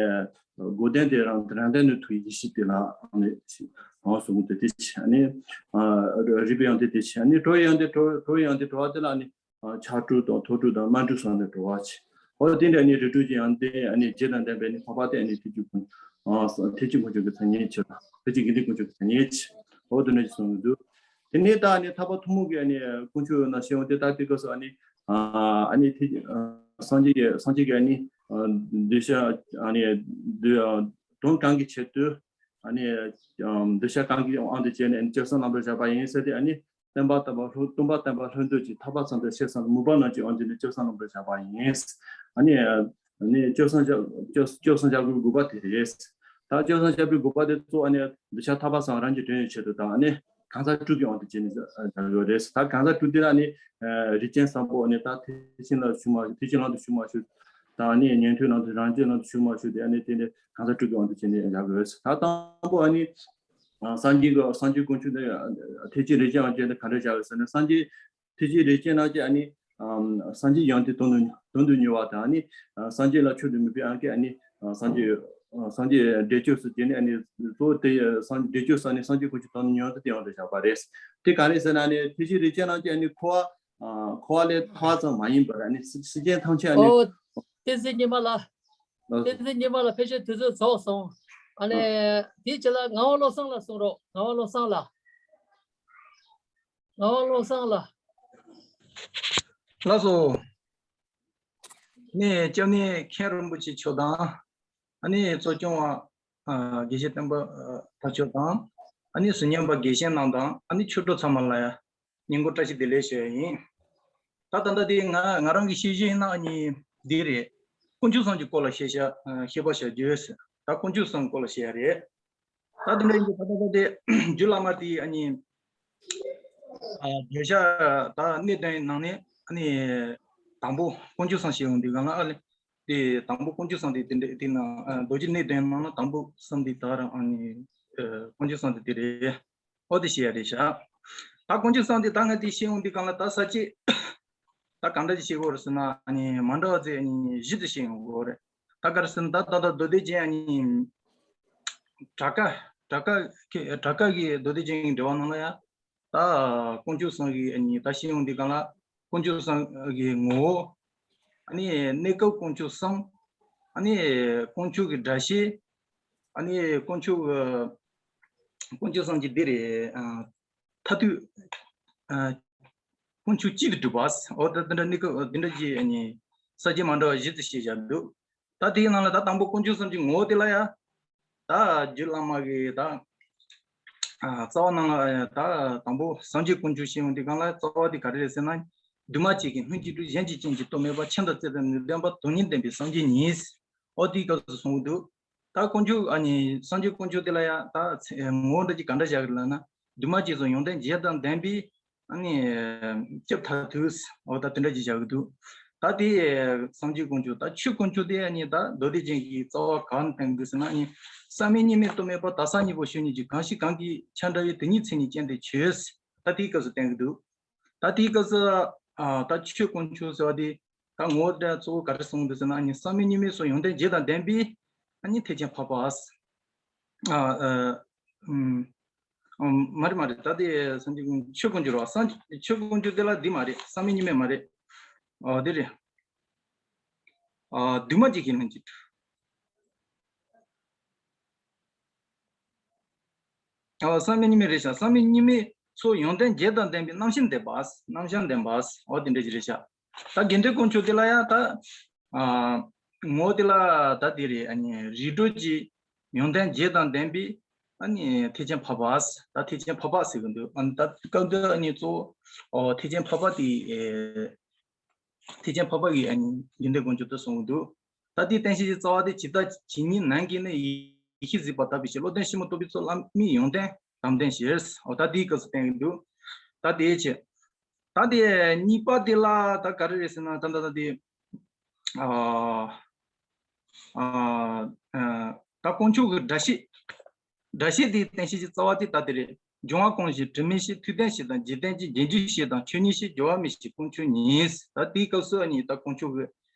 འགོག་བདེན་དེ་རང་རང་ལྡན་ནུས་མཐུ་ཡེ་ཤེས་དེ་ལ་ཨ་ནི་ཨ་གསུངས་ཏེ་དེ་ཆེ་ཨ་ནི་རིག་པའི་ཡོན་ཏན་དེ་ཆེ། ཨ་ནི་སྤྲོ་བའི་ཡོན་ཏན་སྤྲོ་སྤྲོ་བའི་ཡོན་ཏན་སྤྲོ་བ་དེ་ལ་ཨ་ནི་ཕྱག་དྲུག་དང་ཐོག་དྲུག་དང་དམར་དྲུག་སོགས་ནས་སྤྲོ་བ་ཆེ། འོ་དེ་འདྲ་ཨ་ནི་རིགས་དྲུག་གི་ཡོན་ཏན་ཨ་ནི་བརྒྱད་དང་ལྡན་པའི་ཨ་ནི་འཕགས་པ་དེ་ཨ་ནི་ཐེག་ཆེན་དཀོན་ཨ་ཐེག་ཆེན་དཀོན་མཆོག་གི་མཚན་ཉིད་ཆེ། ཐེག་ཆེན་དགེ་འདུན་དཀོན་མཆོག་གི་མཚན་ཉིད་ཆེ། འོ་དེ་འདྲ་ཞིག་གསུངས་ཡོད་འདུག་དེ་ནས་ད་ཨ་ནི་ཐར་པ་ཐུན་མོང་གི་ཨ་ནི་དཀོན་མཆོག་ཡོད་ན་ཤེས་འོང་དེ་ལྟར་དེ་སྐབས་སུ་ཨ་ནི་ཨ་ནི་ཐེག་སངས་རྒྱས་ཀྱི་སངས་རྒྱས་ཀྱི་ཨ་ནི་གདུལ་བྱ་ཨ་ནི་གདུལ་དོན་གང་གི་ཆེད་དུ་ཨ་ནི་གདུལ་བྱ་གང་གི་དབང་དུ་བྱས་ནས་ཨ་ནི་སྐྱབས་སུ་བླང་དོར་བཞག་པ་ཡིན་ཟེར་ཏེ་ཨ་ནི། སྟོན་པ་དམ་པ་ལྷོ་སྟོན་པ་དམ་པ་ལྷོ་འདོད་ཀྱི་ཐར་པ་ཙམ་དུ་ཤེས་སམ་མོས་པ་རྣམས་ཀྱི་དབང་དུ་ནི་སྐྱབས་སུ་བླང་དོར་བྱ་བ་ཡིན། ཨ་ནི་ཨ་ནི་སྐྱབས་སུ་བྱ་སྐྱབས་སྐྱབས་སུ་བྱ་དགོས་དགོས་པ་དེ་རེད། ད་སྐྱབས་སུ་བྱ་དགོས་དགོས་པ་དེ་གཙོ་བོ་ཨ་ནི་གདུལ་བྱ་ཐར་པ་སམ་རང་གི་དོན་ཡོད་ཆེད་དུ་དང་ཨ་ནི་གང་ཟག་དྲུག་གི་དབང་དུ་བྱས་ནས་བྱ་དགོས་རེད། ད་གང་ཟག་དྲུག་དེ་ལ་ཨ་ནི་རིགས་ཅན་བཟང་པོ་ཨ་ནི་ད་ཐེག་ཆེན་ལ་ཞུགས་མ་ཞུགས་ཐེག་ཆེན་ལམ་དུ་ཞུགས་མ་ཞུགས་དང་ཨ་ནི་ཉན་ཐོས་ལམ་དུ་རང་རྒྱལ་ལམ་དུ་ཞུགས་མ་ཞུགས་དེ་ཨ་ནི་དེ་ནི་གང་ཟག་དྲུག་གི་དབང་དུ་བྱས་ནས་བྱ་དགོས་རེད། ད་དང་པོ་ཨ་ནི། སངས་རྒྱས་ཀྱི་སངས་རྒྱས་དཀོན་མཆོག་དེ་ཐེག་ཆེན་རིགས་ཅན་དབང་ཅན་དེ་ག་འདྲ་བྱ་བའི་ཟེར་ན་སངས་རྒྱས་ཐེག་ཆེན་རིགས་ཅན་རྣམས་ཀྱི་ཨ་ནི་སངས་རྒྱས་ཡོན་ཏན་དོན་དུ་དོན་དུ་གཉེར་བ་དང་ཨ་ནི་སངས་རྒྱས་ལ་མཆོག་ཏུ་དམིགས་པའི་ཨང་ཀི་ཨ་ནི་སངས་རྒྱས་སངས་རྒྱས་བདེ་སྤྱོད་སུ་བྱས་ནས་ཨ་ནི་གཙོ་བོ་དེ་སངས་བདེ་སྤྱོད་སུ་ཨ་ནི་སངས་རྒྱས་དཀོན་མཆོག་དོན་དུ་གཉེར་བ་དེ་ཡོན་ཏན་བཞག་པ་རེད། དེ་ག་རེ་ཟེར་ན་ཨ་ནི་ཐེག་ཆེན་རིགས་ཅན་རྣམས་ཀྱི་ཨ་ནི་འཁོར་བ་འཁོར་བ་ལས་ཐར་བ་ཙམ་མ་ཡིན་པར་ཨ་ནི་སེམས་ཅན་ཐམས་ཅད་ཨ་ནི། ཨོ། བསྟན་འཛིན་ཉི་མ་ལགས། ལགས་སོ། བསྟན་འཛིན་ཉི་མ་ལགས་ཕལ་ཆེར་དུས་ཚོད་རྫོགས་སོང་། ཨ་ནི། ཨ། དེའི་རྗེས་ལ་ངག་དབང་བློ་བཟང་ལགས་གསུང་རོགས། ངག་དབང་བློ་བཟང་ལགས། ངག་དབང་བློ་བཟང་ལགས། ལགས་སོ། ནས་སྐྱབས་གནས་མཁན་རིན་པོ་ཆེ་མཆོག་དང་། ཨ་ནི་གཙོ་སྐྱོང་བ། ཨ། དགེ་བཤེས་བསྟན་པ་ཨ་དར་མཆོག་དང་། ཨ་ནི་ཟུར་ཉན་པ་དགེ་བཤེས་རྣམས་དང་ཨ་ནི་ཆོས་གྲོགས་ཚང་མ་ལ་ཡ། ཉིན་གུང་བཀྲ་ཤིས་བདེ་ལེགས་ཞུ་ཡ་ཡིན། ད་ད་ལྟ་དེ་ང་ང་རང་གི་ཤེས་བཞིན་ན་ཨ་ནི་འདི་རེད། དཀོན་མཆོག་གསུམ་གྱི་སྐོར་ལ་བཤད་བྱ་བཤད་པ་བྱ་རྒྱུ། ད་དཀོན་མཆོག་གསུམ་སྐོར་ལ་བཤད་ཡ་རེད། ད་དེ་འདྲ་ཡིན་དུས་ད་ད་ལྟ་དེ་རྒྱུད་བླ་མ་དེ་ཨ་ནི་ཨ་བརྗོད་བྱ་ད་གནས་བདུན་ནང་ནས་ཨ་ནི་དང་པོ་དཀོན་མཆོག་གསུམ་ཞེས་ཡོང་དུས་གང་ལ་ཨ་ནི་དེ་དང་པོ་དཀོན་མཆོག་གསུམ་དེ་དེ་འདྲ་དེ་ན་ཨ་རྡོ་རྗེ་གནས་བདུན་ནང་ན་དང་པོ་གསུམ་དེ་ད་རང་ཨ་ནི་ཨ་དཀོན་མཆོག་གསུམ་དེ་དེ་རེད། ཨོ་དེ་བཤད་ཡ་རེད་ཤག་ད་དཀོན་མཆོག་གསུམ་དེ་ད་ང་དེ་ཤེས་ཡོང་དུས་གང་ལ་ད་ས་བཅད་ད་གང་འདྲ་ཞིག་ཤེས་དགོས་རེད་ཟེར་ན། ཨ་ནི་མ་འདྲ་བ་ཚོས་ཨ་ནི་བཞི་དུ་ཤེས་ཡོང་དགོས་རེད། ད་ག་རེ་ཟེར་ན་ད་ད་ད་མདོ་སྡེ་རྒྱན་ཨ་ནི་དྲག་དཀའ་དྲག་དཀའ་དྲག་དཀའ་གི་མདོ་སྡེ་རྒྱན་གྱི་འགྲེལ་བ་ནང་ལ་ཡང་ད་དཀོན་མཆོག་གསུམ་གྱི་ཨ་ནི་ད་ཤེས་ཡོང་དུས་གང་ལ་དཀོན་མཆོག་གསུམ་གྱི་ངོ་བོ། ཨ་ནི་གནས་སྐབས་དཀོན་མཆོག་གསུམ། ཨ་ནི་དཀོན་མཆོག་གི་སྒྲ་བཤད། ཨ་ནི་དཀོན་མཆོག་གི་དཀོན་མཆོག་གསུམ་གྱི་འདི་རེད། ཨ། མཐར་ཐུག་ཨ། དཀོན་མཆོག་གཅིག་ཏུ་གྲུབ་པ། འོ་ད་འདི་འདྲ་གནས་སྐབས་འདི་འདྲ་གྱི་ཨ་ནི་ས་བཅད་མ་འདྲ་བ་བཞི་ཙམ་བཤད་བཞག་འདུག་ད་དེའི་ནང་ལ་ད་དང་པོ་དཀོན་མཆོག་གསུམ་གྱི་ངོ་བོ་དེ་ལ་ཡང་ད་རྒྱུད་བླ་མ་གི་ད་ཨ་རྩ་བ་ནང་ལ་ད་དང་པོ་སངས་རྒྱས་དཀོན་མཆོག་ཤེས་ཡོང་དུས་གང་ལ་རྩ་བ་དེ་ག་རེ་རེད་ཟེར་ན། འདུས་མ་བྱས་ཀྱི་སྔོན་གྱི་སྒྲུབ། གཞན་གྱིས་རྐྱེན་གྱིས་རྟོགས་མེད་པ། མཁྱེན་དང་བརྩེ་དང་ནུས་ལྡན་པ། དོན་གཉིས་ལྡན་པའི་སངས་རྒྱས་ཉིད། འོ་དེའི་སྐབས་སུ་གསུངས་འདུག་ད་དཀོན་མཆོག་ཨ་ནི་སངས་རྒྱས་དཀོན་མཆོག་དེ་ལ་ཡང་ད་ཚེ་ངོ་བོ་འདྲ་ཅིག་ག་འདྲ་བཞག་གི་ལབ་ན། འདུས་མ་བྱས་སོགས་ཡོན་ཏན་བརྒྱད་དང་ལྡན་པའི་ཨ་ནི་སྐྱབས་མཐར་ཐུག་འོ་ད་དེ་འདྲ་ཅིག་བཞག་གི་འདུག་ད་དེ་སངས་རྒྱས་དཀོན་མཆོག་ད་ཆོས་དཀོན་མཆོག་དེ་ཨ་ནི་ད་མདོ་སྡེ་རྒྱན་གྱི་རྩ་བ་གང་བསྟན་གི་འདུག་ཟེར་ན། ཨ་ནི་བསམ་མེད་གཉིས་མེད་རྟོག་མེད་པ། དག་ས་གཉིས་པོ་ཆོས་ཉིད་ཀྱི། གང་ཞིག་གང་གིས་ཁྱབ་འདྲ་བའི། དེ་ཉིད་མཚན་ཉིད་ཅན་དེ་ཆོས། ད་དེའི་སྐབས་སུ་བསྟན་གི་འདུག་ད་དེའི་སྐབས་སུ་ཨ་ད་ཆོས་དཀོན་མཆོག་ཟེར་བ་དེ་ད་ངོ་བོ་དེ་གཙོ་བོ་ག་རེ་གསུངས་འདུག་ཟེར་ན། ཨ་ནི་བསམ་མེད་གཉིས་མེད་སོགས་ཡོན་ཏན་བརྒྱད་དང་ལྡན་པའི་ཨ་ནི་ཐེག་ཆེན་འཕགས་པ། ཨ་ཨ་ཨུམ་ཨུམ་མ་རེད་མ་རེད། ད་དེ་སངས་རྒྱས་ཀྱི་ཆོས་དཀོན་མཆོག་རེད་བ། སངས་ཆོས་དཀོན་མཆོག་དེ་ལ་འདི་མ་རེད། བསམ་མེད་གཉིས་མེད་མ་རེད། ཨ་དེ་རེད། ཨ་འདུས་མ་བྱས་ཀྱི་ལྷན་ཅིག་ཨ་བསམ་མེད་གཉིས་མེད་རེད་ཤག་བསམ་མེད་གཉིས་མེད་སོགས་ཡོན་ཏན་བརྒྱད་དང་ལྡན་པའི་རྣམ་གཞག་ལྡན་པ། རྣམ་གཞག་ལྡན་པ། འོ་དེ་འདྲ་ཞིག་རེད་ཤག་ད་དགེ་འདུན་དཀོན་མཆོག་དེ་ལ་ཡང་ད་ཨ་ངོ་བོ་དེ་ལ་ད་དེ་རེད། ཨ་ནི་རིགས་གྲོལ་གྱི་ཡོན་ཏན་བརྒྱད་དང་ལྡན་པའི་ཨ་ནི་ཐེག་ཆེན་འཕགས་པ། ད་ཐེག་ཆེན་འཕགས་པ་ཟེར་གི་འདུག་ཨ་ནི་ད་སྐབས་འདི་ཨ་ནི་གཙོ་བོ་ཨོ་ཐེག་ཆེན་འཕགས་པ་དེ་ཨེ། ཐེག་ཆེན་འཕགས་པ་གི་ཨ་ནི་དགེ་འདུན་དཀོན་མཆོག་ཏུ་གསུངས་འདུག་ད་དེའི་བསྟན་བྱའི་རྩ་བ་དེ་ཇི་ལྟ་ཇི་སྙེད་ནམ་མཁའི་གནས། ཡེ་ཤེས་གཟིགས་པ་དག་པའི་ཕྱིར། བློ་ལྡན་ཕྱི་མོ་རྟོགས་པའི་ཚོགས། བླ་མའི་ཡོན་ཏན་དམ་ལྡན་ཞེས། འོ་ད་དེའི་སྐབས་སུ་བསྟན་གྱི་འདུག་ད་དེའི་ཆེད། ད་དེ་གཉིས་པ་དེ་ལ་ད་ག་རེ་རེད་ཟེར་ན། ད་ད་ད་དེ་ཨ་ཨ་ཨ་ད་དཀོན་མཆོག་གི་སྒྲ་བཤད། སྒྲ་བཤད་དེའི་བསྟན་བྱའི་རྩ་བ་དེ་ད་དེ་རེད། འབྱུང་བ་གང་ཞིག་དྲི་མེད་ཕྱིར། ཐོས་ལྡན་ཞེས་དང་འཇིག་རྟེན་སྤྱི། རྗེས་འཇུག་ཞེས་དང་ཆོས་ཉིད་ཕྱིར། སྦྱོར་བ་མེད་ཕྱིར་དཀོན་མཆོག་ཉིད། ད་དེའི་སྐབས་སུ་ཨ་ནི་ད་དཀོན་མཆོག་གི་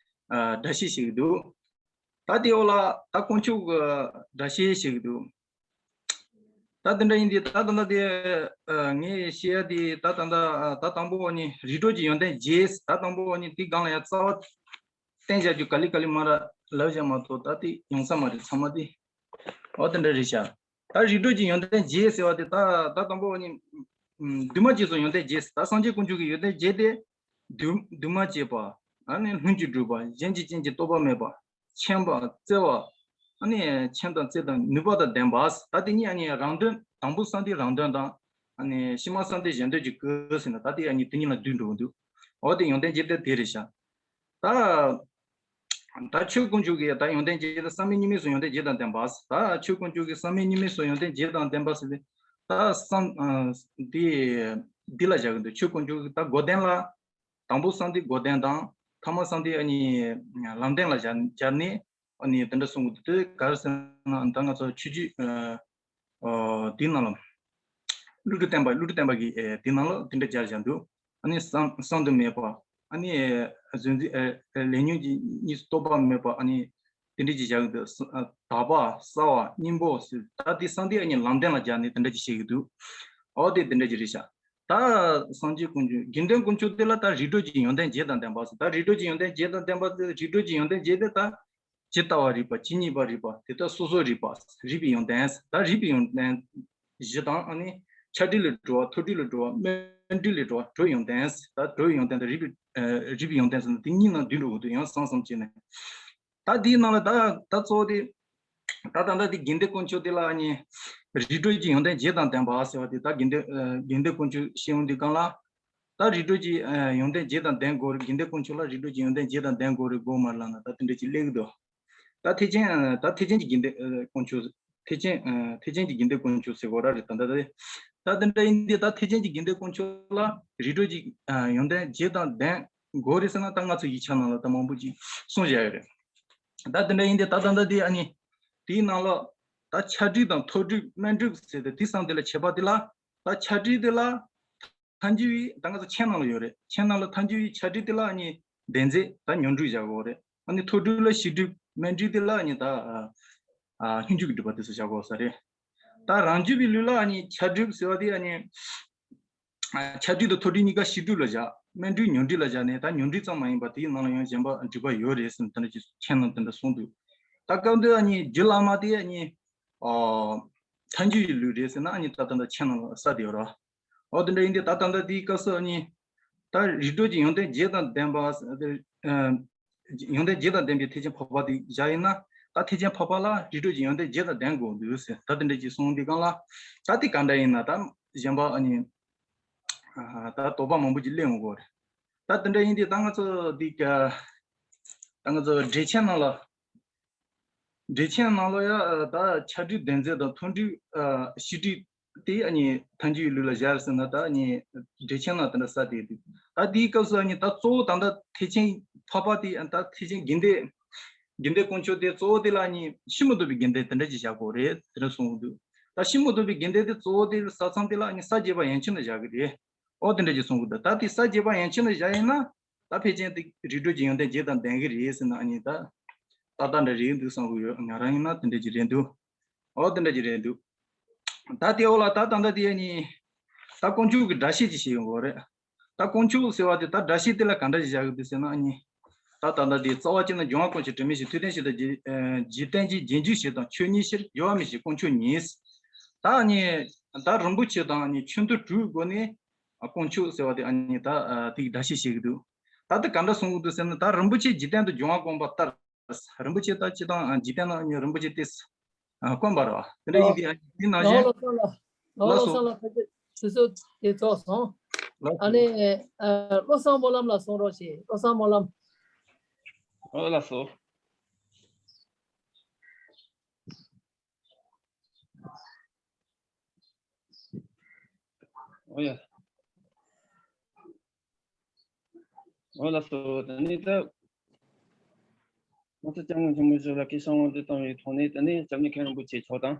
ཨ་སྒྲ་བཤད་ཞིག་འདུག་ད་དེའི་འོག་ལ་ད་དཀོན་མཆོག་གི་སྒྲ་བཤད་ཞིག་འདུག་ད་དེ་འདྲ་ཡིན་དུས་ད་ད་ལྟ་དེ་ཨ་ངས་བཤད་ཡ་དེ་ད་ད་ལྟ་ཨ་ད་དང་པོ་ཨ་ནི་རིགས་གྲོལ་གྱི་ཡོན་ཏན་བརྒྱད། ད་དང་པོ་ཨ་ནི་དེའི་སྒང་ལ་ཡང་རྩ་བ་བསྟན་བཞག་རྒྱུ་ག་ལེ་ག་ལེ་མར་ལབ་བཞག་མ་གཏོགས་ད་དེ་ཡོང་ས་མ་རེད། ཚང་མ་དེ་འོ་དེ་འདྲ་རེད་ཤག་ད་རིགས་གྲོལ་གྱི་ཡོན་ཏན་བརྒྱད་ཟེར་བ་དེ་ད་ད་དང་པོ་ཨ་ནི་ཨུམ་འདུས་མ་བྱས་སོགས་ཡོན་ཏན་བརྒྱད་ཟེར། ད་སངས་རྒྱས་དཀོན་མཆོག་གི་ཡོན་ཏན་བརྒྱད་དེ་འདུས་འདུས་མ་བྱས་པ། ཨ་ནི་ལྷུན་གྱིས་གྲུབ་པ། གཞན་གྱིས་རྐྱེན་གྱིས་རྟོགས་པ་མེད་པ། མཁྱེན་པ་བརྩེ་བ། ཨ་ནི་མཁྱེན་དང་བརྩེ་དང་ནུས་པ་དང་ལྡན་པ། ད་དེ་གཉིས་ཨ་ནི་རང་དོན། དང་པོ་བསམ་གཏན་རང་དོན་དང་། ཨ་ནི་ཕྱི་མ་བསམ་གཏན་གཞན་དོན་གྱི་སྐུ་ཟེར་ན་ད་དེ་ཨ་ནི་དེ་གཉིས་ལ་འདུས་འགྲོ་གི་འདུག་འོ་དེ་ཡོན་ཏན་བརྒྱད་དེ་དེ་རེད་ཤག་ད་ད་ཆོས་དཀོན་མཆོག་གི་ད་ཡོན་ཏན་བརྒྱད་དེ་བསམ་མེད་གཉིས་མེད་སོགས་ཡོན་ཏན་བརྒྱད་དང་ལྡན་པ། ད་ཆོས་དཀོན་མཆོག་གི་བསམ་མེད་གཉིས་མེད་སོགས་ཡོན་ཏན་བརྒྱད་དང་ལྡན་པ་ཟེར་ཏེ། ད་བསམ་ཨ་འདི་འདི་ལ་བཞག་གི་འདུག་ཆོས་དཀོན་མཆོག་གི་ད་འགོག་བདེན་ལ། དང་པོ་བསམ་གཏན་འགོག་བདེན་དང་། ཐ་མ་བསམ་གཏན་ཨ་ནི་ལམ་བདེན་ལ་སྦྱར་སྦྱར་ནས་ཨ་ནི་དེ་འདྲ་གསུང་གི་འདུག་དེ་ག་རེ་ཟེར་ན་ད་ང་ཚོ་ཆོས་བརྒྱུད་ཨ་ཨ་དེའི་ནང་ལ་ཀླུ་སྒྲུབ་བསྟན་པ་ཀླུ་སྒྲུབ་བསྟན་པ་གི་ཨེ་དེའི་ནང་ལ་དེ་འདྲ་སྦྱར་བཞག་འདུག་ཨ་ནི་བསམ་བསམ་དུ་མེད་པ། ཨ་ནི་ཨེ་གཟུང་འཛིན་ཨེ་ཨེ་ལས་ཉོན་གྱི་གཉིས་སུ་རྟོག་པ་མེད་པ། ཨ་ནི་དེ་འདྲ་ཅིག་བཞག་གི་འདུག་ཨ་དག་པ་གསལ་བ་སྙིང་པོ་ཟེར། ད་དེ་བསམ་གཏན་ཨ་ནི་ལམ་བདེན་ལ་སྦྱར་ནས་དེ་འདྲ་ཅིག་བཤད་ཀྱི་འདུག་འོ་དེ་དེ་འདྲ་ཅིག་རེད་ཤག་ད་སངས་རྒྱས་དཀོན་མཆོག་དགེ་འདུན་དཀོན་མཆོག་དེ་ལ་ད་རིགས་གྲོལ་གྱི་ཡོན་ཏན་བརྒྱད་དང་ལྡན་པ་ཟེར། ད་རིགས་གྲོལ་གྱི་ཡོན་ཏན་བརྒྱད་དང་ལྡན་པ་ཟེར། རིགས་གྲོལ་གྱི་ཡོན་ཏན་བརྒྱད་དེ་ད་ཇི་ལྟ་བ་རིག་པ། ཇི་སྙེད་པ་རིག་པ། དེ་ལྟར་སོ་སོར་རིག་པ། རིག་པའི་ཡོན་ཏན་ཟེར། ད་རིག་པའི་ཡོན་ཏན་བཞི་དང་། ཨ་ནི་ཆ་འགྲིག་ལས་གྲོལ་བ། ཐོགས་གྲིབ་ལས་གྲོལ་བ། སྨོན་འགྲིག་ལས་གྲོལ་བ། གྲོལ་བའི་ཡོན་ཏན་ཟེར། ད་གྲོལ་བའི་ཡོན་ཏན་དང་རིག་པའི་ཨ་རིག་པའི་ཡོན་ཏན་ཟེར་ན་དེ་གཉིས་ནང་འདུས་འགྲོ་གི་འདུག་ཡང་གསང་གསུམ་བྱས་ནས། ད་དེའི་ནང་ལ་ད་ད་གཙོ་བོ་དེ་ད་ད་ད་དེ་དགེ་འདུན་དཀོན་མཆོག་དེ་ལ་ཨ་ནི་རིགས་གྲོལ་གྱི་ཡོན་ཏན་བརྒྱད་དང་ལྡན་པ་ཟེར་བ་དེ། ད་དགེ་འདུན་ཨ་དགེ་འདུན་དཀོན་མཆོག་ཤེས་ཡོང་དུས་གང་ལ། ད་རིགས་གྲོལ་གྱི་ཨ་ཡོན་ཏན་བརྒྱད་དང་ལྡན་དགོས་རེད། དགེ་འདུན་དཀོན་མཆོག་ལ་རིགས་གྲོལ་གྱི་ཡོན་ཏན་བརྒྱད་དང་ལྡན་དགོས་རེད་དགོས་མ་རེད་ལབ་ན་ད་དེ་འདྲ་ཅིག་སླེབས་ཀྱི་འདུག་ད་ཐེག་ཆེན་ད་ཐེག་ཆེན་གྱི་དགེ་འདུན་ཨ་དཀོན་མཆོག་ཐེག་ཆེན་ཨ་ཐེག་ཆེན་གྱི་དགེ་འདུན་དཀོན་མཆོག་ཟེར་དགོས་ར་རེད། ད་ད་ད་ད་དེ་འདྲ་ཡིན་དུས་ད་ཐེག་ཆེན་གྱི་དགེ་འདུན་དཀོན་མཆོག་ལ་རིགས་གྲོལ་གྱི་ཨ་ཡོན་ཏན་བརྒྱད་དང་ལྡན་དགོས་རེད་ཟེར་ན། ད་ང་ཚོ་ཡིག་ཆ་ནང་ལ་ད་མང་པོ་ཅིག་གསུངས་བཞག་ཡོད་རེད། ད་དེ་འདྲ་ཡིན་དུས་ད་ད་ད་དེ་ཨ་ནི་དེའི་ནང་ལ་ད་ཆ་འགྲིག་དང་ཐོགས་གྲིབ་སྨོན་གྲིབ་ཟེར་ཏེ་དེ་གསུམ་དེ་ལ་ཁྱད་པར་དེ་ལ། ད་ཆ་འགྲིག་དེ་ལ། ཐལ་འགྱུར་བའི་ད་ང་ཚོ་མཆན་ནང་ལ་ཡོད་རེད། མཆན་ནང་ལ་ཐལ་འགྱུར་བའི་ཆ་སྒྲིག་དེ་ལ་ཨ་ནི་བདེན་རྫས་ད་ཉོན་སྒྲིབ་བཞག་དགོས་རེད། ཨ་ནི་ཐོགས་སྒྲིག་ལ་ཤེས་སྒྲིབ། སྨོན་སྒྲིབ་དེ་ལ་ཨ་ནི་ད་ཨ་སྙོམས་འཇུག་གི་སྒྲིབ་པ་དེ་ཚོ་བཞག་དགོས་ས་རེད། ད་རང་རྒྱུད་པའི་ལུགས་ལ་ཨ་ནི་ཆ་སྒྲིག་ཟེར་བ་དེ་ཨ་ནི་ཨ་ཆ་སྒྲིག་དང་ཐོགས་སྒྲིག་གཉིས་ཀ་ཤེས་སྒྲིབ་ལ་བཞག་སྨོན་སྒྲིབ་ཉོན་སྒྲིབ་ལ་བཞག་ནས། ད་ཉོན་སྒྲིབ་ཙམ་མ་ཡིན་པ་དེའི་ནང་ལ་ཡང་གཞན་པ་སྒྲིབ་པ་ཡོད་རེད་ཟེར་ནས་དེ་འདྲ་ཅིག་མཆན་ནང་དེ་འདྲ་གསུངས་འདུག་ད་སྐབས་འདི་ཨ་ནི་རྒྱུད་བླ་མ་དེ་ཨ་ནི་ཨ་ཐལ་འགྱུར་བའི་ལུགས་རེད་ཟེར་ན། ཨ་ནི་ད་ད་ལྟ་མཆན་ནང་ལ་གསལ་བསྡད་ཡོད་རེད། འོ་དེ་འདྲ་ཡིན་དུས་ད་ད་ལྟ་དེའི་སྐབས་སུ་ཨ་ནི་ད་རིགས་གྲོལ་གྱི་ཡོན་ཏན་བརྒྱད་དང་ལྡན་པ། ཨ་ཡོན་ཏན་བརྒྱད་དང་ལྡན་པའི་ཐེག་ཆེན་འཕགས་པ་དེ་བཞག་ཡིན་ན། ད་ཐེག་ཆེན་འཕགས་པ་ལ་རིགས་གྲོལ་གྱི་ཡོན་ཏན་བརྒྱད་དང་ལྡན་དགོས་འདུག་ཟེར། ད་དེ་འདྲ་ཅིག་གསུངས་དུས་སྒང་ལ། ད་དེ་ག་འདྲ་ཡིན་ན་ད་གཞན་པ་ཨ་ནི་ཨ་ད་དོགས་པ་མང་པོ་ཅིག་སླེབས་འོང་གི་རེད། ད་དེ་འདྲ་ཡིན་དུས་ད་ང་ཚོ་འདི་ག་ད་ང་ཚོ་འགྲེལ་ཆེན་ནང་ལ། འགྲེལ་ཆེན་ནང་ལ་ཡང་ད་ཆ་སྒྲིག་བདེན་རྫས་དང་ཐོགས་སྒྲིག་ཨ་ཤེས་སྒྲིབ་དེ་ཨ་ནི་ཐལ་འགྱུར་བའི་ལུགས་ལ་བཞག་ཟེར་ན། ད་ཨ་ནི་འགྲེལ་ཆེན་ནང་དེ་འདྲ་གསལ་བསྡད་འདུག་ད་དེའི་སྐབས་སུ་ཨ་ནི་ད་གཙོ་བོ་ད་ལྟ་ཐེག་ཆེན་འཕགས་པ་དེ། ད་ཐེག་ཆེན་དགེ་འདུན། དགེ་འདུན་དཀོན་མཆོག་དེ་གཙོ་བོ་དེ་ལ་ཨ་ནི་ཕྱི་མ་ལྡོག་པའི་དགེ་འདུན་དེ་འདྲ་ཅིག་བཞག་དགོས་རེད་དེ་འདྲ་གསུངས་འདུག་ད་ཕྱི་མ་ལྡོག་པའི་དགེ་འདུན་དེ་གཙོ་བོ་དེ་ས་མཚམས་དེ་ལ་ཨ་ནི་ས་བརྒྱད་པ་ཡན་ཆད་ལ་བཞག་གི་རེད། ཨོ་དེ་འདྲ་ཅིག་གསུང་གི་འདུག་ད་དེ་ས་བརྒྱད་པ་ཡན་ཆད་ལ་བཞག་ཡིན་ན། ད་ཕལ་ཆེར་དེ་རིགས་གྲོལ་གྱི་ཡོན་ཏན་བརྒྱད་དང་ལྡན་གྱི་རེད་ཟེར་ན། ཨ་ནི་ད་ཏག་ཏག་འདྲ་རེད་འདུག་བསམ་གྱི་ཡོད། ང་རང་ཡིན་ན་དེ་འདྲ་ཅིག་རེད་འདུག་ཨོ་དེ་འདྲ་ཅིག་རེད་འདུག་ད་དེ་འོག་ལ་ད་ད་ལྟ་དེ་ཨ་ནི་ད་དཀོན་མཆོག་གི་སྒྲ་བཤད་ཅིག་བཤད་ཡོང་གི་རེད། ད་དཀོན་མཆོག་ཟེར་བ་དེ་ད་སྒྲ་བཤད་དེ་ལ་ག་འདྲ་ཞིག་བཞག་གི་འདུག་ཟེར་ན། ཨ་ནི་ད་ད་ལྟ་དེ་རྩ་བ་གཅིག་ན་འབྱུང་བ་ཀུན་བྱེད་དྲི་མེད་ཕྱིར། ཐོས་ལྡན་ཕྱིར་དང་རྗེས་ཨ་འཇིག་རྟེན་གྱི་རྗེས་འཇུག་ཕྱིར་དང་ཆོས་ཉིད་ཕྱིར། འགྱུར་བ་མེད་ཕྱིར་དཀོན་མཆོག་ཉིད། ད་ཨ་ནི་ད་རིན་པོ་ཆེ་དང་ཨ་ནི་ཆོས་འདུལ་དྲུག་གི་སྒོ་ནས། ཨ་དཀོན་མཆོག་ཟེར་བ་དེ་ཨ་ནི་ད་ཨ་དེ་གི་སྒྲ་བཤད་བྱེད་ཀྱི་འདུག་ད་དེ་ག་འདྲ་གསུང་གི་འདུག་ཟེར་ན། ད་རིན་པོ་ཆེ་འཇིག་རྟེན་དུ་འབྱུང་བ་བསྒོམ་པ་ལྟར། རིན་པོ་ཆེ་ད་སྤྱིར་བཏང་ཨ་འཇིག་རྟེན་ནང་ཨ་ནི་རིན་པོ་ཆེ་དེ་ཨ་བསྒོམ་པ་རེད་བ། དེ་འདྲ་ཡིན་དུས་ཨ་ནི་དེ་ནང་བཞིན། ལགས་སོ། ལགས་སོ། ལགས་སོ། ལགས་སོ། ལགས་སོ། དེ་ཚོ་དེ་ཚོ་སོང་། ལགས་སོ། ཨ་ནི་ཨ་བློ་བཟང་སྨོན་ལམ་ལ་གསུང་རོགས་བྱེད། བློ་བཟང་སྨོན་ལམ། ཨོ་ལགས་སོ། ཨོ་ཡ། ཨོ་ལགས་སོ། ད་ནི་ད་ང་ཚོ་སྐྱབས་མགོན་ཆེན་པོ་མཆོག་ལ་སྐུ་གསུང་བ་འདི་བཏང་བའི་ཐོག་ནས། ད་ནི་སྐྱབས་གནས་མཁན་རིན་པོ་ཆེ་མཆོག་དང་།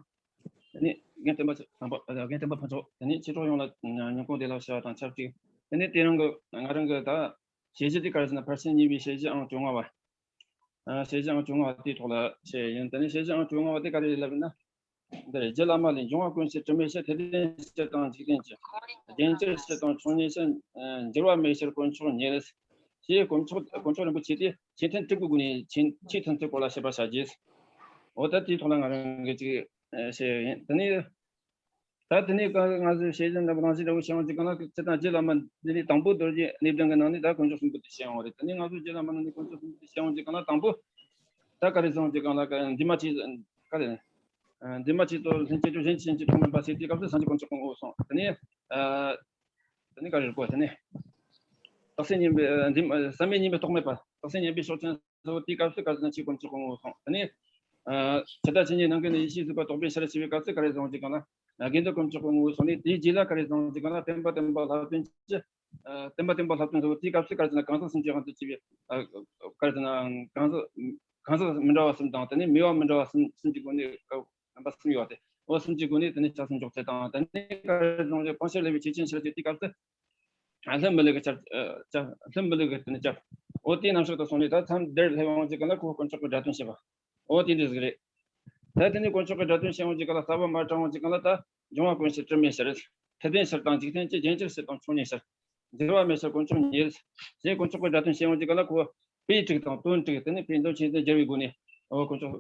ད་ནི་རྒན་བསྟན་པ་ཚེ་དང་པ། རྒན་བསྟན་པ་ཕུན་ཚོགས། ད་ནི་ཆོས་གྲོགས་ཡོངས་ལ་ཉིན་གུང་བདེ་ལེགས་ཞུ་བ་དང་ཆབས་ཅིག་ད་ནི་དེ་རིང་གི་ང་རང་གི་ད་ཞལ་བཞེས་དེ་ག་རེ་ཟེར་ན། ཕར་ཕྱིན་གཉིས་པའི་ཞལ་བཞེས་ཨང་བཅོ་ལྔ་བ། ཨ་ཞལ་བཞེས་ཨང་བཅོ་ལྔ་བ་དེའི་ཐོག་ལ་བཤད་ཡིན། ད་ནི་ཞལ་བཞེས་ཨང་བཅོ་ལྔ་བ་དེ་ག་རེ་ལབ་ན། འདིར་རྗེ་བླ་མ་ལས། འབྱུང་བ་ཀུན་བྱེད་དྲི་མེད་ཕྱིར། ཐོས་ལྡན་ཕྱིར་དང་འཇིག་རྟེན་ཕྱིར། རྒྱན་ཆར་ཕྱིར་དང་མཆོག་བརྙེས་ཕྱིར། འགྱུར་བ་མེད་ཕྱིར་དཀོན་མཆོག་ཉིད། ཞེས་དཀོན་མཆོག་དཀོན་མཆོག་རིན་པོ་ཆེ་དེ་ཆོས་ཐུན་དྲུག་གི་སྒོ་ནས་ཆོས་ཆོས་ཐུན་གྱི་སྐོར་ལ་བཤད་པ་བྱ་རྒྱུ། འོ་ད་དེའི་ཐོག་ལ་ང་རང་གིས་ཅིག་བཤད་ཡིན། དེ་ནས། ད་དེ་ནས་ང་ཚོས་བཤད་རྒྱུ་འདྲ་པོ་རང་བཞིན་འདྲ་པོ་བཤད་ཡོང་དུས་སྒང་ལ། སྤྱིར་བཏང་རྗེ་བླ་མ་འདི་ནས་དང་པོ་རྡོ་རྗེ་གནས་བརྟན་གྱི་ནང་ནས་ད་དཀོན་མཆོག་གསུམ་པོ་དེ་བཤད་ཡོང་བ་རེད། དེ་ནས་ང་ཚོས་རྗེ་བླ་མ་ནང་ནས་དཀོན་མཆོག་གསུམ་པོ་དེ་བཤད་ཡོང་དུས་སྒང་ལ། དང་པོ་ད་ག་རེ་གསུངས་དུས་སྒང་ལ། འདུས་མ་བྱས། ག་རེ། འདུས་མ་བྱས་སོ་ལྷན་སྐྱེས་སུ་གཞན་གྱི་སེམས་ཅན་གྱི་ཐོག་མེད་པ་ཟེར་དུས་སྐབས་སུ་སངས་རྒྱས་དཀོན་མཆོག་གི་ངོ་བོ་གསུངས། དེ་ནས་ཨ་དེ་ནས་ག་རེ་རེད་གོ། དེ་ནས་རྟགས་ཚད་ངེས་པའི་འདུས་བསམ་མེད་ངེས་པའི་རྟོག་མེད་པ། རྟགས་ཚད་ངེས་པའི་ཕྱོགས་ཅན། སོ་དེའི་སྐབས་སུ་ག་རེ་ཟེར་ན་ཆོས་དཀོན་མཆོག་གི་ངོ་བོ་གསུངས། དེ་ནས་ཨ་ཇི་ལྟར་ཇི་སྙེད་ནམ་མཁའི་ནང་ཡེ་ཤེས་གཟིགས་པ་རྟོག་པའི་ཤར་ཕྱིན་པའི་སྐབས་སུ་ག་རེ་གསུངས་ཀྱི་གང་ལ། དགེ་འདུན་དཀོན་མཆོག་གི་ངོ་བོ་གསུངས་ནས། དེའི་རྗེས་ལ་ག་རེ་གསུངས་ཀྱི་གང་ལ། བསྟན་པ་བསྟན་པ་བསླབ་སྟོན་གྱི། ཨ་བསྟན་པ་བསྟན་པ་བསླབ་སྟོན་སོགས་དེའི་སྐབས་སུ་ག་རེ་ཟེར་ན། གང་ཟག་སེམས་ཅན་དབང་དུ་བྱས་པའི། ཨ་ག་རེ་ཟེར་ན། གང་ཟག་གང་ཟག་མི་འདྲ་བ་གསུམ་དང་། དེ་ནས་མོས་པ་མི་འདྲ་བ་གསུམ་གསུམ་གྱི་སྒོ་ནས། རྣམ་པ་གསུམ་ཡོད་པ་དེ། འོ་གསུམ་གྱི་སྒོ་ནས་དེ་ནས་ཆགས་སུ་འཇོག་ཚུལ་དང་། དེ་ནས་ག་རེ་གསུངས་ཀྱི། སྤང་བྱ་བསླབ་པའི་ཆོས་ཅན་ཕྱིར་ཟེར་དུས་སྐབས་སུ། ལྷུན་མི་ལུས་ཀྱི་ཆར། ལྷུན་མི་ལུས་ཀྱི་དེ་ནི་ཆར། འོ་དེའི་རྣམ་གཞག་ཏུ་སོང་ནས། ད་མཚམས་འདིར་སླེབས་ཡོང་ཅིག་ག་ལ་ཁོ་དཀོན་མཆོག་གི་སྒྲ་དོན་བཤད་པ། འོ་དེ་འདྲ་ཟིག་རེད། ད་དེ་ནི་དཀོན་མཆོག་གི་སྒྲ་དོན་བཤད་ཡོང་ཅིག་ག་ལ། རྩ་བ་མར་དྲངས་ཡོང་ཅིག་ག་ལ། ད་འབྱུང་བ་ཀུན་བྱེད་དྲི་མེད་ཕྱིར། ཐོས་ལྡན་ཕྱིར་དང་འཇིག་རྟེན་ཕྱིར། རྒྱན་ཆར་ཕྱིར་དང་མཆོག་བརྙེས་ཕྱིར། འགྱུར་བ་མེད་ཕྱིར་དཀོན་མཆོག་ཉིད། ཞེས་དཀོན་མཆོག་གི་སྒྲ་དོན་བཤད་ཡོང་ཅིག་ག་ལ་ཁོ་དཔེ་དྲུག་དང་དོན་དྲུག་དེ་ནི་དཔེ་དོན་ཆོས་ཅན་སྦྱར་བའི་སྒོ་ནས། འོ་དཀོན་མཆོག་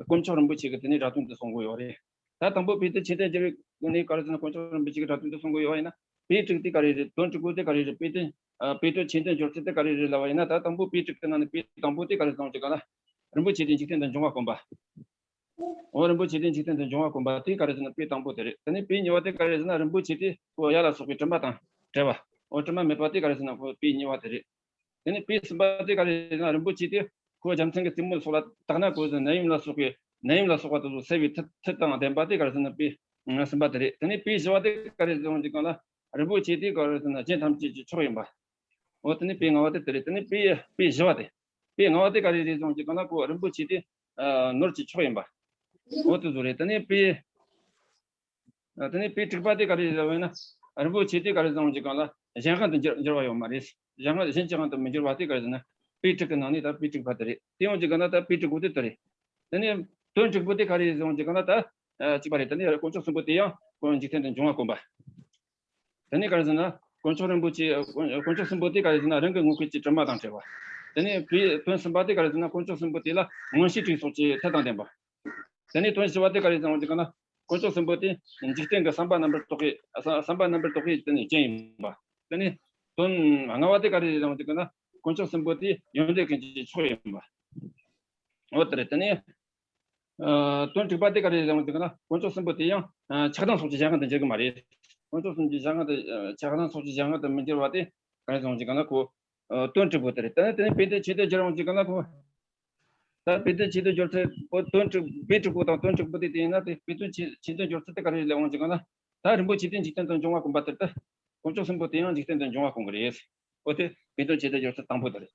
དཀོན་མཆོག་རིན་པོ་ཆེ་གི་དེ་ནི་སྒྲ་དོན་དེ་གསུང་གི་ཡོད་རེད། ད་དང་པོ་དཔེ་དོན་ཆོས་ཅན་སྦྱར་བའི་སྒོ་ནས་ག་རེ་ཟེར་ན། དཀོན་མཆོག་རིན་པོ་ཆེ་གི་སྒྲ་དོན་དེ་གསུང་གི་ཡོད་པ་ཡིན་ན། དཔེ་དྲུག་དེ་ག་རེ་རེད། དོན་དྲུག་པོ་དེ་ག་རེ་རེད། དཔེ་དོན། ཨ་དཔེ་དོན་ཆོས་ཅན་སྦྱོར་ཚུལ་དེ་ག་རེ་རེད་ལབ་པ་ཡིན་ན། ད་དང་པོ་དཔེ་དྲུག་གི་ནང་ནས་དཔེ་དང་པོ་དེ་ག་རེ་གསུངས་ཀྱི་ག་ལ། རིན་པོ་ཆེ་དེ་འཇིག་རྟེན་དུ་འབྱུང་བ་བསྒོམ་པ། འོ་རིན་པོ་ཆེ་དེ་འཇིག་རྟེན་དུ་འབྱུང་བ་བསྒོམ་པ་དེ་ག་རེ་ཟེར་ན་དཔེ་དང་པོ་དེ་རེད། དེ་ནས་དཔེ་གཉིས་པ་དེ་ག་རེ་ཟེར་ན། རིན་པོ་ཆེ་དེ་ཁོ་ཡ་ལ་སོགས་པའི་དྲི་མ་དང་བྲལ་བ། འོ་དྲི་མ་མེད་པ་དེ་ག་རེ་ཟེར་ན་ཁོ་དཔེ་གཉིས་པ་དེ་རེད། དེ་ནས་དཔེ་གསུམ་པ་དེ་ག་རེ་ཟེར་ན། རིན་པོ་ཆེ་དེ་ཁོ་རྒྱལ་མཚན་གྱི་རྩེ་མོ་སོགས་ལ་བཏགས་ན། ཁོ་ནད་ཡམས་ལ་སོགས་པའི་ནད་ཡམས་ལ་སོགས་པ་དེ་ཚོ་སེལ་བའི་མཐུ་མཐུ་དང་ལྡན་པ་དེ་ག་རེ་ཟེར་ན་དཔེ་གསུམ་པ་དེ་རེད། དེ་ནས་དཔེ་བཞི་པ་དེ་ག་རེ་ཟེར་ཡོང་ཅིག་ག་ལ། རིན་པོ་ཆེ་དེ་ག་རེ་ཟེར་ན་རྒྱན་ཐམས་ཅད་ཀྱི་མཆོག་ཡིན་པ། འོ་དེ་ནས་དཔེ་ལྔ་པ་དེ་དེ་རེད། དེ་ནས་དཔེ་དཔེ་བཞི་པ་དེ། དཔེ་ལྔ་པ་དེ་ག་རེ་རེད་ཟེར་ཡོང་ཅིག་ག་ལ། ཁོ་རིན་པོ་ཆེ་དེ་ཨ་ནོར་གྱི་མཆོག་ཡིན་པ། འོ་དེ་ཚོ་རེད། དེ་ནས་དཔེ། ཨ་དེ་ནས་དཔེ་དྲུག་པ་དེ་ག་རེ་རེད་ཟེར་བ་ཡིན་ན། རིན་པོ་ཆེ་དེ་ག་རེ་ཟེར་འོང་གི་གང་ལ་གཞན་དབང་དུ་འགྱུར་འགྱུར་བ་ཡོད་མ་རེད། གཞན་དབང་གཞན་གྱི་དབང་དུ་མི་འགྱུར་བ་དེ་ག་རེ་ཟེར་ན་པའི་དྲུག་གི་ནང་ནས་ད་པའི་དྲུག་པ་དེ་རེད། དེ་ཡོང་གི་གང་ལ་ད་པའི་དྲུག་པོ་དེ་དེ་རེད། དེ་ནས་དོན་དྲུག་པོ་དེ་ག་རེ་ཟེར་འོང་གི་གང་ལ་ད་གཅིག་པ་རེད། དེ་ནས་དཀོན་མཆོག་གསུམ་པོ་དེ་ཡང་ཁོ་འཇིག་རྟེན་དུ་འབྱུང་བ་བསྒོམ་པ། དེ་ནས་ག་རེ་ཟེར་ན་དཀོན་མཆོག་རིན་པོ་ཆེ་དཀོན་མཆོག་གསུམ་པོ་དེ་ག་རེ་ཟེར་ན་རང་གི་དངོས་སྐལ་གྱི་དྲི་མ་དང་བྲལ་བ། དེ་ནས་དེའི་དོན་གསུམ་པ་དེ་ག་རེ་ཟེར་ན་དཀོན་མཆོག་གསུམ་པོ་དེ་ལ་མངོན་ཤེས་དྲིན་སོགས་ཀྱི་མཐུ་དང་ལྡན་པ། དེ་ནས་དོན་བཞི་པ་དེ་ག་རེ་ཟེར་འོང་གི་གང་ན། དཀོན་མཆོག་གསུམ་པོ་དེ་འཇིག་རྟེན་གྱི་བསམ་པ་རྣམ་པར་རྟོག་པའི་བསམ་བསམ་པ་རྣམ་པར་རྟོག་པའི་དེ་ནས་རྒྱན་ཡིན་པ། དེ་ནས་དོན་ལྔ་པ་དེ་ག་རེ་ཟེར་འོང་གི་གང་ན། དཀོན་མཆོག་གསུམ་པོ་དེ་ཡོན་ཏན་ཀུན་གྱི་མཆོག་ཡིན་པ། འོ་དེ་རེད། དེ་ནས་ཨ་དོན་དྲུག་པ་དེ་ག་རེ་ཟེར་འོང་གི་གང་ན། དཀོན་མཆོག་གསུམ་པོ་དེ་ཡང་ཨ་ཆགས་སྡང་སོགས་ཀྱི་གཞན་དབང་དུ་འགྱུར་གི་མ་རེད། དཀོན་མཆོག་གསུམ་གྱི་གཞན་དབང་དུ་ཨ་ཆགས་སྡང་སོགས་ཀྱི་གཞན་དབང་དུ་མི་འགྱུར་བ་དེ་ག་རེ་ཟེར་འོང་གི་གང་ན། ཁོ་ཨ་དོན་དྲུག་པོ་དེ་རེད། དེ་ནས་དེ་ནས་དཔེ་དོན་ཆེད་དུ་སྦྱར་འོང་གི་གང་ན་ཁོ། ད་དཔེ་དོན་ཆེད་དུ་སྦྱོར་ཚུལ་པོ་དོན་དྲུག་དཔེ་དྲུག་པོ་དང་དོན་དྲུག་པོ་དེ་དེ་ཡིན་ན། དེ་དཔེ་དོན་ཆེད་ཆེད་དུ་སྦྱོར་ཚུལ་དེ་ག་རེ་ལས་འོང་གི་གང་ན། ད་རིན་པོ་ཆེ་དེ་འཇིག་རྟེན་དུ་འབྱུང་བ་བསྒོམ་པ་ལྟར་ད། དཀོན་མཆོག་གསུམ་པོ་དེ་ཡང་འཇིག་རྟེན་དུ་འབྱུང་བ་བསྒོམ་གི་རེད། འོ་དེ་དཔེ་དོན་ཆེད་དུ་སྦྱོར་ཚུལ་དང་པོ་དེ་རེད།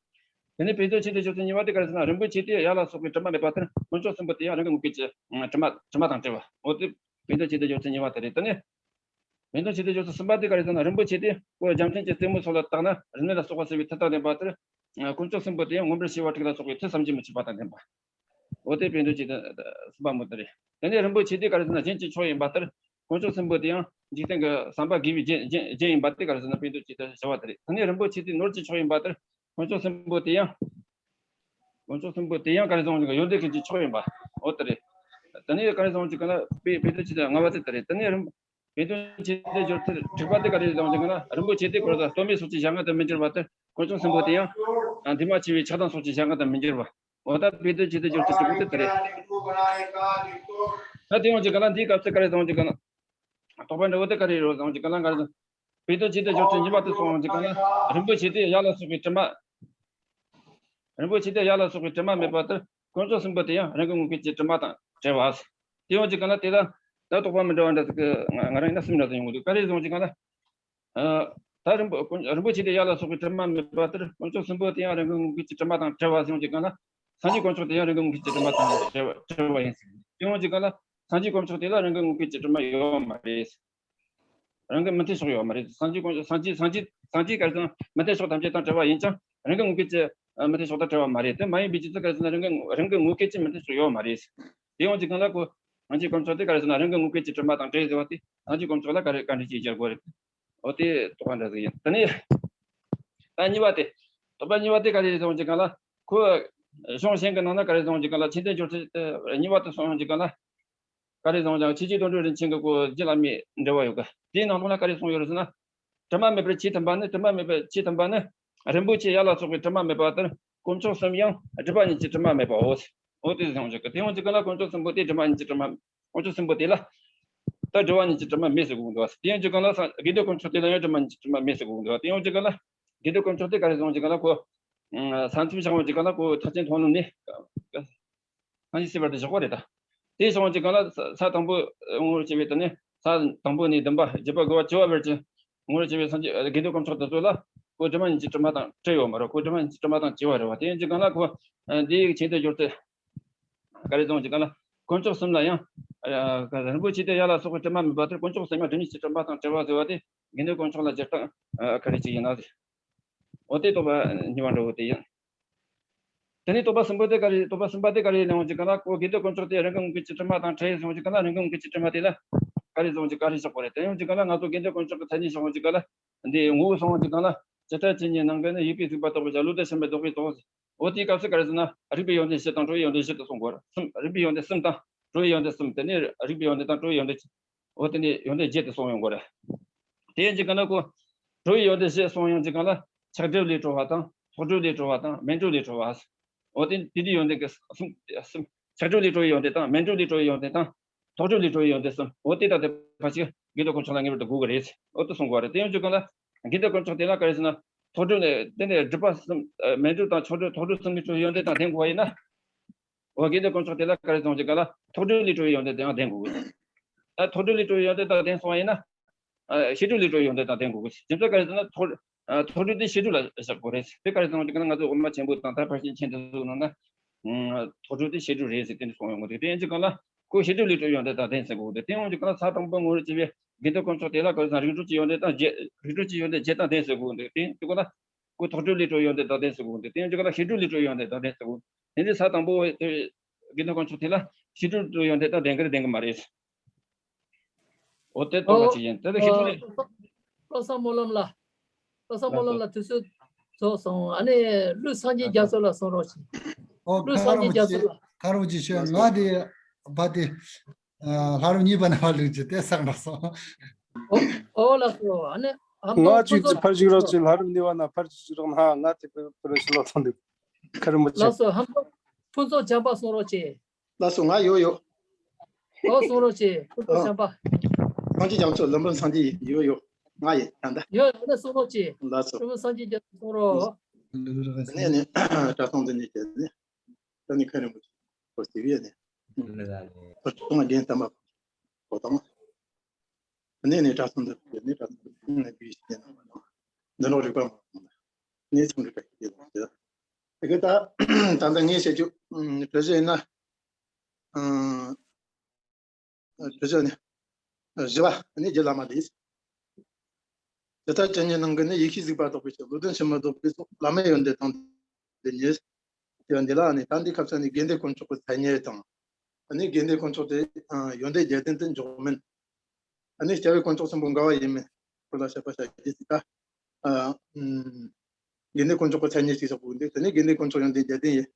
དེ་ནས་དཔེ་དོན་ཆེད་དུ་སྦྱོར་ཚུལ་གཉིས་པ་དེ་ག་རེ་ཟེར་ན། རིན་པོ་ཆེ་དེ་ཡ་ལ་སོགས་པའི་དྲི་མ་མེད་པ་ལྟར་དཀོན་མཆོག་གསུམ་པོ་དེ་ཡང་རང་གི་དངོས་སྐལ་གྱི་དྲི་མ་དྲི་མ་དང་བྲལ་བ། འོ་དེ་དཔེ་དོན་ཆེད་དུ་སྦྱོར་ཚུལ་གཉིས་པ་དེ་རེད། དེ་ནས། དཔེ་དོན་ཆེད་དུ་སྦྱོར་ཚུལ་གསུམ་པ་དེ་ག་རེ་ཟེར་ན། རིན་པོ་ཆེ་དེ་ཁོ་རྒྱལ་མཚན་གྱི་རྩེ་མོ་སོགས་ལ་བཏགས་ན་རིམས་ནད་ལ་སོགས་པ་སེལ་བའི་མཐུ་དང་ལྡན་པ་ལྟར། དཀོན་མཆོག་གསུམ་པོ་དེ་ཡང་མངོན་པར་ཤེས་པ་དྲུག་ལ་སོགས་པའི་མཐུ་བསམ་གྱིས་མི་ཁྱབ་པ་དང་ལྡན་པ། འོ་དེ་དཔེ་དོན་ཆེད་དུ་གསུམ་པ་མོ་དེ་རེད། དེ་ནས་རིན་པོ་ཆེ་དེ་ག་རེ་ཟེར་ན། གཞན་གྱི་མཆོག་ཡིན་པ་ལྟར་དཀོན་མཆོག་གསུམ་པོ་དེ་ཡང་འཇིག་རྟེན་གྱི་བསམ་པ་དགེ་བའི་རྒྱན་རྒྱན་རྒྱན་ཡིན་པ་དེ་ག་རེ་ཟེར་ན། དཔེ་དོན་ཆེད་དུ་བྱ་བ་དེ་རེད། དེ་ནས་རིན་པོ་ཆེ་དེ་ནོར་གྱི་མཆོག་ཡིན་པ་ལྟར། དཀོན་མཆོག་གསུམ་པོ་དེ་ཡང་། དཀོན་མཆོག་གསུམ་པོ་དེ་ཡང་ག་རེ་ཟེར་འོང་གི། ཡོན་ཏན་ཀུན་གྱི་མཆོག་ཡིན་པ། འོ་དེ་རེད། དེ་ནས་ག་རེ་ཟེར་འོང་གི་གང་ན། དཔེ་དཔེ་དོན་ཆེད་དུ་ལྔ་པ་དེ་དེ་རེད། དེ་ནས་རིན་དཔེ་དོན་ཆེད་དུ་སྦྱོར་ཚུལ་དྲུག་པ་དེ་ག་རེ་ཟེར་འོང་གི་གང་ན། རིན་པོ་ཆེ་དེ་ཁོ་རང་ལྟོ་མེད་སོགས་ཀྱི་གཞན་དབང་དུ་མི་འགྱུར་བ་ལྟར་དཀོན་མཆོག་གསུམ་པོ་དེ་ཡང་འདུས་མ་བྱས་པའི་ཆགས་སྡང་སོགས་ཀྱི་གཞན་དབང་དུ་མི་འགྱུར་བ། འོ་ད་དཔེ་དོན་ཆེད་དུ་སྦྱོར་ཚུལ་དྲུག་པོ་དེ་དེ་རེད། ད་དེ་འོང་གི་གང་ན། འདིའི་སྐབས་སུ་ག་རེ་ཟེར་འོང་གི་གང་ན། དོགས་པ་འདྲ་བོ་དེ་ག་རེ་ཡོད་ཟེར་འོང་གི་གང་ན། ག་རེ་ཟེར། དཔེ་དོན་ཆེད་དུ་སྦྱོར་ཚུལ་གཉིས་པ་དེ་སོང་འོང་གི་གང་ན། རིན་པོ་ཆེ་དེ་ཡ་ལ་སོགས་པའི་དྲི་མ། རིན་པོ་ཆེ་དེ་ཡ་ལ་སོགས་པའི་དྲི་མ་མེད་པ་ལྟར་དཀོན་མཆོག་གསུམ་པོ་དེ་ཡང་རང་གི་དངོས་སྐལ་གྱི་དྲི་མ་དང་བྲལ་བ། དེ་ཡོང་གི་གང་ན། དེ་ལ་ད་དོགས་པ་མི་འདྲ་བ་འདྲ་ཟིག་གི་ང་ང་རང་ཡིན་ན་གསུམ་འདྲ་ཟིག་ཡོང་གི་འདུག་ག་རེ་ཟེར་འོང་གི་གང་ན། ཨ། ད་རིན་པོ་རིན་པོ་ཆེ་དེ་ཡ་ལ་སོགས་པའི་དྲི་མ་མེད་པ་ལྟར་དཀོན་མཆོག་གསུམ་པོ་དེ་ཡང་རང་གི་དངོས་སྐལ་གྱི་དྲི་མ་དང་བྲལ་བ་ཟེར་འོང་གི་གང་ན། སངས་རྒྱས་དཀོན་མཆོག་དེ་ཡང་རང་གི་དངོས་སྐལ་གྱི་དྲི་མ་དང་བྲལ་བ་བྲལ་བ་ཡིན་ཟེར། དེ་ཡོང་གི་གང་ན། སངས་རྒྱས་དཀོན་མཆོག་དེ་ལ་རང་གི་དངོས་སྐལ་གྱི་དྲི་མ་ཡོད་མ་རེད། རང་གི་མི་མཐུན་ཕྱོགས་ཡོད་མ་རེད། སངས་རྒྱས་དཀོན་མཆོག་སངས་རྒྱས་སངས་རྒྱས་སངས་རྒྱས་ག་རེ་ཟེར་ན། མི་མཐུན་ཕྱོགས་ཐམས་ཅད་དང་བྲལ་བ་ཡིན་ཀྱང་རང་གི་དངོས་སྐལ་གྱི་མི་མཐུན་ཕྱོགས་དང་བྲལ་བ་མ་རེད། དེ་མ་ཡིན་པའི་རྒྱུ་མཚན་ག་རེ་ཟེར་ན། རང་གི་རང་གི་དངོས་སྐལ་གྱི་མི་མཐུན་ཕྱོགས་ཡོད་མ་རེད། དེ་ཡོང་གི་གང་ལ་ཁོ་སངས་རྒྱས་དཀོན་མཆོག་དེ་ག་རེ་ཟེར་ན། རང་གི་དངོས་སྐལ་གྱི་དྲི་མ་དང་བྲལ་ཟེར་བ་དེ་སངས་རྒྱས་དཀོན་མཆོག་ལ་ག་རེ་བཀའ་འདྲི་ཅིག་རྒྱག་དགོས་རེད། འོ་དེ་དོགས་པ་འདྲ་ཟིག་ཡིན། དེ་ནས་ད་གཉིས་པ་དེ། དོགས་པ་གཉིས་པ་དེ་ག་རེ་ཟེར་འོང་གི་གང་ལ། ཁོ་གཞུང་གཞན་གྱི་ནང་ན་ག་རེ་ཟེར་འོང་གི་གང་ལ། མཚན་ལྡན་སྦྱོར་ཚུལ་དེ་གཉིས་པ་དེ་སོང་འོང་གི་གང་ལ། ག་རེ་ཟེར་འོང་ཀྱང་ཆོས་རྗེ་དོན་གྲུབ་རིན་ཆེན་གྱི་ཁོ་རྗེ་བླ་མའི་འགྲེལ་བ་ཡོད་གི། དེའི་ནང་ལོགས་ན་ག་རེ་གསུངས་ཡོད་རེད་ཟེར་ན། དྲི་མ་མེད་པར་ཆོས་མཐུན་པ་ནི། དྲི་མ་མེད་པར་ཆོས་མཐུན་པ་ནི། རིན་པོ་ཆེ་ཡ་ལ་སོགས་པའི་དྲི་མ་མེད་པ་ལྟར་དཀོན་མཆོག་གསུམ་ཡང་སྒྲིབ་པ་ཉིད་ཀྱི་དྲི་མ་མེད་པའོ། འོ་དེ་ཟེར་འོང་གི། དེ་ཡོང་གི་གང་ལ་དཀོན་མཆོག་གསུམ་པོ་དེ་སྒྲིབ་པ་ཉིད་ཀྱི་དྲི་མ། དཀོན་མཆོག་གསུམ་པོ་དེ་ལ་ད་སྒྲིབ་པ་ཉིད་ཀྱི་དྲི་མ་མེད་ཟེར་གོ་གི་འདུག་བ། དེ་ཡོང་གི་གང་ལ་དགེ་འདུན་དཀོན་མཆོག་དེ་ལ་ཡང་སྒྲིབ་པ་ཉིད་ཀྱི་དྲི་མ་མེད་ཟེར་གོ་གི་འདུག་བ། དེ་ཡོང་གི་གང་ལ་དགེ་འདུན་དཀོན་མཆོག་དེ་ག་རེ་ཟེར་འོང་གི་གང་ལ་ཁོ། ས་མཚམས་བཞག་འོང་གི་གང་ལ་ཁོ་ཐེག་ཆེན་མཐོང་ལམ་ནས། སངས་རྒྱས་སྲིད་པ་དེ་བཞག་པ་རེད་ད། དེ་སོང་གི་གང་ལ་ས་དང་པོ་ངོ་བོར་སྐྱེ་བའི་དེ་ནས་ས་དང་པོ་ནས་བདུན་པ་བརྒྱད་པ་དགུ་པ་བཅུ་པ་བར་གྱི་ངོ་བོར་སྐྱེ་བའི་སངས་རྒྱས་དགེ་འདུན་དཀོན་མཆོག་དེ་ཚོ་ལ་ཁོ་སྒྲིབ་པ་ཉིད་ཀྱི་དྲི་མ་དང་བྲལ་ཡོད་མ་རེད། ཁོ་སྒྲིབ་པ་ཉིད་ཀྱི་དྲི་མ་དང་བྲལ་བ་རེད་བ། དེ་ཡིན་གྱི་གང་ལ་ཁོ་འདིའི་ཆེད་དུ་སྦྱོར་ཚུལ་ག་རེ་ཟེར་འོང་གི་གང་ལ། དཀོན་མཆོག་གསུམ་ལ་ཡང་རིན་པོ་ཆེ་དེ་ཡ་ལ་སོགས་པའི་དྲི་མ་མེད་པ་ལྟར་དཀོན་མཆོག་གསུམ་ཡང་སྒྲིབ་པ་ཉིད་ཀྱི་དྲི་མ་དང་བྲལ་བ་ཟེར་བ་དེ་དགེ་འདུན་དཀོན་མཆོག་ལ་སྦྱར་སྟངས་ག་རེ་ཅིག་ཡིན་ན་ཟེར། འོ་དེ་དོགས་པ་གཉིས་པ་འདྲ་བོ་དེ་ཡིན། དེ་ནས་དོགས་པ་གསུམ་པ་དེ་ག་རེ། དོགས་པ་གསུམ་པ་དེ་ག་རེ་ལས་འོང་གི་གང་ལ་ཁོ་དགེ་འདུན་དཀོན་མཆོག་དེ་རང་གི་དངོས་སྐལ་གྱི་དྲི་མ་དང་བྲལ་ཟེར་འོང་གི་གང་ལ། རང་གི་དངོས་སྐལ་གྱི་དྲི་མ་དེ་ལ་ག་རེ་ཟེར་འོང་གི་ག་རེ་བཞག་པ་རེད། དེ་ཡོང་གི་གང་ལ་ང་ཚོ་དགེ་འདུན་དཀོན་མཆོག་གི་མཚན་ཉིད་བཞག་འོང་གི་གང་ལ། འདི་ངོ་བོ་སོང་འོང་གི་གང་ལ། ཇི་ལྟར་ཇི་སྙེད་ནམ་མཁའ་ནི། ཡོད་པའི་རིག་པ་རྟོག་པའི་ཕྱིར། བློ་ལྡན་ཤིན་པས་རྟོགས་པའི་དོན། འོ་དེའི་སྐབས་སུ་ག་རེ་ཟེར་ན། རིག་པའི་ཡོན་ཏན་བཞི་དང་གྲོལ་བའི་ཡོན་ཏན་བཞི་དེ་གསུང་དགོས་རེད། གསུམ། རིག་པའི་ཡོན་ཏན་གསུམ་དང་གྲོལ་བའི་ཡོན་ཏན་གསུམ། དེ་ནས་རིག་པའི་ཡོན་ཏན་དང་གྲོལ་བའི་ཡོན་ཏན། འོ་དེ་ནས་ཡོན་ཏན་བརྒྱད་དེ་གསུངས་ཡོང་གི་རེད། དེ་ཡིན་གྱི་གང་ལ་ཁོ། གྲོལ་བའི་ཡོན་ཏན་བཞི་གསུངས་ཡོང་གྱི་གང་ལ། ཆགས་སྒྲིབ་ལས་གྲོལ་བ་དང་། ཚོགས་སྒྲིབ་ལས་གྲོལ་བ་དང་། རྨད་སྒྲིབ་ལས་གྲོལ་བ། འོ་དེ་དེ་དུས་ཡོན་ཏན་གྱི་གསུམ་གསུམ། ཆགས་སྒྲིབ་ལས་གྲོལ་བའི་ཡོན་ཏན་དང་། རྨད་སྒྲིབ་ལས་གྲོལ་བའི་ཡོན་ཏན་དང་། ཚོགས་སྒྲིབ་ལས་གྲོལ་བའི་ཡོན་ཏན་གསུམ། འོ་དེ་ལྟ་སྟེ་ཕར་ཞིག་དགེ་འདུན་དཀོན་མཆོག་ལ་ངེས་པར་དུ་དགོས་ཀྱི་རེད། འོ་དེ་གསུང་དགོས་པ་རེད། དེ་ཡོང་གྱི་གང་ལ། དགེ་འདུན་དཀོན་མཆོག་དེ་ལ་ག་རེ་ཟེར་ན། ཚོགས་སྒྲིབ་ནས་དེ་ནས་སྒྲིབ་པ་གསུམ། རྨད་སྒྲིབ་དང་ཚོགས་སྒྲིབ། ཚོགས་སྒྲིབ་གསུམ་ལས་གྲོལ་བའི་ཡོན་ཏན་དང་ལྡན་དགོས་པ་ཡིན་ན། འོ་དགེ་འདུན་དཀོན་མཆོག་དེ་ལ་ག་རེ་ཟེར་འོང་གི་གང་ལ། ཚོགས་སྒྲིབ་ལས་གྲོལ་བའི་ཡོན་ཏན་དེའང་ལྡན་དགོས་ཀྱི། ད་ཚོགས་སྒྲིབ་ལས་གྲོལ་བའི་ཡོན་ཏན་དང་ལྡན་སོང་བ་ཡིན་ན། ཨ་བཤད་སྒྲིབ་ལས་གྲོལ་བའི་ཡོན་ཏན་དང་ལྡན་དགོས་ཀྱི། རྒྱུ་མཚན་ག་རེ་ཟེར་ན་ཚོགས་ཨ་ཚོགས་སྒྲིབ་དེ་བཤད་སྒྲིབ་ལ་བཞག་དགོས་རེད། དེ་ག་རེ་ཟེར་འོང་གི་གང་ལ། ང་ཚོ་དབུ་མ་ཆེན་པོ་དང་ད་ཕར་ཕྱིན་མཁྱེན་དེ་ཚོ་ནང་ན། ཨ་ཚོགས་སྒྲིབ་དེ་བཤད་སྒྲིབ་རེད་ཟེར་དེ་འདྲ་གསུངས་ཡོང་གི་འདུག་དེ་ཡིན་གྱི་གང་ལ་ཁོ་བཤད་སྒྲིབ་ལས་གྲོལ་བའི་ཡོན་ཏན་དང་ལྡན་ཟེར་དགོས་ཀྱི། དེ་ཡོང་གྱི་གང་ལ་ས་དང་པོ་ངོ་བོར་སྐྱེ་བའི་ དགེ་འདུན་དཀོན་མཆོག་དེ་ལ་ག་རེ་ཟེར་ན་རིགས་དྲུག་གི་ཡོན་ཏན་དང་རྗེ་རིགས་དྲུག་གི་ཡོན་ཏན་རྗེས་དང་ལྡན་ཟེར་དགོས་འདུག་དེ་དེ་གོ་ན་ཁོ་ཐོག་སྒྲུབ་ལས་གྲུབ་ཡོན་ཏན་དང་ལྡན་ཟེར་དགོས་འདུག་དེ་ཡང་ཅིག་ག་ན་ཤེས་སྒྲུབ་ལས་གྲུབ་ཡོན་ཏན་དང་ལྡན་ཟེར་དགོས། དེ་འདྲའི་ས་དང་པོ་དེ་དགེ་འདུན་དཀོན་མཆོག་དེ་ལ་ཤེས་སྒྲུབ་ལས་གྲུབ་ཡོན་ཏན་དང་ལྡན་གི་རེད་ལྡན་གི་མ་རེད། འོ་དེ་ལྟོས་པ་ཅིག་ཡིན། དེ་ལ་ཤེས་སྒྲུབ་ལས། བློ་བཟང་སྨོན་ལམ་ལ། བློ་བཟང་སྨོན་ལམ་ལ་དུས་ཚོད་རྫོགས་སོང་། ཨ་ནི་ཀླུ་སངས་རྒྱས་རྒྱ་མཚོ་ལ་གསུང་རོགས་གྱིས། ཨོ་ཀླུ་སངས་རྒྱས་རྒྱ་མཚོ་ལ། ཁ་རོག་ཅིག་ཤོད། ང་དེ་བ་དེ་ལྷ་རམས་གཉིས་པ་ནས་བ་ལུག་ཅིག་དེ་བསགས་འགྲོ་སོང་། ཨོ་ཨོ་ལགས་སོ། ཨ་ནི་ཧམ་ང་ཅིག་ཅིག་ཕར་ཞིག་རོགས་ཅིག་ལྷ་རམས་གཉིས་པ་ན་ཕར་ཅིག་ཅིག་རོགས་ན་ང་དེ་ཕར་ཕར་ཞིག་ལོག་ཐོན་འདུག་ཁ་རི་མོ་ཆེ། ལགས་སོ། ཧམ་ཕུན་ཚོགས་བྱམས་པ་གསུང་རོགས་གྱིས། ལགས་སོ། ང་ཡོད་ཡོད། ཨོ་གསུང་རོགས་གྱིས། ཀུན་ཏུ་ཨ། བྱམས་པ། སངས་རྒྱས་རྒྱ་མཚོ་ལམ་རིམ་སངས་རྒྱས་ཡོད་ཡོད། ང་ཡིན་ད་ལྟ། ཡོད་ཡོད་ན་གསུང་རོགས་གྱིས། ལགས་སོ། ཀུན་སངས་རྒྱས་རྒྱ་མཚོ་གསུང་རོགས། ནས་ནས་གྲྭ་ཚང་འདི་ནས་བྱས་ནས་ད་ནི་ཁ་རིང་པོ་ཅིག་གོ་སྟེ་བས་ནས་ཚོར་སོང་རྒན་བསྟན་པ་གོ་དང་། ནས་ནས་གྲྭ་ཚང་འདི་བྱས་ནས་གྲྭ་ཚང་འདི་ནས་བིས་ཤེས་ན་འདི་ནོ་རིག་པ་མ་ནས་ཚང་རིག་པ་ཤེས་ཀྱི་ལ་ཟེར། དེ་གི་ད་ད་ལྟ་ངས་བཤད་རྒྱུ་གྲོས་གཞི་ཡིན་ན། ཨང་། དྲི་བ་ནི། བཞི་པ་ནི་རྗེ་བླ་མ་དེས། ཇི་ལྟར་ཇི་སྙེད་ནང་གི་ནི་ཡེ་ཤེས་གཟིགས་པ་རྟོགས་པའི་ཕྱིར། བློ་ལྡན་ཕྱིར་མི་ལྡོག་པའི་ཚོགས། བླ་མེད་ཡོན་ཏན་དང་ལྡན་ཉིད། དེ་འདི་ལ་ནི་ད་འདི་སྐབས་སུ་ནི་དགེ་འདུན་དཀོན་མཆོག་གི་མཚན་ཉིད་དང་། ནི་དགེ་འདུན་དཀོན་མཆོག་དེ་ཡོན་ཏན་བརྒྱད་ལྡན་དུ་འཇོག་མིན། ནི་སྐྱབས་པའི་དཀོན་མཆོག་གསུམ་པོ་འགལ་བ་ཡིན་མིན་སྐོར་ལ་བཤད་པ་བྱ་རྒྱུ་ཞིག་ད། དགེ་འདུན་དཀོན་མཆོག་གི་མཚན་ཉིད་ཅིག་བཞག་པོ་འདུག་དེ་ནི་དགེ་འདུན་དཀོན་མཆོག་ཡོན་ཏན་བརྒྱད་ལྡན་ཡིན།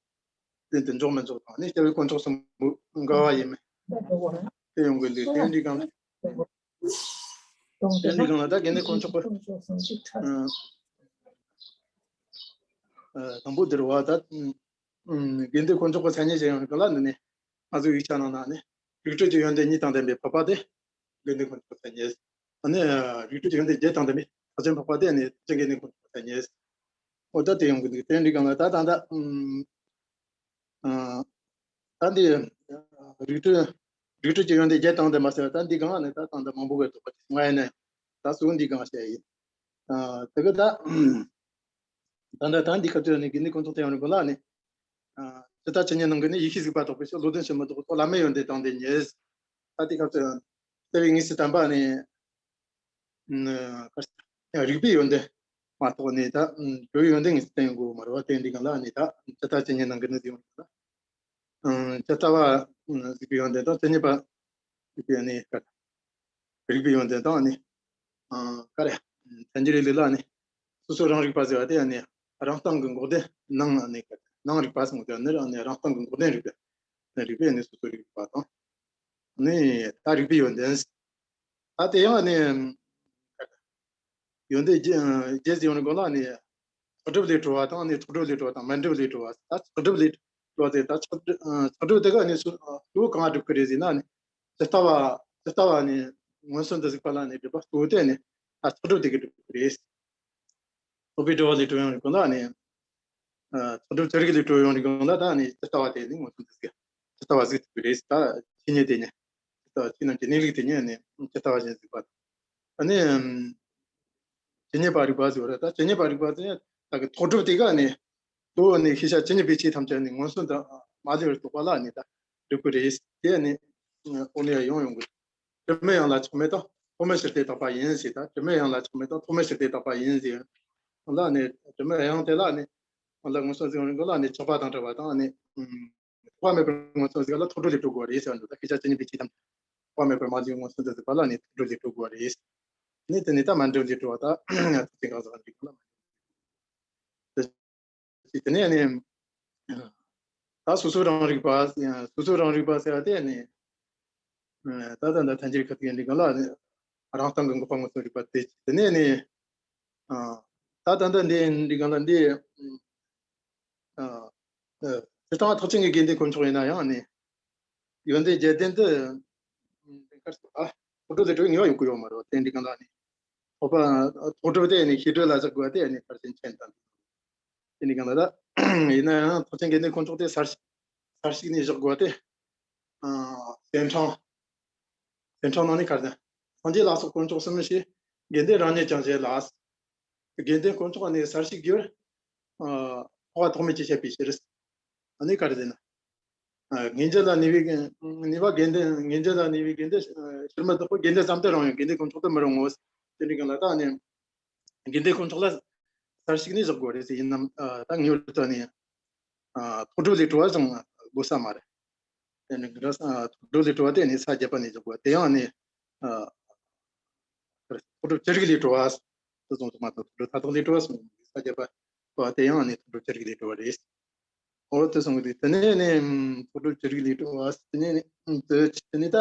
ལྡན་དུ་འཇོག་མི་འཇོག་དང་། ནི་སྐྱབས་པའི་དཀོན་མཆོག་གསུམ་པོ་འགལ་བ་ཡིན་མིན། དེ་ཡོང་གི་འདུག་དེ་འདྲའི་སྒང་ལ། དེ་འདྲའི་སྒང་ལ་ད་དགེ་འདུན་དཀོན་མཆོག་གི། དང་པོ་འདིར་བ་ད། དགེ་འདུན་དཀོན་མཆོག་གི་མཚན་ཉིད་ཅན་ཡོང་གི་ལ་འདི་ནི་ང་ཚོའི་ཡིག་ཆ་ནང་ན་ནི་རིགས་དྲུག་གི་ཡོན་ཏན་གཉིས་དང་ལྡན་པའི་འཕགས་པ་དེ་དགེ་འདུན་དཀོན་མཆོག་གི་མཚན་ཉིད། ཨ་ནི་རིགས་དྲུག་གི་ཡོན་ཏན་བརྒྱད་དང་ལྡན་པའི་ཐེག་ཆེན་འཕགས་པ་དེ་ནི་ཐེག་ཆེན་དགེ་འདུན་དཀོན་མཆོག་གི་མཚན་ཉིད། འོ་ད་དེ་ཡོང་གི་འདུག་དེ་འདྲའི་སྒང་ལ་ད་ད་ད་ཨུམ། ཨ། ད་འདི་རིགས་དྲུག་རིགས་དྲུག་གི་ཡོན་ཏན་བརྒྱད་དང་ལྡན་པ་ཟེར་བ་ད་འདི་སྒང་ནི་ད་ད་ད་མང་པོ་གི་དོགས་པ་ང་ཡིན་ནས་ད་གཙོ་བོ་འདི་སྒང་བཤད་ཡིན། ཨ། དེ་གི་ད་ད་ད་ད་འདི་སྐབས་དུ་ནི་དགེ་འདུན་དཀོན་མཆོག་དེ་ཡོང་རིགས་ལ་ནི། ཨ། ཇི་ལྟར་ཇི་སྙེད་ནང་གི་ནི་ཡེ་ཤེས་གཟིགས་པ་རྟོགས་པའི་ཕྱིར། བློ་ལྡན་ཕྱིར་མི་ལྡོག་པའི་ཚོགས། བླ་མེད་ཡོན་ཏན་དང་ལྡན་ཉིད། ད་དེ་སྐབས་སུ་ལྟ་བའི་དངོས་སུ་བསྟན་པ་ནི། ཨ། རིགས་པའི་ཡོན་ཏན་མ་གཏོགས་ནི་ད་གྲོལ་བའི་ཡོན་ཏན་དངོས་སུ་བསྟན་ཡོང་གི་མ་རེད་བ། དེ་འདི་སྒང་ལ་ནི་ད་ཇི་ལྟར་ཇི་སྙེད་ནང་གི་ནི་དེ་ཡོང་གི་ལ། ཨ། ཇི་ལྟ་བ་གཟིགས་པའི་ཡོན་ཏན་དང་ཇི་སྙེད་པ་གཟིགས་པའི་ནི། རིགས་པའི་ཡོན་ཏན་དང་ནི། ཨ། ག་རེ། བསྟན་འགྱུར་ལས་ལ་ནི། སོ་སོ་རང་རིག་པ་ཟེར་བ་དེ་ནི་རང་སྟེང་གི་འགོག་བདེན་ནང་ནི་ནང་རིག་པ་ཟེར་བ་དེ་ནི་རང་སྟེང་གི་འགོག་བདེན་རིག་པ། རིག་པའི་ནི་སོ་སོ་རིག་པ་དང་། ནི་ད་རིགས་པའི་ཡོན་ཏན། ད་དེ་ཡང་ནི། ཡོན་ཏན་བརྒྱད་བརྒྱད་ཟེར་ཡོང་ནི་གོ་ལ་ནི། ཚོགས་སྒྲུབ་ལས་གྲོལ་བ་དང་ནི་ཚོགས་སྒྲུབ་ལས་གྲོལ་བ་དང་མི་འགྲུབ་ལས་གྲོལ་བ། ད་ཚོགས་སྒྲུབ་ལས་གྲོལ་བ་དེ་ད་ཚོགས་སྒྲུབ་ཚོགས་སྒྲུབ་དེ་ག་ནི་སུ་སུ་གང་སྒྲུབ་ཀྱི་རེད་ཟེར་ན་ནི། ཇི་ལྟ་བ་ཇི་ལྟ་བ་ནི་མངོན་སུམ་དུ་གཟིགས་པ་ལ་ནི་སྒྲུབ་པ་གཙོ་བོ་དེ་ནི་ད་ཚོགས་སྒྲུབ་དེ་གིས་སྒྲུབ་ཀྱི་རེད། རྟོག་པའི་སྒྲིབ་པ་ལས་གྲོལ་ཡོང་རིགས་ལ་ནི། ཚོགས་སྒྲུབ་ཅི་རིགས་ལས་གྲོལ་ཡོང་རིགས་ལ་ད་ནི་ཇི་ལྟ་བ་དེ་ནི་མངོན་སུམ་དུ་གཟིགས། ཇི་ལྟ་བ་གཟིགས་ཐུབ་ཀྱི་རེད། ད་ཆོས་ཉིད་དེ་ནི། ཇི་ལྟ་བ་ཆོས་རྣམས་ཀྱི་གནས་ལུགས་དེ་ཉིད་ནི་ཇི་ལྟ་བ་བཞིན་གཟིགས་པ། ཨ་ནི། ཇི་སྙེད་པ་རིག་པ་ཟེར་བ་རེད། ད་ཇི་སྙེད་པ་རིག་པ་ཟེར་ན་ད་གི་ཚོགས་སྒྲུབ་དེ་ག་ནི། གཙོ་བོ་ནི་ཤེས་བྱ་ཇི་སྙེད་པའི་ཆོས་ཐམས་ཅད་ནི་མངོན་སུམ་དུ་མ་ལུས་པར་རྟོགས་པ་ལ་ནི་ད་སྒྲུབ་ཀྱི་རེད། དེ་ནི་འོག་ནས་ཡང་ཡོང་གི། དྲི་མེད་དབྱིངས་ལ་ཆགས་མེད་དང་ཐོགས་མེད་ཕྱིར་ལྟས་དག་པ་ཡིན་ཞེས། ད་དྲི་མེད་དབྱིངས་ལ་ཆགས་མེད་དང་ཐོགས་མེད་ཕྱིར་ལྟས་དག་པ་ཡིན་ཞེས། ལ་ནི་དྲི་མེད་དབྱིངས་དེ་ལ་ནི་ལ་མངོན་སུམ་གཟིགས་ཡོང་རིང་ལ་ནི་ཆགས་པ་དང་བྲལ་བ་དང་ནི་ཐོགས་པ་མེད་པར་མངོན་སུམ་གཟིགས་ལ་ཐོགས་གྲོལ་ལས་གྲོལ་དགོས་པ་རེད་ཟེར་འདུག་ད་ཤེས་བྱ་ཇི་སྙེད་པའི་ཆོས་ཐམས་ཅད་ཐོགས་པ་མེད་པར་མ་ལུས་མངོན་སུམ་དུ་གཟིགས་པ་ལ་ནི་ཐོགས་གྲོལ་ལས་གྲོལ་དགོས་པ་རེད། ནི་དེ་ནི་ད་མི་འགྲུབ་ལས་གྲོལ་བ་ད་ཐུབ་ཚེ་གང་ཟག་རིག་ལ། དེ་ནས་ནི། ད་སོ་སོ་རང་རིག་པ། སོ་སོ་རང་རིག་པ་ཟེར་བ་དེ་ནི། ད་ལྟ་འདི་ཐལ་འགྱུར་ཁ་ཐུག་ཡིན་འདི་གང་ལ་ནི། རང་སྟེང་གི་འགོག་པ་མངོན་སུམ་རིག་པ་དེ། དེ་ནས་ནི། ད་ལྟ་འདི་འདི་འདི་གང་ལ་འདི། སྤྱིར་བཏང་ཐེག་ཆེན་གྱི་དགེ་འདུན་དཀོན་མཆོག་ཡིན་ན་ཡང་ནི། ཡོན་ཏན་བརྒྱད་ལྡན་དུ། ཨ། ཚོགས་སྒྲུབ་ལས་གྲོལ་ངེས་པ་ཡོང་གི་ཡོད་མ་རེད་བ། དེ་འདི་གང་ལ་ནི། ཚོགས་པ་ཚོགས་སྒྲུབ་དེ་ནི་ཤེས་སྒྲུབ་ལ་བཞག་དགོས་པ་དེ་ནི་ཕར་ཕྱིན་ཆེན་དང་། དེ་ནི་གང་ལ་ད། ཡིན་ན་ཡང་ཐེག་ཆེན་དགེ་འདུན་དཀོན་མཆོག་དེ་སར་སར་ཞིག་ནས་བཞག་དགོས་པ་དེ། ཨ། གསན་དྲངས། གསན་དྲངས་ནང་ནས་ག་རེ་ཟེར། སངས་རྒྱས་ལ་སོགས་དཀོན་མཆོག་གསུམ་ཞེས། དགེ་འདུན་རང་ཉིད་ཀྱང་བཞེད་ལ། དགེ་འདུན་དཀོན་མཆོག་ནི་སར་ཞིག་གྱུར། ཨ། འཕགས་པ་ཐོགས་མེད་ཀྱིས་བཤད་པའི་ཕྱིར། ཨ་ནི་ག་རེ་ཟེར་ན། ཨ། ངེས་འབྱེད་ལ་གནས་པའི་གནས་པ་དགེ་འདུན། ངེས་འབྱེད་ལ་གནས་པའི་དགེ་འདུན། ཨ། ཕྱིར་མི་ལྡོག་པ་དགེ་འདུན་ཙམ་དུ་རང་ཡང་དགེ་འདུན་དཀོན་མཆོག་ཏུ་མི་རུང་ངོ་། དེ་འདྲའི་སྒང་ལ་ད་ནི་དགེ་འདུན་དཀོན་མཆོག་ལ་གསལ་བཤད་ནས་བཞག་དགོས་རེད་ཟེར། ཡིན་ནམ་ད་ངེས་པར་དུ་ནི་ཐོག་སྒྲུབ་ལས་གྲོལ་བ་ཙམ་དགོས་ས་མ་རེད། དེ་ནི་ཐོག་སྒྲུབ་ལས་གྲོལ་བ་དེ་ནི་ས་བརྒྱད་པ་ནས་བཞག་དགོས། དེ་ཡང་ནི་ཐོག་སྒྲུབ་ཅི་རིགས་ལས་གྲོལ་བ་དེ་ཙམ་ཙམ་མ་གཏོགས་ཐོག་སྒྲུབ་མཐར་ཐུག་ལས་གྲོལ་བ་གསུངས། ས་བརྒྱད་པ་དེ་ཡང་ནི་ཐོག་སྒྲུབ་ཅི་རིགས་ལས་གྲོལ་བ་རེད། འོ་དེ་གསུངས་ཏེ། དེ་ནས་ནི་ཐོག་སྒྲུབ་ཅི་རིགས་ལས་གྲོལ་བ། དེ་ནས་ནི་དེ་དེ་ནས་ད་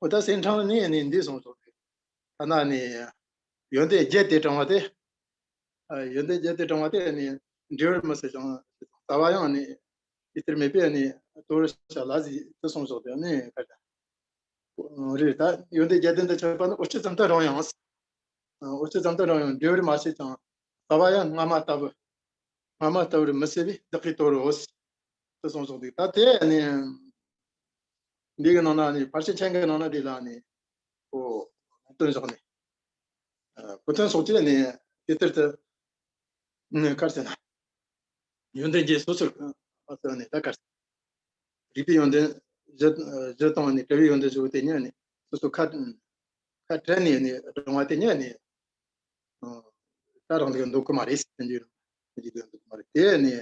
འོ་ད་སེམས་ཁྲང་ནས་ནི་འདི་གསུངས་སོང་སྟེ། ཐ་ན་ནི་ཡོན་ཏན་བརྒྱད་དེ་དྲངས་པ་དེ། ཡོན་ཏན་བརྒྱད་དེ་དྲངས་པ་དེ་ནི་འགྲེལ་བར་མི་སྲིད་ཅིང་རྩ་བ་ཡང་ནི་ཡིད་བརྟན་མེད་པས་ནི་དོར་བར་བྱ་ལ་ཟེར་དེ་གསུངས་སོང་སྟེ། ནི་ག་རེ་རེད། ད་ཡོན་ཏན་བརྒྱད་ལྡན་དུ་གྱུར་པ་ནི་འོ་ཅི་ཙམ་དུ་རུང་ཡང་། འོ་ཅི་ཙམ་དུ་རུང་ཡང་འགྲེལ་བར་མ་བྱས་ཀྱང་རྩ་བ་ཡང་སྔ་མ་ལྟ་བུ། སྔ་མ་ལྟ་བུར་མི་སྲིད་པས་བདག་གིས་དོར་རོ། དེ་གསུངས་སོང་སྟེ། ད་དེ་ནི་འདི་གི་ནང་ན་ནི་ཕར་ཕྱིན་ཆེན་གྱི་ནང་ན་དེ་ལ་ནི་ཨོ་སྟོན་བཞག་ནས། ཨ་གོ་དོན་སོགས་ཀྱིས་ནི་དེ་ལྟར་དུ་ནི་ག་རེ་ཟེར་ན། ཡོན་ཏན་བརྒྱད་སོ་སོར་ཨ་ཟེར་ནས་ད་ག་རེ། རིགས་པའི་ཡོན་ཏན་བཞི་བཞི་དང་ནི་གྲུབ་པའི་ཡོན་ཏན་བཞི་པོ་དེ་ཉིད་ནི་སོ་སོ་ཁ་ཁ་བྲལ་ནས་ནི་སྦྱོང་བ་དེ་ཉིད་ནི་ད་རང་ལུགས་འདུག་གི་མ་རེད་ཟེར་རྒྱུ་རེད། འདུག་གི་མ་རེད། དེ་ནི་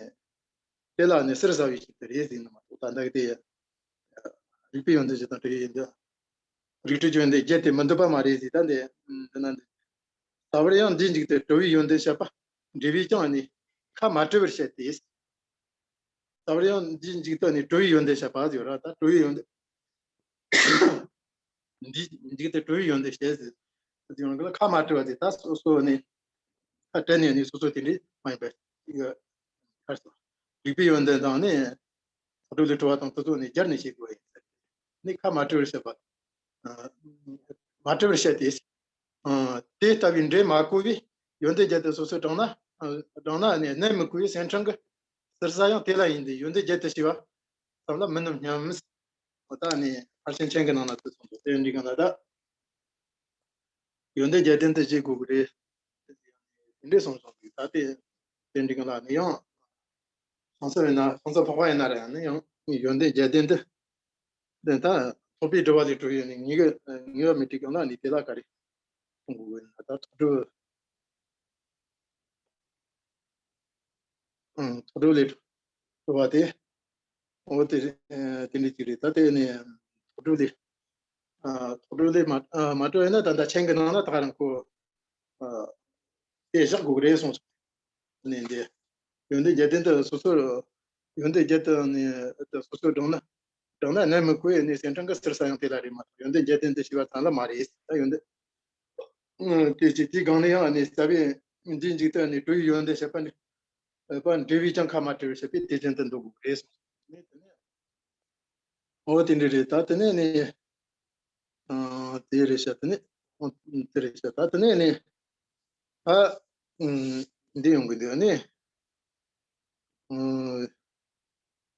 དེ་ལ་ནི་ཟུར་ཟ་བའི་ཆེད་དུ་རེད་ཟེར་ནི་མ་གཏོགས། ད་ལྟ་གི་དེ་རིགས་པའི་ཡོན་ཏན་བཞི་དང་གྲུབ་པའི་ཡོན་ཏན། རིགས་གྲོལ་གྱི་ཡོན་ཏན་བརྒྱད་དེ་མི་འདུག་པ་མ་རེད་ཟེར། ད་འདི་འདི་ན་འདི། རྩ་བར་ཡང་འདིའི་མཇུག་ཏུ་གྲུབ་པའི་ཡོན་ཏན་བཤད་པ་འགྲེལ་བས་ཀྱང་ནི་ཁ་མ་བྲལ་བར་བཤད་དེ། རྩ་བར་ཡང་འདིའི་མཇུག་ཏུ་ནི་གྲུབ་པའི་ཡོན་ཏན་བཤད་པ་ཟེར་བ་ར། ད་གྲུབ་པའི་ཡོན་ཏན་འདིའི་མཇུག་ཏུ་གྲུབ་པའི་ཡོན་ཏན་བཤད་ཟེར། དེ་ཡོང་གི་ལ་ཁ་མ་བྲལ་བ་དེ་ད་སོ་སོ་ནི་ཁ་བྲལ་ནས་ནི་སོ་སོ་དེ་འདྲའི་མ་ཡིན་པ་ཞིག་ག་རེ་ཟེར། རིགས་པའི་ཡོན་ཏན་དང་ནི་ཐོག་སྒྲུབ་ལས་གྲོལ་བ་དང་དེ་ཚོ་ནི་སྦྱར་ནས་བཤད་དགོས་ཡིན། ནི་ཁ་མ་བྲལ་བར་བཤད་པ། མ་བྲལ་བར་བཤད་དེ། དེ་ལྟ་བུའི་འགྲེལ་མ་གོ་བས་ཡོན་ཏན་བརྒྱད་དེ་སོ་སོས་དྲངས་ན། དྲངས་ན་ནི་གནད་མི་གོ་བས་སེམས་ཁྲང་གི་ཟུར་ཟ་ཡང་དེ་ལ་ཡིན་ཏེ། ཡོན་ཏན་བརྒྱད་དེ་ཤེས་པ་ཙམ་ལ་མིན་ནམ་སྙམ། འོ་ད་ནི་ཕར་ཕྱིན་ཆེན་གྱི་ནང་ན་དེ་གསུངས་འདུག་དེ་འདྲའི་སྒང་ལ་ད་ཡོན་ཏན་བརྒྱད་ལྡན་དུ་བྱེད་དགོས་ཀྱི་རེད། དེ་འདྲའི་གསུངས་སོང་གི། ད་དེ་དེ་འདྲའི་སྒང་ལ་ནི་ཡང་སོང་ས་ཡིན་ན་སོང་ས་འཕགས་པ་ཡིན་ན་ར་ཡང་ནི་ཡང་ཡོན་ཏན་བརྒྱད་ལྡན་དུ། དེ་ད་ཐོབ་པའི་སྒྲུབ་པ་ལས་གྲུབ་ཡོད་ནི་ངེས་ངེས་པ་མེད་དུས་སྒང་ལ་ནི་དེ་ལ་ག་རེ་གསུང་དགོས་ཀྱི་ཡིན་ན། ད་ཐོག་སྒྲུབ། ཨང་། ཐོག་སྒྲུབ་ལས་གྲུབ་པ་དེ། འོ་དེ་ཨ་དེ་འདྲ་ཅིག་རེད། ད་དེ་ནི་ཐོག་སྒྲུབ་ལས་ཨ་ཐོག་སྒྲུབ་ལས་མ་ཨ་མ་གྲུབ་ཡིན་ན་ད་ལྟ་མཆན་གྱི་ནང་ན་ད་ག་རང་ཁོ་ཨ་དེ་བཞག་དགོས་ཀྱི་རེད་གསུངས་སོང་། ནི་འདི་ཡོན་ཏན་བརྒྱད་ལྡན་དུ་སོ་སོར་ཡོན་ཏན་བརྒྱད་དུ་ནི་དུ་སོ་སོར་བགྲངས་ན་བགྲངས་ན་གནད་མི་གོ་ཡི་ནི་སེམས་ཁྲང་གི་ཟུར་ཟ་ཡང་དེ་ལ་རེད་མ་གཏོགས། ཡོན་ཏན་བརྒྱད་ལྡན་དུ་ཞེས་པ་ཙམ་ལ་མ་རེད། ད་ཡོན་ཏན་དེ་ཅི་དེའི་སྒང་ནས་ཡང་ནི་རྩ་བའི་འདིའི་མཇུག་ཏུ་ནི་གྲུབ་པའི་ཡོན་ཏན་བཤད་པ་ནི་པ་འགྲེལ་བས་ཀྱང་ཁ་མ་བྲལ་བར་བཤད་པས་དེ་བཞིན་དུ་འདོད་དགོས་རེད་གསུངས། ནི་དེ་ནས་འོ་དེ་འདྲ་རེད། ད་དེ་ནས་ནི་ཨ་དེ་རེད་ཤག་དེ་ནས་ཨ་དེ་རེད་ཤག་ད་དེ་ནས་ནི་ཨ་ཨུམ་འདི་ཡོང་གི་འདུག་ནི། ཨུམ་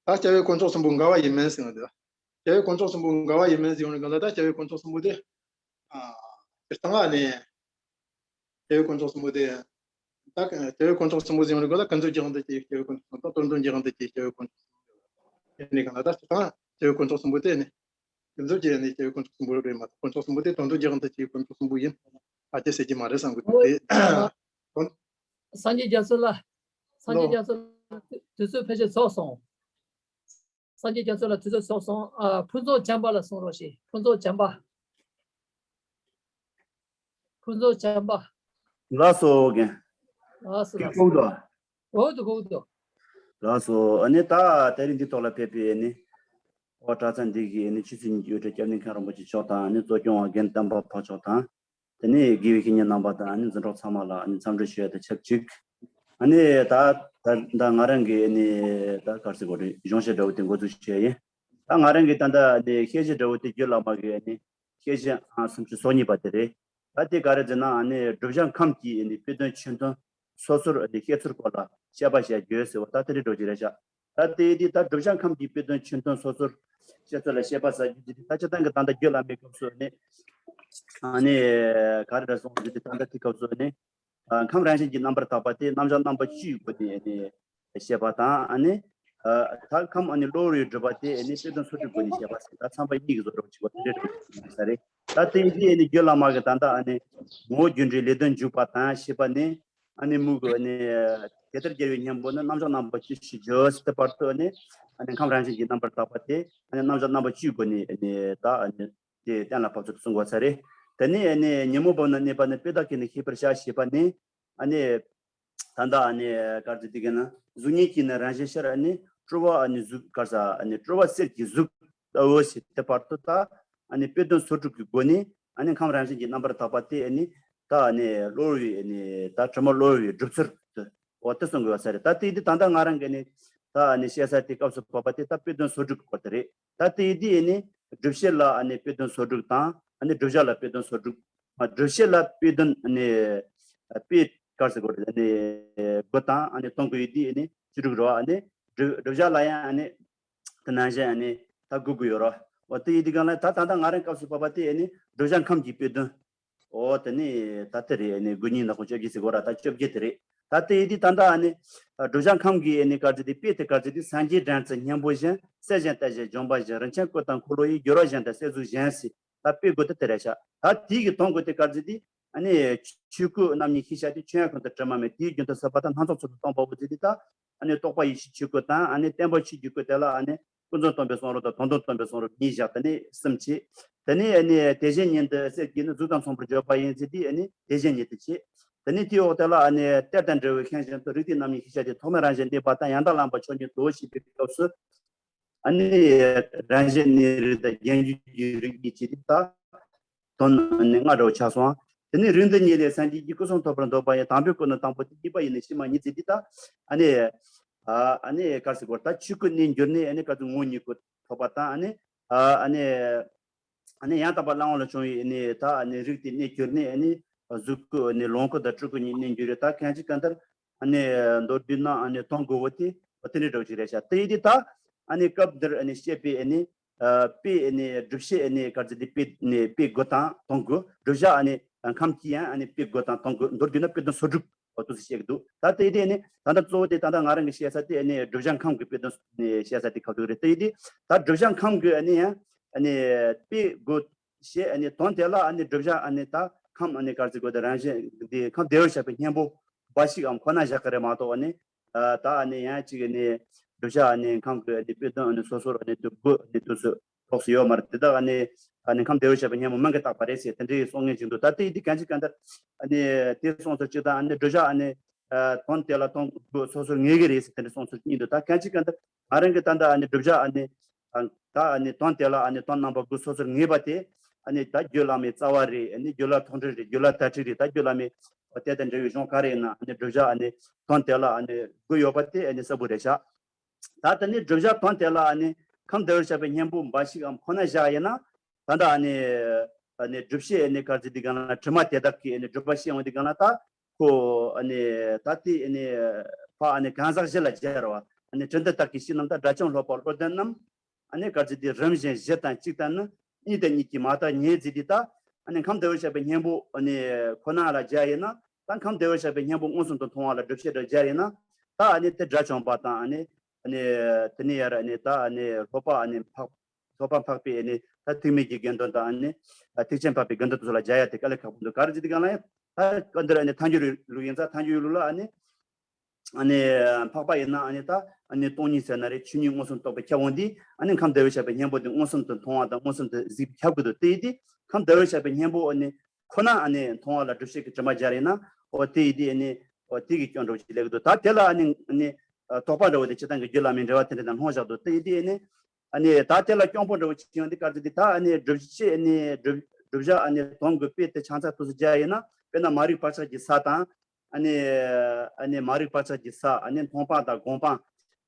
ད་རྒྱལ་བའི་དཀོན་མཆོག་གསུམ་པོ་འགལ་བ་ཡིན་མིན་ཟེར་བ་འདུག་རྒྱལ་བའི་དཀོན་མཆོག་གསུམ་པོ་འགལ་བ་ཡིན་མིན་ཟེར་ཡོང་གི་ལ། ད་རྒྱལ་བའི་དཀོན་མཆོག་གསུམ་པོ་དེ་ཨ་སྤྱིར་བཏང་ལ་ནི། རྒྱལ་བའི་དཀོན་མཆོག་གསུམ་པོ་དེ། ད་རྒྱལ་བའི་དཀོན་མཆོག་གསུམ་པོ་ཟེར་ཡོང་གི་ལ། ཀུན་རྫོབ་ཀྱི་དབང་དུ་བྱས་རྒྱལ་བའི་དཀོན་མཆོག་གསུམ་དང་། དོན་དམ་གྱི་དབང་དུ་བྱས་རྒྱལ་བའི་དཀོན་མཆོག་གསུམ་པོ། དེ་ནི་གང་ལ་ད་སྤྱིར་བཏང་རྒྱལ་བའི་དཀོན་མཆོག་གསུམ་པོ་དེ་ནི་ཀུན་རྫོབ་ཀྱི་ནི་རྒྱལ་བའི་དཀོན་མཆོག་གསུམ་པོ་རེད་མ་གཏོགས། དཀོན་མཆོག་གསུམ་པོ་དེ་དོན་དམ་གྱི་དབང་དུ་བྱས་དཀོན་མཆོག་གསུམ་པོ་ཡིན། ཨ་ཅེ་ཟེར་གྱི་མ་རེད་བསམ་གི་འདུག་དེ་དོན། སངས་རྒྱས་རྒྱ་མཚོ་ལ། སངས་རྒྱས་ལོ། རྒྱ་མཚོ་ལ་དུས་ཚོད་ཕལ་ཆེར་ཚོགས་སོང་། སངས་རྒྱས་རྒྱ་མཚོ་ལ་དུས་ཚོད་ཚོགས་སོང་། ཨ་ཕུན་ཚོགས་བྱམས་པ་ལ་གསུང་རོགས་ཞེས། ཕུན་ཚོགས་བྱམས་པ། ཕུན་ཚོགས་བྱམས་པ། ལགས་སོ་རྒན། ལགས་སོ་ལགས་སོ། ལགས་སོ། འོ་དུ་གོ་དུ། ལགས་སོ། ཨ་ནི་ད་དེ་རིང་འདི་ཐོག་ལ་ཕེབས་པའི་ཨ་ནི་ཨོ་གྲྭ་ཚང་འདི་གི་ཨ་ནི་ཆོས་སྲིད་གཉིས་ཀྱི་དབུ་ཁྲིད་སྐྱབས་གནས་མཁན་རིན་པོ་ཆེ་མཆོག་དང་། ཨ་ནི་གཙོ་སྐྱོང་བ་རྒན་བསྟན་པ་འཕགས་མཆོག་དང་། དེ་ནས་དགེ་བའི་བཤེས་གཉེན་རྣམ་པ་དང་ཨ་ནི་འཛིན་གྲོགས་ཚང་མ་ལ་ཨ་ནི་འཚམས་འདྲི་ཞུ་ཡ་དང་ཆབས་ཅིག་ཨ་ནི་ད་ད་ད་ང་རང་གི་ཨ་ནི་ད་ག་རེ་ཟེར་དགོས་རེད། གཞུང་བཤད་འདྲ་བོ་དེ་འགོ་འཛུགས་བྱས་ཡིན། ད་ང་རང་གི་ད་ལྟ་ཨ་ནི་བཤད་གཞི་འདྲ་བོ་དེ་རྒྱུད་བླ་མ་གི་ཨ་ནི་བཤད་གཞི་ཨང་སུམ་ཅུ་སོ་གཉིས་པ་དེ་རེད། ད་དེ་ག་རེ་ཟེར་ན་ཨ་ནི་བསྒྲུབ་བྱ་ཁམས་ཀྱི་ཨ་ནི་དཔེ་དོན་ཆོས་དོན་སོ་སོར་ཨ་ནི་བཤད་ཚུལ་སྐོར་ལ་བཤད་པ་བྱ་རྒྱུ་ཟེར་བ་ད་དེ་རེད་འགྲོ་གི་རེད་ཤག་ད་དེ་དེ་ད་བསྒྲུབ་བྱ་ཁམས་ཀྱི་དཔེ་དོན་ཆོས་དོན་སོ་སོར་བཤད་ཚུལ་ལ་བཤད་པ་ཟེར་རྒྱུ་དེ་ད་སྤྱིར་བཏང་གི་ད་ལྟ་རྒྱུད་བླ་མའི་སྐབས་སུ་ནི་ཨ་ནི་ག་རེ་རེད་གསུངས་རྒྱུ་དེ་ད་ལྟ་དེ་སྐབས་སུ་ནི་ཨ་ཁམས་རང་བཞིན་གྱིས་རྣམ་པར་དག་པ་དེ་རྣམ་གཞག་རྣམ་པ་བཅུའི་སྒོ་ནས་ནི་བཤད་པ་དང་། ཨ་ནི་ཨ་ད་ཁམས་ཨ་ནི་གློ་བུར་བའི་སྒྲིབ་པ་དེ་ནི་དཔེ་དོན་ཚོགས་སྒྲིག་སྒོ་ནས་བཤད་པ་ཟེར། ད་མཚམས་པ་གཉིས་ཀྱི་བཟོ་འདྲ་བོ་ཅིག་པ་དེ་འདྲ་འདྲ་བོ་ཅིག་ཡིན་ས་རེད། ད་དེ་ཡིན་དུས་ཨ་ནི་རྒྱུད་བླ་མ་གི་ད་ལྟ་ཨ་ནི་ངོ་བོ་རྒྱུ་འབྲས་ལས་དོན་འཇུག་པ་དང་ཞེས་པ་ནི། ཨ་ནི་མུ་གུ་ཨ་ནི་དེ་ལྟར་རྒྱལ་བའི་སྙིང་པོ་ནི། རྣམ་གཞག་རྣམ་པ་བཅུ་ཞེས་བརྗོད་ཟེར་དེ་བར་དུ་ཨ་ནི་ཨ་ནི་ཁམས་རང་བཞིན་གྱིས་རྣམ་པར་དག་པ་དེ་ཨ་ནི་རྣམ་གཞག་རྣམ་པ་བཅུའི་སྒོ་ནས་ཨ་ནི་ད་ཨ་ནི་དེ་གཏན་ལ་ཕབ་ཚུལ་གསུང་དགོས་ས་རེད། དེ་ནས་ཨ་ནི་ཉོན་མོངས་པ་རྣམས་གནས་པ་ནི། དཔེ་དག་གིས་ནི་ཤེས་པར་བྱ་ཞེས་པ་ནི། ཨ་ནི་ད་ལྟ་ཨ་ནི་ག་རེ་ཟེར་དེ་ག་ན་གཟུགས་བརྙན་གྱིས་ནི་རང་བཞིན་ཤར། ཨ་ནི་སྤྲོ་བ་ཨ་ནི་གཟུགས་ག་རེ་ཟེར། ཨ་ནི་སྤྲོ་བ་གསེར་གྱི་གཟུགས་ལྟ་བུ་ཞེས་དེ་བར་དུ་ད་ཨ་ནི་དཔེ་དོན་སོ་དྲུག་གི་སྒོ་ནས་ཨ་ནི་ཁམས་རང་བཞིན་གྱིས་རྣམ་པར་དག་པ་དེ་ཨ་ནི་ད་ཨ་ནི་གློ་བུར་བའི་ཨ་ནི་ད་དྲི་མ་གློ་བུར་བའི་སྒྲུབ་ཚུལ་དུ་འོ་དེ་གསུང་དགོས་ས་རེད། ད་དེ་དེ་ད་ལྟ་ང་རང་གི་ནི་ད་ཨ་ནི་བཤད་ས་དེ་སྐབས་སུ་བབ་པ་དེ་ད་དཔེ་དོན་སོ་དྲུག་གི་སྐོར་དེ་རེད། ད་དེ་ཡིན་དུས་ཨ་ནི་སྒྲུབ་བྱེད་ལ་ཨ་ནི་དཔེ་དོན་སོ་དྲུག་དང་། ཨ་ནི་བསྒྲུབ་བྱ་ལ་དཔེ་དོན་སོ་དྲུག། ཨ་སྒྲུབ་བྱེད་ལ་དཔེ་དོན་ཨ་ནི་དཔེ་ག་རེ་ཟེར་དགོས་རེད། ཨ་ནི་དགུ་དང་ཨ་ནི་སྟོང་དགུ་ཡོད་དུས་ཨ་ནི་བཅུ་དྲུག་རེད་བ། ཨ་ནི་བསྒྲུབ་བསྒྲུབ་བྱ་ལ་ཡང་ཨ་ནི་དེ་ནང་བཞིན་ཨ་ནི་ད་དགུ་དགུ་ཡོད་རེད་བ། དེ་ཡིན་དུས་གང་ལ་ད་ད་ལྟ་ང་རང་སྐབས་སུ་བབ་པ་དེ་ཨ་ནི་བསྒྲུབ་བྱ་ཁམས་ཀྱི་དཔེ་དོན། འོ་དེ་ནི་ད་ལྟ་རེད། ཨ་ནི་དགུ་གཉིས་ནག་ཁོང་བཅོ་བརྒྱད་ཟེར་དགོས་ར། ད་བཅོ་བརྒྱད་དེ་རེད། ད་ལྟ་ཡིན་དུས་ད་ལྟ་ཨ་ནི་བསྒྲུབ་བྱ་ཁམས་ཀྱི་ཨ་ནི་ག་རེ་ཟེར་དེ་དཔེ་དེ་ག་རེ་ཟེར་དེ། སངས་རྒྱས་སྦྲང་རྩི་སྙིང་པོ་བཞིན། གསལ་ཞིང་བལྟ་ཞིང་འཇོམས་པ་བཞིན། རིན་ཆེན་སྐུ་དང་འཁོར་ལོ་ཡི། བསྒྱུར་བ་བཞིན་དུ་གསེར་གཟུགས་བཞིན་ཟེར། ད་དཔེ་དགུ་དེ་དེ་རེད་ཤག་ད་དེའི་གི་དོན་དགུ་དེ་ག་རེ་ཟེར་དེ། ཨ་ནི་ཆོས་སྐུ་རྣམ་གཉིས་ཤེས་བྱ་དེ། ཆོས་དབྱིངས་ཁམས་དུ་དྲི་མ་མེད། དེའི་རྒྱུན་དུ་ཟིལ་པ་དང་། སྣ་ཚོགས་ཚུལ་དུ་སྟོང་པ་པོ་ཟེར་དེ། ད་ཨ་ནི་རྟོག་པ་ཡེ་ཤེས་ཆོས་སྐུ་དང་། ཨ་ནི་བརྟན་པ་ཆོས་ཀྱི་སྐུ་དེ་ལ་ཨ་ནི་ཀུན་རྫོབ་སྟོང་པའི་གསུང་རབ་དང་དོན་དམ་སྟོང་པའི་གསུང་རབ་གཉིས་བཞག་དེ་ནས་གསུམ་བྱས། དེ་ནས་ཨ་ནི་དེ་བཞིན་ཉིད་དུ་གསེར་གྱིས་ནི། གཟུགས་དང་མཚུངས་པར་བརྗོད་པ་ཡིན་ཟེར་དུས། ཨ་ནི་དེ་བཞིན་ཉིད་དུ་བྱས། དེ་ནས་དེའི་འོག་དེ་ལ་ཨ་ནི་གཏེར་དང་འདྲ་བའི་ཤིང་བཞིན་དུ། རིགས་དེ་རྣམ་གཉིས་ཤེས་བྱ་དེ། ཐོག་མའི་རང་བཞིན་གནས་པ་དང་། ཡང་དག་ལམ་པ་མཆོག་ཉིད་དོ་ཞེས་པའི་སྐབས་སུ། ཨ་ནི་རང་བཞིན་གནས་རིགས་དང་རྒྱན་གྱི་རིགས་གཉིས་བྱས་ཏེ་ད་དོན་ནི་ལྔ་འདྲ་བོ་ཆགས་སོང་། དེ་ནས་རིགས་འདི་གཉིས་ལས་སངས་རྒྱས་ཀྱི་སྐུ་གསུང་ཐུགས་པར་འདོད་པ་ཡི། དམ་པའི་སྐུ་ནི་དང་པོ་སྟེ། གཉིས་པ་ཡིས་ནི་ཕྱི་མ་ཉིད་ཟེར་དུས། ད་ཨ་ནི་ཨ་ནི་ག་རེ་ཟེར་དགོས་རེད། ད་ཆོས་སྐུ་གནས་གྱུར་ནས་ཨ་ནི་ག་རེ་ཟེར། ངོ་བོ་ཉིད་སྐུ་ཐོབ་པ་དང་། ཨ་ནི་ཨ་ནི་ཨ་ནི་ཡང་དག་པར་སླར་འོང་ལ་བྱུང་བའི་ཨ་ནི་ད་ཨ་ནི་རིགས་དེ་གནས་གྱུར་ནས། ཨ་ནི་གཟུགས་སྐུ་ཨ་ནི་ལོངས་སྐུ་དང་སྤྲུལ་སྐུ་གཉིས་གནས་གྱུར་རེད། ད་གང་ཅི་གང་ལྟར་ཨ་ནི་མདོར་བསྡུས་ན་ཨ་ནི་དོན་དགུ་བོ་དེ་དེ་འདྲ་འདྲ་བོ་ཅིག་རེད་ཤག་དེ་ཡིན་དུས་ད་ཨ་ནི་སྐབས་འདིར་ཨ་ནི་བཤད་པའི་ཨ་ནི་ཨ་དཔེ་ཨ་ནི་སྒྲུབ་བྱེད་ཨ་ནི་ག་རེ་ཟེར་དེ། དཔེ་ཨ་ནི་དཔེ་དགུ་དང་དོན་དགུ། བསྒྲུབ་བྱ་ཨ་ནི་ཁམས་ཀྱི་ཡང་ཨ་ནི་དཔེ་དགུ་དང་དོན་དགུ། མདོར་བསྡུས་ན་དཔེ་དོན་སོ་དྲུག་འོ་དུ་ཞིག་བཤད་ཀྱི་འདུག་ད་དེ་དེ་ནི་ད་ལྟ་གཙོ་བོ་དེ་ད་ལྟ་ང་རང་གི་བཤད་ས་དེ་ཨ་ནི་བསྒྲུབ་བྱ་ཁམས་ཀྱི་དཔེ་དོན་ནི་བཤད་ས་དེ་ཁ་ཐུག་རེད། དེ་ཡིན་དུས་ད་བསྒྲུབ་བྱ་ཁམས་ཀྱི་ཨ་ནི་ཡང་ཨ་ནི་དཔེ་དགུ་ཞེས་ཨ་ནི་དོན་དེ་ལ་ཨ་ནི་བསྒྲུབ་བྱ་ཨ་ནི་ད་ཁམས་ཨ་ནི་ག་རེ་ཟེར་དགོས། དེ་རང་བཞིན་འདི་ཁམས་བདེ་བར་གཤེགས་པའི་སྙིང་པོ་འབའ་ཞིག་གམ་ཁོ་ན་བཞག་གི་རེད་མ་གཏོགས། ཨ་ནི་ད་ཨ་ནི་ཡང་གཅིག་ཨ་ནི་བསྒྲུབ་བྱ་ཨ་ནི་ཁམས་ཀྱི་ཨ་ནི་དཔེ་དོན་ཨ་ནི་སོ་སོར་ཨ་ནི་དུ་དགུ་ཨ་ནི་དུ་སུ་ལོགས་སུ་ཡོད་མ་རེད། དེ་དག་ཨ་ནི་ཨ་ནི་ཁམས་བདེ་བར་གཤེགས་པའི་སྙིང་པོ་མིང་གིས་བཏགས་པ་རེད་ཟེར་དེ་འདྲའི་གསུང་མཁན་ཅིག་འདུག་ད་དེ་ཡིན་དུས་གང་ཅི་གང་ལྟར་ཨ་ནི་དེ་གསུངས་ཚུལ་གཅིག་དང་། ཨ་ནི་བསྒྲུབ་བྱ་ཨ་ནི་དོན་དེ་ལ་དོན་དགུ་སོ་སོར་ངེས་ཀྱི་རེད་ཟེར་དེ་འདྲ་གསུངས་ཚུལ་གཉིས་འདུག་ད་གང་ཅི་གང་ལྟར་ང་རང་གི་ད་ལྟ་ཨ་ནི་བསྒྲུབ་བྱ་ཨ་ནི་ད་ཨ་ནི་དོན་དེ་ལ་ཨ་ནི་དོན་རྣམ་པ་དགུ་སོ་སོར་ངེས་པ་དེ་ཨ་ནི་ད་རྒྱུད་བླ་མའི་རྩ་བ་རེད། ཨ་ནི་རྒྱུད་བླ་ཐོག་འགྲེལ་རེད། རྒྱུད་བླ་དར་ཊིཀ་རེད། ད་རྒྱུད་བླ་མའི་དེ་དང་འབྲེལ་བའི་གཞུང་ག་རེ་ཡིན་ན་ཨ་ནི་བསྒྲུབ་བྱ་ཨ་ནི་དོན་དེ་ལ་ཨ་ནི་དགུ་ཡོད་པ་དེ་ཨ་ནི་གསལ་པོ་རེད་ཤག་ད་དེ་ནི་བསྒྲུབ་བྱ་དོན་དེ་ལ་ཨ་ནི་ཁམས་བདེ་བར་གཤེགས་པའི་སྙིང་པོ་འབའ་ཞིག་གམ་ཁོ་ན་བཞག་ཡིན་ན། ད་ལྟ་ཨ་ནི་ཨ་ནི་སྒྲུབ་བྱེད་ཨ་ནི་ག་རེ་ཟེར་དེ་གང་ལ་དྲི་མ་དེ་དག་གིས་ཨ་ནི་སྒྲུབ་པ་བཤད་འོང་དེ་གང་ལ་ད་ཁོ་ཨ་ནི་ད་དེ་ཨ་ནི་ཕ་ཨ་ནི་གང་ཟག་བཞི་ལ་སྦྱར་བ། ཨ་ནི་དྲི་འདི་དག་གིས་ཤེས་རྣམས་དང་། དགྲ་བཅོམ་སློབ་པ་བློ་ལྡན་རྣམས། ཨ་ནི་ག་རེ་ཟེར་དེ་རིམ་བཞིན་བཞི་དང་གཅིག་ལྟར་ནི། གཉིས་དང་གཉིས་ཀྱིས་མ་དག་ཉེར་ཟེར་དེ་ད་ཨ་ནི་ཁམས་བདེ་བར་གཤེགས་པའི་སྙིང་པོ་ཨ་ནི་ཁོ་ན་ལ་སྦྱར་ཡིན་ན། ད་ཁམས་བདེ་བར་གཤེགས་པའི་སྙིང་པོ་མངོན་སུམ་དུ་མཐོང་བ་ལ་སྒྲུབ་བྱེད་དུ་སྦྱར་ཡིན་ན། ད་ཨ་ནི་དེ་དགྲ་བཅོམ་པ་དང་། ཨ་ནི་ཨ་ནི་དེ་ནས་ཡར་ཨ་ནི་ད་ཨ་ནི་སློབ་པ་ཨ་ནི་འཕགས་སློབ་པ་འཕགས་པའི་ཨ་ནི་ད་ཐེག་དམན་གྱི་དགེ་འདུན་དང་། ཨ་ནི་ཐེག་ཆེན་འཕགས་པའི་དགེ་འདུན་དེ་ཚོ་ལ་སྦྱར་ཡ་དེ་དཀའ་ལས་ཁག་པོ་འདུག་ག་རེ་ཟེར་དེ་གང་ལ་ཡང་ད་སྐབས་འདིར་ཨ་ནི་ཐལ་འགྱུར་ལུགས་ཡིན་ཙང་། ཐལ་འགྱུར་ལུགས་ལ་ཨ་ནི་ཨ་ནི་འཕགས་པ་ཡིན་ན་ཨ་ནི་ད་ཨ་ནི་སྟོང་ཉིད་ཟེར་ན་རེད། ཆོས་ཉིད་མངོན་སུམ་རྟོགས་པས་ཁྱབ་འོང་དུས། ཨ་ནི་ཁམས་བདེ་བར་གཤེགས་པའི་སྙིང་པོ་དེ་མངོན་སུམ་དུ་མཐོང་བ་དང་མངོན་སུམ་དུ་གཟིགས་པས་ཁྱབ་དགོས་འདུག་དེ་ཡིན་དུས་ཁམས་བདེ་བར་གཤེགས་པའི་སྙིང་པོ་ཨ་ནི་ཁོ་ན་ཨ་ནི་མཐོང་བ་ལ་སྒྲུབ་བྱེད་ཀྱི་དྲི་མ་སྦྱར་ཡིན་ན། འོ་དེ་ཡིན་དུས་ཨ་ནི་འོ་དེ་གི་སྐྱོན་འདྲ་བོ་ཅིག་སླེབས་ཀྱི་འདུག་ད་དེ་ལ་ཨ་ནི་ཨ་ནི་དོགས་པ་འདྲ་བོ་དེ་སྤྱིར་བཏང་གི་རྒྱུད་བླ་མའི་འགྲེལ་པ་དེ་འདྲ་དང་ལྷུང་བཞག་འདུག་དེ་ཡིན་དུས་ཨ་ནི་ཨ་ནི་ད་དེ་ལ་སྐྱོན་པོ་འདྲ་བོ་ཅིག་ཡོང་དུས་ག་རེ་ཟེར་དུས། ད་ཨ་ནི་སྒྲུབ་བྱེད་ཨ་ནི་སྒྲུབ་སྒྲུབ་བྱ་ཨ་ནི་དོན་དགུ་དཔེ་དེ་ཆ་ཚང་དུས་སུ་སྦྱར་ཡིན་ན། དཔེར་ན་མ་རིག་བག་ཆགས་ཀྱི་ས་དང་། ཨ་ནི་ཨ་ནི་མ་རིག་བག་ཆགས་ཀྱི་ས། ཨ་ནི་མཐོང་སྤང་དང་སྒོམ་སྤང་།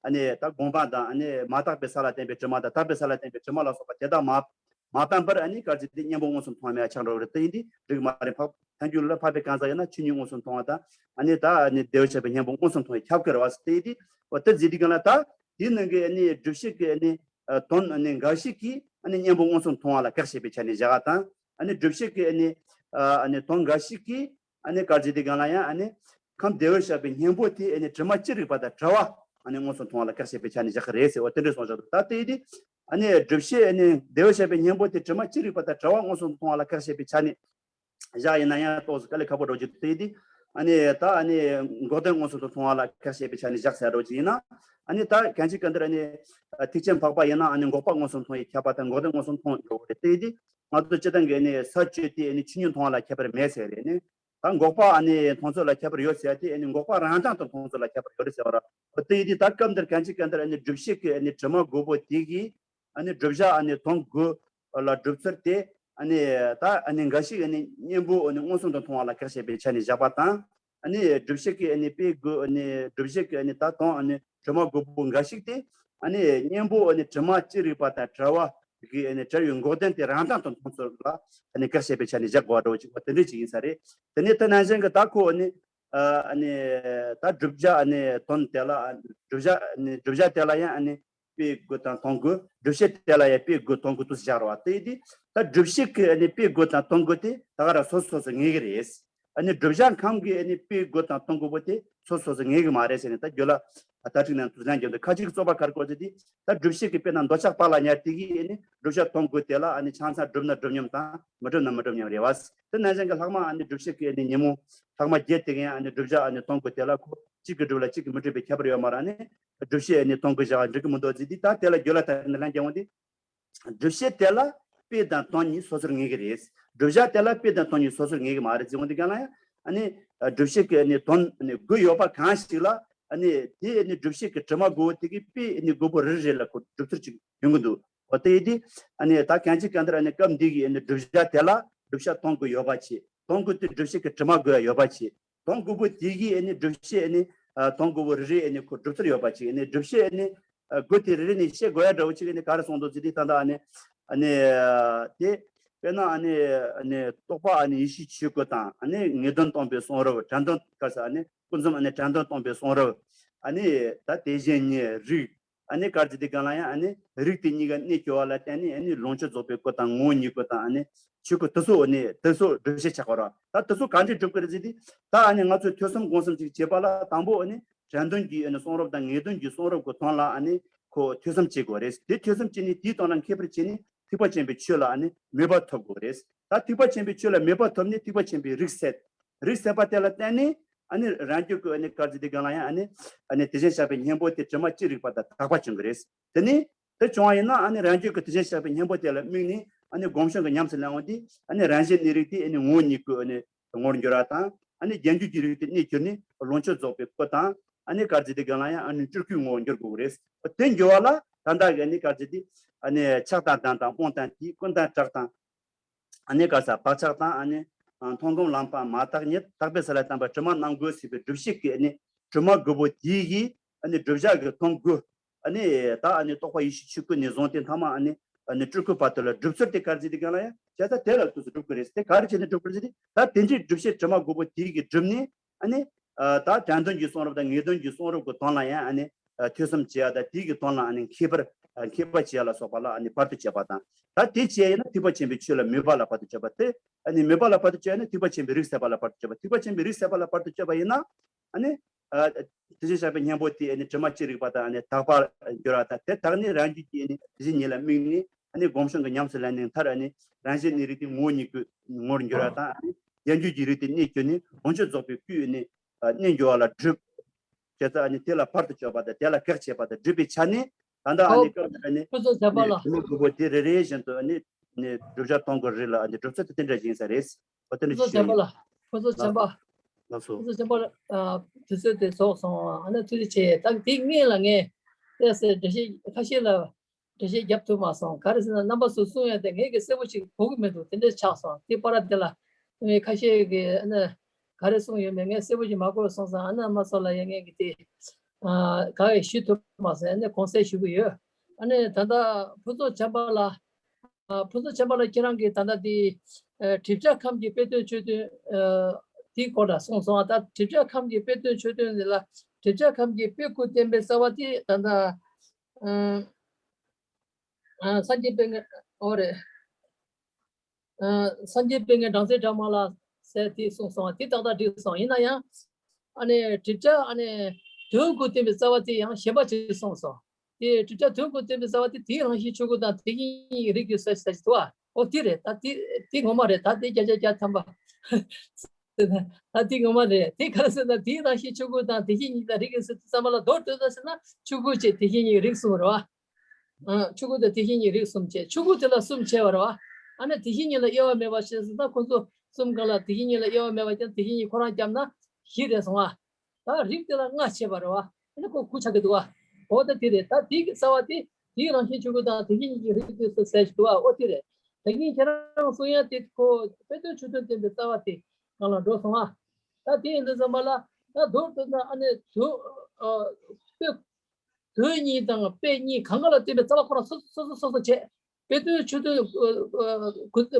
ཨ་ནི་ད་སྒོམ་སྤང་དང་། ཨ་ནི་མ་དག་པའི་ས་ལ་བརྟེན་པའི་དྲི་མ་དང་དག་པའི་ས་ལ་བརྟེན་པའི་དྲི་མ་ལ་སོགས་པ་དེ་དག་མ་མ་སྤངས་པར་ཨ་ནི་ག་རེ་ཟེར་དེ་སྙིང་པོ་མངོན་སུམ་མཐོང་བ་མེད་པ་ཆགས་འགྲོ་གི་རེད། དེ་ཡིན་དུས་རིགས་མ་རིག་འཕགས་ཐལ་འགྱུར་ལ་འཕགས་པའི་གང་ཟག་ཡིན་ན་ཆོས་ཉིད་མངོན་སུམ་མཐོང་བ་དང་། ཨ་ནི་ད་ཨ་ནི་བདེ་བར་གཤེགས་པའི་སྙིང་པོ་མངོན་སུམ་མཐོང་བས་ཁྱབ་ཀྱི་རེད་བ་ཟེར། དེ་ཡིན་དུས་འོ་དེ་ཟེར་དུས་གང་ལ་ད་དེའི་ནང་གི་ཨ་ནི་སྒྲུབ་བྱེད་ཀྱི་ཨ་ནི་དོན་ཨ་ནི་འགའ་ཞིག་གིས་ཨ་ནི་སྙིང་པོ་མངོན་སུམ་མཐོང་བ་ལ་བཀག་བྱས་པའི་ཆ་ནས་བཞག་པ་དང་། ཨ་ནི་སྒྲུབ་བྱེད་ཀྱི་ཨ་ནི་ཨ་ནི་དོན་འགའ་ཞིག་གིས་ཨ་ནི་ག་རེ་ཟེར་དེ་གང་ལ་ཡང་ཨ་ནི་ཁམས་བདེ་བར་གཤེགས་པའི་སྙིང་པོ་དེ་ཨ་ནི་དྲི་མ་ཅི་རིགས་པ་དང་བྲལ་བ་ཨ་ནི་མངོན་སུམ་མཐོང་བ་ལ་བཀག་བྱས་པའི་ཆ་ནས་བཞག་གི་རེད་ཟེར། འོ་དེ་འདྲ་གསུངས་བཞག་འདུག་ད་དེ་ཡིན་དུས་ ཨ་ནི་སྒྲུབ་བྱེད་ཨ་ནི་བདེ་བར་གཤེགས་པའི་གཉེན་པོ་དེ་དྲི་མ་ཅི་རིགས་པ་དང་བྲལ་བ་མངོན་སུམ་དུ་མཐོང་བ་ལ་བཀག་བྱས་པའི་ཆ་ནས་བཞག་ཡིན་ན་ཡང་ཏོག་ཙམ་དཀའ་ལས་ཁག་པོ་འགྲོ་རྒྱུ་དེ་ཡིན་དུས། ཨ་ནི་ད་ཨ་ནི་འགོག་བདེན་མངོན་སུམ་དུ་མཐོང་བ་ལ་བཀག་བྱས་པའི་ཆ་ནས་བཞག་ཟེར་རོགས་ཅིག་ཡིན་ན། ཨ་ནི་ད་གང་ཅི་གང་ལྟར་ཨ་ནི་ཐེག་ཆེན་འཕགས་པ་ཡིན་ན་ཨ་ནི་འགོག་པ་མངོན་སུམ་མཐོང་བའི་ཁྱབ་པ་དང་འགོག་བདེན་མངོན་སུམ་མཐོང་འགྲོ་གི་རེད། དེ་ཡིན་དུས་ང་ཚོ་སྤྱིར་བཏང་གི་ཨ་ནི་ས་བཅུ་དེ་ཨ་ནི་ཆོས་ཉིད་མཐོང་བ་ལ་ཁྱད་པར་མེད་ཟེར་རེད་ནི། ད་འགོག་པ་ཨ་ནི་མཐོང་ཚུལ་ལ་ཁྱད་པར་ཡོད་ཟེར་ཏེ་ཨ་ནི་འགོག་པ་རང་དབང་དུ་མཐོང་ཚུལ་ལ་ཁྱད་པར་ཡོད་རེད་ཟེར་བ་ར། དེ་ཡིན་དུས་ད་སྐབས་འདིར་གང་ཅི་གང་ལྟར་ཨ་ནི་སྒྲུབ་བྱེད་ཀྱི་ཨ་ནི་དྲི་མ་དགུ་པོ་དེ་གིས་ཨ་ནི་བསྒྲུབ་བྱ་ཨ་ནི་དོན་དགུ་ལ་སྒྲུབ་ཚུལ་དེ་ཨ་ནི་ད་ཨ་ནི་འགའ་ཞིག་ཨ་ནི་གཉེན་པོ་ཨ་ནི་མངོན་སུམ་དུ་མཐོང་བ་ལ་བཀག་བྱས་པའི་ཆ་ནས་བཞག་པ་དང་། ཨ་ནི་སྒྲུབ་བྱེད་ཀྱི་ཨ་ནི་དཔེ་དགུ་ཨ་ནི་སྒྲུབ་བྱེད་ཀྱི་ཨ་ནི་ད་དོན་ཨ་ནི་དྲི་མ་དགུ་པོ་འགའ་ཞིག་དེ་ཨ་ནི་གཉེན་པོ་ཨ་ནི་དྲི་མ་ཅི་རིགས་པ་དང་བྲལ་བ་གི་ཨ་ནི་བྲལ་བའི་འགོག་བདེན་དེ་རང་དབང་དུ་མཐོང་ཚུལ་ལ་ཨ་ནི་བཀག་བྱས་པའི་ཆ་ནས་བཞག་དགོས་པ་འདྲ་བོ་ཅིག་པ་དེ་འདྲ་ཅིག་ཡིན་ས་རེད། དེ་ནས་དེ་ནང་བཞིན་གྱི་ད་ཁོ་ཨ་ནི་ཨ་ནི་ད་བསྒྲུབ་བྱ་ཨ་ནི་དོན་དེ་ལ་ཨ་ནི་བསྒྲུབ་བྱ་ཨ་ནི་བསྒྲུབ་བྱ་དེ་ལ་ཡང་ཨ་ནི་དཔེ་དགུ་དང་དོན་དགུ། སྒྲུབ་བྱེད་དེ་ལ་ཡང་དཔེ་དགུ་དོན་དགུ་དུ་བཞག་རོགས་དེ་ཡིན་དུས་ད་སྒྲུབ་བྱེད་ཀྱི་ཨ་ནི་དཔེ་དགུ་དང་དོན་དགུ་དེ་ད་ག་རང་སོ་སོ་སོ་ངེས་ཀྱི་རེད། ཨ་ནི་བསྒྲུབ་བྱ་ཁམས་ཀྱི་ཨ་ནི་དཔེ་དགུ་དང་དོན་དགུ་པོ་དེ་སོ་སོ་སོ་ངེས་ཀྱི་མ་རེད་ཟེར་ནས་ད་རྒྱུད་ལ་ད་ཁྲིག་ནང་དུ་ལན་རྒྱབ་འདུག་ཁ་ཅིག་རྩོད་པ་ག་རེ་བཀོད་ཟེར་དུས་ད་སྒྲུབ་བྱེད་ཀྱི་དཔེ་དང་འདོད་ཆགས་སྤང་བླང་ཉར་དེ་གིས་ཨ་ནི་བསྒྲུབ་བྱ་དོན་དགུ་དེ་ལ་ཨ་ནི་ཆང་ས་གྲུབ་ན་གྲུབ་མཉམ་དང་མི་གྲུབ་ན་མི་གྲུབ་མཉམ་རེད་བ། དེ་ནང་བཞིན་གྱི་ལྷག་མ་ཨ་ནི་སྒྲུབ་བྱེད་ཀྱི་ཨ་ནི་ཉོན་མོངས་ལྷག་མ་བརྒྱད་དེ་གིས་ཨ་ནི་བསྒྲུབ་བྱ་ཨ་ནི་དོན་དགུ་དེ་ལ་ཁོ་གཅིག་གིས་གྲུབ་ལ་གཅིག་གིས་མི་གྲུབ་པའི་ཁྱད་པར་ཡོད་མ་རེད། ཨ་ནི་སྒྲུབ་བྱེད་ཨ་ནི་དོན་དགུ་བཞག་འགྲིག་གི་མི་འདུག་ཟེར་དུས་ད་དེ་ལ་རྒྱུད་ལ་ད་ནི་ལན་རྒྱག་འོང་དུས། སྒྲུབ་བྱེད་དེ་ལ་དཔེ་དང་དོན་གཉིས་སོ་སོར་ངེས་ཀྱི་རེད། བསྒྲུབ་བྱ་དེ་ལ་དཔེ་དང་དོན་གཉིས་སོ་སོར་ངེས་ཀྱི་མ་རེད་ཟེར་འོང་དུས་གང་ལ་ཡང་ཨ་ནི་སྒྲུབ་བྱེད་ཀྱི་ཨ་ནི་དོན་ཨ་ནི་དགུ་ཡོད་པ་གང་ཞིག་ལ་ཨ་ནི་དེ་ཨ་ནི་སྒྲུབ་བྱེད་ཀྱི་དྲི་མ་དགུ་པོ་དེ་གིས་དཔེ་ཨ་ནི་དགུ་པོ་རེ་རེ་ལ་ཁོ་སྒྲུབ་ཚུལ་གཅིག་ཡོང་གི་འདུག་འོ་དེ་ཡིན་དུས་ཨ་ནི་ད་གང་ཅི་གང་ལྟར་ཨ་ནི་སྐབས་འདི་གི་ཨ་ནི་བསྒྲུབ་བྱ་དེ་ལ་བསྒྲུབ་བྱ་དོན་དགུ་ཡོད་པ་བྱས། དོན་དགུ་དེ་སྒྲུབ་བྱེད་ཀྱི་དྲི་མ་དགུ་ཡང་ཡོད་པ་བྱས། དོན་དགུ་པོ་དེ་གིས་ཨ་ནི་སྒྲུབ་བྱེད་ཨ་ནི་ཨ་དོན་དགུ་པོ་རེ་རེ་ཨ་ནི་ཁོ་སྒྲུབ་ཚུལ་ཡོད་པ་བྱས། ཨ་ནི་སྒྲུབ་བྱེད་ཨ་ནི་ཨ་དགུ་དེ་རེ་རེ་ནས་བཤད་དགོས་ཡ་འདྲ་བོ་ཅིག་ཨ་ནི་ག་རེ་གསུངས་འདུག་ཟེར་དུས་ད་ལྟ་ཨ་ནི་ཨ་ནི་ཨ་དེ་དཔེར་ན་ཨ་ནི་ཨ་ནི་རྟོག་པ་ཨ་ནི་ཡེ་ཤེས་ཆོས་སྐུ་དང་ཨ་ནི་ངེས་དོན་སྟོང་པའི་གསུང་རབ། དྲན་དོན་ག་རེ་ཟེར་ཨ་ནི་ཀུན་རྫོབ་ཨ་ནི་དྲན་དོན་སྟོང་པའི་གསུང་རབ། ཨ་ནི་ད་དེ་བཞིན་ཉིད་རིགས། ཨ་ནི་ག་རེ་ཟེར་དུས་གང་ལ་ཡང་ཨ་ནི་རིགས་དེ་གཉིས་ཀ་གནས་གྱུར་པ་ལ་བརྟེན་ནས་ཨ་ནི་ལོངས་སྤྱོད་རྫོགས་པའི་སྐུ་དང་ངོ་བོ་ཉིད་སྐུ་དང་ཨ་ནི་ཆོས་སྐུ་དེ་ཚོ་ཨ་ནི་དེ་ཚོ་སྒྲུབ་བྱེད་ཆགས་པ་རེད། ད་དེ་ཚོ་ག་འདྲས་སྒྲུབ་ཀྱི་རེད་ཟེར་དུས་ད་ཨ་ནི་ང་ཚོས་ཐོས་བསམ་སྒོམ་གསུམ་ཅིག་བྱེད་པ་ལ་དང་པོ་ཨ་ནི་དྲན་དོན་གྱི་ཨ་ནི་གསུང་རབ་དང་ངེས་དོན་གྱི་གསུང་རབ་ཀྱི་དོན་ལ་ཨ་ནི་ཁོ་ཐོས་བསམ་བྱེད་དགོས་རེད། དེ་ཐོས་བསམ་བྱས་ནས་དེའི་དོན་ལ་མཁས་པར་བྱས་ནས་ཐེག་པ་ཆེན་པོའི་ཆོས་ལ་ཨ་ནི་མོས་པ་ཐོབ་དགོས་རེད། ད་ཐེག་པ་ཆེན་པོའི་ཆོས་ལ་མོས་པ་ཐོབ་ནས་ཐེག་པ་ཆེན་པོའི་རིགས་སད། རིགས་སད་པ་དེ་ལ་བརྟེན་ནས་ཨ་ནི་རང་རྒྱུད་ཀྱི་ཨ་ནི་ག་རེ་ཟེར་དུས་གང་ལ་ཡང་ཨ་ནི་ཨ་ནི་དེ་བཞིན་གཤེགས་པའི་གཉེན་པོ་དེ་དྲི་མ་ཅི་རིགས་པ་དང་དག་པ་བྱུང་གི་རེད། དེ་ནི་དེ་བྱུང་བ་ཡིན་ན་ཨ་ནི་རང་རྒྱུད་ཀྱི་དེ་བཞིན་གཤེགས་པའི་གཉེན་པོ་དེ་ལ་དམིགས་ནས་ཨ་ནི་སྒོམ་བྱུང་གི་ཉམས་སུ་ལེན་འོང་དུས་ཨ་ནི་རང་བཞིན་གནས་རིགས་དེ་ཨ་ནི་ངོ་བོ་ཉིད་སྐུའི་ཨ་ནི་ངོ་བོར་འགྱུར་བ་དང་། ཨ་ནི་རྒྱན་རྒྱུད་ཀྱི་རིགས་དེ་གནས་གྱུར་ནས་ལོངས་སྤྱོད་རྫོགས་པའི་སྐུ་དང་། ཨ་ནི་ག་རེ་ཟེར་དུས་གང་ལ་ཡང་ཨ་ནི་སྤྲུལ་སྐུའི་ངོ་བོར་འགྱུར་དགོས་ཀྱི་རེད། དེ་འགྱུར་བ་ལ་ད་ལྟ་གི་ཨ་ནི་ག་རེ་ཟེར་དུས་ཨ་ནི་ཆགས་དང་ལྡན་དང་སྤོང་དང་བྱེད། ཀུན་དང་བྲལ་དང་ཨ་ནི་ག་རེ་ཟེར་བག་ཆགས་དང་ཨ་ནི་མཐོང་སྒོམ་ལམ་པ་མ་དག་ཉིད། དག་པའི་ས་ལ་བརྟེན་པ་དྲི་མ་རྣམ་ཀུན་ཟད་པའི་སྒྲུབ་བྱེད་ཀྱི་ཨ་ནི་དྲི་མ་དགུ་པོ་དེ་གིས་ཨ་ནི་བསྒྲུབ་བྱ་གི་དོན་དགུ། ཨ་ནི་ད་ཨ་ནི་རྟོག་པ་ཡེ་ཤེས་ཆོས་སྐུ་ནས་བཟུང་སྟེ་མཐའ་མ་ཨ་ནི་ཨ་ནི་སྤྲུལ་སྐུ་བར་དུ་ལ་སྒྲུབ་ཚུལ་དེ་ག་རེ་ཟེར་དུས་གང་ལ་ཡང་བྱས་ཙང་དེ་ལ་དུས་སུ་སྒྲུབ་ཀྱི་རེད། དེ་ག་རེ་བྱས་ནས་སྒྲུབ་ཀྱི་རེད་ཟེར་དུས་ད་དེ་འདྲའི་སྒྲུབ་བྱེད་དྲི་མ་དགུ་པོ་དེ་གིས་བསྒྲུབས་ནས་ཨ་ནི་ཨ་ད་དྲན་དོན་གྱི་གསུང་རབ་དང་ངེས་དོན་གྱི་གསུང་རབ་ཀྱི་དོན་ལ་ཡང་ཨ་ནི་ཨ་ཐོས་བསམ་བྱེད་ཡ་དང་དེ་གི་དོན་ལ་ཨ་ནི་མཁས་པར་ཨ་མཁས་པ་བྱེད་ཡ་ལ་སོགས་པ་ལ་ཨ་ནི་བར་དུ་གཅོད་པ་དང་། ད་དེ་བྱས་ཡིན་ན་ཐེག་པ་ཆེན་པོའི་ཆོས་ལ་མོས་པ་ལ་བར་དུ་གཅོད་པ་དེ། ཨ་ནི་མོས་པ་ལ་བར་དུ་གཅོད་ཡིན་ན་ཐེག་པ་ཆེན་པོའི་རིགས་སད་པ་ལ་བར་དུ་གཅོད་པ། ཐེག་པ་ཆེན་པོའི་རིགས་སད་པ་ལ་བར་དུ་གཅོད་པ་ཡིན་ན། ཨ་ནི་ཨ་དེ་བཞིན་གཤེགས་པའི་གཉེན་པོ་དེ་ཨ་ནི་དྲི་མ་ཅི་རིགས་པ་དང་ཨ་ནི་དག་པར་འགྱུར་བ་དང་། དེ་དག་ནི་རང་རྒྱུད་ཀྱི་ཨ་ནི་དེ་བཞིན་ཉིད་ལ་དམིགས་ནས་ཨ་ནི་སྒོམ་བྱུང་གི་ཉམས་སུ་ལེན་ནས་མཐར་ཨ་ནི་རང་བཞིན་གནས་རིགས་དེ་ངོ་བོ་ཉིད་ཀྱི་ངོ་བོར་འགྱུར་བ་དང་། ཨ་ནི་རྒྱན་རྒྱུད་ཀྱི་རིགས་དེ་གནས་གྱུར་ནས་ལོངས་སྤྱོད་རྫོགས་པའི་སྐུའི་ཨ་ནི་ཨ་གནས་འགྱུར་བ་ལ་སྒྲུབ། བྱས་ཙང་ཨ་ནི་དེ་ལ་བར་དུ་གཅོད་པ་དང་དེ་ལ་བཀག་བྱེད་པ་དང་སྒྲུབ་པའི་ཆ་ནས། ད་ལྟ་ཨ་ནི་ཨོ། སྐབས་འདིར་ཨ་ནི་ཕུན་ཚོགས་བྱམས་པ་ལགས། དྲི་མ་དགུ་པོ་དེ་རེ་རེ་བཞིན་དུ་ཨ་ནི་ནི་བསྒྲུབ་བྱ་དོན་དགུ་རེ་ལ་ཨ་ནི་སྒྲུབ་ཚུལ་དེ་དེ་འདྲ་ཞིག་ཡིན་ས་རེད། ཨོ་དེ་ཕུན་འདྲ་ཞིག་ཚོགས་བྱམས་པ་ཞུ་ཡིན། ལགས། ཕུན་ཚོགས་བྱམས་པ། ལགས་སོ། ཕུན་ཚོགས་བྱམས་པ་ལགས། ཨ་དུས་ཚོད་དེ་རྫོགས་སོང་། ཨ་ནི་ཐུགས་རྗེ་ཆེ། ད་དེ་སྔོན་ལ་ངས་ཏོག་ཙམ་འགྲེལ་བཤད་ཁ་ཤས་ལ་འགྲེལ་བཤད་རྒྱབ་ཐུབ་མ་སོང་། ག་རེ་ཟེར་ན་རྣམ་པ་ཚོས་གསུང་ཡ་དེ་ངས་ཀྱི་གསལ་པོ་ཞིག་གོ་གི་མི་འདུག་དེ་འདྲ་ཆགས་སོང་། དེ་བར་དེ་ལ་ངས་ཁ་ཤས་ཀྱིས་ཨ་ནི་ག་རེ་གསུངས་ཡོད་མེད་ངས་གསལ་པོ་ཞིག་མ་གོ་སོང་ཙང་། ཨ་ནི་རྣམ་པ་ཚོ་ལ་ཡང་ངས་ཀྱི་དེ་ཨ་ག་རེ་ཞུ་ཐུབ་མ་སོང་། ཨ་ནི་དགོངས་སེལ་ཞུ་གི་ཡོད། ཨ་ནི་ད་ལྟ་ཕུན་ཚོགས་བྱམས་པ་ལགས། ཨ་ཕུན་ཚོགས་བྱམས་པ་ལགས་ཁྱེད་རང་གིས་ད་ལྟ་དེ་ཨ་སྒྲིབ་བྱ་ཁམས་ཀྱི་དཔེ་དོན་ཆོས་དོན་ཨ་དེའི་སྐོར་ལ་གསུངས་སོང་། ཨ་ད་སྒྲིབ་བྱ་ཁམས་ཀྱི་དཔེ་དོན་ཆོས་དོན་འདི་ལ་སྒྲིབ་བྱ་ཁམས་ཀྱི་དཔེ་དགུ་བསྟན་པའི་རྩ་བ་དེ་ད་ལྟ་ཨ་ཨ་སངས་རྒྱས་པད་ངན། ཨོ་རེད། ཨ་སངས་རྒྱས་པད་ངན་སྦྲང་རྩི་སྦྲང་མ་ལ་ཟེར་དེ་གསུངས་སོང་། དེ་ཏག་ཏག་འགྲིག་སོང་། ཡིན་ན་ཡང་ཨ་ནི་སྒྲིབ་བྱ་ཨ་ནི་དོན་དགུ་བསྟན་པའི་རྩ་བ་དེ་ཡང་གཞན་པ་ཅིག་གསུངས་སོང་། དེ་དྲི་བྲལ་དོན་ཀུན་སྟོན་པའི་རྩ་བ་དེ་དེའི་རང་བཞིན་ཆོས་སྐུ་དང་དེ་བཞིན་ཉིད་ཀྱི་རིགས་ཀྱི་སོ་ཞེས་ཟེར་གྱི་འདུག་བ། ཨོ་དེ་རེད། ད་དེ་དེ་ངོ་མ་རེད། ད་དེ་བརྒྱ་ཆ་བརྒྱ་ཐམ་པ། ད་དེ་ངོ་མ་རེད། དེ་ག་རེ་ཟེར་ན་དེའི་རང་བཞིན་ཆོས་སྐུ་དང་དེ་བཞིན་ཉིད་དང་རིགས་ཀྱི་སོ་ཟེར་དུས་ཙམ་པ་ལ་མདོར་བསྡུས་ན་ཟེར་ན་ཆོས་སྐུ་བཅས་དེ་བཞིན་ཉིད་རིགས་གསུམ་རེད་བ། ཨ། ཆོས་སྐུ་དང་དེ་བཞིན་ཉིད་རིགས་གསུམ་བྱས། ཆོས་སྐུ་དེ་ལ་གསུམ་བྱས་པ་རེད་བ། ཨ་ནི་དེ་བཞིན་ཉིད་ལ་དབྱེ་བ་མེད་པ་ཞེས་ཟེར་ན་ཁོ་ཚོ་གསུམ་གང་ལ་དེ་བཞིན་ཉིད་ལ་དབྱེ་བ་མེད་པ་ཀྱང་དེ་བཞིན་ཉིད་ཁོ་རང་བརྒྱབ་ན་བཞི་རེད་སོང་བ། ད་རིགས་དེ་ལ་ལྔ་བྱས་པ་རེད་བ། ཨ་ནི་ཁོ་དགུ་ཆགས་ཀྱི་འདུག་བ། འོ་ད་དེ་རེད། ད་དེའི་རྩ་བ་དེ་དེའི་རང་བཞིན་ཆོས་སྐུ་དང་དེ་བཞིན་ཉིད་ཀྱི་རིགས་ཀྱི་སོ་ཟེར་ཞིག་འདུག་བ། འོ་དེ་རེད། ད་གིན་ཁྱེད་རང་གསུང་ཡ་དེ་ཁོ་དཔེ་དོན་ཆོས་སྟོན་སྟོན་པའི་རྩ་བ་དེ་གང་ལ་འགྲོ་སོང་བ། ད་དེ་ཡིན་དུས་ཙམ་པ་ལ་ད་མདོར་བསྡུས་ན་ཨ་ནི་དོན་ཨ་དཔེ་དོན་གཉིས་དང་དཔེ་གཉིས་གང་ག་ལ་བརྟེན་པའི་རྩ་བ་ཁོ་རང་སོ་སོ་སོ་སོ་སོ་བྱས། དཔེ་དོན་ཆོས་སྟོན་ཨ་ཨ་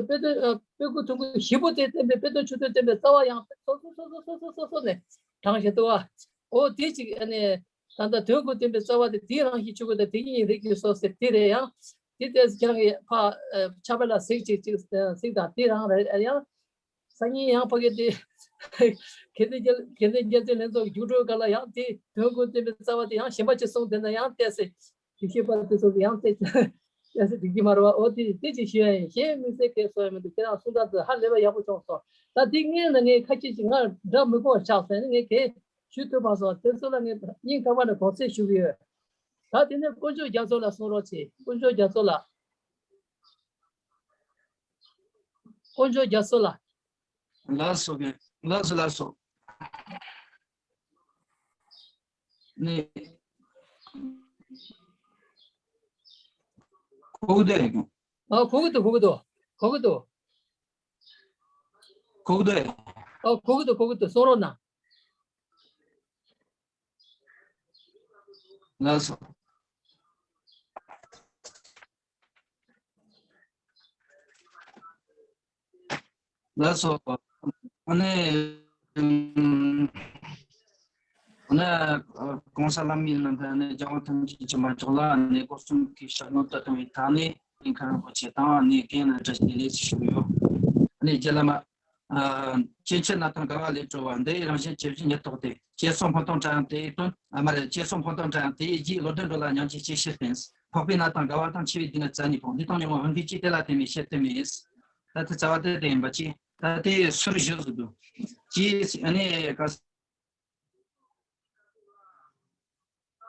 དཔེ་དོན་ཨ་དཔེ་དགུ་ཐུང་ངུ་བཞི་པོ་དེ་བསྟན་པའི་དཔེ་དོན་ཆོས་སྟོན་བསྟན་པའི་རྩ་བ་ཡང་སོ་སོ་སོ་སོ་སོ་སོ་སོ་ནས་དྲངས་བཞག་འདུག་བ། འོ་དེ་ཅིག་ཨ་ནི་ད་ལྟ་དོན་ཀུན་བསྟན་པའི་རྩ་བ་དེ་དེའི་རང་བཞིན་ཆོས་སྐུ་དང་དེ་ཉིད་རིགས་ཀྱི་སོ་ཟེར་དེ་རེད། ཡང་དེ་ལྟས་ཁྱེད་རང་གིས་ཕ་ཨ་ཕྱག་དཔེ་ལ་གཟིགས་ཅིག་ཅིག་གཟིགས་དང་དེ་རང་རེད། ཡང་སང་ཉིན་ཡང་ཕ་གི་དེ་དགེ་འདུན་རྒྱལ་དགེ་འདུན་རྒྱལ་བཙུན་ལྷན་ཚོགས་རྒྱུགས་སྤྲོད་སྒང་ལ་ཡང་དེ་དོན་ཀུན་བསྟན་པའི་རྩ་བ་དེ་ཡང་གཞན་པ་ཅིག་གསུངས་བསྡད་ན་ཡང་བལྟས་སེ་དེ་ཤེས་པ་དེ་ཚོ་ཡང་བལྟས་བལྟས་སེ་འགྲིག་གི་མ་རེད་བ། འོ་དེ་དེ་ཅིག་ཞུ་ཡ་ཡིན། གཞན་དམིགས་བསལ་གལ་གསུང་ཡ་མི་འདུག་ཁྱེད་རང་གསུང་སྟངས་དེ་ཧ་ལས་པ་ཡག་པོ་བྱུང་སོང་། ད་དེ་སྔོན་ལ་ངས་ཁ་ཤས་ཅིག་ང་འདྲ་མི་གོ་བ་ཆགས་སོང་ནས་ངས་གས་ཞུ་ཐུབ་པ་སོང་། དེ་ཚོ་ལ་ངས་སྙིང་ཐག་པ་ནས་དགོངས་སེལ་ཞུ་གི་ཡོད། ད་དེ་ནས་དཀོན་མཆོག་རྒྱ་མཚོ་ལ་གསུང་རོགས་བྱེད། དཀོན་མཆོག་རྒྱ་མཚོ་ལ། དཀོན་མཆོག་རྒྱ་མཚོ་ལ། ལགས་སོ། ལགས་སོ། ལགས་སོ། ནི། གོ་གི་འདུག་ཨ། གོ་གི་འདུག་གོ་གི་འདུག་གོ་གི་འདུག་གོ་གི་འདུག་ཨ། གོ་གི་འདུག་གོ་གི་འདུག་གསུང་རོགས་གནང་། ལགས་སོ། ལགས་སོ། ཨ་ནི། ཨ་ནི། གོང་ས་ལྷ་མིའི་བླ་མ་ཨ་ནི་རྒྱལ་དབང་ཐམས་ཅད་མཁྱེན་པ་མཆོག་ལ་ཨ་ནི་སྒོ་གསུམ་གྱི་ཞབས་ནོར་དུ་བཏང་བའི་ཐོག་ནས་ཨ་ནི་མཁན་རིན་པོ་ཆེ་དང་ཨ་ནི་རྒན་ལ་བཀྲ་ཤིས་བདེ་ལེགས་ཞུ་གི་ཡོད། ཨ་ནི་རྗེ་བླ་མ། ཨ། སྐྱེ་མཆེད་རྣམས་དང་འགལ་བ་ལས་གྲོལ་བ། འདི་ཡི་རང་བཞིན་ཇི་བཞིན་ཉིད་རྟོགས་ཏེ། སྐྱེ་སོགས་སྤངས་རྟོགས་བྲལ་ཡང་དེ་ཡི་དོན། ཨ་མ་རེ། སྐྱེ་སོགས་སྤངས་རྟོགས་བྲལ་ཡང་དེ་ཡི་རྒྱུ། བློ་ལྡན་འགྲོ་ལ་ཉམས་ཀྱི་སྐྱེ་ཤི་བརྟེན། འཕགས་པའི་ལྷ་དང་འགལ་བ་དང་། འཆི་བའི་སྡུག་བསྔལ་བཙལ་ནུས་པ། འདི་དང་མྱོང་བ་འོན་ཀྱང་ཅི། དེ་ལ་དེ་མིན་ཞེས་དེ་མིན། ད་དེ་རྩ་བ་དེ་དེ་ཡིན་པ་ཅི། ད་དེ་ཟུར་བཞི་བཟོ་འདུག་ཅི། ཨ་ནི་ག་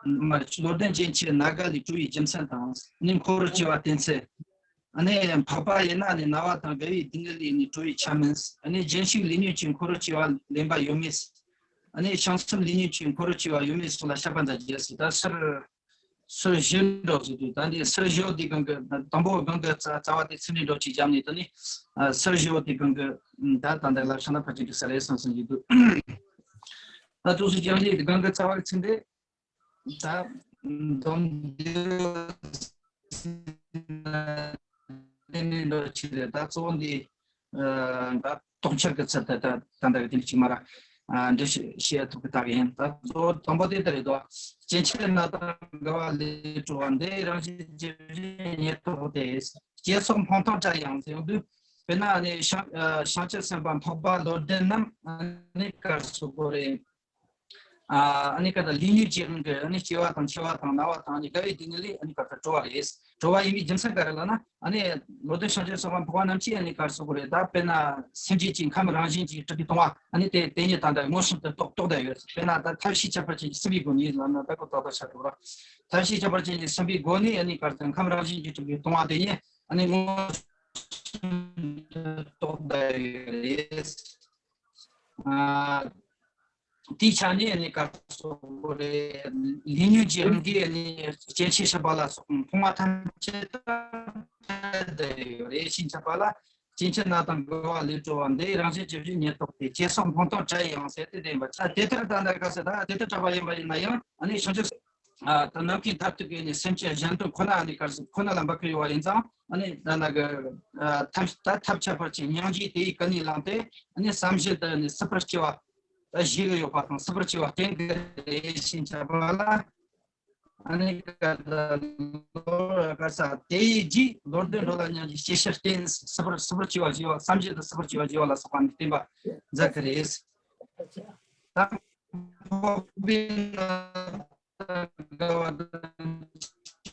མ་བློ་ལྡན་སྐྱེ་མཆེད་སྣ་འགའ་ལས་གྲོལ་བའི་རྒྱུ་མཚན་དང་། ནི་འཁོར་བར་སྐྱེ་བ་བརྟེན་ཚེ། ནི་འཕགས་པ་ཡིན་ན་ནི་ན་བ་དང་རྒ་བའི་སྡུག་བསྔལ་ལས་ནི་གྲོལ་བའི་ཆ་མིན། ནི་རྒྱུན་ཞུགས་ལས་ཉོན་གྱིས་འཁོར་བར་སྐྱེ་བ་ལེན་པ་ཡོད་མེད། ནི་བྱང་སེམས་ལས་ཉོན་གྱིས་འཁོར་བར་སྐྱེ་བ་ཡོད་མེད་སོགས་ལ་དཔྱད་པ་མཛད་རྒྱུ་ཟེར། ད་ཟུར་ཟུར་བཞི་འགྲོ་ཟེར་དུས། ད་འདི་ཟུར་བཞི་འོ་དེ་གང་གི་དང་པོ་གང་གི་རྩ་རྩ་བ་དེ་ཚིག་འདི་འགྲོ་ཅིག་བརྒྱབ་ནས། ད་ནི་ཟུར་བཞི་འོ་དེ་གང་གི་ད་ད་འདི་ལ་ཤ་ན་ཕ་ཅིག་ཏུ་ས་རེ་སང་སང་ཡིན་འདུག་ད་ཐུགས་སུ་ཅང་ལས་དེ་གང་གི་རྩ་བ་གི་ཚིག་འདི་ད་འདོམས་འདི་ནི་འགྲོ་ཅིག་རེད། ད་གཙོ་བོ་འདི་ད་རྟོགས་འཆར་གྱི་ཚུལ་དུ་ད་ད་ལྟ་གི་དེ་གཅིག་མ་ར་འགྲེལ་བཤད་བྱེད་ཐུབ་ཀྱི་ད་གི་ཡིན། ད་གཙོ་བོ་དང་པོ་དེ་ལྟར་རེད་དོ། སྐྱེ་མཆེད་སྣ་དང་འགལ་བ་ལས་གྲོལ་བ། འདི་རང་བཞིན་ཇི་བཞིན་ཉིད་རྟོགས་ཏེ། སྐྱེ་སོགས་སྤངས་རྟོགས་བྲལ་ཡང་ཟེར་ཡོང་དུས། དཔེར་ན་ནི་བྱང་བྱང་ཆུབ་སེམས་དཔའ་འཕགས་པ་བློ་ལྡན་རྣམས་ནི་ག་རེ་ཟེར་དགོས་རེད། ཨ་ནི་ག་ད་ལས་ཉོན་གྱི་དབང་གིས་ཨ་ནི་སྐྱེ་བ་དང་འཆི་བ་དང་ན་བ་དང་ཨ་ནི་རྒ་བའི་སྡུག་བསྔལ་ལས་ཨ་ནི་ག་ད་གྲོལ་བ་རེད། གྲོལ་བ་ཡིན་པའི་རྒྱུ་མཚན་ག་རེ་ལབ་ན། ཨ་ནི་བློ་ལྡན་བྱང་ཆུབ་སེམས་དཔའ་འཕགས་པ་རྣམས་ཀྱིས་ཨ་ནི་ག་རེ་ཟེར་དགོས་རེད། ད་དཔེར་ན་སེམས་ཅན་གྱི་ཁམས་རང་བཞིན་གྱིས་གྲུབ་པའི་སྟོང་པ་ཨ་ནི་དེ་དེ་ཉིད་ད་ལྟ་མངོན་སུམ་དུ་རྟོགས་རྟོགས་བསྡད་ཡོད། དཔེར་ན་ད་ཐབས་ཤེས་ཁྱད་པར་ཅན་གྱིས་ཟིན་པའི་སྒོ་ནས་ལབ་ན་ད་ཁོ་ཏག་ཏག་ཆགས་འགྲོ་ར། ཐབས་ཤེས་ཁྱད་པར་ཅན་གྱིས་ཟིན་པའི་སྒོ་ནས་ཨ་ནི་ག་རེ་ཟེར། ཁམས་རང་བཞིན་གྱིས་གྲུབ་པའི་སྟོང་པ་དེ་ཉིད་ཨ་ནི་མངོན་སུམ་དུ་རྟོགས་བསྡད་ཡོད་རེད། ཨ། དེའི་ཆ་ནས་ནི་ག་སོགས་རེད། ལས་ཉོན་གྱི་དབང་གིས་ནི་སྐྱེ་མཆེད་སྲིད་པ་ལ་སོགས་ཕུང་པོ་ཐམས་ཅད་དུ་བྲལ་བསྡད་ཡོད་རེད། ཕྱིན་ཆད་པ་ལ་སྐྱེ་མཆེད་སྣ་དང་འགལ་བ་ལས་གྲོལ་བ། འདི་ཡི་རང་བཞིན་ཇི་བཞིན་ཉིད་རྟོགས་ཏེ། སྐྱེ་སོགས་སྤངས་རྟོགས་བྲལ་ཡང་ཟེར་ཏེ་བསྟན་པ་ཆ་དེ་ལྟར་ད་ལྟ་ག་ཟེར་ད་དེ་ལྟར་གྲགས་པ་ཡིན་པ་ཡིན་ན་ཡང་ཨ་ནི་བྱང་ཆུབ་ཨ་ད་ནམ་མཁའི་མཐར་ཐུག་གི་ནི་སེམས་ཅན་གཞན་དོན་ཁོ་ན་ནི་ག་ཁོ་ན་ལ་འབབ་ཀྱི་ཡོད་པ་ཡིན་ཙང་། ཨ་ནི་ད་ནི་གི་ཨ་ཐབས་ད་ཐབས་ཁྱད་པར་ཅན་སྙིང་རྗེ་དེ་ཡིས་ཀུན་ནས་བསླངས་ཏེ། ཨ་ནི་བསམ་བཞིན་དུ་ནི་སྲིད་པར་སྐྱེ་བ། ད་བཞེས་ཀྱི་ཡོད་པ་དང་སྲིད་པར་སྐྱེ་བ་བརྟེན་གྱི་རེད། ཕྱིན་ཆད་པ་ལ་ཨ་ནི་ག་ད་ལོ་ག་ས་དེ་ཡི་རྗེས་བློ་ལྡན་འགྲོ་ལ་ཉམས་ཀྱི་སྐྱེ་ཤི་རྟེན། སྲིད་པར་སྲིད་པར་སྐྱེ་བ་བཞེས་པ། བསམ་བཞིན་དུ་སྲིད་པར་སྐྱེ་བ་བཞེས་པ་ལ་སོགས་པ་ནི་བསྟན་པ་མཛད་ཀྱི་རེད། ད་འཕགས་པའི་ལྷ་དང་འགལ་བ་དང་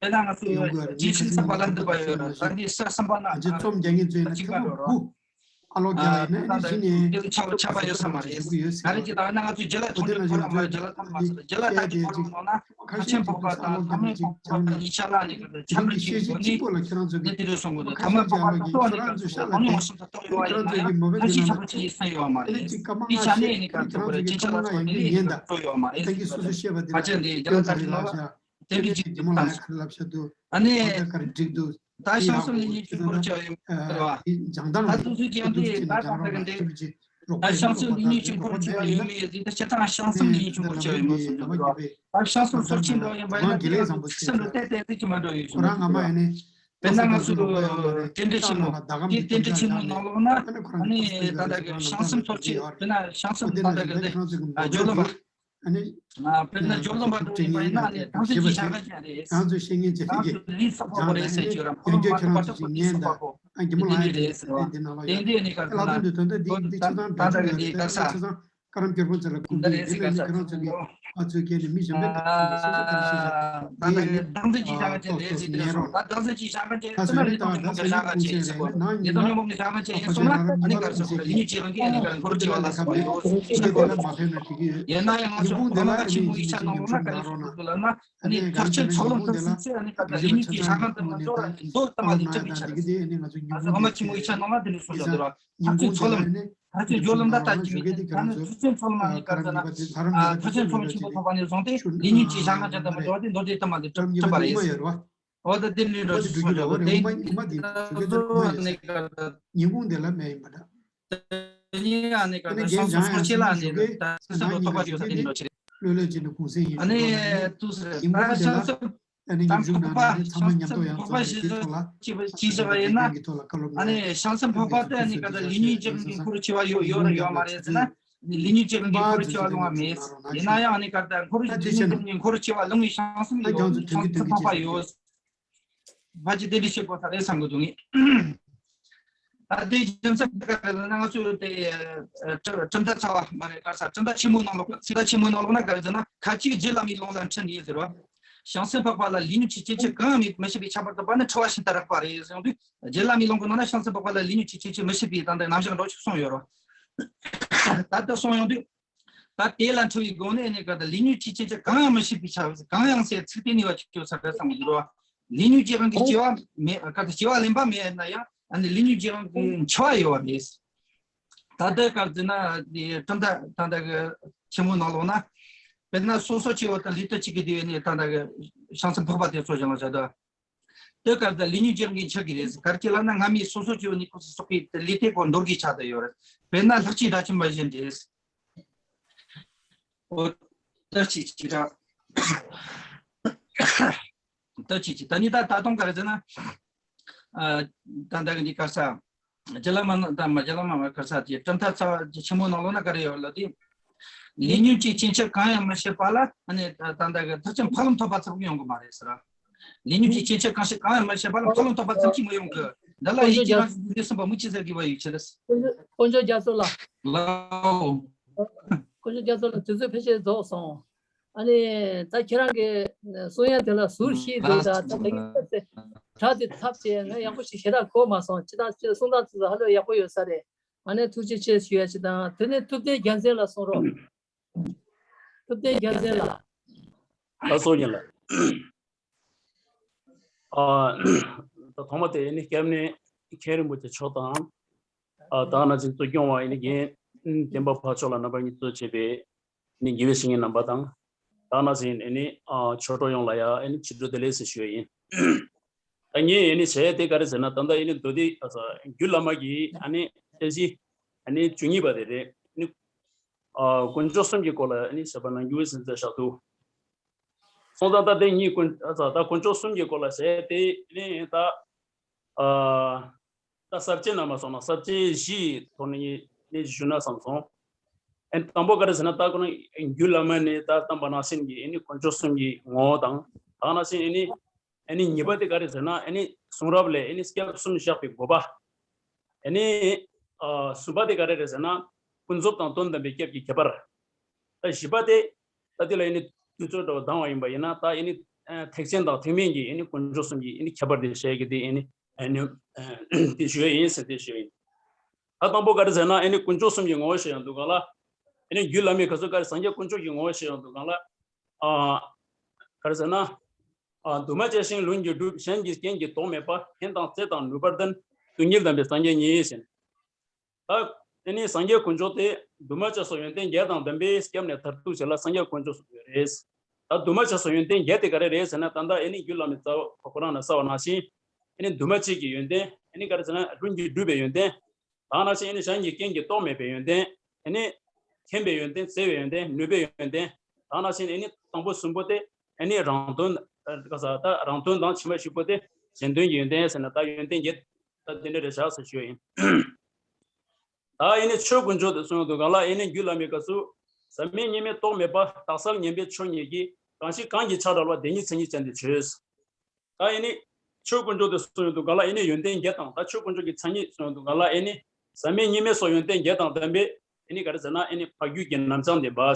དཔེར་ན་ང་ཚོ་ཡོང་དགོས་རེད། རྗེས་ཤུལ་ཚན་པ་ལ་འདུས་པ་ཡོད་ར། ད་འདི་ས་གསུམ་པ་ན་ཨ་ཅེ་རྩོམ་རྒྱག་མཁན་ཚོ་ཡིན་ན་ཐེངས་མ་དགུ་ཨ་ལོ་རྒྱག་ཡིན་ན་ཨ་ནི་གཞི་ནས་ཆགས་ཆགས་པ་ཡོད་ས་མ་རེད། ང་རེ་ཅི་ད་ན་ང་ཚོ་རྒྱ་ལ་ཐོན་འདུག་ཁོ་རང་ལ་རྒྱ་ལ་ཐོན་མ་སོང་། རྒྱ་ལ་ད་ཅི་ཁོ་རང་ལོག་ན་ཁ་ཆེན་ཕོག་པ་དང་ཐ་མའི་ཕོག་པ་གཉིས་ཆ་ལ་ནི་ཁ་ཆ་ར་ཅིག་ཡོད་ནི་ནི་དེ་རུ་སོང་གི་འདུག་ཐ་མའི་ཕོག་པ་དང་ཏོག་ནི་ཁ་ཆེན་ཕོག་པ་ནི་ཡོང་ཡིན་ན་ཡང་ཁ་ཆེན་ཆགས་པ་ཅིག་ཡིན་ས་ཡོད་མ་རེད། དེ་ཆ་ནས་ནི་ཁ་ཐོག་རེད། ཅི་ཆ་ལ་ཐོག་ནི་ནི་ཡོད་མ་རེད། ཕ་ཆེན་དེ་རྒྱ་ལ་ད་ཅི་ནོ་དེ་འདྲ་ཅིག་བཏང་ཨ་ནི་ད་ཤང་སུ་ལི་ཉིན་ཆུང་འཁོར་བྱ་བའི་རེད་བ། ད་དུས་ཚོད་ཀྱང་དེ་ད་ད་ད་གི་འདྲ་ད་ཤང་སུ་ལི་ཉིན་ཆུང་འཁོར་བྱ་བ་ཡོད་མེད་ཡོད་དེ་ད་ཆ་ཚང་ཤང་སུ་ལི་ཉིན་ཆུང་འཁོར་བྱ་བ་ཡོད་མ་སོང་འདུག་རེད་བ། ད་ཤང་སུ་སོར་ཆེན་པོ་ཡིན་པ་ཡིན་ན་དེ་ལ་ཚིག་སུ་འགྲོ་ཏེ་ཏེ་ཏེ་ཅི་མ་འགྲོ་ཡོད་ཤོད་འདུག་རེད་བ། དཔེར་ན་ང་ཚོ་རྟེན་འབྲེལ་ཆེན་མོ་དེ་རྟེན་འབྲེལ་ཆེན་མོ་ནང་ལོགས་ན་ཨ་ནི་ད་ད་གི་ཤང་སུ་སོར་ཆེན་དཔེར་ན་ཤང་སུ་ད་ད་གི་འདི་ཇོ་ལོ་བ། ཨ་ནི། དཔེར་ན་ཇོ་ལོ་བ་འགྲོ་ཡིན་པ་ཡིན་ན་ཨ་ནི་དམ་ཚིག་གི་བྱ་དགའ་ཅན་རེད། རང་ཚོས་ཤེས་མཁན་ཅིག་གིས་རང་ཚོ་ལུས་སོགས་པ་རེད་ཟེར་གྱི་རང་ཁོ་རང་མ་གཏོགས་པ་གཏོགས་པ་ལུས་སོགས་པ་པོ་དེ་འདི་རེད་ཟེར་བ། དེ་འདི་ནང་ལ་ཡོད། དེ་ལ་དོན་དུ་འདི་འདི་ཆ་ཚང་འདྲ་ཅིག་ཡོད་རེད། ཆ་ཚང་ཀ་རམ་སྐྱོར་པོ་ཚོ་ལ་ཁུངས་འདི་ཆ་ཚང་ཀ་རམ་སྐྱོར་པོ་ཚོ་ལ་ཁུངས་འདི་རེད། ཁྱེད་རང་ཚོ་གིས་ཨ་ཚོས་ཁྱེད་ནི་མི་གཞན་པའི་ཀ་རམ་སྐྱོར་པོ་སོ་སོ་ཀ་རམ་ཤེས་བྱ་དེ་ཡིན་ཏོག་ཏོག་ཉན་རོགས། ད་ད་ས་ཅིག་ཤ་ཁ་ཅན་ད་ས་ཉིན་གུང་སེང་རེད། ནང་ཉིན་ཉིན་གུང་སེང་རེད། ཨ་ནི་གར་ས་ཁོ་ལ་ཉིན་གཅིག་རང་གི་ཨ་ནི་གར་འཁོར་བྱེད་པ་ལ་ས་ཡོད་ཡིན་ན་ཡང་ང་ཚོ་ཁོ་ན་ཆེན་མོ་ཡིག་ཆ་ནང་ལོགས་ན་ག་རེ་ཞུ་དགོས་ལབ་ན། ཨ་ནི་ཚོགས་ཆེན་ཚོགས་ལམ་དུ་སུན་ཚེ་ཨ་ནི་གར་ལ་ཉིན་གཅིག་ཤ་ཁ་དུ་མ་འགྲོ་ར་མདོ་ལྟ་བ་ལས་གྲུབ་པའི་ཆ་རེད། ང་ཚོ་ཁོ་ན་ཆེན་མོ་ཡིག་ཆ་ནང་ལ་དེ་འདྲ་གསུངས་ཡོད་ར། ཚོགས་ཆེན་ཚོགས་ལམ། ད་ཚོད་འཇོག་ལམ་ད་ལྟ་ཅི་མེད། ད་ནི་ཚོགས་ཆེན་ཚོགས་ལམ་ཨ་ནི་ག་རེ་ཟེར་ན་ཚོགས་ཆེན་ཚོགས་ལམ་ཆེན་པོ་ཐོབ་པ་ནས་བཟུང་སྟེ་ལས་ཉིན་གཅིག་ཞག་ལྔ་བརྒྱ་ཐམ་པ་འགྲོ་བ་དེ་མདོ་སྡེ་ཐ་མ་ལས་གྲུབ་པ་རེད། འོ་ད་དེ་ལས་འགྲོ་ཞིག་སོང་འགྲོ་དེ་ཉིན་གུང་དེ་ལ་ཉིན་གུང་དེ་ལ་མེད་ཡིན་པ་འདྲ། དེ་ཉིན་ཨ་ནི་ག་ད་ཤང་སུ་སོར་ཆེ་ལ་ནི་ད་སུ་སུ་ཐོབ་པ་ཡོད་ས་དེ་ལས་འགྲོ་ཆེ་རེད། ལོས་ལོས་ཅི་ནི་གུང་སེང་ཡིན། ཨ་ནི་ཏུ་སི་རེད། ད་ཤང་སུ། ཨ་ནི་ཉམ་ཆུང་ནང་ནས་ཚང་མ་མཉམ་དུ་ཡང་ཚང་མ་དེའི་ཐོག་ལ་ཅི་བྱས་པ་ཡིན་ན། ཨ་ནི་ཤང་སུ་འཕགས་པ་དེ་ཨ་ནི་ག་ད་ལི་ཉིན་གཅིག་གི་འཁོར་ཆེ་བ་ཡོད་ཡོད་ར་ཡོད་མ་རེད་ཟེར་ན། ལི་ཉིན་གཅིག་གི་འཁོར་ཆེ་བ་ལོང་བ་མེད། ཡིན་ན་ཡང་ཨ་ནི་ག་ད་འཁོར་ལི་ཉིན་གཅིག་གི་འཁོར་ཆེ་བ་ལོང་བའི་ཤང་སུ་ཡོད། ཤང་སུ་འཕགས་པ་ཡོད། ཕལ་ཆེར་དེ་འདྲ་བཤད་དགོས་ས་རེད་བསམ་གི་འདུག་ངས། ད་དེའི་རྒྱུ་མཚན་ག་རེ་ལབ་ན་ང་ཚོས་དེ་གྲུབ་མཐའ་ཚ་བ་མ་རེད། ག་ས་གྲུབ་མཐའ་ཆེན་མོའི་ནང་ལོགས་ཚིག་མཐའ་ཆེན་མོའི་ནང་ལོགས་ན་ག་རེ་ཟེར་ན་ཁ་ཅིག་རྗེ་བླ་མའི་ལུང་ལ་འཁྲིལ་ནས་ཟེར་བ། བྱང་སེམས་འཕགས་པ་ལ་ལས་ཉོན་གྱི་སྐྱེ་མཆེད་གང་ཡང་མེད་མི་ཤེས་པའི་ཁྱད་པར་དུ་བབ་ནས་འཁྲུལ་བ་ཤིན་ཏུ་རགས་པ་རེད་གསུངས་དུས། རྗེ་བླ་མའི་ལུང་གི་ནང་ན་བྱང་སེམས་འཕགས་པ་ལ་ལས་ཉོན་གྱི་སྐྱེ་མཆེད་མི་ཤེས་པའི་ད་ལྟ་རྣམ་གཞག་འདྲ་ཅིག་གསུངས་ཡོད་རེད། ད་ལྟ་གསུངས་ཡོང་དུས། ད་དེ་ལ་འཁྲུལ་བའི་སྒོ་ནས་ནི་ག་ད་ལས་ཉོན་གྱི་སྐྱེ་མཆེད་གང་ཡང་མི་ཤེས་པའི་ཆ་གང་ཡང་ཟེར་ཚིག་དེ་ནི་བ་ཁྱོད་ས་ག་ཙམ་ཡོད་རོ། ལས་ཉོན་གྱི་རང་གི་སྐྱེ་བ་མེད་ག་ད་སྐྱེ་བ་ལེན་པ་མེད་ན་ཡང་ཨ་ནི་ལས་ཉོན་གྱི་རང་གི་འཆི་བ་ཡོད་བ་རེད། ད་ལྟ་སྐབས་འདི་ན་དེ་གྲུབ་མཐའ་ད་ལྟ་གི་ཆེན་མོ་ནང་ལོགས་ན། དཔེར་ན་སོ་སོ་སྐྱེ་བོ་དང་ལུས་དང་གཅིག་གི་དུས་ནས་ད་ལྟ་གི་བྱང་སེམས་འཕགས་པ་དེ་ཚོ་ཀྱང་ལ་བྱ་དོ། དེ་སྐབས་ད་ལས་ཉོན་གྱི་རང་གི་འཆི་གི་རེད། ག་རེ་ལབ་ན་སྔ་མའི་སོ་སོ་སྐྱེ་བོ་ནི་ཁོ་སོ་སོགས་ཀྱི་ལུས་དེ་ཁོ་འདོར་གི་ཆགས་བསྡད་ཡོད་རེད། དཔེར་ན་ལྷག་བཅས་སྒྲ་གཅན་པ་བཞིན་རེད། འོ། ད་ཅི་ཅི་ར། ད་ཅི་ཅི་ད་ནི་ད་ད་དུང་ག་རེ་ཟེར་ན། ཨ། ད་ལྟ་གི་འདི་ག་ས། རྗེ་བླ་མ་ན་ད་མ་རྗེ་བླ་མ་མ་ག་ས་ཅི་གྲུབ་མཐའ་རྩ་བ་ཆེན་མོ་ནང་ལོགས་ན་ག་རེ་ཡོད་ལ་དེ། ལས་ཉོན་གྱི་སྐྱེ་མཆེད་གང་ཡང་མི་ཤེས་པ་ལ་ཨ་ནི་ད་ད་ལྟ་གི་ཐེག་ཆེན་ཕ་ལམ་ཐོབ་པ་ཙམ་གྱིས་ཡོང་གི་མ་རེད་ཟེར། ལས་ཉོན་གྱི་སྐྱེ་མཆེད་གང་ཞིག་གང་ཡང་མི་ཤེས་པ་ལ་ཕ་ལམ་ཐོབ་པ་ཙམ་གྱིས་མི་ཡོང་གི། འདི་ལ་ཡིད་ཀྱི་རང་བཞིན་འདི་གསུངས་པ་དམིགས་བཅས་ཟེར་དགོས་པ་ཡིན་ཕྱིར། དཀོན་མཆོག་རྒྱ་མཚོ་ལགས། ལའོ། དཀོན་མཆོག་རྒྱ་མཚོ་ལགས་དུས་ཚོད་ཕལ་ཆེར་རྫོགས་སོང་། ཨ་ནི་ད་ཁྱེད་རང་གི་གསུང་ཡ་དེ་ལ་ཟུར་ཞིག་འདུག་ད་ད་དེ་གི་ཚེ་དྲ་དེ་ཐབས་ཆེ་ང་ཡག་པོ་ཞིག་ཞེ་དྲག་གོ་མ་སོང་། ཅི་ད་ཅི་གསུང་སྟངས་དེ་ཚོ་ཧ་ལས་ཡག་པོ་ཡོད་ས་རེད། ཨ་ནི་ཐུགས་རྗེ་ཆེ་ཞུ་ཡ་ཅི་དང་དེ་ནས་ཐུབ་བསྟན་རྒྱལ་མཚན་ལ་གསུང་རོགས། ཐུབ་བསྟན་རྒྱལ་མཚན་ལགས། ལགས་སོ་ཡིན་ལགས། ཨ། ད་ཐོག་མ་དེ་ནི་སྐྱབས་གནས་མཁན་རིན་པོ་ཆེ་མཆོག་དང་། ཨ། ད་ནང་བཞིན་གཙོ་སྐྱོང་བ་ཡིན་ནི་རྒན་བསྟན་པ་འཕགས་མཆོག་ལགས་རྣམ་པ་གཉིས་གཙོ་བྱས་པའི་ནི་དགེ་བའི་བཤེས་གཉེན་རྣམ་པ་དང་། ད་ནང་བཞིན་ནི་ཨ་ཆོས་གྲོགས་ཡོངས་ལ་ཡང་ནི་ཕྱི་དྲོ་བདེ་ལེགས་ཟེར་ཞུ་ཡ་ཡིན། ད་ངས་ཡིན་ནི་བྱས་དེ་ག་རེ་ཟེར་ན་ད་ལྟ་ཡིན་ནི་མདོ་སྡེ་ཨ་ས་རྒྱུད་བླ་མ་གི་ཨ་ནི་བསྟན་བཞི་ཨ་ནི་བཅུ་གཉིས་པ་དེ་རེད་ནི། ཨ། དཀོན་མཆོག་གསུམ་གྱི་སྐོར་ལ་ནི་བཤད་པ་ནང་རྒྱུ་ཟིན་ཚེ་བཞག་འདུག་སོང་ཙང་ད་དེ་གཉིས་དཀོན་ཨ་ཙ་ད་དཀོན་མཆོག་གསུམ་གྱི་སྐོར་ལ་བཤད་དེ་ནི་ད། ཨ། ད་ས་བཅད་ནང་མ་སོང་ན་ས་བཅད་བཞི་ཡི་ཐོག་ནས་ནི་ཞུ་ན་བསམ་སོང་། ཨ་ནི་དང་པོ་ག་རེ་ཟེར་ན་ད་ཁོ་ན་རྒྱུད་བླ་མ་ནས་ད་བསྟན་པ་ནང་བཞིན་གྱི་ཨ་ནི་དཀོན་མཆོག་གསུམ་གྱི་ངོ་བོ་དང་ད་ནང་བཞིན་ཨ་ནི། ཨ་ནི་གཉིས་པ་དེ་ག་རེ་ཟེར་ན་ཨ་ནི་གསུང་རབ་ལས་ཨ་ནི་སྐྱབས་གསུམ་བཞག་པའི་དགོས་པ། ཨ་ནི། ཨ། གསུམ་པ་དེ་ག་རེ་རེད་ཟེར་ན། ཀུན་རྫོབ་དང་དོན་དམ་པའི་སྐྱབས་ཀྱི་ཁྱད་པར། ད་བཞི་པ་དེ། ད་དེ་ལ་ཨ་ནི་དུས་ཚོད་འདྲ་བོ་འདང་བ་ཡིན་པ་ཡིན་ན་ད་ཨ་ནི། ཨ། ཐེག་ཆེན་དང་ཐེག་དམན་གྱི་ཨ་ནི་དཀོན་མཆོག་གསུམ་གྱི་ཨ་ནི་ཁྱད་པར་དེ་བཤད་ཀྱི་དེ་ཨ་ནི། ཨ་ནི། ཨ། དེ་ཞུ་ཡ་ཡིན་ཟེར་དེ་ཞུ་ཡ་ཡིན། ད་དང་པོ་ག་རེ་ཟེར་ན་ཨ་ནི་དཀོན་མཆོག་གསུམ་གྱི་ངོ་བོ་བཤད་ཡོང་དུས་གང་ལ། ཨ་ནི་རྒྱུད་བླ་མའི་སྐབས་སུ་ག་རེ་སངས་རྒྱས་དཀོན་མཆོག་གི་ངོ་བོ་བཤད་ཡོང་དུས་གང་ལ། ཨ། ག་རེ་ཟེར་ན། ཨ། འདུས་མ་བྱས་ཤིང་ལྷུན་གྱིས་གྲུབ། གཞན་གྱི་རྐྱེན་གྱིས་ལྡོག་མེད་པ། ཕན་དང་བརྩེ་དང་ནུས་པར་ལྡན། སྡུག་བསྔལ་དམ་པའི་སངས་རྒྱས་ཉིད་ཟེར། ད་དེ་ནི་སངས་རྒྱས་དཀོན་མཆོག་དེ་འདུས་མ་བྱས་སོགས་ཡོན་ཏན་བརྒྱད་དང་ལྡན་པས་སྐྱབས་གནས་མཐར་ཐུག་བྱེད་ལ་སངས་རྒྱས་དཀོན་མཆོག་གསུངས་ཡོད་རེད། ད་འདུས་མ་བྱས་སོགས་ཡོན་ཏན་བརྒྱད་དེ་ག་རེ་རེད་ཟེར་ན་ད་ལྟ་ཨེ་ནི་རྒྱུད་བླ་མའི་རྩ་བ་ཁོ་རང་ནས་གསལ་བ་ནང་བཞིན། ཨེ་ནི་འདུས་མ་བྱས་ཀྱི་ཡོན་ཏན། ཨེ་ནི་ག་རེ་ཟེར་ན་ལྷུན་གྱིས་གྲུབ་པའི་ཡོན་ཏན། དེ་ནང་བཞིན་ཨེ་ནི་གཞན་གྱི་རྐྱེན་གྱིས་ལྡོག་མེད་པའི་ཡོན་ཏན། ཨེ་ནི་མཁྱེན་པའི་ཡོན་ཏན། བརྩེ་བའི་ཡོན་ཏན། ནུས་པའི་ཡོན་ཏན། དེ་ནང་བཞིན་ཨེ་ནི་དང་པོ་གསུམ་པོ་དེ་ཨེ་ནི་རང་དོན། ཨ། ག་ས་ད་རང་དོན་དང་ཕྱི་མ་བཞི་པོ་དེ་གཞན་དོན་གྱི་ཡོན་ཏན་ཟེར་ན་ད་ཡོན་ཏན་བརྒྱད་ད་དེ་འདྲ་རེད་བཞག་ཟེར་ཞུ་ཡ་ཡིན། ད་ཨེ་ནི་ཆོས་དཀོན་མཆོག་དེ་གསུངས་ཡོང་དུས་གང་ལ་ཨེ་ནི་རྒྱུད་བླ་མའི་སྐབས་སུ། ཟབ་མོའི་གཉེན་མིན་རྟོག་མེད་པ། དག་ས་ངན་པའི་ཆོས་ཉིད་ཀྱིས། གང་ཞིག་གང་གིས་ཆགས་བྲལ་བ། བདེན་གཉིས་མཚན་ཉིད་ཅན་དེ་བྱོས། ད་ཨེ་ནི་ཆོས་དཀོན་མཆོག་དེ་གསུངས་ཡོང་དུས་གང་ལ་ཨེ་ནི་ཡོན་ཏན་བརྒྱད་དང་ད་ཆོས་དཀོན་མཆོག་གི་མཚན་ཉིད་གསུངས་ཡོང་དུས་གང་ལ་ཨེ་ནི་ཟབ་མོའི་གཉེན་མིན་སོགས་ཡོན་ཏན་བརྒྱད་དང་ལྡན་པའི་ཨེ་ནི་ག་རེ་ཟེར་ན་ཨེ་ནི་འཕགས་རྒྱུད་ཀྱི་རྣམ་བྱང་ལྡན་པ།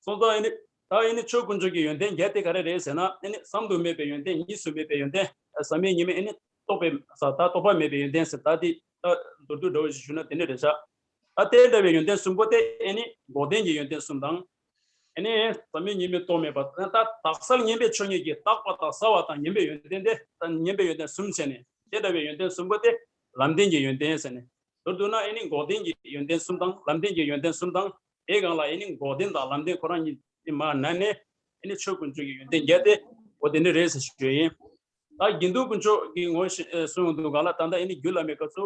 སོང་ཙང་ཨེ་ནི་ད་ཨེ་ནི་ཆོས་དཀོན་མཆོག་གི་ཡོན་ཏན་བརྒྱད་དེ་ག་རེ་རེད་ཟེར་ན་ཨེ་ནི་བསམ་དུ་མེད་པའི་ཡོན་ཏན། གཉིས་སུ་མེད་པའི་ཡོན་ཏན། ཟབ་མོའི་གཉེན་མིན་ཨེ་ནི་རྟོགས་པའི་ས་ད་རྟོགས་པ་མེད་པའི་ཡོན་ཏན་ཟེར་ད་དེ་ད་མདོར་བསྡུས་འདྲ་བོ་ཞིག་ཞུས་ན་དེ་འདྲ་རེད་ཤག་ད་དེ་འདྲ་བའི་ཡོན་ཏན་གསུམ་པོ་དེ་ཨེ་ནི་འགོག་བདེན་གྱི་ཡོན་ཏན་གསུམ་དང་། ཨེ་ནི་ཟབ་མོའི་གཉེན་མིན་རྟོག་མེད་པ། ད་དག་སར་ངན་པའི་ཆོས་ཉིད་ཀྱིས། དག་པ་དང་བྱ་བ་དང་ངན་པའི་ཡོན་ཏན་དེ། ད་ངན་པའི་ཡོན་ཏན་གསུམ་བྱས་ནས་དེ་འདྲ་བའི་ཡོན་ཏན་གསུམ་པོ་དེ་ལམ་བདེན་གྱི་ཡོན་ཏན་ཟེར་ནས། མདོར་བསྡུ་ན་ཨེ་ནི་འགོག་བདེན་གྱི་ཡོན་ཏན་གསུམ་དང་ལམ་བདེན་གྱི་ཡོན་ཏན་གསུམ་དང་། དེའི་སྒང་ལ་ཨེ་ནི་འགོག་བདེན་དང་ལམ་བདེན་ཁོ་རང་གཉིས་མར་བསྣན་ནས་ཨེ་ནི་ཆོས་དཀོན་མཆོག་གི་ཡོན་ཏན་བརྒྱད་དེ་འོ་དེ་འདྲ་རེད་ཟེར་ཞུ་ཡིན། ད་དགེ་འདུན་དཀོན་མཆོག་གི་ངོ་བོ་ཞིག་གསུངས་ཡོང་དུས་གང་ལ་ད་ལྟ་ཨེ་ནི་རྒྱུད་བླ་མའི་སྐབས་སུ།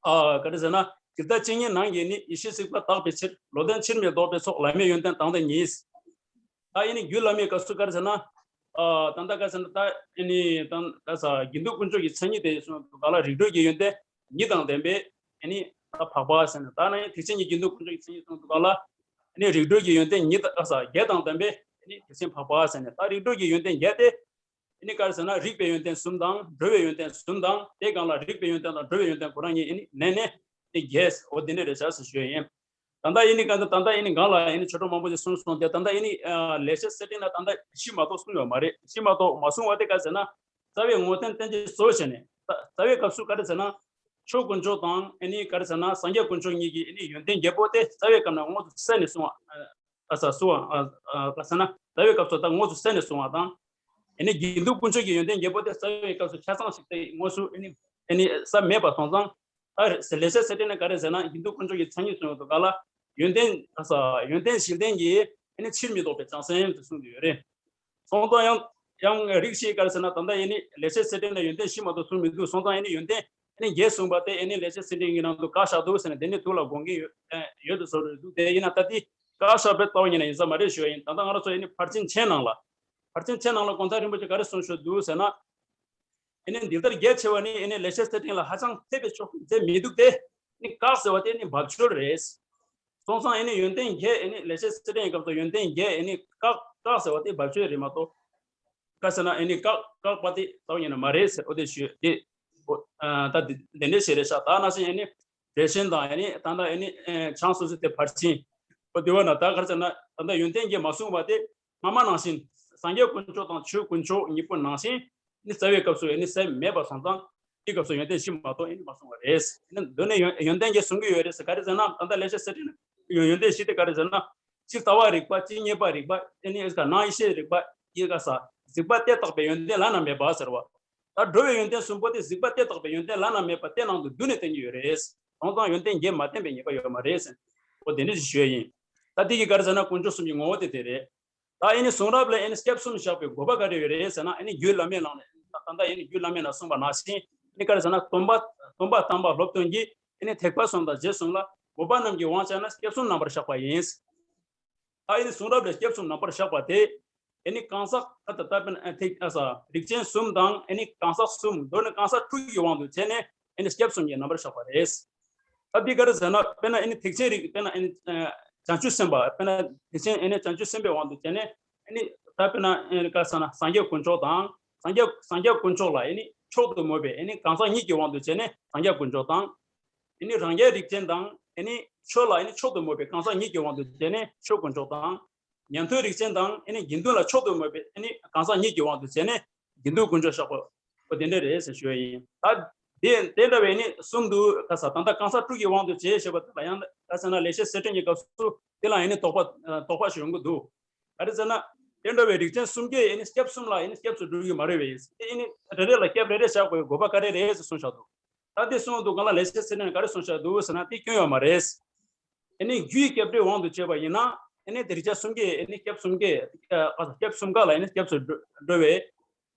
ཨ། ག་རེ་ཟེར་ན། ཇི་ལྟར་བཅུ་གཉིས་ནང་གི་ནི་ཡེ་ཤེས་གཟིགས་པ་དག་པའི་ཕྱིར། བློ་ལྡན་ཕྱིར་མི་ལྡོག་པའི་ཚོགས། བླ་མེད་ཡོན་ཏན་དང་ལྡན་ཉིད། ད་ཨེ་ནི་རྒྱུད་བླ་མའི་སྐབས་སུ་ག་རེ་ཟེར་ན། ཨ། ད་ལྟ་ག་རེ་ཟེར་ན་ད་ཨེ་ནི་ད་ག་ས་དགེ་འདུན་དཀོན་མཆོག་གི་མཚན་ཉིད་དེ་གསུངས་ག་ལ་རིགས་གྲོལ་གྱི་ཡོན་ཏན་ཉིད་དང་ལྡན་པའི་ཨེ་ནི་ད་འཕགས་པ་ཟེར་ནས་ད་ནི་ཐེག་ཆེན་གྱི་དགེ་འདུན་དཀོན་མཆོག་གི་མཚན་ཉིད་གསུངས་ག་ལ་ཨེ་ནི་རིགས་གྲོལ་གྱི་ཡོན་ཏན་ཉིད་ད་ག་ས་བརྒྱད་དང་ལྡན་པའི་ཨེ་ནི་ཐེག་ཆེན་འཕགས་པ་ཟེར་ནས་ད་རིགས་གྲོལ་གྱི་ཡོན་ཏན་བརྒྱད་དེ། ཨེ་ནི་ག་རེ་ཟེར་ན་རིག་པའི་ཡོན་ཏན་གསུམ་དང་གྲོལ་བའི་ཡོན་ཏན་གསུམ་དང་དེ་སྒང་ལ་རིག་པའི་ཡོན་ཏན་དང་གྲོལ་བའི་ཡོན་ཏན་ཁོ་རང་གཉིས་ཨེ་ནི་བསྣན་ནས་ཨེ་ནི་བརྒྱད་འོ་དེ་འདྲ་རེད་ཤག་ཟེར་ཞུ་ཡ་ཡིན། ད་ལྟ་ཡིན་ནི་ག་ད་ད་ལྟ་ཡིན་ནི་གང་ལ་ཡིན་ནི་ཆོས་གྲོགས་མང་པོ་ཞིག་གསུངས་སོང་སྟེ། ད་ལྟ་ཡིན་ནི་ལེགས་བཤད་གསེར་ཕྲེང་ལ་ད་ལྟ་བཞི་མ་གཏོགས་གསུངས་ཡོད་མ་རེད། བཞི་མ་གཏོགས་མ་གསུངས་པ་དེ་ག་ཟེར་ན། རྩ་བའི་ངོས་བསྟན་བསྟན་བཅོས་གཙོ་བྱས་ནས། རྩ་བའི་སྐབས་སུ་ག་རེ་ཟེར་ན། ཆོས་དཀོན་མཆོག་དང་ཨ་ནི་ག་རེ་ཟེར་ན། སངས་རྒྱས་དཀོན་མཆོག་གཉིས་ཀྱི་ཨ་ནི་ཡོན་ཏན་བརྒྱད་པོ་དེ་རྩ་བའི་སྐབས་ན་དངོས་སུ་གསལ་ནས་གསུངས་པ། ཨ་ས་གསུངས་པ། ཨ་ས་ན་རྩ་བའི་སྐབས་སུ་ད་དངོས་སུ་གསལ་ནས་གསུངས་པ་དང་། ཨ་ནི་དགེ་འདུན་དཀོན་མཆོག་གི་ཡོན་ཏན་བརྒྱད་པོ་དེ་རྩ་བའི་སྐབས་སུ་ཆ་ཚང་ཞིག་དེ་དངོས་སུ་ཨ་ནི་ཨ་ནི་ས་མེད་པ་སོང་ཙང་། ད་ལེགས་བཤད་གསེར་ཕྲེང་ནས་ག་རེ་ཟེར་ན། དགེ་འདུན་དཀོན་མཆོག་གི་མཚན་ཉིད་གསུངས་ཡོད་དུས་ག་ལ། ཡོན་ཏན་ཨ་ས་ཡོན་ཏན་བཞི་ལྡན་གྱི་ཨ་ནི་ཕྱིར་མི་ལྡོག་པའི་བྱང་སེམས་དེ་གསུངས་ཏེ་ཡོད་རེད། སོང་ཙང་ཡང་ཡང་རིགས་ཤིག་ག་རེ་ཟེར་ན། ད་ལྟ་ཨ་ནི་ལེགས་བཤད་གསེར་ཕྲེང་ལ་ཡོན་ཏན་བཞི་མ་གཏོགས་གསུངས་མི་འདུག་སོང་ཙང་ཨ་ནི་ཡོན་ཏན་ཨ་ནི་བརྒྱད་གསུངས་པ་དེ་ཨ་ནི་ལེགས་བཤད་གསེར་ཕྲེང་གི་ནང་དུ་བཀག་བཞག་འདུག་ཟེར་ནས། དེ་ནི་ཐུགས་ལ་དགོངས་ཀྱི་ཡོད་ཡོད་དུ་བཟོ་རེད་འདུག་དེ་ཡིན་ན་ད་ལྟའི་བཀག་བཞག་པའི་རྩ་བ་ཉིད་ནས་ཡིན་ས་མ་རེད་ཞུ་བ་ཡིན། ད་ལྟ་ང་རང་ཚོ་ཨ་ནི་ཕར་ཕྱིན་ཆེན་ནང་ལ། ཕར་ཕྱིན་ཆེན་ནང་ལ་གོང་ས་རིན་པོ་ཆེ་ག་རེ་གསུངས་བཞག་འདུག་ཟེར་ན། ཨ་ནི་འདི་ལྟར་རྒྱ་ཆེ་བ་ནི་ཨ་ནི་ལེགས་བཤད་གསེར་ཕྲེང་ལ་ཧ་ཅང་འཐད་པའི་ཕྱོགས་མཛད་མི་འདུག་སྟེ། ཨ་ནི་བཀག་ཟེར་བ་དེ་ནི་བབ་ཅོལ་རེད། སོང་ཙང་ཨ་ནི་ཡོན་ཏན་བརྒྱད། ཨ་ནི་ལེགས་བཤད་གསེར་ཕྲེང་གི་སྐབས་སུ་ཡོན་ཏན་བརྒྱད་ཨ་ནི་བཀག་བཀག་ཟེར་བ་དེ་བབ་ཅོལ་རེད་མ་གཏོགས། ག་ཟེར་ན་ཨ་ནི་བཀག་བཀག་པ་དེ་རྩ་བ་ཉིད་ནས་མ་རེད་ཟེར། འོ་དེ་ཞུ་དེ། ཨ་ད་དེ་དེ་འདྲ་ཞིག་རེད་ཤག་ད་ནང་བཞིན་ཨ་ནི་འགྲེལ་ཆེན་དང་ཨ་ནི་ད་ལྟ་ཨ་ནི་ཨ་བྱང་སོ་སོ་དེ་ཕར་ཕྱིན། འོ་དེ་བ་ན་ད་ག་རེ་ཟེར་ན། ད་ལྟ་ཡོན་ཏན་བརྒྱད་མ་གསུངས་པ་དེ་སྔ་མ་ནང་བཞིན་སངས་རྒྱས་དཀོན་མཆོག་དང་ཆོས་དཀོན་མཆོག་གཉིས་པོ་ནང་བཞིན་ནི་རྩ་བའི་སྐབས་སུ་ཨ་ནི་ས་མེད་པ་སོང་ཙང་། དེའི་སྐབས་སུ་ཡོན་ཏན་བཞི་མ་གཏོགས་ཨ་ནི་མ་གསུངས་པ་རེད། ཨ་ནི་མདོར་ན་ཡོན་ཡོན་ཏན་བརྒྱད་གསུང་གི་ཡོད་རེད་ཟེར། ག་རེ་ཟེར་ན་ད་ལྟ་ལེགས་བཤད་གསེར་ཕྲེང་ནས་ཡོན་ཡོན་ཏན་བཞི་དེ་ག་རེ་ཟེར་ན། སྤྱིར་ལྟ་བ་རིག་པ། སྤྱིར་ངེས་པ་རིག་པ། ཨ་ནི་ཨེ་ཀ་ས་ནང་ཡེ་ཤེས་རིག་པ། ཨེ་ཀ་ས་གཟིགས་པ་དེ་དག་པའི་ཡོན་ཏན་བླ་ན་མེད་པ་ཟེར་བ། ད་འགྲོ་བའི་ཡོན་ཏན་གསུམ་པོ་དེ་གཟིགས་པ་དེ་དག་པའི་ཡོན་ཏན་བླ་ན་མེད་པ་དེ་ནང་དུ་བསྡུས་ནས་བསྟན་གྱི་ཡོད་རེད། སོང་ཙང་ཡོན་ཏན་བརྒྱད་མ་བསྟན་པའི་ངེས་པ་ཡོད་མ་རེད་ཟེར། འོ་དེ་འདྲ་ཞིག་ཞུ་ཡ་ཡིན། ད་དེ་གི་ག་རེ་ཟེར་ན་དཀོན་མཆོག་གསུམ་གྱི་ངོ་བོ་དེ་དེ་རེད། ད་ཨ་ནི་གསུང་རབ་ལ་ཨ་ནི་སྐྱབས་གསུམ་བཞག་པའི་དགོས་པ་ག་རེ་ཡོད་རེད་ཟེར་ན། ཨ་ནི་རྒྱུད་བླ་མའི་ནང་ནས་ད་ལྟ་ཨ་ནི་རྒྱུད་བླ་མའི་ནང་གསུངས་པ་ནང་བཞིན། ཨ་ནི་ག་རེ་ཟེར་ན་སྟོན་པ་སྟོན་པ་དམ་པ་སློབ་སྟོན་གྱི་ཨ་ནི་ཐེག་པ་གསུམ་དང་རྗེས་གསུམ་ལ་དགོས་པ་རྣམས་ཀྱི་དབང་བྱས་ནས་སྐྱབས་གསུམ་རྣམ་པར་བཞག་པ་ཡིན། ད་ཨ་ནི་གསུང་རབ་ལ་སྐྱབས་གསུམ་རྣམ་པར་བཞག་པ་དེ། ཨ་ནི་གང་ཟག་ད་ལྟ་ད་དཔེར་ན་ཨ་ཐེག་ཨ་ས་རིགས་ཅན་གསུམ་དང་། ཨ་ནི་གང་ཟག་གསུམ། མདོར་ན་གང་ཟག་དྲུག་གི་དབང་དུ་བྱས་ནས་ཨ་ནི་སྐྱབས་གསུམ་གྱི་རྣམ་པར་བཞག་པ་རེད། ད་འདི་ག་རེ་ཟེར་ན། དཔེར་ན་ཨ་ནི་ཐེག་ཆེན་རིགས། དཔེར་ན་ཨ་ནི་ཨ་བྱང་ཆུབ་སེམས་དཔའ། དཔེར་ན་ཐེག་ཆེན་ཨ་ནི་བྱང་ཆུབ་སེམས་དཔའི་དབང་དུ་བྱས་ནས། ཨ་ནི་ད་དཔེར་ན་ཨ་ནི་ག་རེ་ཟེར་ན་སངས་རྒྱས་དཀོན་མཆོག་དང་། སངས་རྒྱས་སངས་རྒྱས་དཀོན་མཆོག་ལ་ཨ་ནི་མཆོག་ཏུ་མོས་པའི་ཨ་ནི་གང་ཟག་གཉིས་ཀྱི་དབང་དུ་བྱས་ནས་སངས་རྒྱས་དཀོན་མཆོག་དང་། ཨ་ནི་རང་རྒྱལ་རིགས་ཅན་དང་། ཨ་ནི་ཆོས་ལ་ཨ་ནི་མཆོག་ཏུ་མོས་པའི་གང་ཟག་གཉིས་ཀྱི་དབང་དུ་བྱས་ནས་ཆོས་དཀོན་མཆོག་དང་། ཉན་ཐོས་རིགས་ཅན་དང་། ཨ་ནི་དགེ་འདུན་ལ་མཆོག་ཏུ་མོས་པའི་ཨ་ནི་གང་ཟག་གཉིས་ཀྱི་དབང་དུ་བྱས་ནས་དགེ་འདུན་དཀོན་མཆོག་བཞག་པ། འོ་དེ་འདྲ་རེད་ཟེར་ཞུ་ཡ་ཡིན། ད་དེ་དེ་འདྲ་བའི་ཨ་ནི་གསུམ་དུ་ག་ས་ད་ལྟ་གང་ཟག་དྲུག་གི་དབང་དུ་བྱས་ཞེས་པ་དེ་ལ་ཡང་ག་ཟེར་ན་ལེགས་བཤད་གསེར་ཕྲེང་གི་སྐབས་སུ་དེ་ལ་ཨ་ནི་དོགས་པ་དོགས་པ་ཞིག་ཡོང་གི་འདུག་ག་རེ་ཟེར་ན་དེ་འདྲ་བའི་རིགས་ཅན་གསུམ་གྱི་ཨ་ནི་སྐྱབས་གསུམ་ལ་ཨ་ནི་སྐྱབས་སུ་འགྲོ་གི་མ་རེད་པས། དེ་ཨ་ནི་རེ་རེ་ལ་སྐྱབས་རེ་རེ་བཞག་དགོས་དགོས་པ་ག་རེ་རེད་ཟེར་གསུངས་བཞག་འདུག་ད་དེ་གསུངས་འདུག་ག་ལ་ལེགས་བཤད་གསེར་ཕྲེང་ནས་ག་རེ་གསུངས་བཞག་འདུག་ཟེར་ན་དེ་སྐྱོན་ཡོད་མ་རེད། ཨ་ནི་རྒྱུའི་སྐྱབས་འགྲོའི་དབང་དུ་བྱས་པ་ཡིན་ན། ཨ་ནི་དེ་རིགས་ཅན་གསུམ་གྱི་ཨ་ནི་སྐྱབས་གསུམ་གྱི་ཨ་སྐྱབས་གསུམ་ཀ་ལ་ཨ་ནི་སྐྱབས་སུ་འགྲོ་འགྲོ་བས། ཨ་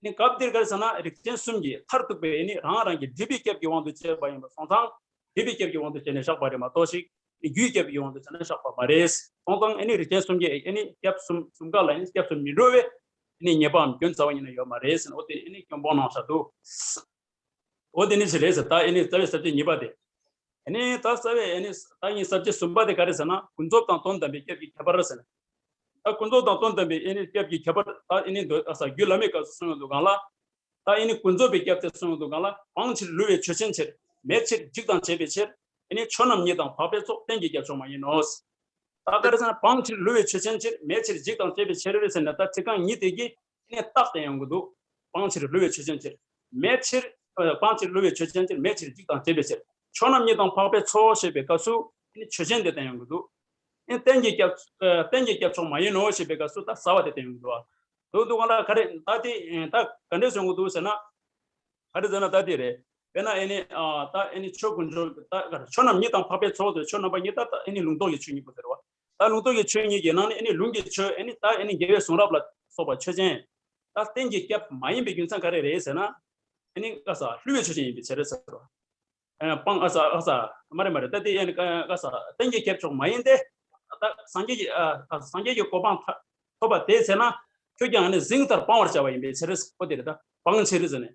ནི་སྐབས་འདིར་ག་རེ་ཟེར་ན་རིགས་ཅན་གསུམ་གྱི་མཐར་ཐུག་པའི་ཨ་ནི་རང་རང་གི་སྒྲིབ་པའི་སྐྱབས་ཀྱི་དབང་དུ་བྱས་པ་ཡིན་པ་སོང་ཙང་། སྒྲིབ་པའི་སྐྱབས་ཀྱི་དབང་དུ་བྱས་ནས་བཞག་པ་རེད་མ་གཏོགས་ཤིག་རྒྱུའི་སྐྱབས་ཀྱི་དབང་དུ་བྱས་ནས་བཞག་པ་མ་རེད། སོང་ཙང་ཨ་ནི་རིགས་ཅན་གསུམ་གྱི་ཨ་ནི་སྐྱབས་གསུམ་གསུམ་ཀ་ལ་ཨ་ནི་སྐྱབས་སུ་མི་འགྲོ་བས། ཨ་ནི་ཉེས་པའམ་སྐྱོན་རྩ་བ་ཉིད་ནས་ཡོད་མ་རེད་ཟེར་ནས། འོ་དེ་ཨ་ནི་སྐྱོན་སྤོང་གནང་བཞག་འདུག་འོ་དེ་ནི་ཞིག་རེད་ཟེར། ད་ཨེ་ནི་རྩ་བའི་ས་བཅད་གཉིས་པ་དེ། ཨེ་ནི་ད་རྩ་བའི་ཨེ་ནི་ད་ངའི་ས་བཅད་གསུམ་པ་དེ་ག་རེ་ཟེར་ན། ཀུན་རྫོབ་དང་དོན་དམ་པའི་སྐྱབས་ཀྱི་ཁྱད་པར་ཟེར་ན། ད་ཀུན་རྫོབ་དང་དོན་དམ་པའི་ཨེ་ནི་སྐྱབས་ཀྱི་ཁྱད་པར་ད་ཨེ་ནི་འདོད་ཨ་ས་རྒྱུད་བླ་མའི་སྐབས་སུ་གསུངས་ཡོང་དུས་སྒང་ལ། ད་ཨེ་ནི་ཀུན་རྫོབ་པའི་སྐྱབས་དེ་གསུངས་ཡོང་དུས་སྒང་ལ། སྤང་ཕྱིར་བསླུ་བའི་ཆོས་ཅན་ཕྱིར། མེད་ཕྱིར་འཇིག་དང་བཅས་པའི་ཕྱིར། ཨེ་ནི་ཆོས་རྣམས་ཉིད་དང་འཕགས་པའི་ཚོགས། རྟེན་གྱི་སྐྱབས་མཆོག་མ་ཡིན་ནོ། ད་ག་རེ་ཟེར་ན་སྤང་ཕྱིར་བསླུ་བའི་ཆོས་ཅན་ཕྱིར། མེད་ཕྱིར་འཇིག་དང་བཅས་པའི་ཕྱིར་ཟེར་ན། ད་ཚིག་རྐང་གཉིས་དེ་གིས་ནི་རྟགས་བསྟན་ཡོང་གི་འདུག་སྤང་ཕྱིར་བསླུ་བའི་ཆོས་ཅན་ཕྱིར། མེད་ཕྱིར། ཨ་སྤང་ཕྱིར་བསླུ་བའི་ཆོས་ཅན་ཕྱིར། མེད་ཕྱིར་འཇིག་དང་བཅས་པའི་ཕྱིར། ཆོས་རྣམས་ཉིད་དང་འཕགས་པའི་ཚོགས་ཞེས་པའི་སྐབས་སུ་ནི་ཆོས་ཅན་དེ་བསྟན་ཡོང་གི་འདུག་ནི་རྟེན་གྱི་སྐྱབས་ཨ་རྟེན་གྱི་སྐྱབས་མཆོག་མ་ཡིན་ནོ་ཞེས་པའི་སྐབས་སུ་ད་ཟ་བ་དེ་བསྟན་ཡོང་གི་འདུག་འདུག་འདུག་ག་ལ་ག་རེ་ད་དེ་ད་ག་འདྲས་ཡོང་གི་འདུག་ཟེར་ན། ག་རེ་ཟེར་ན་ད་དེ་རེད། དཔེར་ན་ཨེ་ནི་ཨ་ད་ཨེ་ནི་ཆོས་དཀོན་མཆོག་ད་ག་རེ་ཆོས་རྣམས་ཉིད་དང་འཕགས་པའི་ཚོགས་ཟེར། ཆོས་རྣམ་པ་ཉིད་ད་ད་ཨེ་ནི་ལུང་རྟོགས་ཀྱི་ཆོས་གཉིས་པོ་ཟེར་བ། ད་ལུང་རྟོགས་ཀྱི་ཆོས་གཉིས་ཀྱི་ནང་ནས་ཨེ་ནི་ལུང་གི་ཆོས་ཨེ་ནི་ད་ཨེ་ནི་རྒྱལ་བའི་གསུང་རབ་ལ་སོགས་པ་ཆོས་ཅན། ད་རྟེན་གྱི་སྐྱབས་མ་ཡིན་པའི་རྒྱུ་མཚན་ག་རེ་རེད་ཟེར་ན། ཨེ་ནི་ཨ་ས་བསླུ་བའི་ཆོས་ཅན་ཡིན་པའི་ཕྱིར་ཟེར་བ། ཨ་སྤང་ཨ་ས་ཨ་ས་མ་རེད་མ་རེད། ད་དེ་ཨེ་ནི་ཨ་ས་རྟེན་གྱི་སྐྱབས་མཆོག་མ་ཡིན་ཏེ། ད་སངས་རྒྱས་ཀྱི་ཨ་ཨ་སངས་རྒྱས་ཀྱི་གོ་འཕང་ཐ་ཐོབ་པ་དེ་ཟེར་ན། ཁྱོད་ཀྱང་ནི་ཟིན་ལྟར་སྤང་བར་བྱ་བ་ཡིན་པའི་ཕྱིར་རོ། དེ་རེད། ད་སྤང་ཕྱིར་ཟེར་ནས།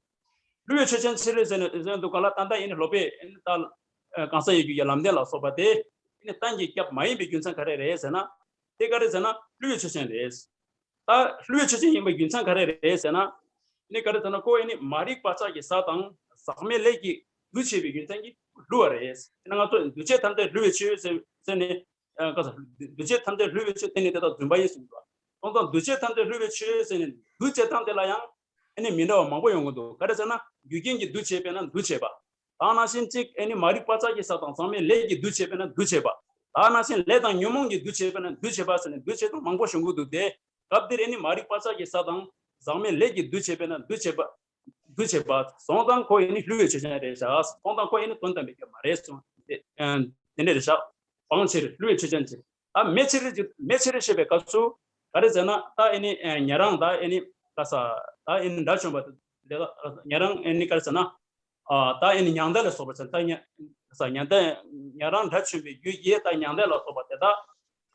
བསླུ་བའི་ཆོས་ཅན་ཕྱིར་ཟེར་ནས་ཟེར་འདུག་ག་ལ། ད་ལྟ་ཡིན་ནི་སློབ་དཔོན་ད་གང་ཟག་ཡིད་བསྒྱུར་གྱི་ལམ་བདེན་ལ་སོགས་པ་དེ་ནི་གཏན་གྱི་སྐྱབས་མ་ཡིན་པའི་རྒྱུ་མཚན་ག་རེ་རེད་ཟེར་ན། དེ་ག་རེ་ཟེར་ན་བསླུ་བའི་ཆོས་ཅན་རེད། ད་བསླུ་བའི་ཆོས་ཅན་ཡིན་པའི་རྒྱུ་མཚན་ག་རེ་རེད་ཟེར་ན། ནི་ག་རེ་ཟེར་ན་ཁོ་ཡིན་ནི་མ་རིག་པ་ཆགས་ཀྱི་ས་དང་ཟག་མེད་ལས་ཀྱིས་འདུ་བྱས་པའི་རྒྱུ་མཚན་གྱིས་བསླུ་བ་རེད། ཡིན་ན་ང་ཚོ་འདུ་བྱེད་ཐམས་ཅད་བསླུ་བའི་ཆོས་ཟེར་ཟེར་ནས། ཨ་ག་ས་འདུ་བྱེད་ཐམས་ཅད་བསླུ་བའི་ཆོས་དེ་ནི་དེ་དག་བརྫུན་པ་ཡིན་གསུངས་འདུག་སོང་ཙང་འདུ་བྱེད་ཐམས་ཅད་བསླུ་བའི་ཆོས་ཟེར་ནས་འདུ་བྱེད་སྟངས་དེ་ལ་ཡང་ཨ་ནི་མི་འདྲ་བ་མང་པོ་ཡོང་གི་འདུག་ག་རེ་ཟེར་ན་རྒྱུ་རྐྱེན་གྱིས་འདུ་བྱེད་པས་ན་འདུ་བྱེད་པ། དེ་ནང་བཞིན་གཅིག་ཨ་ནི་མ་རིག་པ་བག་ཆགས་ཀྱི་ས་དང་ཟག་མེད་ལས་ཀྱིས་འདུ་བྱེད་པས་ན་འདུ་བྱེད་པ། དེ་ནང་བཞིན་ལས་དང་ཉོན་མོངས་ཀྱིས་འདུ་བྱེད་པས་ན་འདུ་བྱེད་པ་ཟེར་ནས་འདུ་བྱེད་སྟངས་མང་པོ་བྱུང་གི་འདུག་སྟེ། སྐབས་འདིར་ཨ་ནི་མ་རིག་པ་བག་ཆགས་ཀྱི་ས་དང་ཟག་མེད་ལས་ཀྱིས་འདུ་བྱེད་པས་ན་འདུ་བྱེད་པ། འདུ་བྱེད་པ། སོང་ཙང་ཁོ་ཨ་ནི་བསླུ་བའི་ཆོས་ཅན་རེད་བཞག་སོང་ཙང་ཁོ་ཨ་ནི་དོན་དམ་པའི་སྐྱབས་མ་རེད་གསུངས་ཏེ། ཨ་དེ་འདྲ་རེད་བཞག་སྤང་ཕྱིར་བསླུ་བའི་ཆོས་ཅན་ཕྱིར། ད་མེད་ཕྱིར་མེད་ཕྱིར་བཤད་པའི་སྐབས་སུ་ག་རེ་ཟེར་ན་ད་ཨ་ནི་ཉན་རང་ད་ཨ་ནི་ག་ས་ད་ཨ་ནི་དགྲ་བཅོམ་པ་དེ་དག་ཉན་རང་ཨ་ནི་ག་རེ་ཟེར་ན། ཨ་ད་ཨ་ནི་མྱང་འདས་ལ་སོགས་པ་ཚང་ད་ཉན་ས་ཉན་འདས་ཉན་རང་དགྲ་བཅོམ་པའི་རྒྱུ་ཡིས་ད་མྱང་འདས་ལ་སོགས་པ་དེ་དག་ཨ་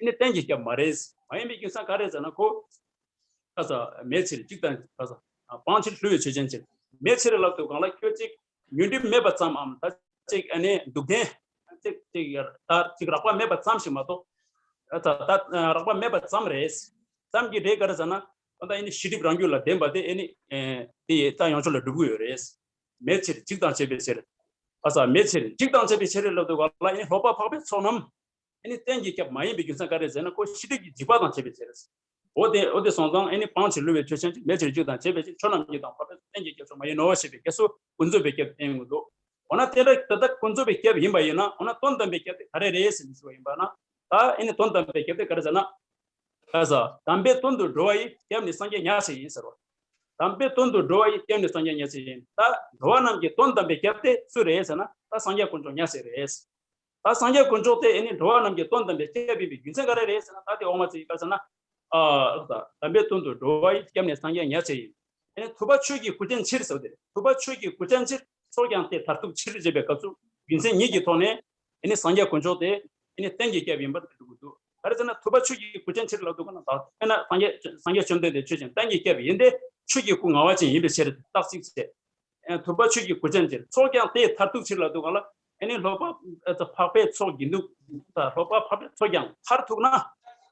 ནི་གཏན་གྱི་སྐྱབས་མ་རེད། མ་ཡིན་པའི་རྒྱུ་མཚན་ག་རེ་ཟེར་ན་ཁོ་ག་ས་མེད་ཕྱིར་གཅིག་དང་ག་ས་སྤང་ཕྱིར་བསླུ་བའི་ཆོས་ཅན་ཕྱིར། མེད་ཕྱིར་ལབ་དུས་གང་ལ་ཁྱོད་གཅིག་ཉོན་སྒྲིབ་མེད་པ་ཙམ་མམ་ད་གཅིག་ཨ་ནི་སྡུག་བདེན་གཅིག་གཅིག་ད་གཅིག་རགས་པ་མེད་པ་ཙམ་ཞིག་མ་གཏོགས། ད་ད་རགས་པ་མེད་པ་ཙམ་རེད། ཙམ་གྱི་རེད་ག་རེ་ཟེར་ན། ད་ཨ་ནི་ཤེས་སྒྲིབ་རང་རྒྱུད་ལ་ལྡན་པ་དེ་ཨ་ནི་དེ་ཡི་རྩ་ཡོངས་ཆོས་ལ་སྒྲུབ་ཀྱི་ཡོད་རེད། མེད་ཕྱིར་འཇིག་དང་བཅས་པའི་ཕྱིར། ཨ་ས་མེད་ཕྱིར་འཇིག་དང་བཅས་པའི་ཕྱིར་ལབ་དུས་ག་ལ་ཨ་ནི་ལྷོད་པ་འཕགས་པའི་ཚོགས་རྣམས་ཨ་ནི་གཏན་གྱི་སྐྱབས་མ་ཡིན་པའི་རྒྱུ་མཚན་ག་རེ་ཟེར་ན་ཁོ་ཤེས་སྒྲིབ་ཀྱི་འཇིགས་པ་དང་བཅས་པའི་ཕྱིར། འོ་དེ་འོ་དེ་སོང་ཙང་ཨ་ནི་སྤང་ཕྱིར་བསླུ་བའི་ཆོས་ཅན་ཅིག་མེད་ཕྱིར་འཇིག་དང་བཅས་པའི་ཕྱིར་ཆོས་རྣམས་ཀྱི་དང་འཕགས་པའི་གཏན་གྱི་སྐྱབས་སུ་མ་ཡིན་ནོ་ཞེས་པའི་སྐབས་སུ་ཀུན་རྫོབ་པའི་སྐྱབས་བསྟན་དགོས་འདུག་འོ་ན་དེ་འདྲ་ད་ལྟ་ཀུན་རྫོབ་པའི་སྐྱབས་ཡིན་པ་ཡིན་ན་འོ་ན་དོན་དམ་པའི་སྐྱབས་དེ་ག་རེ་རེད་ཟེར་ནས་ཞུ་བ་ཡིན་པ་ན་ད་ཨ་ནི་དོན་དམ་པའི་སྐྱབས་དེ་ག་རེ་ཟེར་ན། ཨ་ས། དམ་པའི་དོན་དུ་འགྲོ་བ་ཡི། སྐྱབས་ནི་སངས་རྒྱས་ཉག་གཅིག་ཡིན་ཟེར་བ། དམ་པའི་དོན་དུ་འགྲོ་བ་ཡི། སྐྱབས་ནི་སངས་རྒྱས་ཉག་གཅིག་ཡིན། ད་འགྲོ་བ་རྣམས་ཀྱི་དོན་དམ་པའི་སྐྱབས་དེ་སུ་རེད་ཟེར་ན་ད་སངས་རྒྱས་དཀོན་མཆོག་ཉག་གཅིག་རེད། ད་སངས་རྒྱས་དཀོན་མཆོག་དེ་ཨ་ནི་འགྲོ་བ་རྣམས་ཀྱི་དོན་དམ་པའི་སྐྱབས་ཡིན་པའི་རྒྱུ་མཚན་ག་རེ་རེད་ཟེར་ན་ད་དེ་འོག་མ་ཚིག་ག་རེ་ཟེར་ན། ཨ་ས། དམ་པའི་དོན་དུ་འགྲོ་བ་ཡི། སྐྱབས་ནི་སངས་རྒྱས་ཉག་གཅིག་ཡིན། ཨ་ནི་ཐུབ་པ་ཆོས་ཀྱི་སྐུ་ཅན་ཕྱིར་ཟེར་བ་དེ་རེད། ཐུབ་པ་ཆོས་ཀྱི་སྐུ་ཅན་ཕྱིར་ཚོགས་ཀྱང་དེ་མཐར་ཐུག་ཕྱིར་ཅེས་པའི་སྐབས་སུ་རྒྱུ་མཚན་ཉིད་ཀྱི་ཐོག་ནས་ཨ་ནི་སངས་རྒྱས་དཀོན་མཆོག་དེ་ཨ་ནི་གཏན་གྱི་སྐྱབས་ཡིན་པར་སྒྲུབ་དགོས་འདུག་ག་རེ་ཟེར་ན་ཐུབ་པ་ཆོས་ཀྱི་སྐུ་ཅན་ཕྱིར་ལབ་འདུག་ག་ན་ད་དཔེར་ན་སངས་རྒྱས་སངས་རྒྱས་བཅོམ་ལྡན་འདས་ཆོས་ཅན་གཏན་གྱི་སྐྱབས་ཡིན་ཏེ་ཆོས་ཀྱི་སྐུ་ངལ་བ་ཅན་ཡིན་པའི་ཕྱིར་རྟགས་གཅིག་བྱས། ཨ་ཐུབ་པ་ཆོས་ཀྱི་སྐུ་ཅན་ཕྱིར་ཚོགས་ཀྱང་དེ་མཐར་ཐུག་ཕྱིར་ལབ་འདུག་ག་ལ་ཨ་ནི་ལྷོད་པ་ཨ་ད་འཕགས་པའི་ཚོགས་དགེ་འདུན་ད་ལྷོད་པ་འཕགས་པའི་ཚོགས་ཀྱང་མཐར་ཐུག་ན་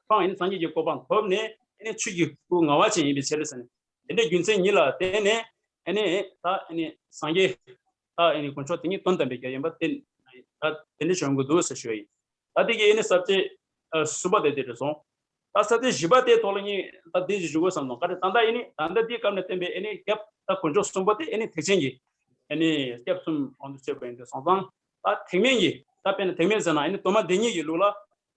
ཁོང་ཨ་ནི་སངས་རྒྱས་ཀྱི་གོ་འཕང་ཐོབ་ནས་ཨ་ནི་ཆོས་ཀྱི་སྐུ་ངལ་བ་ཅན་ཡིན་པའི་ཕྱིར་ཟེར་ནས། དེ་འདྲའི་རྒྱུ་མཚན་ཉིད་ལ་བརྟེན་ནས་ཨ་ནི་ད་ཨ་ནི་སངས་རྒྱས་ད་ཨ་ནི་དཀོན་མཆོག་དེ་ཉིད་དོན་དམ་པའི་སྐྱབས་ཡིན་པ་དེ་ད་དེ་འདྲ་བྱུང་དགོས་འདུག་ཟེར་ཞུ་བ་ཡིན། ད་དེ་གི་ཨ་ནི་ས་བཅད་ཨ་གསུམ་པ་དེ་དེ་འདྲ་སོང་། ད་ས་བཅད་བཞི་པ་དེའི་ཐོག་ལ་ངས་ད་དེ་ཞུ་དགོས་བསམ་སོང་ག་རེ་ད་ལྟ་ཨ་ནི་ད་ལྟ་དེའི་སྐབས་ནས་བསྟན་པའི་ཨ་ནི་སྐྱབས་ད་དཀོན་མཆོག་གསུམ་པོ་དེ་ཨ་ནི་ཐེག་ཆེན་གྱི་ཨ་ནི་སྐྱབས་གསུམ་དབང་དུ་བྱས་པ་ཡིན་དུས་སོང་ཙང་ད་ཐེག་དམན་གྱི་ད་དཔེར་ན་ཐེག་དམན་ཟེར་ན་ཨ་ནི་དོན་དམ་བདེན་གཉིས་ཀྱི་ལུགས་ལ། ཨ་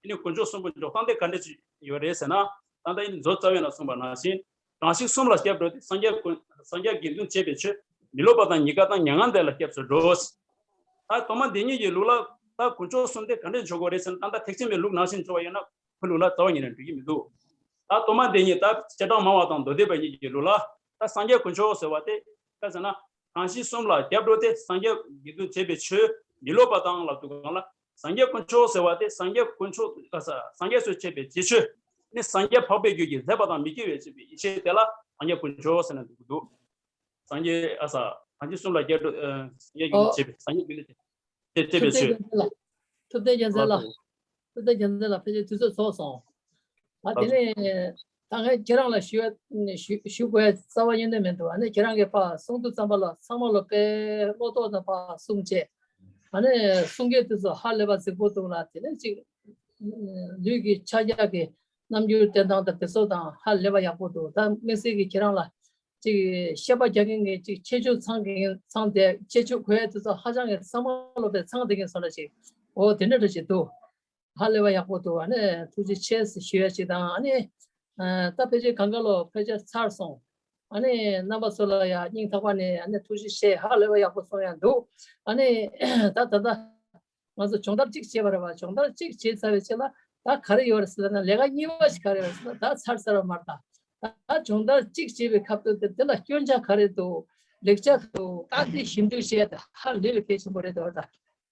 ནི་དཀོན་མཆོག་གསུམ་པོ་འཇོག་སྟངས་དེ་ག་འདྲ་ཅིག་ཡོད་རེད་ཟེར་ན། ད་ལྟ་ཨ་ནི་མཛོད་རྩ་བའི་ནང་གསུངས་པ་ནང་བཞིན། རང་གཞན་གསུམ་ལ་སྐྱབས་འགྲོ་སྟེ། སངས་རྒྱས་ཀུན་སངས་རྒྱས་དགེ་འདུན་བཅས་པའི་ཆོས། མི་སློབ་པ་དང་ཉེས་དགའ་དང་མྱ་ངན་འདས་ལ་སྐྱབས་སུ་འགྲོ། ད་དོན་དམ་བདེན་གཉིས་ཀྱི་ལུགས་ལ་ད་དཀོན་མཆོག་གསུམ་དེ་ག་འདྲ་འཇོག་དགོས་རེད་ཟེར་ན། ད་ལྟ་ཐེག་ཆེན་པའི་ལུགས་ནང་བཞིན་འཇོག་པ་ཡིན་ན་ཁོའི་ལུགས་ལ་རྩ་བ་ཉིད་ནས་འགྲིག་གི་མི་འདུག་ད་དོན་དམ་བདེན་གཉིས་ད་བྱེ་བྲག་སྨྲ་བ་དང་མདོ་སྡེ་པ་གཉིས་ཀྱི་ལུགས་ལ་ད་སངས་རྒྱས་དཀོན་མཆོག་ཟེར་བ་དེ་ག་ཟེར་ན། རང་གཞན་གསུམ་ལ་སྐྱབས་འགྲོ་སྟེ། སངས་རྒྱས་དགེ་འདུན་བྱས་པའི་ཆོས་མི་སློབ་པ་དང་ལབ་དུས་གང་ལ། སངས་རྒྱས་དཀོན་མཆོག་ཟེར་བ་དེ་སངས་རྒྱས་དཀོན་མཆོག་ག་ས་སངས་རྒྱས་སུ་བྱས་པའི་རྗེས་ཆོས། ནི་སངས་རྒྱས་འཕགས་པའི་རྒྱུད་ཀྱི་མཛད་པ་དང་མི་སྐྱེ་བའི་བྱེད་པའི་ཡེ་ཤེས་དེ་ལ་སངས་རྒྱས་དཀོན་མཆོག་ཟེར་ན་འདུག་གི་འདུག་སངས་རྒྱས་ཨ་ས་རང་གཞན་གསུམ་ལ་སྐྱབས་འགྲོ་ཨ་སངས་རྒྱས་དགེ་འདུན་ཨོ། བྱས་པའི་སངས་རྒྱས་དགེ་འདུན་བྱས་པའི་ཆོས། ཐུབ་བསྟན་རྒྱལ་མཚན་ལགས། ཐུབ་བསྟན་རྒྱལ་མཚན་ལགས། ཐུབ་བསྟན་རྒྱལ་མཚན་ལགས་ཕལ་ཆེར་དུས་ཚོད་ཚོགས་སོང་། ད་དེ་ནས་ད་ངས་ཁྱེད་རང་ལ་ཞུ་ཞུ་ཞུ་དགོས་རྩ་བ་ཉིད་ནས་མི་འདུག་ཨ་ནི་ཁྱེད་རང་གིས་ཕར་གསུང་དུས་ཙམ་པ་ལ་ཚང་མ་ལ་དཔེ་བློ་ཐོག་ནས་ཕར་གསུང་བྱས། ཨ་ནི་གསུང་མཁན་དེ་ཚོ་ཧ་ལས་པ་གཟིགས་པོ་འདུག་ལ། དེ་ནས་ཅིག་ལུས་ཀྱི་ཕྱག་རྒྱ་གི་རྣམ་འགྱུར་བསྟན་སྟངས་དང་དེ་ཚོ་དང་ཧ་ལས་པ་ཡག་པོ་འདུག་ད་དམིགས་བསལ་གྱི་ཁྱེད་རང་ལ་ཅིག་བཤད་པ་རྒྱག་མཁན་གྱི་ཅིག་ཁྱད་ཆོས་ཚང་གི་ཚང་དེ་ཁྱད་ཆོས་གོ་ཡ་དེ་ཚོ་ཧ་ཅང་གི་ཚང་མ་ལོ་པའི་ཚང་དེ་གིན་སོང་ལ་ཅིག་འོ་དེ་འདྲ་འདྲ་ཞིག་འདུག་ཧ་ལས་པ་ཡག་པོ་འདུག་ཨ་ནི་ཐུགས་རྗེ་ཆེ་ཞུ་ཡ་ཅིག་དང་། ཨ་ནི་ད་ཕལ་ཆེར་གང་ག་ལོ་ཕལ་ཆེར་ཚར་སོང་། ཨ་ནི་རྣམ་པ་ཚོ་ལ་ཡ་སྙིང་ཐག་པ་ནས་ཨ་ནི་ཐུགས་རྗེ་ཆེ། ཧ་ལས་པ་ཡག་པོ་གསུང་ཡ་འདུག་ཨ་ནི་ད་ད་ད་ང་ཚོ་སྦྱོང་བརྡར་གཅིག་བྱས་པ་རེད་བ། སྦྱོང་བརྡར་གཅིག་བྱས་ཚར་བའི་ཆེད་ལ་ད་ག་རེ་ཡོད་རེད་ཟེར་ན་ལས་ཀ་གཉིས་པ་ཞིག་ག་རེ་ཡོད་རེད་ཟེར་ན་ད་ཚར་ཚར་བ་མ་རེད། ད་ད་སྦྱོང་བརྡར་གཅིག་བྱས་པའི་ཁ་ཐུག་དེ་དེ་ལ་སྐྱོན་ཆ་ག་རེ་འདུག་ལེགས་ཆ་འདུག་ད་དེ་ཞིབ་འཇུག་བྱས་ད་ཧ་ལས་པའི་གལ་ཆེན་པོ་རེད་འདུག་ད་ད་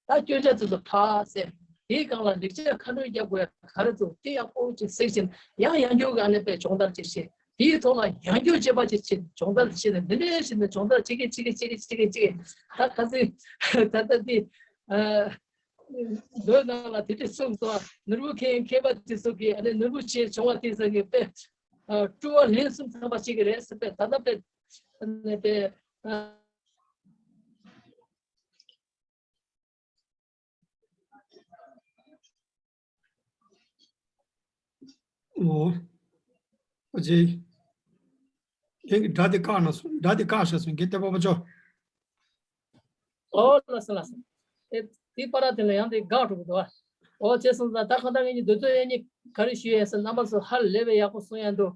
སྐྱོན་ཆ་དེ་ཚོ་ཕར་སེལ། དེའི་སྒང་ལ་ལེགས་ཆ་ཁ་སྣོན་རྒྱག་དགོས་ཡ་ག་རེ་འདུག་དེ་ཡག་པོ་ཅིག་གཟིགས་བཞིན་ཡང་ཡང་བསྐྱར་ག་ནས་དཔེ་སྦྱོང་བརྡར་ཅིག་བྱེད། དེའི་ཐོག་ལ་ཡང་བསྐྱར་དཔྱད་པ་ཅིག་བྱེད། སྦྱོང་བརྡར་བྱེད་ནས་འདི་འདྲའི་བྱེད་ནས་སྦྱོང་བརྡར་བྱེད་ཀྱི་བྱེད་ཀྱི་བྱེད་ཀྱི་བྱེད་ཀྱི་བྱེད་ཀྱི་ད་ག་ཚོད་ད་ལྟ་དེ་ཨ། མདོའི་ནང་ལ་དེ་འདྲ་གསུངས་སོང་། ནོར་བུ་མཁན་མཁས་པ་དེ་ཚོ་གིས་ཨ་ནི་ནོར་བུ་ཆེ་བྱུང་བ་དེ་ཚོ་གིས་དཔེ་ཨ་སྤྲུལ་བ་ལན་གསུམ་ཚང་བ་ཅིག་རེད་ཟེར། དཔེ་ད་ལྟ་དཔེ་ཨ་ནི་དཔེ་ཨ། ཨོ། ཨོ་ཅེ། ངས་ཀྱི་སྒྲ་དེ་བཀག་ན་སོང་། སྒྲ་དེ་བཀག་བཞག་སོང་། རྒན་བསྟན་པ་ཕ་ཅོ། ཨོ་ལགས་སོ་ལགས་སོ། ཨེ། དེའི་བར་དེ་ལ་ཡང་དེ་འགག་འགྲོ་གི་འདུག་ཨ། ཨོ་ཅེ་སོང་ཙང་ད་གང་ལྟར་ངེད་གཉིས་འདོད་རྩོད་ཡན་གཉིས་ག་རེ་ཞུ་ཡས་ཟེར། རྣམ་པ་ཚོ་ཧ་ལས་པའི་ཡག་པོ་གསུང་ཡ་འདུག་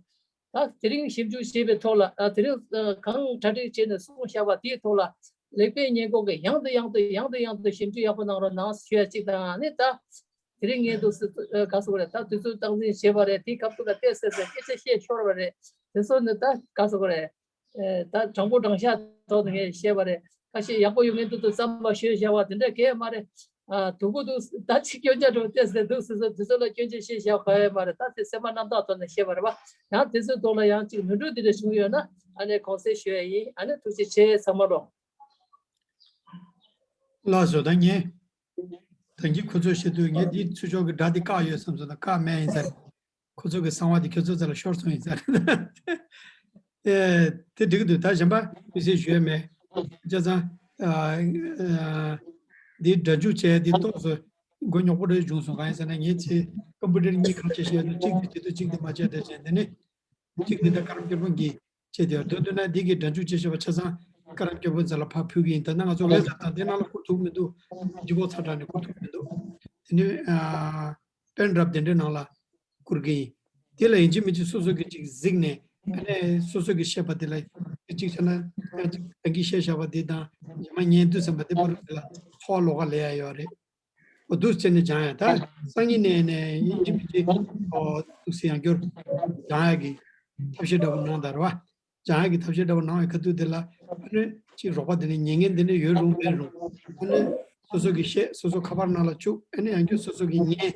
ད་དེ་རིང་ཞིབ་འཇུག་བྱས་པའི་ཐོག་ལ། ཨ། དེ་རིང་ཨ་གང་གྲ་སྒྲིག་བྱས་ནས་གསུངས་བཞག་པ་དེའི་ཐོག་ལ། ལེགས་སྤེལ་སྔས་མགོ་གི་ཡང་དུ་ཡང་དུ་ཡང་དུ་ཡང་དུ་ཞིབ་འཇུག་ཡག་པོ་གནང་རོགས་གནང་ཞུ་ཡ་གཅིག་དང་། ཨ་ནི་ད་དེ་རིང་ངས་འདུག་སེ་ག་ཟེར་དགོས་རེད། ད་དུས་ཚོད་སྟངས་འཛིན་བྱས་པ་རེད། དེའི་སྐབས་སུ་ལ་བལྟས་ཚེ་ཚེ་སྐད་ཆ་བཤད་ཤོར་བ་རེད། དེ་ཚོ་ནི་ད་ག་ཟེར་དགོས་རེད། ཨེ། ད་དྲང་པོ་དྲང་བཞག་ཐོག་ནས་ངས་བཤད་པ་རེད། ཁ་ཤས་ཡག་པོ་ཡོད་མཁན་དེ་ཚོ་རྩམ་པ་ཤོད་བཞག་པ་དེ་འདྲ་གས་མ་རེད། ཨ། སྡུག་པོ་འདུག་ད་ཅིག་སྐྱོན་ཆ་འགྲོ་བལྟས་ཟེར་འདུག་ཟེར་ཚོ་དེ་ཚོ་ལ་སྐྱོན་ཆ་བཤད་བཞག་ག་ཡོད་མ་རེད། ད་དེ་སེམས་པ་རྣམ་དག་ཐོག་ནས་བཤད་པ་རེད་པ། ཡང་དེ་ཚོའི་ཐོག་ལ་ཡང་ཅིག་ནོར་འཁྲུལ་དེ་འདྲ་བྱུང་ཡོད་ན། ཨ་ནི་དགོངས་སེལ་ཞུ་ཡ་ཡིན། ཨ་ནི་ཐུགས་རྗེ་ཆེ་ཚང་མ་ལོ། ལགས་སོ། ད་ངས་ད་གིན་ཁོ་ཚོས་བཤད་དུས་ངས་འདི་ཚུར་ཕྱོགས་ཀྱི་སྒྲ་འདི་བཀག་ཡོད་བསམ་སོང་། ད་བཀག་མེད་ཡིན་ས་རེད། ཁོ་ཚོ་གི་གསང་བ་དེ་ཁྱོད་ཚོ་རྩ་ལ་ཤོར་སོང་ཡིན་ས་རེད། ཨེ། དེ་འགྲིག་གི་འདུག་ད་གཞན་པ་དམིགས་བསལ་ཞུ་ཡ་མེད། བྱས་ཙང་། ཨ། ཨ། འདི་སྒྲ་འཇུག་བྱས་འདི་ཏོག་ཙམ་མགོ་རྙོག་པོ་རེ་བྱུང་སོང་། གང་ཡིན་ཟེར་ན་ངས་ཚེ་ཀམ་པུ་ཊར་གཉིས་ཁ་ཕྱེ་བྱས་འདུག་གཅིག་དེ་བྱེད་དུས་གཅིག་དེ་མ་བྱས་དེ་བྱས། འདི་ནི་གཅིག་དེ་ད་ཀ་རམ་སྐྱོར་དཔོན་གྱིས་བྱས་དེ་འདུག་འདུག་ན། འདི་གི་སྒྲ་འཇུག་བྱས་བྱས་པ་ཆ་ཚང་ཀ་རམ་སྐྱོར་དཔོན་རྩ་ལ་ཕར་ཕུལ་གི་ཡིན། ད་ནང་ང་ཚོ་ཝེབ་སའིཊ་དང་དེ་ནང་ལ་བསྐུར་ཐུབ་མི་འདུག་ལྗིད་ཁོག་ཚ་དྲགས་ནས་བསྐུར་ཐུབ་མི་འདུག་དེ་ནི། ཨ། པེན་ཌ་རའིབ་དེ་འདྲའི་ནང་ལ་བསྐུར་གི་ཡིན། དེ་ལ་ཡིན་གཅིག་མིན་གཅིག་སོ་སོ་གིས་ཅིག་གཟིགས་ནས། ཨ་ནི་སོ་སོ་གིས་བཤད་པ་དེ་ལ་གཅིག་བྱས་ན། ཨ། ཅིག་ད་གིན་བཤད་བཞག་པ་དེ་དང་རྗེས་མ་ཉན་དུས་ཙམ་པ་དེ་བར་དུ་དེ་ལ་ཚོར་བ་ལོགས་ཀ་ལེན་ཡ་ཡོད་རེད། འོ་འདུག་བྱས་ནས་སྦྱང་ཡ། ད་སང་ཉིན་ནས་ནས་ཡིན་གཅིག་མིན་གཅིག་འོ་འདུག་སེ་ཡང་བསྐྱར་སྦྱང་ཡ་གི་ཐབས་ཤེས་འདྲ་པོ་གནང་དང་རེད་པ། སྦྱང་ཡ་གི་ཐབས་ཤེས་འདྲ་པོ་གནང་བའི་ཁ་ཐུག་དེ་ལ། ཨ་ནི་ཅིག་རོགས་པ་དེ་ནི་ཉན་མཁན་དེ་ནི་ཡོད་རུང་མེད་རུང་། ཨ་ནི་སོ་སོ་གིས་བཤད། སོ་སོ་ཁ་པར་ནང་ལ་བཅུག་ཨ་ནི་ཡང་བསྐྱར་སོ་སོ་གིས་ཉན།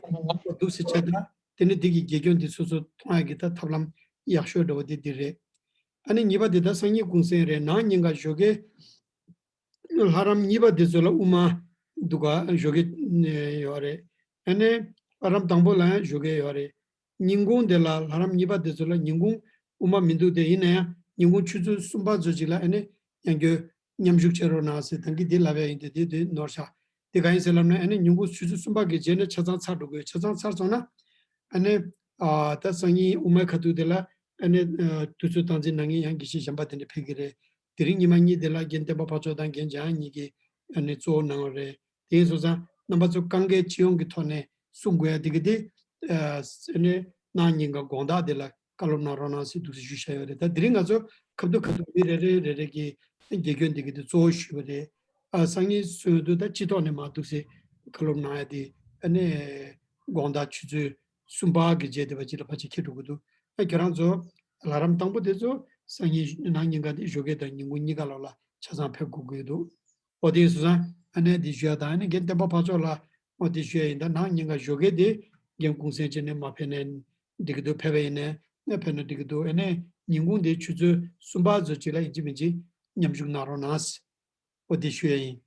འདུག་སེ་བྱས་ད། དེ་ནི་འདི་གི་དགེ་སྐྱོན་འདི་སོ་སོ་མཐོང་ཡ་གི་ད་ཐབས་ལམ་ཡག་ཤོས་འདྲ་པོ་དེ་འདི་རེད། ཨ་ནི་གཉིས་པ་དེ་ད་སང་ཉིན་གུང་སེང་རེད། ནང་ཉིན་ག་ཞོགས་ཀས་ལྷ་རམས་གཉིས་པ་དེ་ཚོ་ལ་དབུ་མ་འདུག་ག་ཞོགས་ཀས་ཡོད་རེད། ཨ་ནི་ལྷ་རམས་དང་པོ་ལ་ཡང་ཞོགས་ཀས་ཡོད་རེད། ཉིན་གུང་དེ་ལ་ལྷ་རམས་གཉིས་པ་དེ་ཚོ་ལ་ཉིན་གུང་དབུ་མ་མི་འདུག་དེ་ཡིན་ན་ཡང་ཉིན་གུང་ཆུ་ཚོད་གསུམ་པ་ཚོ་ཅིག་ལ་ཨ་ནི་ཡང་བསྐྱར་མཉམ་ཞུགས་བྱེད་རོགས་གནང་ཟེར་ད་གིན་དེ་ལབ་ཡ་ཡིན། དེ་དེ་དེ་ནོར་ཤག་དེ་ག་ཡིན་ཟེར་ལབ་ན། ཨ་ནི་ཉིན་གུང་ཆུ་ཚོད་གསུམ་པ་གི་རྗེས་ནས་ཆ་ཚང་ཚར་འགྲོ་དགོས། ཆ་ཚང་ཚར་སོང་ན། ཨ་ནི། ཨ། ད་སང་ཉིན་དབུ་མའི་ཁ་ཐུག་དེ་ལ་ཨ་ནི། ཨ། དུས་ཚོད་སྟངས་འཛིན་གནང་མཁན་ཡང་དགེ་བཤེས་གཞན་པ་དེ་འདྲ་ཕེབས་ཀྱི་རེད། དེ་རིང་ཉི་མ་གཉིས་དེ་ལ་རྒན་བསྟན་པ་ཕར་ཕྱོགས་དང་རྒན་འཇམ་དབྱངས་གཉིས་ཀྱིས་ཨ་ནི་གཙོ་བོ་གནང་བ་རེད། དེ་ཡིན་སོང་ཙང་རྣམ་པ་ཚོ་གང་གའི་སྤྱི་ཡོངས་ཀྱི་ཐོག་ནས་གསུང་དགོས་ཡ་དེ་གི་དེ། ཨ། ཨ་ནི་གནངས་ཉིན་ག་དགོང་དག་དེ་ལ་བཀའ་སློབ་གནང་རོགས་གནང་ཟེར་འདུག་སེ་ཞུས་བཞག་ཡོད་རེད། ད་དེ་རིང་ང་ཚོ་ཁ་ཐུག་ཁ་ཐུག་མི་རེ་རེ་རེ་རེ་གི་དགེ་སྐྱོན་དེ་གི་དེ་གཙོ་བོ་ཞུས་པ་རེད། ཨ། སང་ཉིན་སོང་དུས་ད་སྤྱི་ཐོག་ནས་མར་འདུག་སེ་བཀའ་སློབ་གནང་ཡ་དེ་ཨ་ནི་དགོང་དག་ཆུ་ཚོད་གསུམ་པ་གི་རྗེས་དེ་བ་ཅིག་ལ་ཕལ་ཆེར་འཁེལ་འགྲོ་གི་འདུག་ཨ། ཁྱེད་རང་ཚོ་ལྷ་རམས་དང་པོ་དེ་ཚོ་སང་ཉིན་ནང་ཉིན་ག་དེ་ཞོགས་ཀས་དང་ཉིན་གུང་གཉིས་ཀ་ལོག་ལ་ཆ་ཚང་ཕེབས་དགོས་ཀྱི་འདུག་འོ་དེ་སོང་ཙང་ཨ་ནི་དེ་ཞུ་ཡ་དང་། ཨ་ནི་རྒན་བསྟན་པ་ཕར་ཕྱོགས་ལ་འོ་དེ་ཞུ་ཡ་ཡིན། ད་ནང་ཉིན་ག་ཞོགས་ཀས་དེ་རྒན་གུང་སེང་བྱས་ནས་མ་ཕེབས་ནའི་འགྲིག་གི་འདུག་ཕེབས་པ་ཡིན་ནའི་ཕེབས་ན་འགྲིག་གི་འདུག་ཨ་ནི་ཉིན་གུང་དེ་ཆུ་ཚོད་གསུམ་པ་ཚོ་ཅིག་ལ་ཡིན་གཅིག་མིན་གཅིག་མཉམ་ཞུགས་གནང་རོགས་གནང་། འོ་དེ་ཞུ་ཡ་ཡིན།